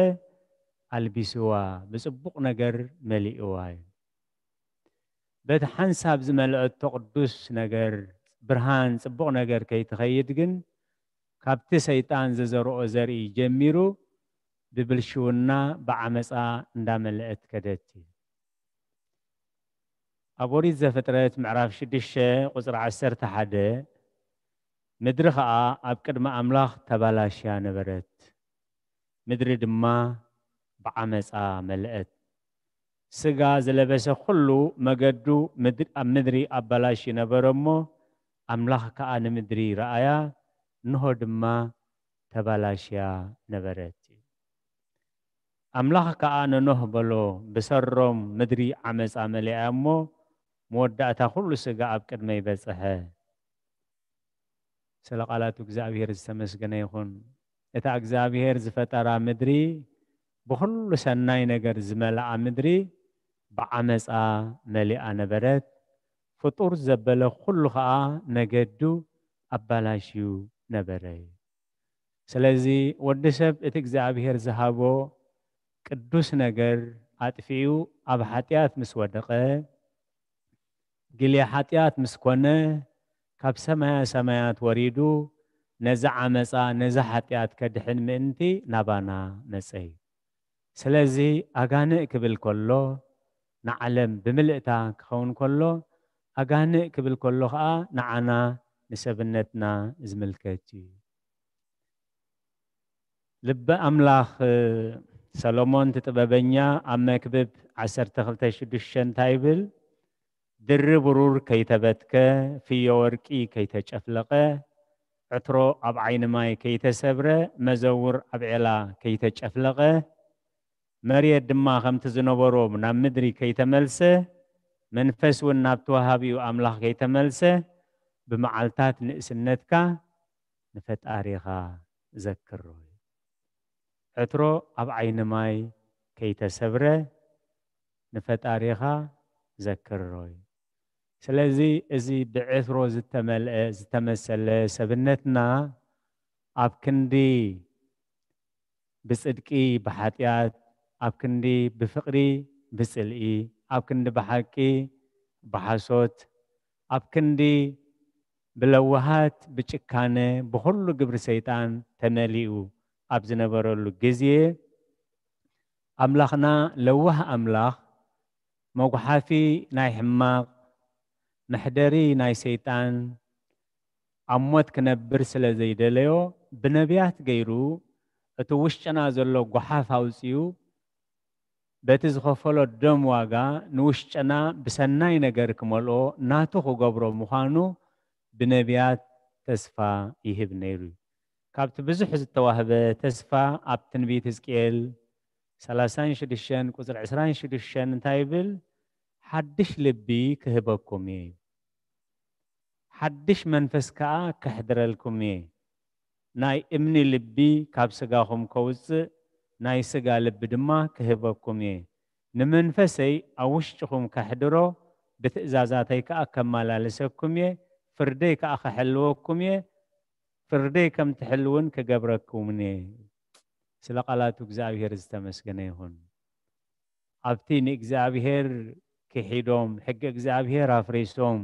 ኣልቢስዋ፣ ብጽቡቕ ነገር መሊእዋ እዩ። በቲ ሓንሳብ ዝመልአቶ ቅዱስ ነገር፣ ብርሃን፣ ጽቡቕ ነገር ከይትኸይድ ግን፣ ካብቲ ሰይጣን ዝዘርኦ ዘርኢ ጀሚሩ ብብልሽውና፣ ብዓመጻ እንዳመለአት ከደት እዩ። ኣብ ኦሪት ዘፍጥረት ምዕራፍ ሽዱሽተ ቁጽሪ ዓሰርተ ሓደ፣ "ምድሪ ኸኣ ኣብ ቅድሚ ኣምላኽ ተባላሽያ ነበረት፣ ምድሪ ድማ ብዓመጻ መለአት። ስጋ ዝለበሰ ኩሉ መገዱ ምድሪ፣ ኣብ ምድሪ ኣባላሽዩ ነበረ እሞ፣ ኣምላኽ ከኣ ንምድሪ ረኣያ፣ እንሆ ድማ ተባላሽያ ነበረት" እዩ። ኣምላኽ ከኣ ንኖህ በሎ፣ "ብሰሮም ምድሪ ዓመጻ መሊኣ እሞ፣ መወዳእታ ኩሉ ስጋ ኣብ ቅድመይ በጽሐ።" ስለ ቃላቱ እግዚኣብሔር ዝተመስገነ ይኹን። እታ እግዚኣብሔር ዝፈጠራ ምድሪ፣ ብኹሉ ሰናይ ነገር ዝመልኣ ምድሪ፣ ብዓመጻ መሊኣ ነበረት። ፍጡር ዘበለ ኩሉ ኸኣ መገዱ ኣባላሽዩ ነበረ። ስለዚ ወዲ ሰብ እቲ እግዚኣብሔር ዝሃቦ ቅዱስ ነገር ኣጥፊኡ ኣብ ሓጢኣት ምስ ወደቐ፣ ግልያ ሓጢኣት ምስ ኮነ፣ ካብ ሰማያ ሰማያት ወሪዱ ነዚ ዓመጻ፣ ነዚ ሓጢኣት ከድሕን ምእንቲ ናባና መጸ እዩ። ስለዚ ኣጋንእ ክብል ከሎ፣ ንዓለም ብምልእታ ክኸውን ከሎ፣ ኣጋንእ ክብል ከሎ ኸኣ ንዓና ንሰብነትና ዝምልከት እዩ። ልበ ኣምላኽ ሰሎሞን እቲ ጥበበኛ ኣብ መክብብ ዓሰርተ ክልተ ሽዱሽተ እንታይ ይብል? ድሪ ብሩር ከይተበትከ፣ ፍዮ ወርቂ ከይተጨፍለቐ፣ ዕትሮ ኣብ ዓይኒ ማይ ከይተሰብረ፣ መዘውር ኣብ ዔላ ከይተጨፍለቐ፣ መሬት ድማ ከምቲ ዝነበሮ ናብ ምድሪ ከይተመልሰ፣ መንፈስ እውን ናብ ተዋሃቢኡ ኣምላኽ ከይተመልሰ፣ ብመዓልታት ንእስነትካ ንፈጣሪኻ ዘክሮ። ዕትሮ ኣብ ዓይኒ ማይ ከይተሰብረ ንፈጣሪኻ ዘክሮ። ስለዚ እዚ ብዕትሮ ዝተመልአ ዝተመሰለ ሰብነትና ኣብ ክንዲ ብጽድቂ ብሓጢኣት፣ ኣብ ክንዲ ብፍቕሪ ብጽልኢ፣ ኣብ ክንዲ ብሓቂ ብሓሶት፣ ኣብ ክንዲ ብለዋሃት ብጭካነ ብኹሉ ግብሪ ሰይጣን ተመሊኡ ኣብ ዝነበረሉ ግዜ፣ ኣምላኽና ለዋህ ኣምላኽ፣ መጉሓፊ ናይ ሕማቕ፣ መሕደሪ ናይ ሰይጣን፣ ኣብ ሞት ክነብር ስለ ዘይደለዮ፣ ብነቢያት ገይሩ እቲ ውሽጥና ዘሎ ጓሓፍ ኣውጺኡ፣ በቲ ዝኸፈሎ ደም ዋጋ ንውሽጥና ብሰናይ ነገር ክመልኦ ናቱ ክገብሮ ምዃኑ ብነቢያት ተስፋ ይህብ ነይሩ እዩ። ካብቲ ብዙሕ ዝተዋህበ ተስፋ ኣብ ትንቢት ሕዝቅኤል ሰላሳን ሽዱሽተን ቁጽሪ ዕስራን ሽዱሽተን እንታይ ይብል? ሓድሽ ልቢ ክህበኩም እየ፣ ሓድሽ መንፈስ ከኣ ከሕድረልኩም እየ። ናይ እምኒ ልቢ ካብ ስጋኹም ከውጽእ፣ ናይ ስጋ ልቢ ድማ ክህበኩም እየ። ንመንፈሰይ ኣብ ውሽጥኹም ከሕድሮ፣ ብትእዛዛተይ ከኣ ከመላልሰኩም እየ፣ ፍርደይ ከኣ ክሕልወኩም እየ፣ ፍርደይ ከም ትሕልውን ክገብረኩምን እየ። ስለ ቃላቱ እግዚኣብሔር ዝተመስገነ ይኹን። ኣብቲ ንእግዚኣብሔር ክሒዶም፣ ሕጊ እግዚኣብሔር ኣፍሪሶም፣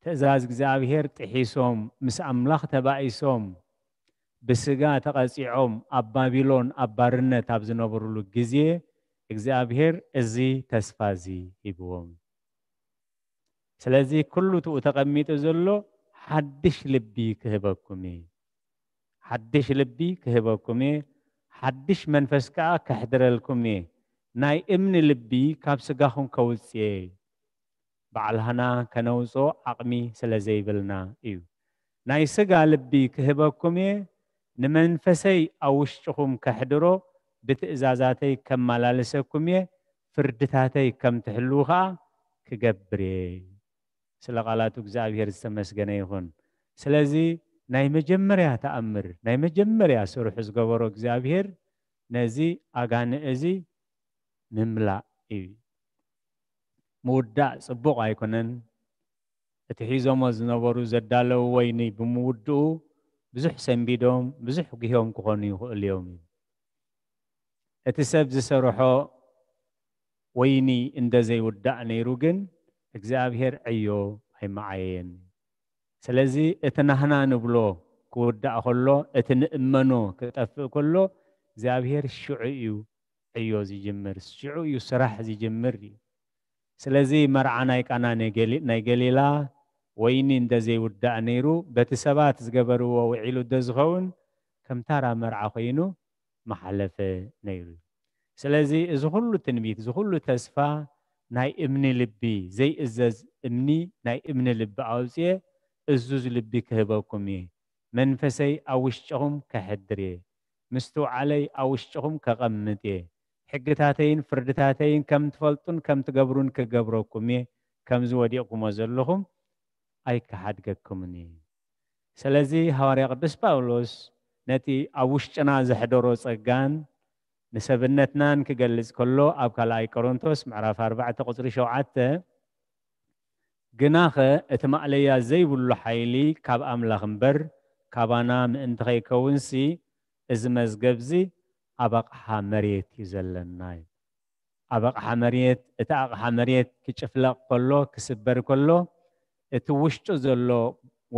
ትእዛዝ እግዚኣብሔር ጥሒሶም፣ ምስ ኣምላኽ ተባኢሶም፣ ብስጋ ተቐጺዖም፣ ኣብ ባቢሎን ኣብ ባርነት ኣብ ዝነበሩሉ ግዜ፣ እግዚኣብሔር እዚ ተስፋ እዚ ሂብዎም። ስለዚ ኩሉ ትኡ ተቐሚጡ ዘሎ ሓድሽ ልቢ ክህበኩም እየ። ሓድሽ ልቢ ክህበኩም እየ፣ ሓድሽ መንፈስ ከኣ ከሕድረልኩም እየ። ናይ እምኒ ልቢ ካብ ስጋኹም ከውጽእ እየ። ባዕልሃና ከነውጽኦ ዓቕሚ ስለ ዘይብልና እዩ። ናይ ስጋ ልቢ ክህበኩም እየ፣ ንመንፈሰይ ኣብ ውሽጥኹም ከሕድሮ፣ ብትእዛዛተይ ከመላልሰኩም እየ፣ ፍርድታተይ ከም ትሕልዉ ኸኣ ክገብር እየ። ስለ ቃላቱ እግዚኣብሔር ዝተመስገነ ይኹን። ስለዚ ናይ መጀመርያ ተኣምር፣ ናይ መጀመርያ ስርሑ ዝገበሮ እግዚኣብሔር ነዚ ኣጋንእ እዚ ምምላእ እዩ። ምውዳእ ጽቡቕ ኣይኮነን። እቲ ሒዞሞ ዝነበሩ ዘዳለዉ ወይኒ ብምውድኡ ብዙሕ ሰንቢዶም፣ ብዙሕ ጒሆም ክኾኑ ይኽእሉ እዮም እዩ። እቲ ሰብ ዝሰርሖ ወይኒ እንደ ዘይውዳእ ነይሩ ግን እግዚኣብሔር ዕዮ ኣይመዓየየን። ስለዚ እቲ ናህና ንብሎ ክውዳእ ከሎ፣ እቲ ንእመኖ ክጠፍእ ከሎ፣ እግዚኣብሔር ሽዑ እዩ ዕዮ ዝጅምር፣ ሽዑ እዩ ስራሕ ዝጅምር እዩ። ስለዚ መርዓ ናይ ቃና ናይ ገሊ-፣ ናይ ገሊላ ወይኒ እንደ ዘይውዳእ ነይሩ፣ በቲ ሰባት ዝገበርዎ ውዒሉ እንደ ዝኸውን ከም ታራ መርዓ ኮይኑ መሓለፈ ነይሩ። ስለዚ እዚ ኩሉ ትንቢት፣ እዚ ኩሉ ተስፋ ናይ እምኒ ልቢ፣ ዘይእዘዝ እምኒ፣ ናይ እምኒ ልቢ ኣውጽኤ እዙዝ ልቢ ክህበኩም እየ። መንፈሰይ ኣብ ውሽጥኹም ከሕድር እየ። ምስትውዓለይ ኣብ ውሽጥኹም ከቐምጥ እየ። ሕግታተይን ፍርድታተይን ከም ትፈልጡን ከም ትገብሩን ክገብረኩም እየ። ከምዚ ወዲቕኩሞ ዘለኹም ኣይክሓድገኩምን እየ። ስለዚ ሃዋርያ ቅዱስ ጳውሎስ ነቲ ኣብ ውሽጥና ዘሕደሮ ጸጋን ንሰብነትናን ክገልጽ ከሎ ኣብ ካልኣይ ቆሮንቶስ ምዕራፍ ኣርባዕተ ቁጽሪ ሸውዓተ፣ ግናኸ እቲ ማእለያ ዘይብሉ ሓይሊ ካብ ኣምላኽ እምበር ካባና ምእንቲ ኸይከውንሲ፣ እዚ መዝገብዚ ኣብ ኣቕሓ መሬት እዩ ዘለና። ኣብ ኣቕሓ መሬት፣ እቲ ኣቕሓ መሬት ክጭፍለቕ ከሎ፣ ክስበር ከሎ፣ እቲ ውሽጡ ዘሎ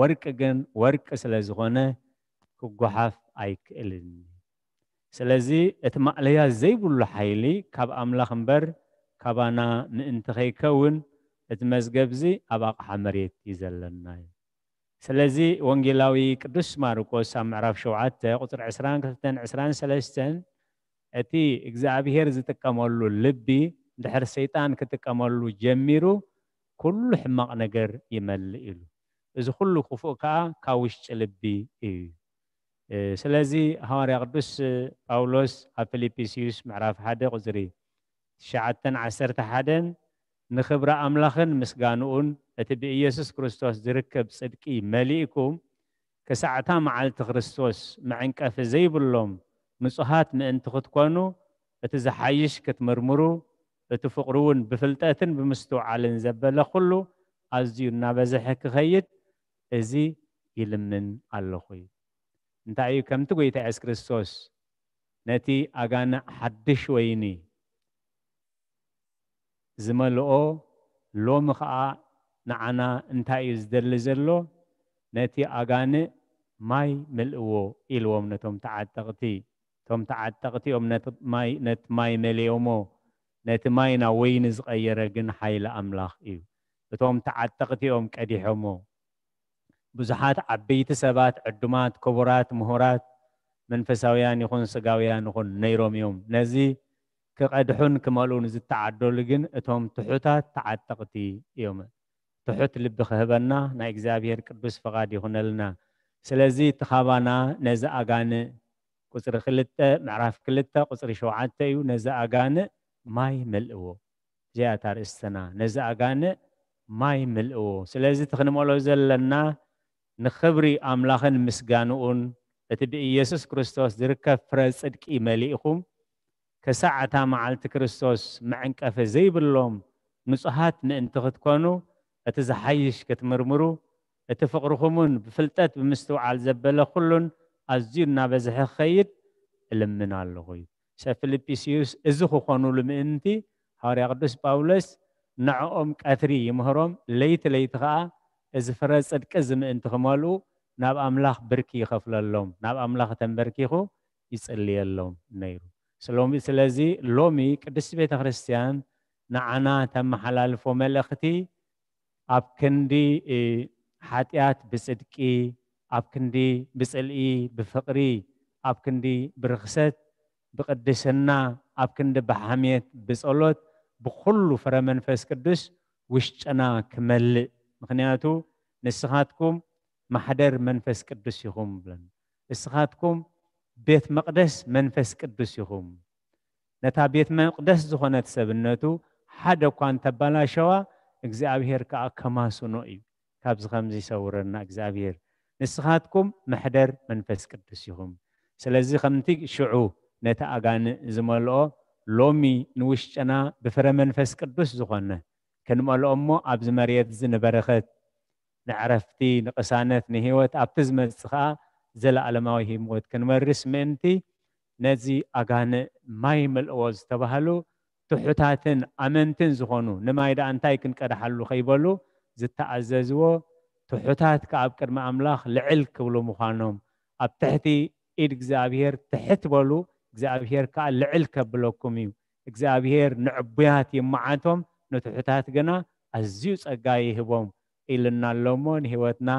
ወርቂ ግን ወርቂ ስለ ዝኾነ ክጓሓፍ ኣይክእልን። ስለዚ እቲ ማእለያ ዘይብሉ ሓይሊ ካብ ኣምላኽ እምበር ካባና ምእንቲ ኸይከውን፣ እቲ መዝገብዚ ኣብ ኣቕሓ መሬት እዩ ዘለና እዩ። ስለዚ ወንጌላዊ ቅዱስ ማርቆስ ኣብ ምዕራፍ ሸውዓተ ቁጽሪ ዕስራን ክልተን ዕስራን ሰለስተን፣ እቲ እግዚኣብሔር ዝጥቀመሉ ልቢ፣ ድሕሪ ሰይጣን ክጥቀመሉ ጀሚሩ፣ ኩሉ ሕማቕ ነገር ይመልእ ኢሉ። እዚ ኩሉ ክፉእ ከኣ ካብ ውሽጢ ልቢ እዩ። እ፣ ስለዚ ሃዋርያ ቅዱስ ጳውሎስ ኣብ ፊልጵስዩስ ምዕራፍ ሓደ ቁጽሪ ትሽዓተን ዓሰርተ ሓደን ንኽብሪ ኣምላኽን ምስጋንኡን እቲ ብኢየሱስ ክርስቶስ ዝርከብ ጽድቂ መሊእኩም ክሳዕታ መዓልቲ ክርስቶስ መዕንቀፊ ዘይብሎም ንጹሃት ምእንቲ ክትኮኑ እቲ ዝሓይሽ ክትምርምሩ እቲ ፍቕሩ እውን ብፍልጠትን ብምስትውዓልን ዘበለ ኩሉ ኣዝዩ እናበዝሐ ክኸይድ እዚ ይልምን ኣለኹ እዩ። እንታይ እዩ ከምቲ ጎይታ የሱስ ክርስቶስ ነቲ ኣጋንዕ ሓድሽ ወይኒ ዝመልኦ ሎሚ ኸዓ ንዓና እንታይ እዩ ዝደሊ ዘሎ? ነቲ ኣጋንዕ ማይ ምልእዎ ኢልዎም ነቶም ተዓጠቕቲ። እቶም ተዓጠቕቲ እዮም ነቲ ማይ ነቲ ማይ መሊኦሞ። ነቲ ማይ ናብ ወይኒ ዝቐየረ ግን ሓይሊ ኣምላኽ እዩ። እቶም ተዓጠቕቲ እዮም ቀዲሖሞ። ብዙሓት ዓበይቲ ሰባት፣ ዕዱማት፣ ክቡራት፣ ምሁራት፣ መንፈሳውያን ይኹን ስጋውያን ይኹን ነይሮም እዮም። ነዚ ክቐድሑን ክመልኡን ዝተዓደሉ ግን እቶም ትሑታት ተዓጠቕቲ እዮም። ትሑት ልቢ ክህበና ናይ እግዚኣብሔር ቅዱስ ፈቓድ ይኹነልና። ስለዚ እቲ ካባና ነዚ ኣጋንእ ቁጽሪ ክልተ ምዕራፍ ክልተ ቁጽሪ ሸውዓተ እዩ። ነዚ ኣጋንእ ማይ መልእዎ። እዚኣ እታ ርእስትና። ነዚ ኣጋንእ ማይ ምልእዎ። ስለዚ እቲ ክንመልኦ ዘለና ንኽብሪ ኣምላኽን ምስጋንኡን እቲ ብኢየሱስ ክርስቶስ ዝርከብ ፍረ ጽድቂ መሊእኹም ክሳዕ እታ መዓልቲ ክርስቶስ መዕንቀፊ ዘይብሎም ንጹሃት ምእንቲ ክትኮኑ እቲ ዝሓይሽ ክትምርምሩ እቲ ፍቕርኹምን ብፍልጠት ብምስትውዓል ዘበለ ኩሉን ኣዝዩ እናበዝሐ ክኸይድ እልምን ኣለኹ እዩ። ሰብ ፊልጵስዩስ እዚ ክኾኑሉ ምእንቲ ሃዋርያ ቅዱስ ጳውሎስ ንዕኦም ቀትሪ ይምህሮም፣ ለይቲ ለይቲ ኸዓ እዚ ፍረ ጽድቂ እዚ ምእንቲ ክመልኡ ናብ ኣምላኽ ብርኪ ይኸፍለሎም፣ ናብ ኣምላኽ ተንበርኪኹ ይጽልየሎም ነይሩ። ስሎሚ-፣ ስለዚ ሎሚ ቅድስቲ ቤተ ክርስቲያን ንዓና ተመሓላልፎ መልእኽቲ ኣብ ክንዲ፣ እ፣ ሓጢኣት ብጽድቂ፣ ኣብ ክንዲ ብጽልኢ ብፍቕሪ፣ ኣብ ክንዲ ብርኽሰት ብቕድስና፣ ኣብ ክንዲ ብሓሜት ብጸሎት፣ ብኹሉ ፍረ መንፈስ ቅዱስ ውሽጥና ክመልእ። ምኽንያቱ ንስኻትኩም ማሕደር መንፈስ ቅዱስ ኢኹም ብለን። ንስኻትኩም ቤት መቕደስ መንፈስ ቅዱስ ኢኹም። ነታ ቤት መቕደስ ዝኾነት ሰብነቱ ሓደ እኳ እንተባላሸዋ፣ እግዚኣብሔር ከኣ ከማስኖ እዩ። ካብዚ ከምዚ ይሰውረና እግዚኣብሔር። ንስኻትኩም መሕደር መንፈስ ቅዱስ ኢኹም። ስለዚ ከምቲ ሽዑ ነቲ ኣጋንእ ዝመልኦ፣ ሎሚ ንውሽጥና ብፍረ መንፈስ ቅዱስ ዝኾነ ክንመልኦ እሞ ኣብዚ መሬት እዚ ንበረኸት ንዕረፍቲ፣ ንቕሳነት፣ ንህይወት፣ ኣብቲ ዝመጽእ ኸኣ ዘለኣለማዊ ህይወት ክንወርስ ምእንቲ፣ ነዚ ኣጋንእ ማይ መልእዎ ዝተባህሉ ትሑታትን ኣመንትን ዝኾኑ፣ ንማይ ደኣ እንታይ ክንቀድሓሉ ከይበሉ ዝተኣዘዝዎ፣ ትሑታት ከኣ ኣብ ቅድሚ ኣምላኽ ልዕል ክብሉ ምዃኖም፣ ኣብ ትሕቲ ኢድ እግዚኣብሔር ትሕት በሉ፣ እግዚኣብሔር ከኣ ልዕል ከብለኩም እዩ። እግዚኣብሔር ንዕቡያት ይመዓቶም፣ ንትሑታት ግና ኣዝዩ ጸጋ ይህቦም ኢልና ኣሎ እሞ፣ ንህይወትና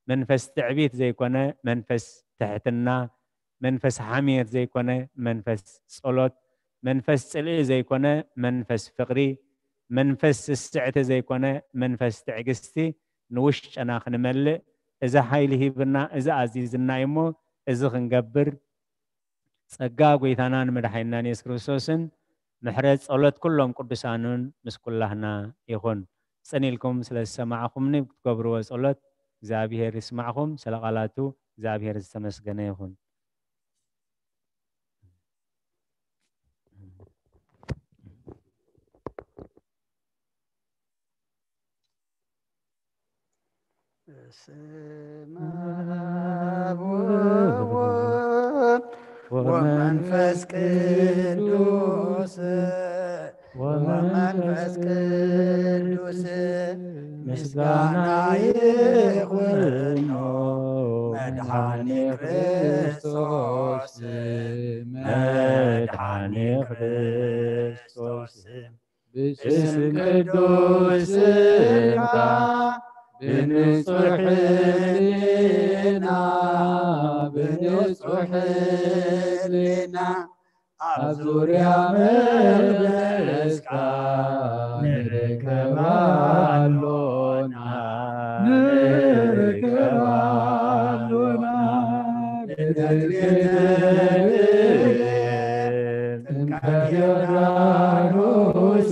መንፈስ ትዕቢት ዘይኮነ መንፈስ ትሕትና፣ መንፈስ ሓምየት ዘይኮነ መንፈስ ጸሎት፣ መንፈስ ጽልኢ ዘይኮነ መንፈስ ፍቕሪ፣ መንፈስ ስስዕቲ ዘይኮነ መንፈስ ትዕግስቲ ንውሽጥና ክንመልእ፣ እዚ ሓይሊ ሂብና፣ እዚ ኣዚዝና እዩ እሞ፣ እዚ ክንገብር ጸጋ ጐይታናን መድሓኒናን የሱስ ክርስቶስን ምሕረት ጸሎት ኩሎም ቅዱሳኑን ምስ ኩላህና ይኹን። ጽን ኢልኩም ስለ ዝሰማዕኹምኒ፣ ክትገብርዎ ጸሎት እግዚኣብሔር ይስማዕኹም። ስለ ቃላቱ እግዚኣብሔር ዝተመስገነ ይኹን። በስመ አብ ወወልድ ወመንፈስ ቅዱስ ወመንፈስ ቅዱስ ምስጋና ይኹኖ መድኃኒ ክርስቶስ መድኃኒ ክርስቶስ ብስም ቅዱስ ስምካ ብንጹሕ ሕሊና ብንጹሕ ሕሊና ኣብ ዙርያ መቅደስካ ንርከብ ኣሎና። ጥምቀት ዮርዳኖስ፣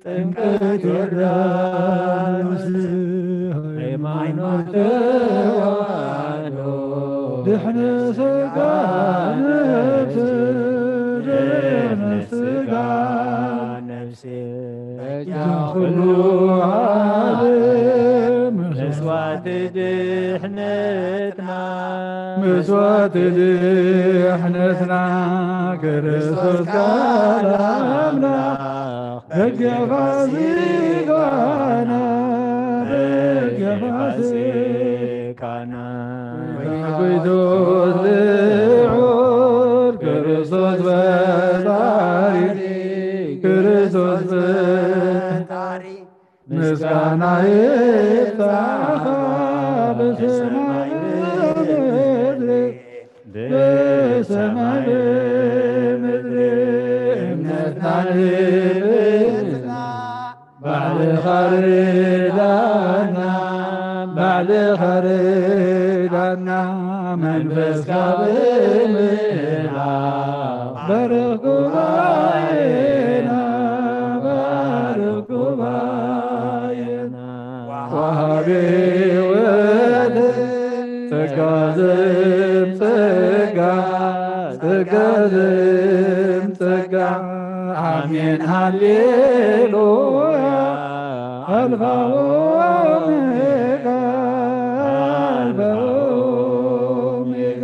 ጥምቀት ዮርዳኖስ፣ ሃይማኖት ተዋህዶ፣ ድሕነ ስጋ ነፍስ፣ ድሕነ ስጋ ነፍስ፣ በጃ ኩሉ ዓለም፣ መስዋዕቲ ድሕነትና፣ መስዋዕቲ ድሕነትና፣ ክርስቶስ ቃል ኣምላኽ፣ በጊዕ ፋሲካና፣ በጊዕ ፋሲካና። ጎይቶስ ልዑል ክርስቶስ ፈጣሪ፣ ክርስቶስ ፈጣሪ፣ ምስጋና ይብጻሕኻ ብሰማይ ብምድሪ፣ ብሰማይ ብምድሪ። እምነትና ንብጽና ባዕልኻ ርዳና፣ ባዕልኻ ርዳና፣ መንፈስካ ብምልኣኽ ባርኽ ጉባኤና፣ ባርኽ ጉባኤና። ወሃቢ ሕይወት ጸጋ ዘም ጸጋ፣ ጸጋ ዘም ጸጋ። ኣሜን ሃሌሉያ። ኣልፋ ኦሜጋ፣ ኣልፋ ኦሜጋ።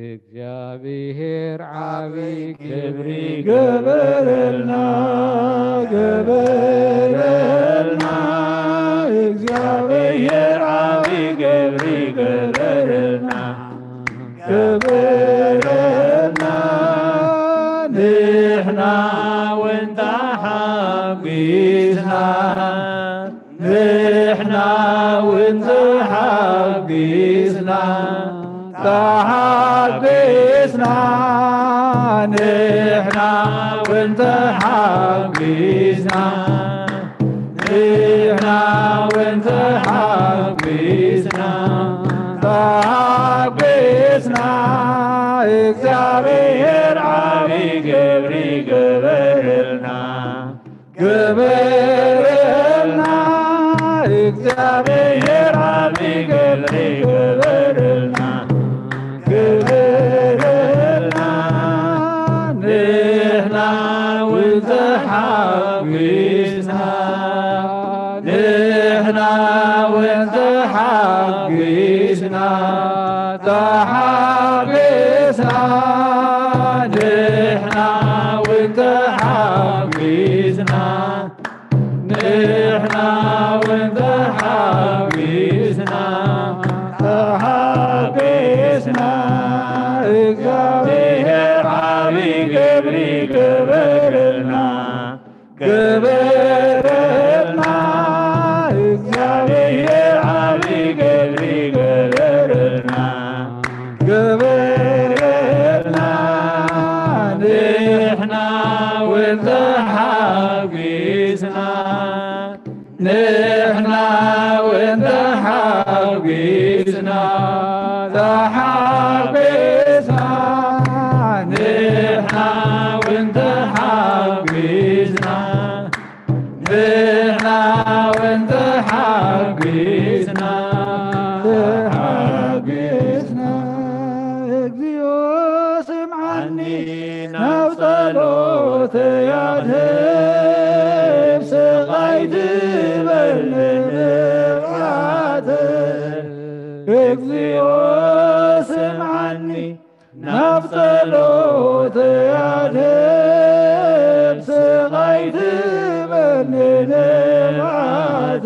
እግዚኣብሔር ዓቢ ግብሪ ገበረልና፣ ገበረልና። እግዚኣብሔር ዓቢ ግብሪ ገበረልና፣ ገበረልና። ንሕና እውን ተሓጒስና፣ ንሕና እውን ተሓጒስና፣ ተሓጒስና። ንሕና እውን ተሓጒስና፣ ንሕና እውን ተሓጒስና፣ ተሓጒስና። እግዚኣብሔር ዓቢ ግብሪ ገበረልና፣ ገበረልና። እግዚኣብሔር ዓቢ ግብሪ ገበረልና፣ ገበረልና። ንሕና እውን ተሓጒስና፣ ንሕና እውን ተሓጒስና፣ ተሓጒስና። ንሕና እውን ተሓጒስና፣ ንሕና እውን ተሓጒስና፣ ተሓጒስና። እግዚኣብሔር ዓቢ ግብሪ ገበረልና፣ ገበረልና። እግዚኣብሔር ዓቢ ግብሪ ገበረልና፣ ገበረልና። ንሕና እውን ተሓጒስና፣ ንሕና እውን ተሓጒስና፣ ተሓጒስና። ንሕና እውን ተሓጒስና፣ ንሕና እውን ተሓጒስና፣ ተሓጒስና። እግዚኣብሔር ስምዓኒ፣ ናብ ጸሎተይ ኣድህብ፣ ስቓይ ትበል ንብዓተይ። እግዚኣብሔር ስምዓኒ፣ ናብ ጸሎተይ ኣድህብ፣ ስቓይ ትበል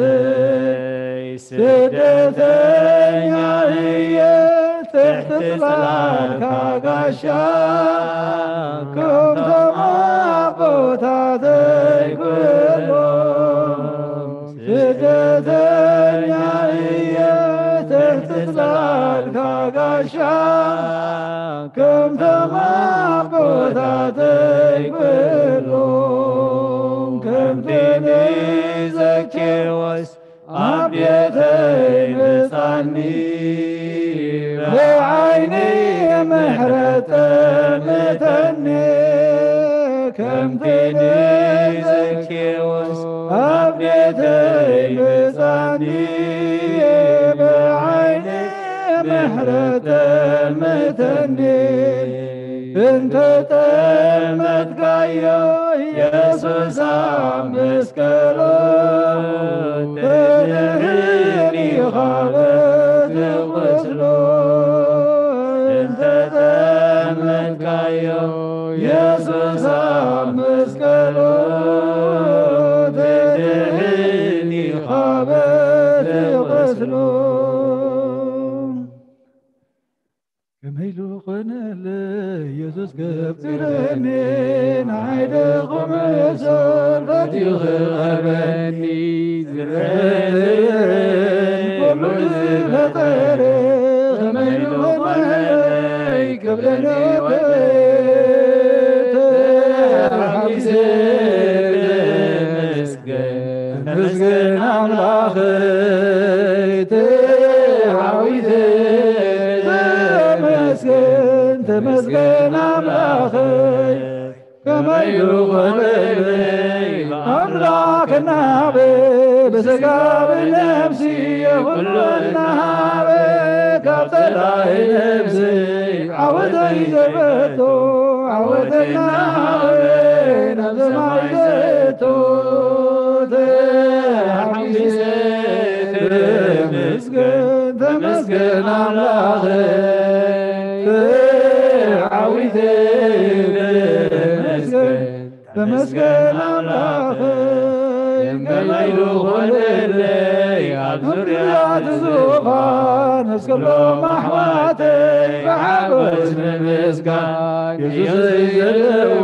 ንብዓተይ። ስደተኛ እየ ትሕቲ ጽላልካ ጋሻ፣ ከምቶም ኣቦታተይ ኩሎም። ስደተኛ እየ ትሕቲ ጽላልካ ጋሻ፣ ከምቶም ኣቦታተይ ኩሎም። ከምቲ ንዘኬዎስ ኣብ ቤተይ ምጻኒ፣ ሰላምቲ ንዘኬዎስ ኣብ ቤተይ ምጻኒ፣ ብዓይኒ ምሕረት ጠምተኒ። እንተ ጠመትካዮ የሱስ ኣብ መስቀሉ፣ ትድህን ኢኻ በቲ ቁስሉ። እንተ ጠመትካዮ የሱስ ኣብ መስቀሉ፣ ትድህን ኢኻ በቲ ቁስሉ። ከመይ ኢሉ ኾነለይ የሱስ ከፍቅረኒ፣ ንዓይ ደኹም እሱር ፈትዩ ክቐርበኒ፣ ዝረአ ዘይረአ ኩሉ ዝፈጠረ፣ ከመይ ኢሉ ኾነለይ ክብለኒ ወደ ተሓጒሰ፣ ተመስገን ኣምላኸይ ተዓዊተ፣ ተመስገን፣ ተመስገን ኣምላኸይ። ከመይ ይኾነለይ ኣምላኽ እናበ ብስጋ ብነፍሲ ኩሉ እናሃበ፣ ካብ ጸላኢ ነፍሲ ዓወተይ ዘበቶ፣ ዓወተይ እናሃበ ናብ ሰማይ ዘእቶ፣ ተሓጒሰ ተመስገን፣ ተመስገን ኣምላኸይ፣ ተዓዊተ ተመስገን፣ ተመስገን ኣምላኸይ። ከመይ ዝኾነለይ ኣብ ዙርያ እቲ ዙፋን፣ እስከሎም ኣሕዋተይ ብሓጎስ ንምስጋን፣ የሱሰይ ዘለዎ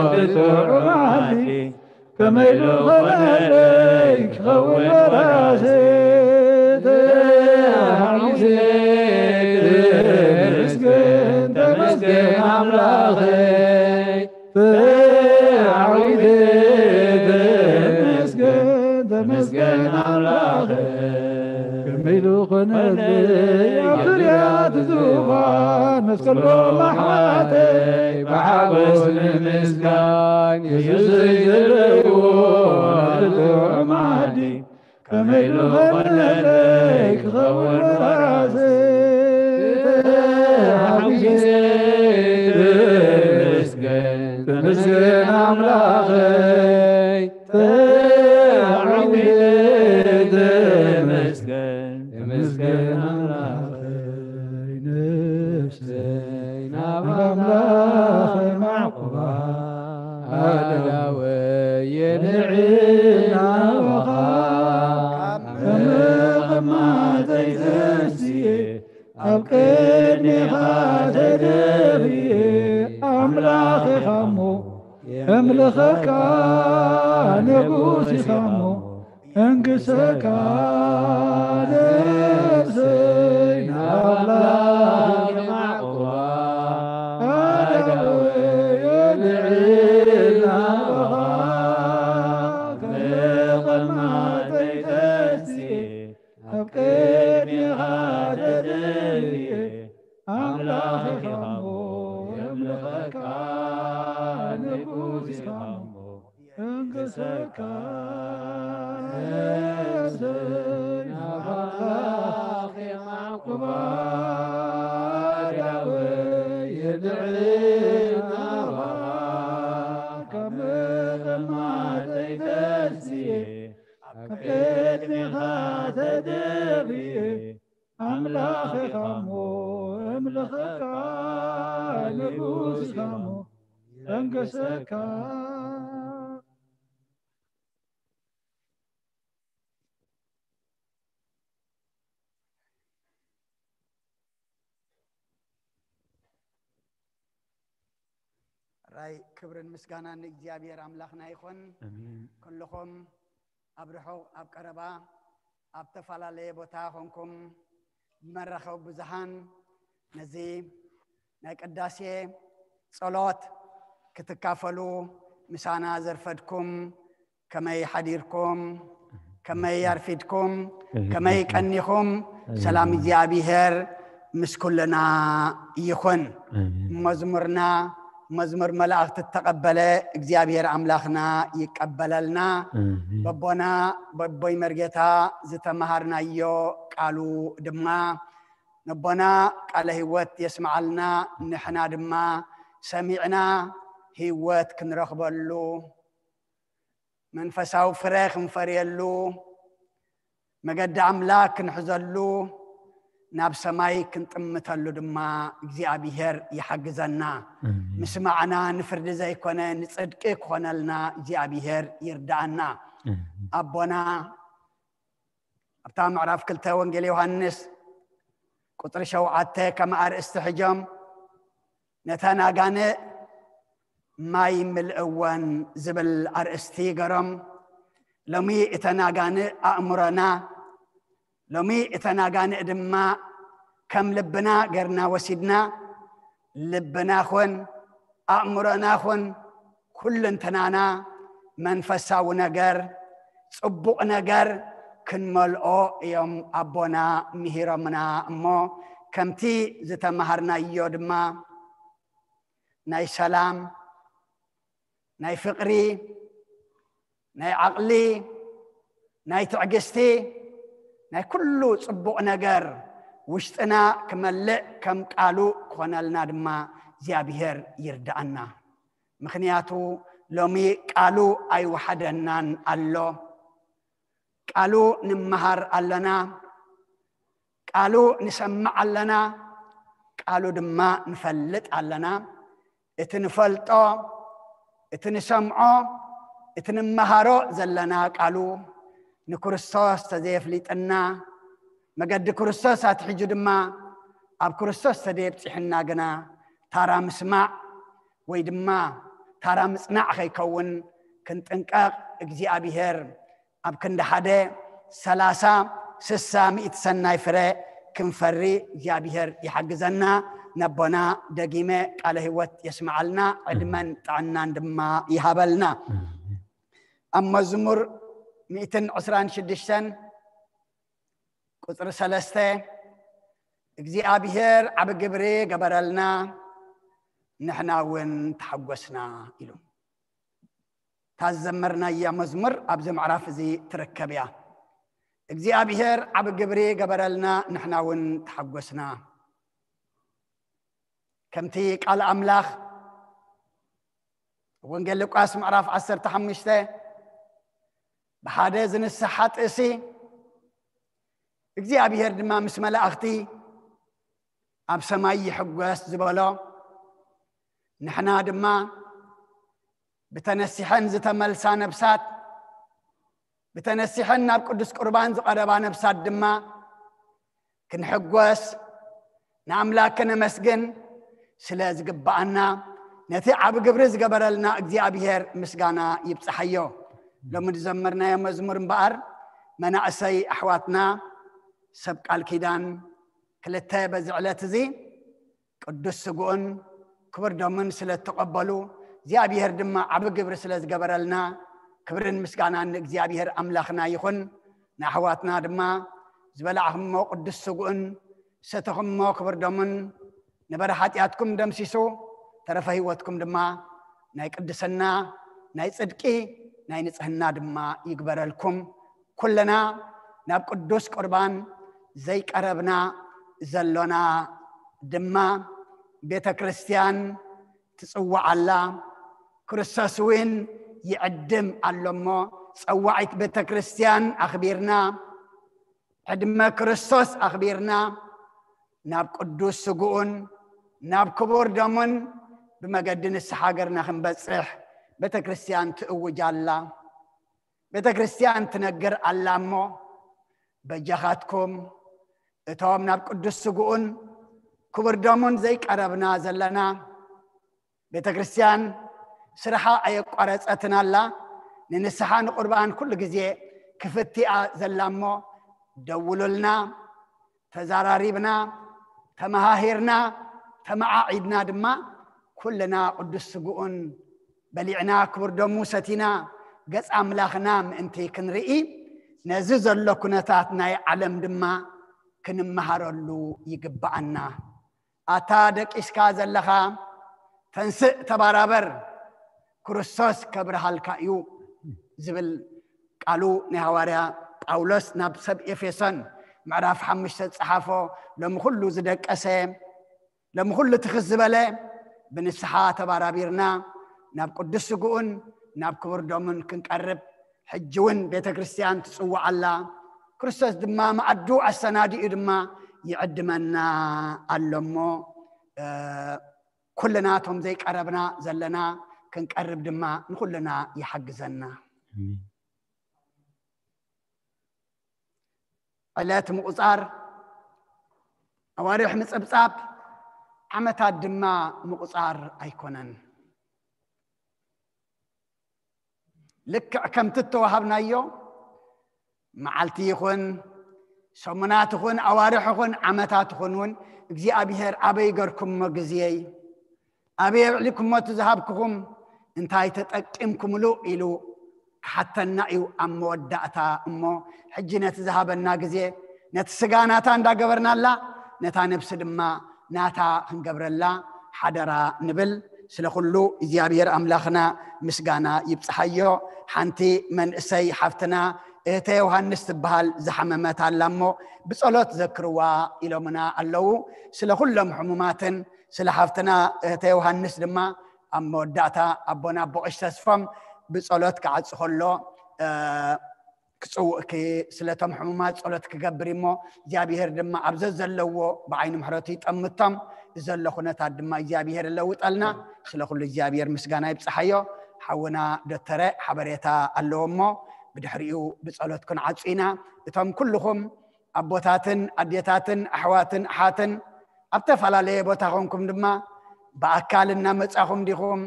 እቲ ጥዑም መዓልቲ፣ ከመይ ዝኾነለይ ክኸውን ወራሲ፣ ተሓጒሰ ተመስገን፣ ተመስገን ኣምላኸይ፣ ተዓዊተ ተመስገን፣ ተመስገን ኣምላኸይ። ከመይ ዝኾነለይ ኣብ ዙርያ እቲ ዙፋን፣ መስቀሎም ኣሕዋተይ ብሓጎስ ንምስጋን፣ የሱሰይ ዘለዎ እቲ ጥዑም መዓዲ፣ ከመይ ዝኾነለይ ክኸውን ወራሲ፣ ተሓጒሰ ተመስገን፣ ተመስገን ኣምላኸይ፣ ተዓዊተ ተመስገን፣ ተመስገን ኣምላኸይ። ነፍሰይ ናብ ኣምላኸይ ማዕቁባ፣ ኣእዳወይ የልዕል ናባኻ፣ ካብ ምቕማጠይ ተንስኤ ኣብ ቅድሜኻ ተደፍኤ። ኣምላኽ ኢኻ እሞ የምልኸካ፣ ንጉስ ኢኻ እሞ እንግሰካ። ነፍሰይ ናብ ኣምላኽ የማዕቁባ፣ ኣእዳወይ የልዕል ናባኻ፣ ካብ ምቕማጠይ ተንስኤ ኣብ ቅድሜኻ ተደፍኤ። ኣምላኽ ኢኻ እሞ የምልኸካ፣ ንጉስ ኢኻ እሞ እንግሰካ። ነፍሰይ ናብ ኣምላኽ የማዕቁባ፣ ኣእዳወይ የልዕል ናባኻ፣ ካብ ምቕማጠይ ተንስኤ ኣብ ቅድሜኻ ተደፍኤ። ኣምላኽ ኢኻ እሞ እምልኸካ፣ ንጉስ ኢኻ እሞ እንገሰካ። ራይ ክብርን ምስጋናን ንእግዚኣብሔር ኣምላኽና ይኹን። ኣሜን። ኩልኹም ኣብ ርሑቕ ኣብ ቀረባ ኣብ ተፈላለየ ቦታ ኾንኩም ብመራኸቢ ብዙሃን ነዚ ናይ ቅዳሴ ጸሎት ክትካፈሉ ምሳና ዘርፈድኩም ከመይ ሓዲርኩም? ከመይ ኣርፊድኩም? ከመይ ቀኒኹም? ሰላም እግዚኣብሔር ምስ ኩልና ይኹን። ኣሜን። መዝሙርና መዝሙር መላእኽቲ እተቐበለ እግዚኣብሔር ኣምላኽና ይቀበለልና። ኣሜን። በቦና በቦይ መርጌታ ዝተመሃርናዮ ቃሉ ድማ ነቦና ቃለ ህይወት የስምዓልና። ንሕና ድማ ሰሚዕና ህይወት ክንረኽበሉ፣ መንፈሳዊ ፍረ ክንፈርየሉ፣ መገዲ ኣምላኽ ክንሕዘሉ፣ ናብ ሰማይ ክንጥምተሉ ድማ እግዚኣብሔር ይሓግዘና። ኣሜን። ምስማዕና ንፍርዲ ዘይኮነ ንጽድቂ ክኾነልና እግዚኣብሔር ይርዳኣና። ኣሜን። ኣቦና ኣብታ ምዕራፍ ክልተ ወንጌል ዮሃንስ ቁጽሪ ሸውዓተ ከም ኣርእስቲ ሕጆም፣ ነተን ኣጋንእ ማይ ምልእወን ዝብል ኣርእስቲ ገሮም። ሎሚ እተን ኣጋንእ ኣእምሮና፣ ሎሚ እተን ኣጋንእ ድማ ከም ልብና ገርና ወሲድና፣ ልብና ኹን ኣእምሮና ኹን ኩልንትናና መንፈሳዊ ነገር፣ ጽቡቕ ነገር ክንመልኦ እዮም ኣቦና ምሂሮምና እሞ፣ ከምቲ ዝተመሃርናዮ ድማ ናይ ሰላም፣ ናይ ፍቕሪ፣ ናይ ዓቕሊ፣ ናይ ትዕግስቲ፣ ናይ ኩሉ ጽቡቕ ነገር ውሽጥና ክመልእ ከም ቃሉ ክኾነልና ድማ እግዚኣብሔር ይርድኣና። ምኽንያቱ ሎሚ ቃሉ ኣይወሓደናን ኣሎ። ቃሉ ንመሃር ኣለና፣ ቃሉ ንሰምዕ ኣለና፣ ቃሉ ድማ ንፈልጥ ኣለና። እቲ ንፈልጦ፣ እቲ ንሰምዖ፣ እቲ ንመሃሮ ዘለና ቃሉ ንክርስቶስ ተዘየፍሊጥና፣ መገዲ ክርስቶስ ኣትሒዙ ድማ ኣብ ክርስቶስ ተዘየብጺሕና ግና ታራ ምስማዕ ወይ ድማ ታራ ምጽናዕ ከይከውን ክንጥንቀቕ እግዚኣብሔር ኣብ ክንዲ ሓደ ሰላሳ፣ ስሳ፣ ሚእቲ ሰናይ ፍረ ክንፈሪ እግዚኣብሔር ይሓግዘና። ነቦና ደጊመ ቃለ ህይወት የስምዓልና፣ ዕድመን ጥዕናን ድማ ይሃበልና። ኣሜን። ኣብ መዝሙር ሚእትን ዕስራን ሽዱሽተን ቁጽሪ ሰለስተ፣ እግዚኣብሔር ዓቢ ግብሪ ገበረልና፣ ንሕና እውን ተሓጎስና ኢሉ። እታ ዝዘመርናያ መዝሙር ኣብዚ ምዕራፍ እዚ ትርከብ እያ። እግዚኣብሔር ዓቢ ግብሪ ገበረልና፣ ንሕና እውን ተሓጎስና። ከምቲ ቃል ኣምላኽ ወንጌል ሉቃስ ምዕራፍ ዓሰርተ ሓሙሽተ፣ ብሓደ ዝንስሕ ሓጥእሲ እግዚኣብሔር ድማ ምስ መላእኽቲ ኣብ ሰማይ ይሕጎስ ዝበሎ፣ ንሕና ድማ ብተነሲሐን ዝተመልሳ ነብሳት፣ ብተነሲሐን ናብ ቅዱስ ቁርባን ዝቐረባ ነብሳት ድማ ክንሕጎስ፣ ንኣምላክ ከነመስግን ስለ ዝግብኣና፣ ነቲ ዓቢ ግብሪ ዝገበረልና እግዚኣብሔር ምስጋና ይብጽሓዮ። ሎሚ ዝዘመርናዮ መዝሙር እምበኣር፣ መናእሰይ ኣሕዋትና ሰብ ቃል ኪዳን ክልተ በዚ ዕለት እዚ ቅዱስ ስግኡን ክቡር ደሙን ስለ እተቐበሉ፣ እግዚኣብሔር ድማ ዓቢ ግብሪ ስለ ዝገበረልና፣ ክብርን ምስጋናን ንእግዚኣብሔር ኣምላኽና ይኹን። ንኣሕዋትና ድማ ዝበላዕኹሞ ቅዱስ ስግኡን ዝሰተኹሞ ክቡር ደሙን ንበረ ሓጢኣትኩም ደምሲሱ፣ ተረፈ ህይወትኩም ድማ ናይ ቅድስና፣ ናይ ጽድቂ፣ ናይ ንጽህና ድማ ይግበረልኩም። ኩልና ናብ ቅዱስ ቁርባን ዘይቀረብና ዘሎና ድማ ቤተ ክርስቲያን ትጽዋዕ ኣላ። ክርስቶስ እውን ይዕድም ኣሎ እሞ፣ ጸዋዒት ቤተ ክርስቲያን ኣኽቢርና፣ ዕድመ ክርስቶስ ኣኽቢርና፣ ናብ ቅዱስ ስግኡን ናብ ክቡር ደሙን ብመገዲ ንስሓ ሃገርና ክንበጽሕ ቤተ ክርስቲያን ትእውጅ ኣላ። ቤተ ክርስቲያን ትነግር ኣላ እሞ፣ በጃኻትኩም እቶም ናብ ቅዱስ ስግኡን ክቡር ደሙን ዘይቀረብና ዘለና፣ ቤተ ክርስቲያን ስርሓ ኣየቋረጸትን ኣላ። ንንስሓ ንቁርባን ኩሉ ግዜ ክፍቲ እያ ዘላ እሞ፣ ደውሉልና፣ ተዛራሪብና፣ ተመሃሂርና፣ ተመዓዒድና ድማ ኩልና ቅዱስ ስግኡን በሊዕና ክቡር ደሙ ሰቲና ገጽ ኣምላኽና ምእንቲ ክንርኢ፣ ነዚ ዘሎ ኩነታት ናይ ዓለም ድማ ክንመሃረሉ ይግብኣና። ኣታ ደቂስካ ዘለኻ፣ ተንስእ፣ ተባራበር፣ ክርስቶስ ከብርሃልካ እዩ ዝብል ቃሉ ናይ ሃዋርያ ጳውሎስ ናብ ሰብ ኤፌሶን ምዕራፍ ሓሙሽተ ዝጸሓፎ፣ ሎሚ ኩሉ ዝደቀሰ፣ ሎሚ ኩሉ ትኽዝ ዝበለ ብንስሓ ተባራቢርና ናብ ቅዱስ ስግኡን ናብ ክቡር ደሙን ክንቀርብ ሕጂ እውን ቤተ ክርስቲያን ትጽውዕ ኣላ። ክርስቶስ ድማ መኣዱ ኣሰናዲኡ ድማ ይዕድመና ኣሎ እሞ፣ እ፣ ኩልና እቶም ዘይቀረብና ዘለና ክንቀርብ ድማ ንኩልና ይሓግዘና። ኣሜን። ዕለት ምቑጻር፣ ኣዋርሕ ምጽብጻብ፣ ዓመታት ድማ ምቑጻር ኣይኮነን። ልክዕ ከምቲ እተዋሃብናዮ፣ መዓልቲ ይኹን፣ ሰሙናት ይኹን፣ ኣዋርሕ ይኹን፣ ዓመታት ይኹን እውን እግዚኣብሔር ኣበይ ገርኩሞ ግዜይ፣ ኣበይ ኣውዒልኩሞ እቲ ዝሃብኩኹም፣ እንታይ ተጠቂምኩምሉ ኢሉ ክሓተና እዩ ኣብ መወዳእታ። እሞ ሕጂ ነቲ ዝሃበና ግዜ፣ ነቲ ስጋ ናታ እንዳገበርናላ፣ ነታ ነብሲ ድማ ናታ ክንገብረላ ሓደራ ንብል። ስለ ኩሉ እግዚኣብሔር ኣምላኽና ምስጋና ይብጽሓዮ። ሓንቲ መንእሰይ ሓፍትና እህተ ዮሃንስ ትበሃል ዝሓመመት ኣላ እሞ ብጸሎት ዘክርዋ ኢሎምና ኣለዉ። ስለ ኩሎም ሕሙማትን ስለ ሓፍትና እህተ ዮሃንስ ድማ ኣብ መወዳእታ ኣቦና ኣቦ ቀሺ ተስፎም ብጸሎት ክዓጽ ከሎ፣ እ፣ ክጽውእኪ ስለቶም ሕሙማት ጸሎት ክገብር እሞ እግዚኣብሔር ድማ ኣብ ዘዘለዎ ብዓይኒ ምሕረቱ ይጠምቶም። ዘሎ ኩነታት ድማ እግዚኣብሔር ይለውጠልና። ስለ ኩሉ እግዚኣብሔር ምስጋና ይብጽሓዮ። ሓውና ዶተረ ሓበሬታ ኣለዎ እሞ ብድሕሪኡ ብጸሎት ክንዓጹ ኢና። እቶም ኩልኹም ኣቦታትን ኣዴታትን ኣሕዋትን ኣሓትን ኣብ ተፈላለየ ቦታ ኾንኩም ድማ ብኣካል እናመጻኹም ዲኹም፣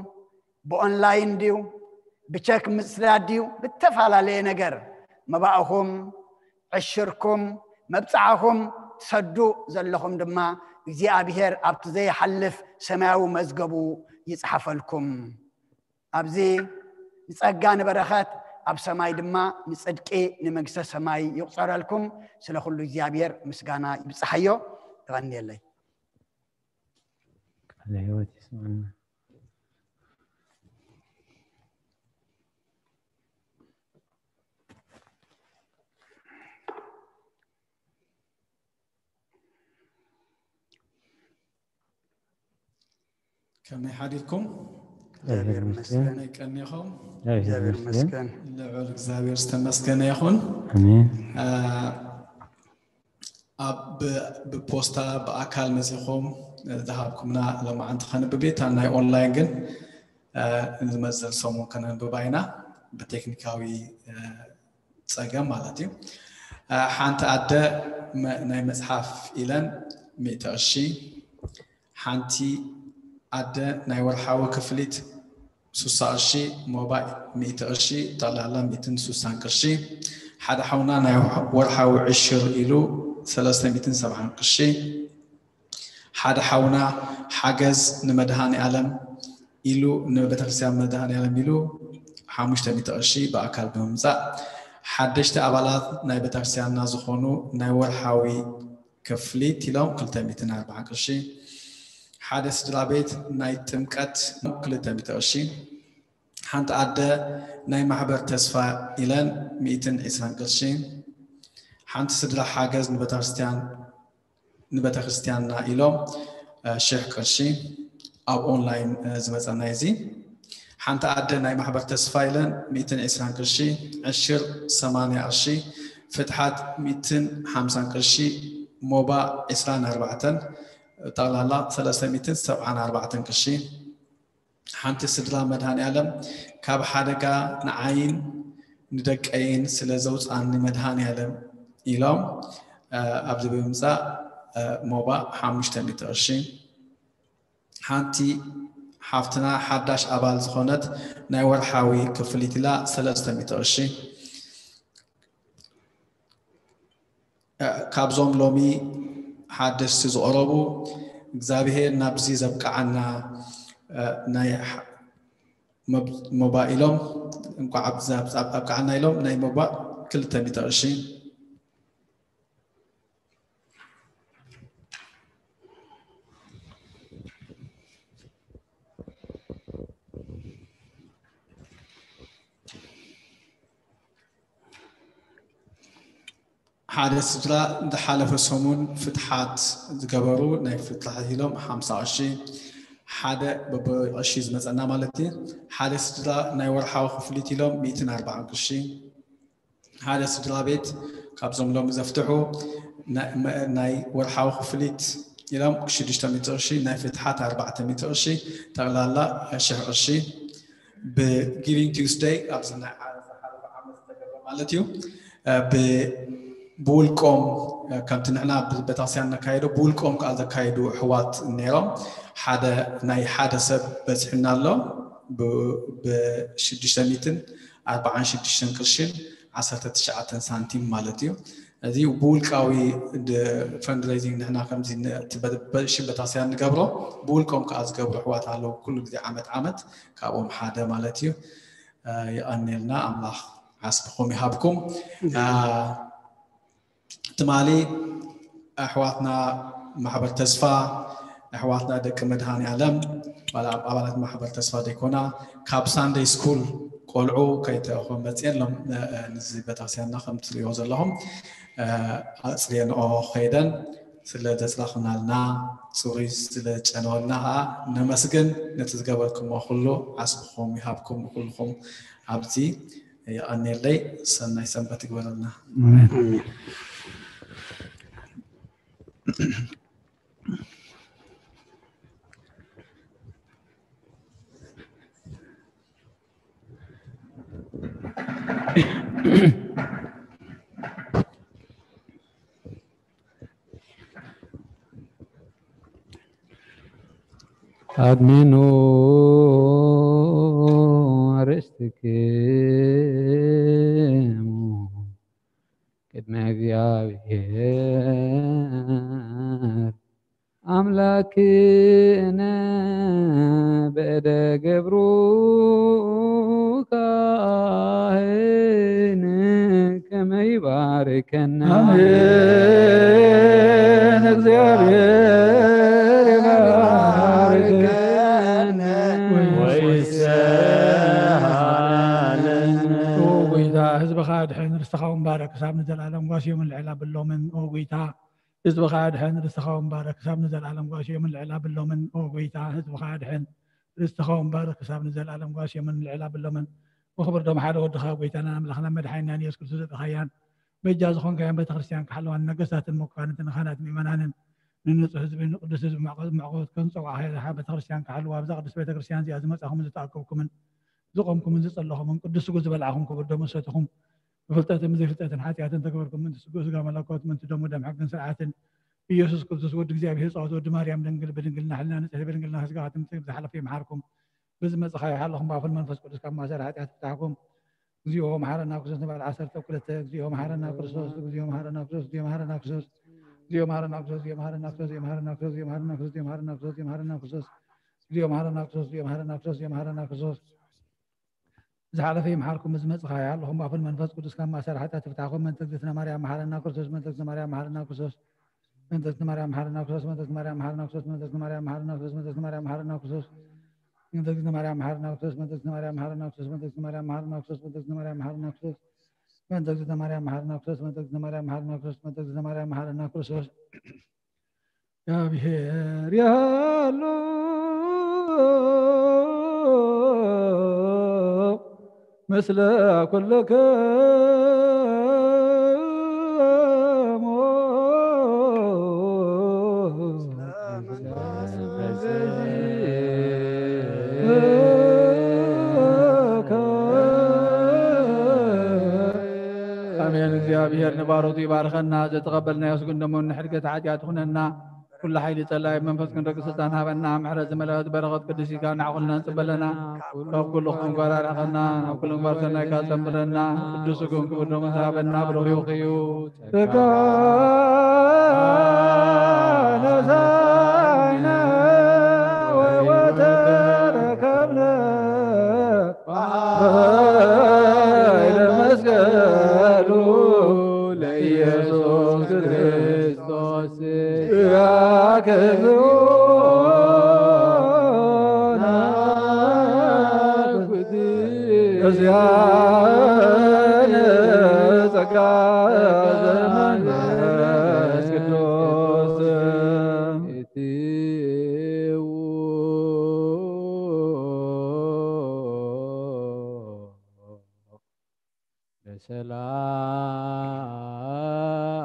ብኦንላይን ድዩ፣ ብቸክ ምስዳድ ድዩ፣ ብተፈላለየ ነገር መባእኹም፣ ዕሽርኩም፣ መብጽዓኹም ትሰዱ ዘለኹም ድማ እግዚኣብሔር ኣብቲ ዘይሓልፍ ሰማያዊ መዝገቡ ይጽሓፈልኩም። ኣብዚ ንጸጋ ንበረኸት፣ ኣብ ሰማይ ድማ ንጽድቂ ንመንግስተ ሰማይ ይቑጸረልኩም። ስለ ኩሉ እግዚኣብሔር ምስጋና ይብጽሓዮ። የቐንየለይ። ቃለ ሕይወት የስምዐና። ከመይ ሓዲርኩም? እግዚኣብሔር ይመስገን። ከመይ ቀኒኹም? እግዚኣብሔር ይመስገን። ልዑል እግዚኣብሔር ዝተመስገነ ይኹን። ኣሜን። አ፣ ኣብ ብ-፣ ብፖስታ ብኣካል መጺኹም ዝሃብኩምና ሎማዓንቲ ከንብብ እዩ። እታ ናይ ኦንላይን ግን፣ አ፣ ንዝመጽእ ሰሙን ከነንብባ ኢና፣ ብቴክኒካዊ፣ አ፣ ጸገም ማለት እዩ። አ፣ ሓንቲ ኣደ መ-፣ ናይ መጽሓፍ ኢለን ሚእቲ ቅርሺ፣ ሓንቲ ኣደ ናይ ወርሓዊ ክፍሊት ሱሳ ቅርሺ፣ ሞባእ ሚእቲ ቅርሺ፣ ጠቕላላ ሚእትን ሱሳን ቅርሺ፣ ሓደ ሓውና ናይ ወርሓዊ ዕሽር ኢሉ ሰለስተ ሚእትን ሰብዓን ቅርሺ፣ ሓደ ሓውና ሓገዝ ንመድሃኔ ዓለም ኢሉ፣ ንቤተክርስትያን መድሃኔ ዓለም ኢሉ ሓሙሽተ ሚእቲ ቅርሺ ብኣካል ብምምጻእ፣ ሓደሽቲ ኣባላት ናይ ቤተክርስትያንና ዝኾኑ ናይ ወርሓዊ ክፍሊት ኢሎም ክልተ ሚእትን ኣርባዓን ቅርሺ፣ ሓደ ስድራ ቤት ናይ ጥምቀት ክልተ ሚእቲ ቅርሺ፣ ሓንቲ ኣደ ናይ ማሕበር ተስፋ ኢለን ሚእትን ዕስራን ቅርሺ፣ ሓንቲ ስድራ ሓገዝ ንቤተክርስትያን፣ ንቤተክርስትያንና ኢሎም፣ እ፣ ሽሕ ቅርሺ ኣብ ኦንላይን፣ እ፣ ዝመጸና እዚ። ሓንቲ ኣደ ናይ ማሕበር ተስፋ ኢለን ሚእትን ዕስራን ቅርሺ፣ ዕሽር ሰማንያ ቅርሺ፣ ፍትሓት ሚእትን ሓምሳን ቅርሺ፣ ሞባ ዕስራን ኣርባዕተን፣ ጠቕላላ ሰለስተ ሚእትን ሰብዓን ኣርባዕተን ቅርሺ። ሓንቲ ስድራ መድሃኔ ዓለም ካብ ሓደጋ ንዓይን ንደቀይን ስለ ዘውፅኣኒ መድሃኔ ዓለም ኢሎም፣ እ፣ ኣብዚ ብምምፃእ፣ እ፣ ሞባ ሓሙሽተ ሚእቲ ቅርሺ። ሓንቲ ሓፍትና ሓዳሽ ኣባል ዝኾነት ናይ ወርሓዊ ክፍሊት ኢላ ሰለስተ ሚእቲ ቅርሺ። እ፣ ካብዞም ሎሚ ሓደስቲ ዝቐረቡ እግዚኣብሔር ናብዚ ዘብቅዓና፣ እ፣ ናይ ሓ-፣ መብ-፣ ሞባእ ኢሎም፣ እንኳዕ ኣብዚ ኣብ-፣ ኣብ-፣ ኣብቅዓና ኢሎም ናይ ሞባእ ክልተ ሚእቲ ቅርሺ። ሓደ ስድራ ዝሓለፈ ሰሙን ፍትሓት ዝገበሩ ናይ ፍትሓት ኢሎም ሓምሳ ቅርሺ፣ ሓደ በብቅርሺ ዝመፀና ማለት እዩ። ሓደ ስድራ ናይ ወርሓዊ ክፍሊት ኢሎም ሚእትን ኣርባዓን ቅርሺ፣ ሓደ ስድራ ቤት ካብዞም ሎም ዘፍትሑ ናይ ወርሓዊ ክፍሊት ኢሎም ሽዱሽተ ሚእቲ ቅርሺ፣ ናይ ፍትሓት ኣርባዕተ ሚእቲ ቅርሺ፣ ጠቕላላ ሽሕ ቅርሺ ብጊቪንግ ቲውስደይ ኣብዚ ናይ ዝሓለፈ ዓመት ዝተገብረ ማለት እዩ። ብውልቆም ከምቲ ንሕና ቤተክርስትያን ነካይዶ ብውልቆም ከዓ ዘካይዱ ኣሕዋት ነይሮም። ሓደ ናይ ሓደ ሰብ በፂሑና ኣሎ። ብሽዱሽተ ሚእትን ኣርባዓን ሽዱሽተን ቅርሽን ዓሰርተ ትሽዓተን ሳንቲም ማለት እዩ። እዚ ብውልቃዊ ፈንድሬዚንግ ንሕና ከምዚ ሽም ቤተክርስትያን ንገብሮ፣ ብውልቆም ከዓ ዝገብሩ ኣሕዋት ኣለዉ። ኩሉ ግዜ ዓመት ዓመት ካብኦም ሓደ ማለት እዩ። የቐንየልና፣ ኣምላኽ ዓስብኹም ይሃብኩም። ትማሊ ኣሕዋትና ማሕበር ተስፋ፣ ኣሕዋትና ደቂ መድሃኔ ዓለም፣ ዋላ ኣብ ኣባላት ማሕበር ተስፋ ዘይኮና፣ ካብ ሳንደይ ስኩል ቆልዑ ከይተኾ መፅየን ሎም ንዚ ቤተክርስትያንና ከም ትሪእዎ ዘለኹም ኣፅርየንኦ ከይደን ስለ ዘፅረኽናልና፣ ፅሩይ ስለ ጨነወልና ከዓ ነመስግን። ነቲ ዝገበርኩሞ ኩሉ ዓስብኹም ይሃብኩም። ኩልኹም ኣብዚ የቐንየለይ። ሰናይ ሰንበት ይግበረልና። ኣድንኑ ኣርእስትክሙ ቅድመ እግዚኣብሔር ኣምላክነ በእደ ገብሩ ካህን ከመ ይባርከነ። ኣሜን። እግዚኣብሔር ይባርከነ። ወይሰሃለነ። ኦ ጎይታ፣ ህዝብኻ ኣድሕን፣ ርስትኻ እውን ባረክ፣ ክሳብ ንዘለኣለም ጓስዮምን ልዕል ኣብሎምን። ኦ ጎይታ፣ ህዝብኻ ኣድሕን፣ ርስትኻ እውን ባረክ፣ ክሳብ ንዘለኣለም ጓስዮምን ልዕል ኣብሎምን። ኦ ጎይታ፣ ህዝብኻ ኣድሕን፣ ርስትኻ እውን ባረክ፣ ክሳብ ንዘለኣለም ጓስዮምን ልዕል ኣብሎምን። ብኽብር ደም ሓደ ወድኻ ጎይታናን ኣምላኽናን መድሓኒናን ኢየሱስ ክርስቶስ ዘጥኻያን በጃ ዝኾንካያን ቤተክርስትያን ክሓልዋን ነገስታትን መኳንንትን ንኻህናትን ምእመናንን ንንጹህ ህዝቢ ንቅዱስ ህዝቢ መዕቆ-፣ መዕቆት ከም ጸውዓ ሃይልኻ ቤተክርስትያን ክሓልዋ ኣብዛ ቅድስት ቤተክርስትያን እዚኣ ዝመጻኹምን ዝተኣከብኩምን ዝቆምኩምን ዝጸለኹምን ቅዱስ ስጉ ዝበላዕኹም ክቡር ደሙ ዝሰትኹም ብፍልጠትን ብዘይፍልጠትን ሓጢኣትን ተግበርኩም ምእንቲ ስጉ ስጋ መለኮት ምእንቲ ደሙ ደም ሕግን ስርዓትን ኢየሱስ ክርስቶስ ወዲ እግዚኣብሔር ጸዋት ወዲ ማርያም ድንግል ብድንግልና ሕልና ንጽሕቲ ብድንግልና ስጋ ትምቲ ብዝሓለፈ ይምሓርኩም። ብዝመጽኻዮ ሓለኹም ብኣፉን መንፈስ ቅዱስ ካብ ማእሰር ሓጢኣት ፍታሕኩም። እግዚኦ መሓረና ክርስቶስ ንበል ዓሰርተ ክልተ። እግዚኦ መሓረና ክርስቶስ፣ እግዚኦ መሓረና ክርስቶስ፣ እግዚኦ መሓረና ክርስቶስ፣ እግዚኦ መሓረና ክርስቶስ፣ እግዚኦ መሓረና ክርስቶስ፣ እግዚኦ መሓረና ክርስቶስ፣ እግዚኦ መሓረና ክርስቶስ፣ እግዚኦ መሓረና ክርስቶስ። ዝሓለፈ ይምሓርኩም፣ ዝመጽእ ከኣ ይሓልኹም፣ ብኣፉን መንፈስ ቅዱስ ካብ ማእሰር ሓጢኣት ይፍታሕኩም። ምእንቲ እግዝእትነ ማርያም መሓረና ክርስቶስ፣ ምእንቲ እግዝእትነ ማርያም መሓረና ክርስቶስ፣ ምእንቲ እግዝእትነ ማርያም መሓረና ክርስቶስ፣ ምእንቲ እግዝእትነ ማርያም መሓረና ክርስቶስ፣ ምእንቲ እግዝእትነ ማርያም መሓረና ክርስቶስ፣ ምእንቲ እግዝእትነ ማርያም መሓረና ክርስቶስ፣ ምእንቲ እግዝእትነ ማርያም መሓረና ክርስቶስ፣ ምእንቲ እግዝእትነ ማርያም መሓረና ክርስቶስ፣ ምእንቲ እግዝእትነ ማርያም መሓረና ክርስቶስ፣ ምእንቲ እግዝእትነ ማርያም መሓረና ክርስቶስ፣ ምእንቲ እግዝእትነ ማርያም መሓረና ክርስቶስ። እግዚኣብሔር ይሃሉ ምስለ ኩልክሙ። ኣሜን። እግዚኣብሔር ንባሮቱ ይባርከና። ዘተቐበልናዮ ስግን ደሙን ንሕድገት ሓጢኣት ይኹነና። ኩሉ ሓይሊ ጸላኢ መንፈስ ክንረግጽ ስልጣን ሃበና። ምሕረት ዝመልአት በረኸት ቅድስቲካ ንዓኹልና ንጽበለና። ካብ ኩሉ ክፉእ ምግባር ኣርሕቐና። ናብ ኩሉ ምግባር ሰናይካ ጸንብረና። ቅዱስ ስግኡን ክቡር ደሙን ዝሃበና ብሩኽ እዩ። ጸጋ ነሳይነ ወወተረከብነ በኃይለ መስቀሉ ለኢየሱስ ክርስቶስ ያክብሩ ናኩቲ እዚያነ ጸጋ ዘመን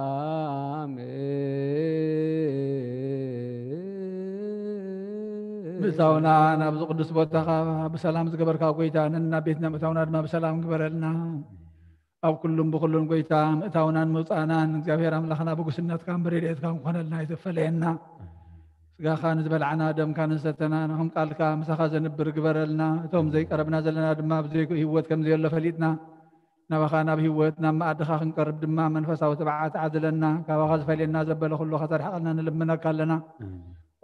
በሰላም ምእታውና ናብዚ ቅዱስ ቦታኻ ብሰላም ዝገበርካ ጎይታ፣ ነና ቤትና ምእታውና ድማ ብሰላም ግበረልና። ኣብ ኩሉን ብኹሉን ጎይታ፣ ምእታውናን ምውፃእናን እግዚኣብሔር ኣምላኽና ብጉስነትካን ብረድኤትካን ክኾነልና ኣይትፈለየና። ስጋኻ ንዝበላዕና፣ ደምካ ንዝሰተና፣ ንኹም ቃልካ ምሳኻ ዘንብር ግበረልና። እቶም ዘይቀረብና ዘለና ድማ ብዘይኩ ህይወት ከም ዘየሎ ፈሊጥና፣ ናባኻ ናብ ህይወት ናብ መኣድኻ ክንቀርብ ድማ መንፈሳዊ ትብዓት ዓድለና። ካባኻ ዝፈልየና ዘበለ ኩሉ ከተርሕቐልና ንልምነካ ኣለና።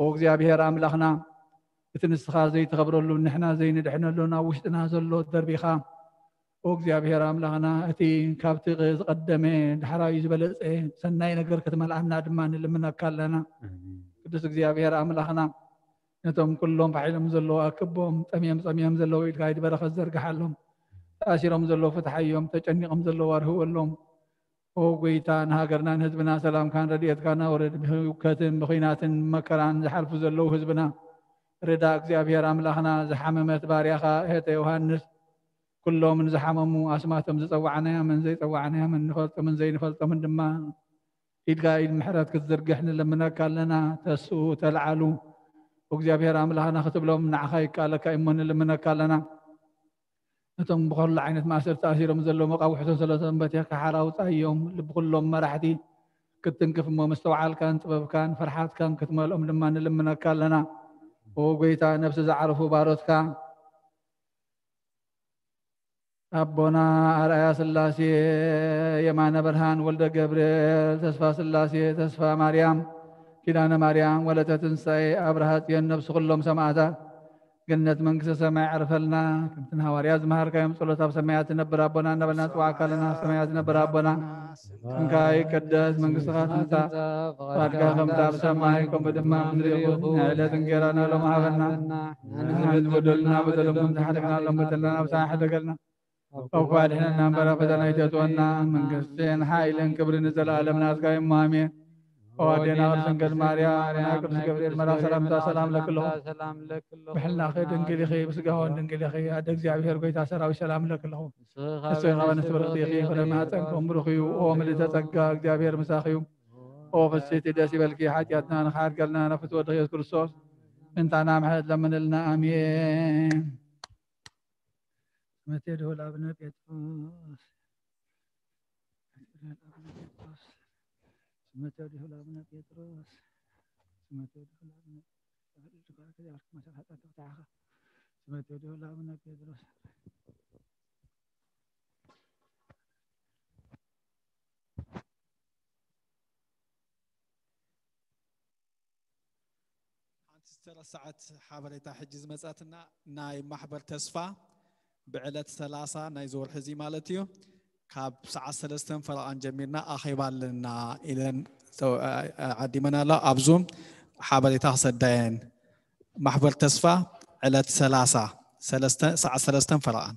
ኦ እግዚኣብሔር ኣምላኽና፣ እቲ ንስኻ ዘይትኸብረሉ፣ ንሕና ዘይንድሕነሉ፣ ናብ ውሽጥና ዘሎ ደርቢኻ፣ ኦ እግዚኣብሔር ኣምላኽና፣ እቲ ካብቲ ዝቐደመ ዳሕራዊ ዝበለጸ ሰናይ ነገር ክትመልኣና ድማ ንልምነካ ኣለና። ቅዱስ እግዚኣብሔር ኣምላኽና፣ ነቶም ኩሎም ፋሕ ኢሎም ዘለዉ ኣክቦም፣ ጠምዮም ጸምዮም ዘለዉ ኢድካ ኢድ በረኸት ዘርግሓሎም። ተኣሲሮም ዘለዉ ፍትሓዮም፣ ተጨኒቖም ዘለዉ ኣርህወሎም። ኦ ጎይታ፣ ንሃገርናን ህዝብና ሰላምካን ረድኤትካን ኣውርድ። ብህውከትን ብኹናትን መከራን ዝሓልፉ ዘለዉ ህዝብና ርዳ። እግዚኣብሔር ኣምላኽና፣ ዝሓመመት ባርያኻ እህተ ዮሃንስ፣ ኩሎም ንዝሓመሙ ኣስማቶም ዝጸዋዕናዮምን ዘይጸዋዕናዮምን ንፈልጦምን ዘይንፈልጦምን ድማ ኢድካ ኢድ ምሕረት ክትዝርግሕ ንልምነካ ኣለና። ተስኡ፣ ተልዓሉ። እግዚኣብሔር ኣምላኽና ክትብሎም ንዓኻ ይከኣለካ እሞ ንልምነካ ኣለና። ነቶም ብኹሉ ዓይነት ማእሰርቲ ተኣሲሮም ዘለዉ መቃውሕቶም ሰለቶም በቲኽካ ሓራ ኣውጻዮም። ልቢ ኩሎም መራሕቲ ክትትንክፍ እሞ ምስትውዓልካን ጥበብካን ፍርሓትካን ክትመልኦም ድማ ንልምነካ ኣለና። ኦ ጎይታ፣ ነብሲ ዝዓረፉ ባሮትካ ኣቦና ኣርኣያ ስላሴ፣ የማነ ብርሃን፣ ወልደ ገብርኤል፣ ተስፋ ስላሴ፣ ተስፋ ማርያም፣ ኪዳነ ማርያም፣ ወለተ ትንሳኤ፣ ኣብርሃ ጽዮን፣ ነብሲ ኩሎም ሰማዕታት ገነት መንግስተ ሰማይ ዕርፈልና። ከምቲ ንሃዋርያት ዝመሃርካዮም ጸሎት ኣብ ሰማያት ትነብር ኣቦና እናበልና ንጽዋዕካ ኣለና። ኣብ ሰማያት ትነብር ኣቦና፣ ስምካ ይቀደስ፣ መንግስትኻ ትምጻእ፣ ፍቓድካ ከምቲ ኣብ ሰማይ ከምኡ ድማ ኣብ ምድሪ ይኹን። ናይ ዕለት እንጌራና ሎም ሃበና። ንሕና ንበደልና በደሎም ከምዝሓለፍና ሎም በደልና ኣምሳና ሓደገልና። ካብ ክፉ ኣድሕነና እምበር ኣብ ፈተና ኣይተእትወና። መንግስትን ሓይልን ክብርን ንዘለኣለም ናትካ እዩ እሞ ኣሜን። ኦ ኣዴና ቅድስት ድንግል ማርያም፣ ናይ ቅዱስ ገብርኤል መልኣክ ሰላምታ ሰላም ለኪ ኣለኹ። ብሕልናኺ ድንግል ኢኺ፣ ብስጋውን ድንግል ኢኺ። ኣደ እግዚኣብሔር ጎይታ ሰራዊት ሰላም ለኪ ኣለኹ። ንስኺ ካብ ኣንስቲ ብርኽቲ ኢኺ፣ ፍረ ማህፀንኩም ብሩኽ እዩ። ኦ ምልዕተ ጸጋ፣ እግዚኣብሔር ምሳኺ እዩ። ኦ ፍስሕቲ ደስ ይበልኪ፣ ሓጢኣትና ንኽሓድገልና ናብ ፍትወ ወድኺ ኢየሱስ ክርስቶስ ምንታና ምሕረት ለምንልና። ኣሜን። ስመቴ ድሁል ኣቡነ ጴጥሮስ። ስመቴ ድሁል ኣቡነ ጴጥሮስ። ስመቴ ድሁል ኣቡነ ስመቴ ድሁል ኣቡነ ጴጥሮስ። ሓንቲ ዝተረሰዐት ሓበሬታ ሕጂ ዝመጻትና፣ ናይ ማሕበር ተስፋ ብዕለት ሰላሳ ናይ ዝወርሒ እዚ ማለት እዩ፣ ካብ ሰዓት ሰለስተን ፈረቓን ጀሚርና ኣኼባ ኣለና ኢለን ዓዲመን ኣሎ። ኣብ ዙም ሓበሬታ ክሰዳየን። ማሕበር ተስፋ ዕለት ሰላሳ፣ ሰዓት ሰለስተን ፈረቓን።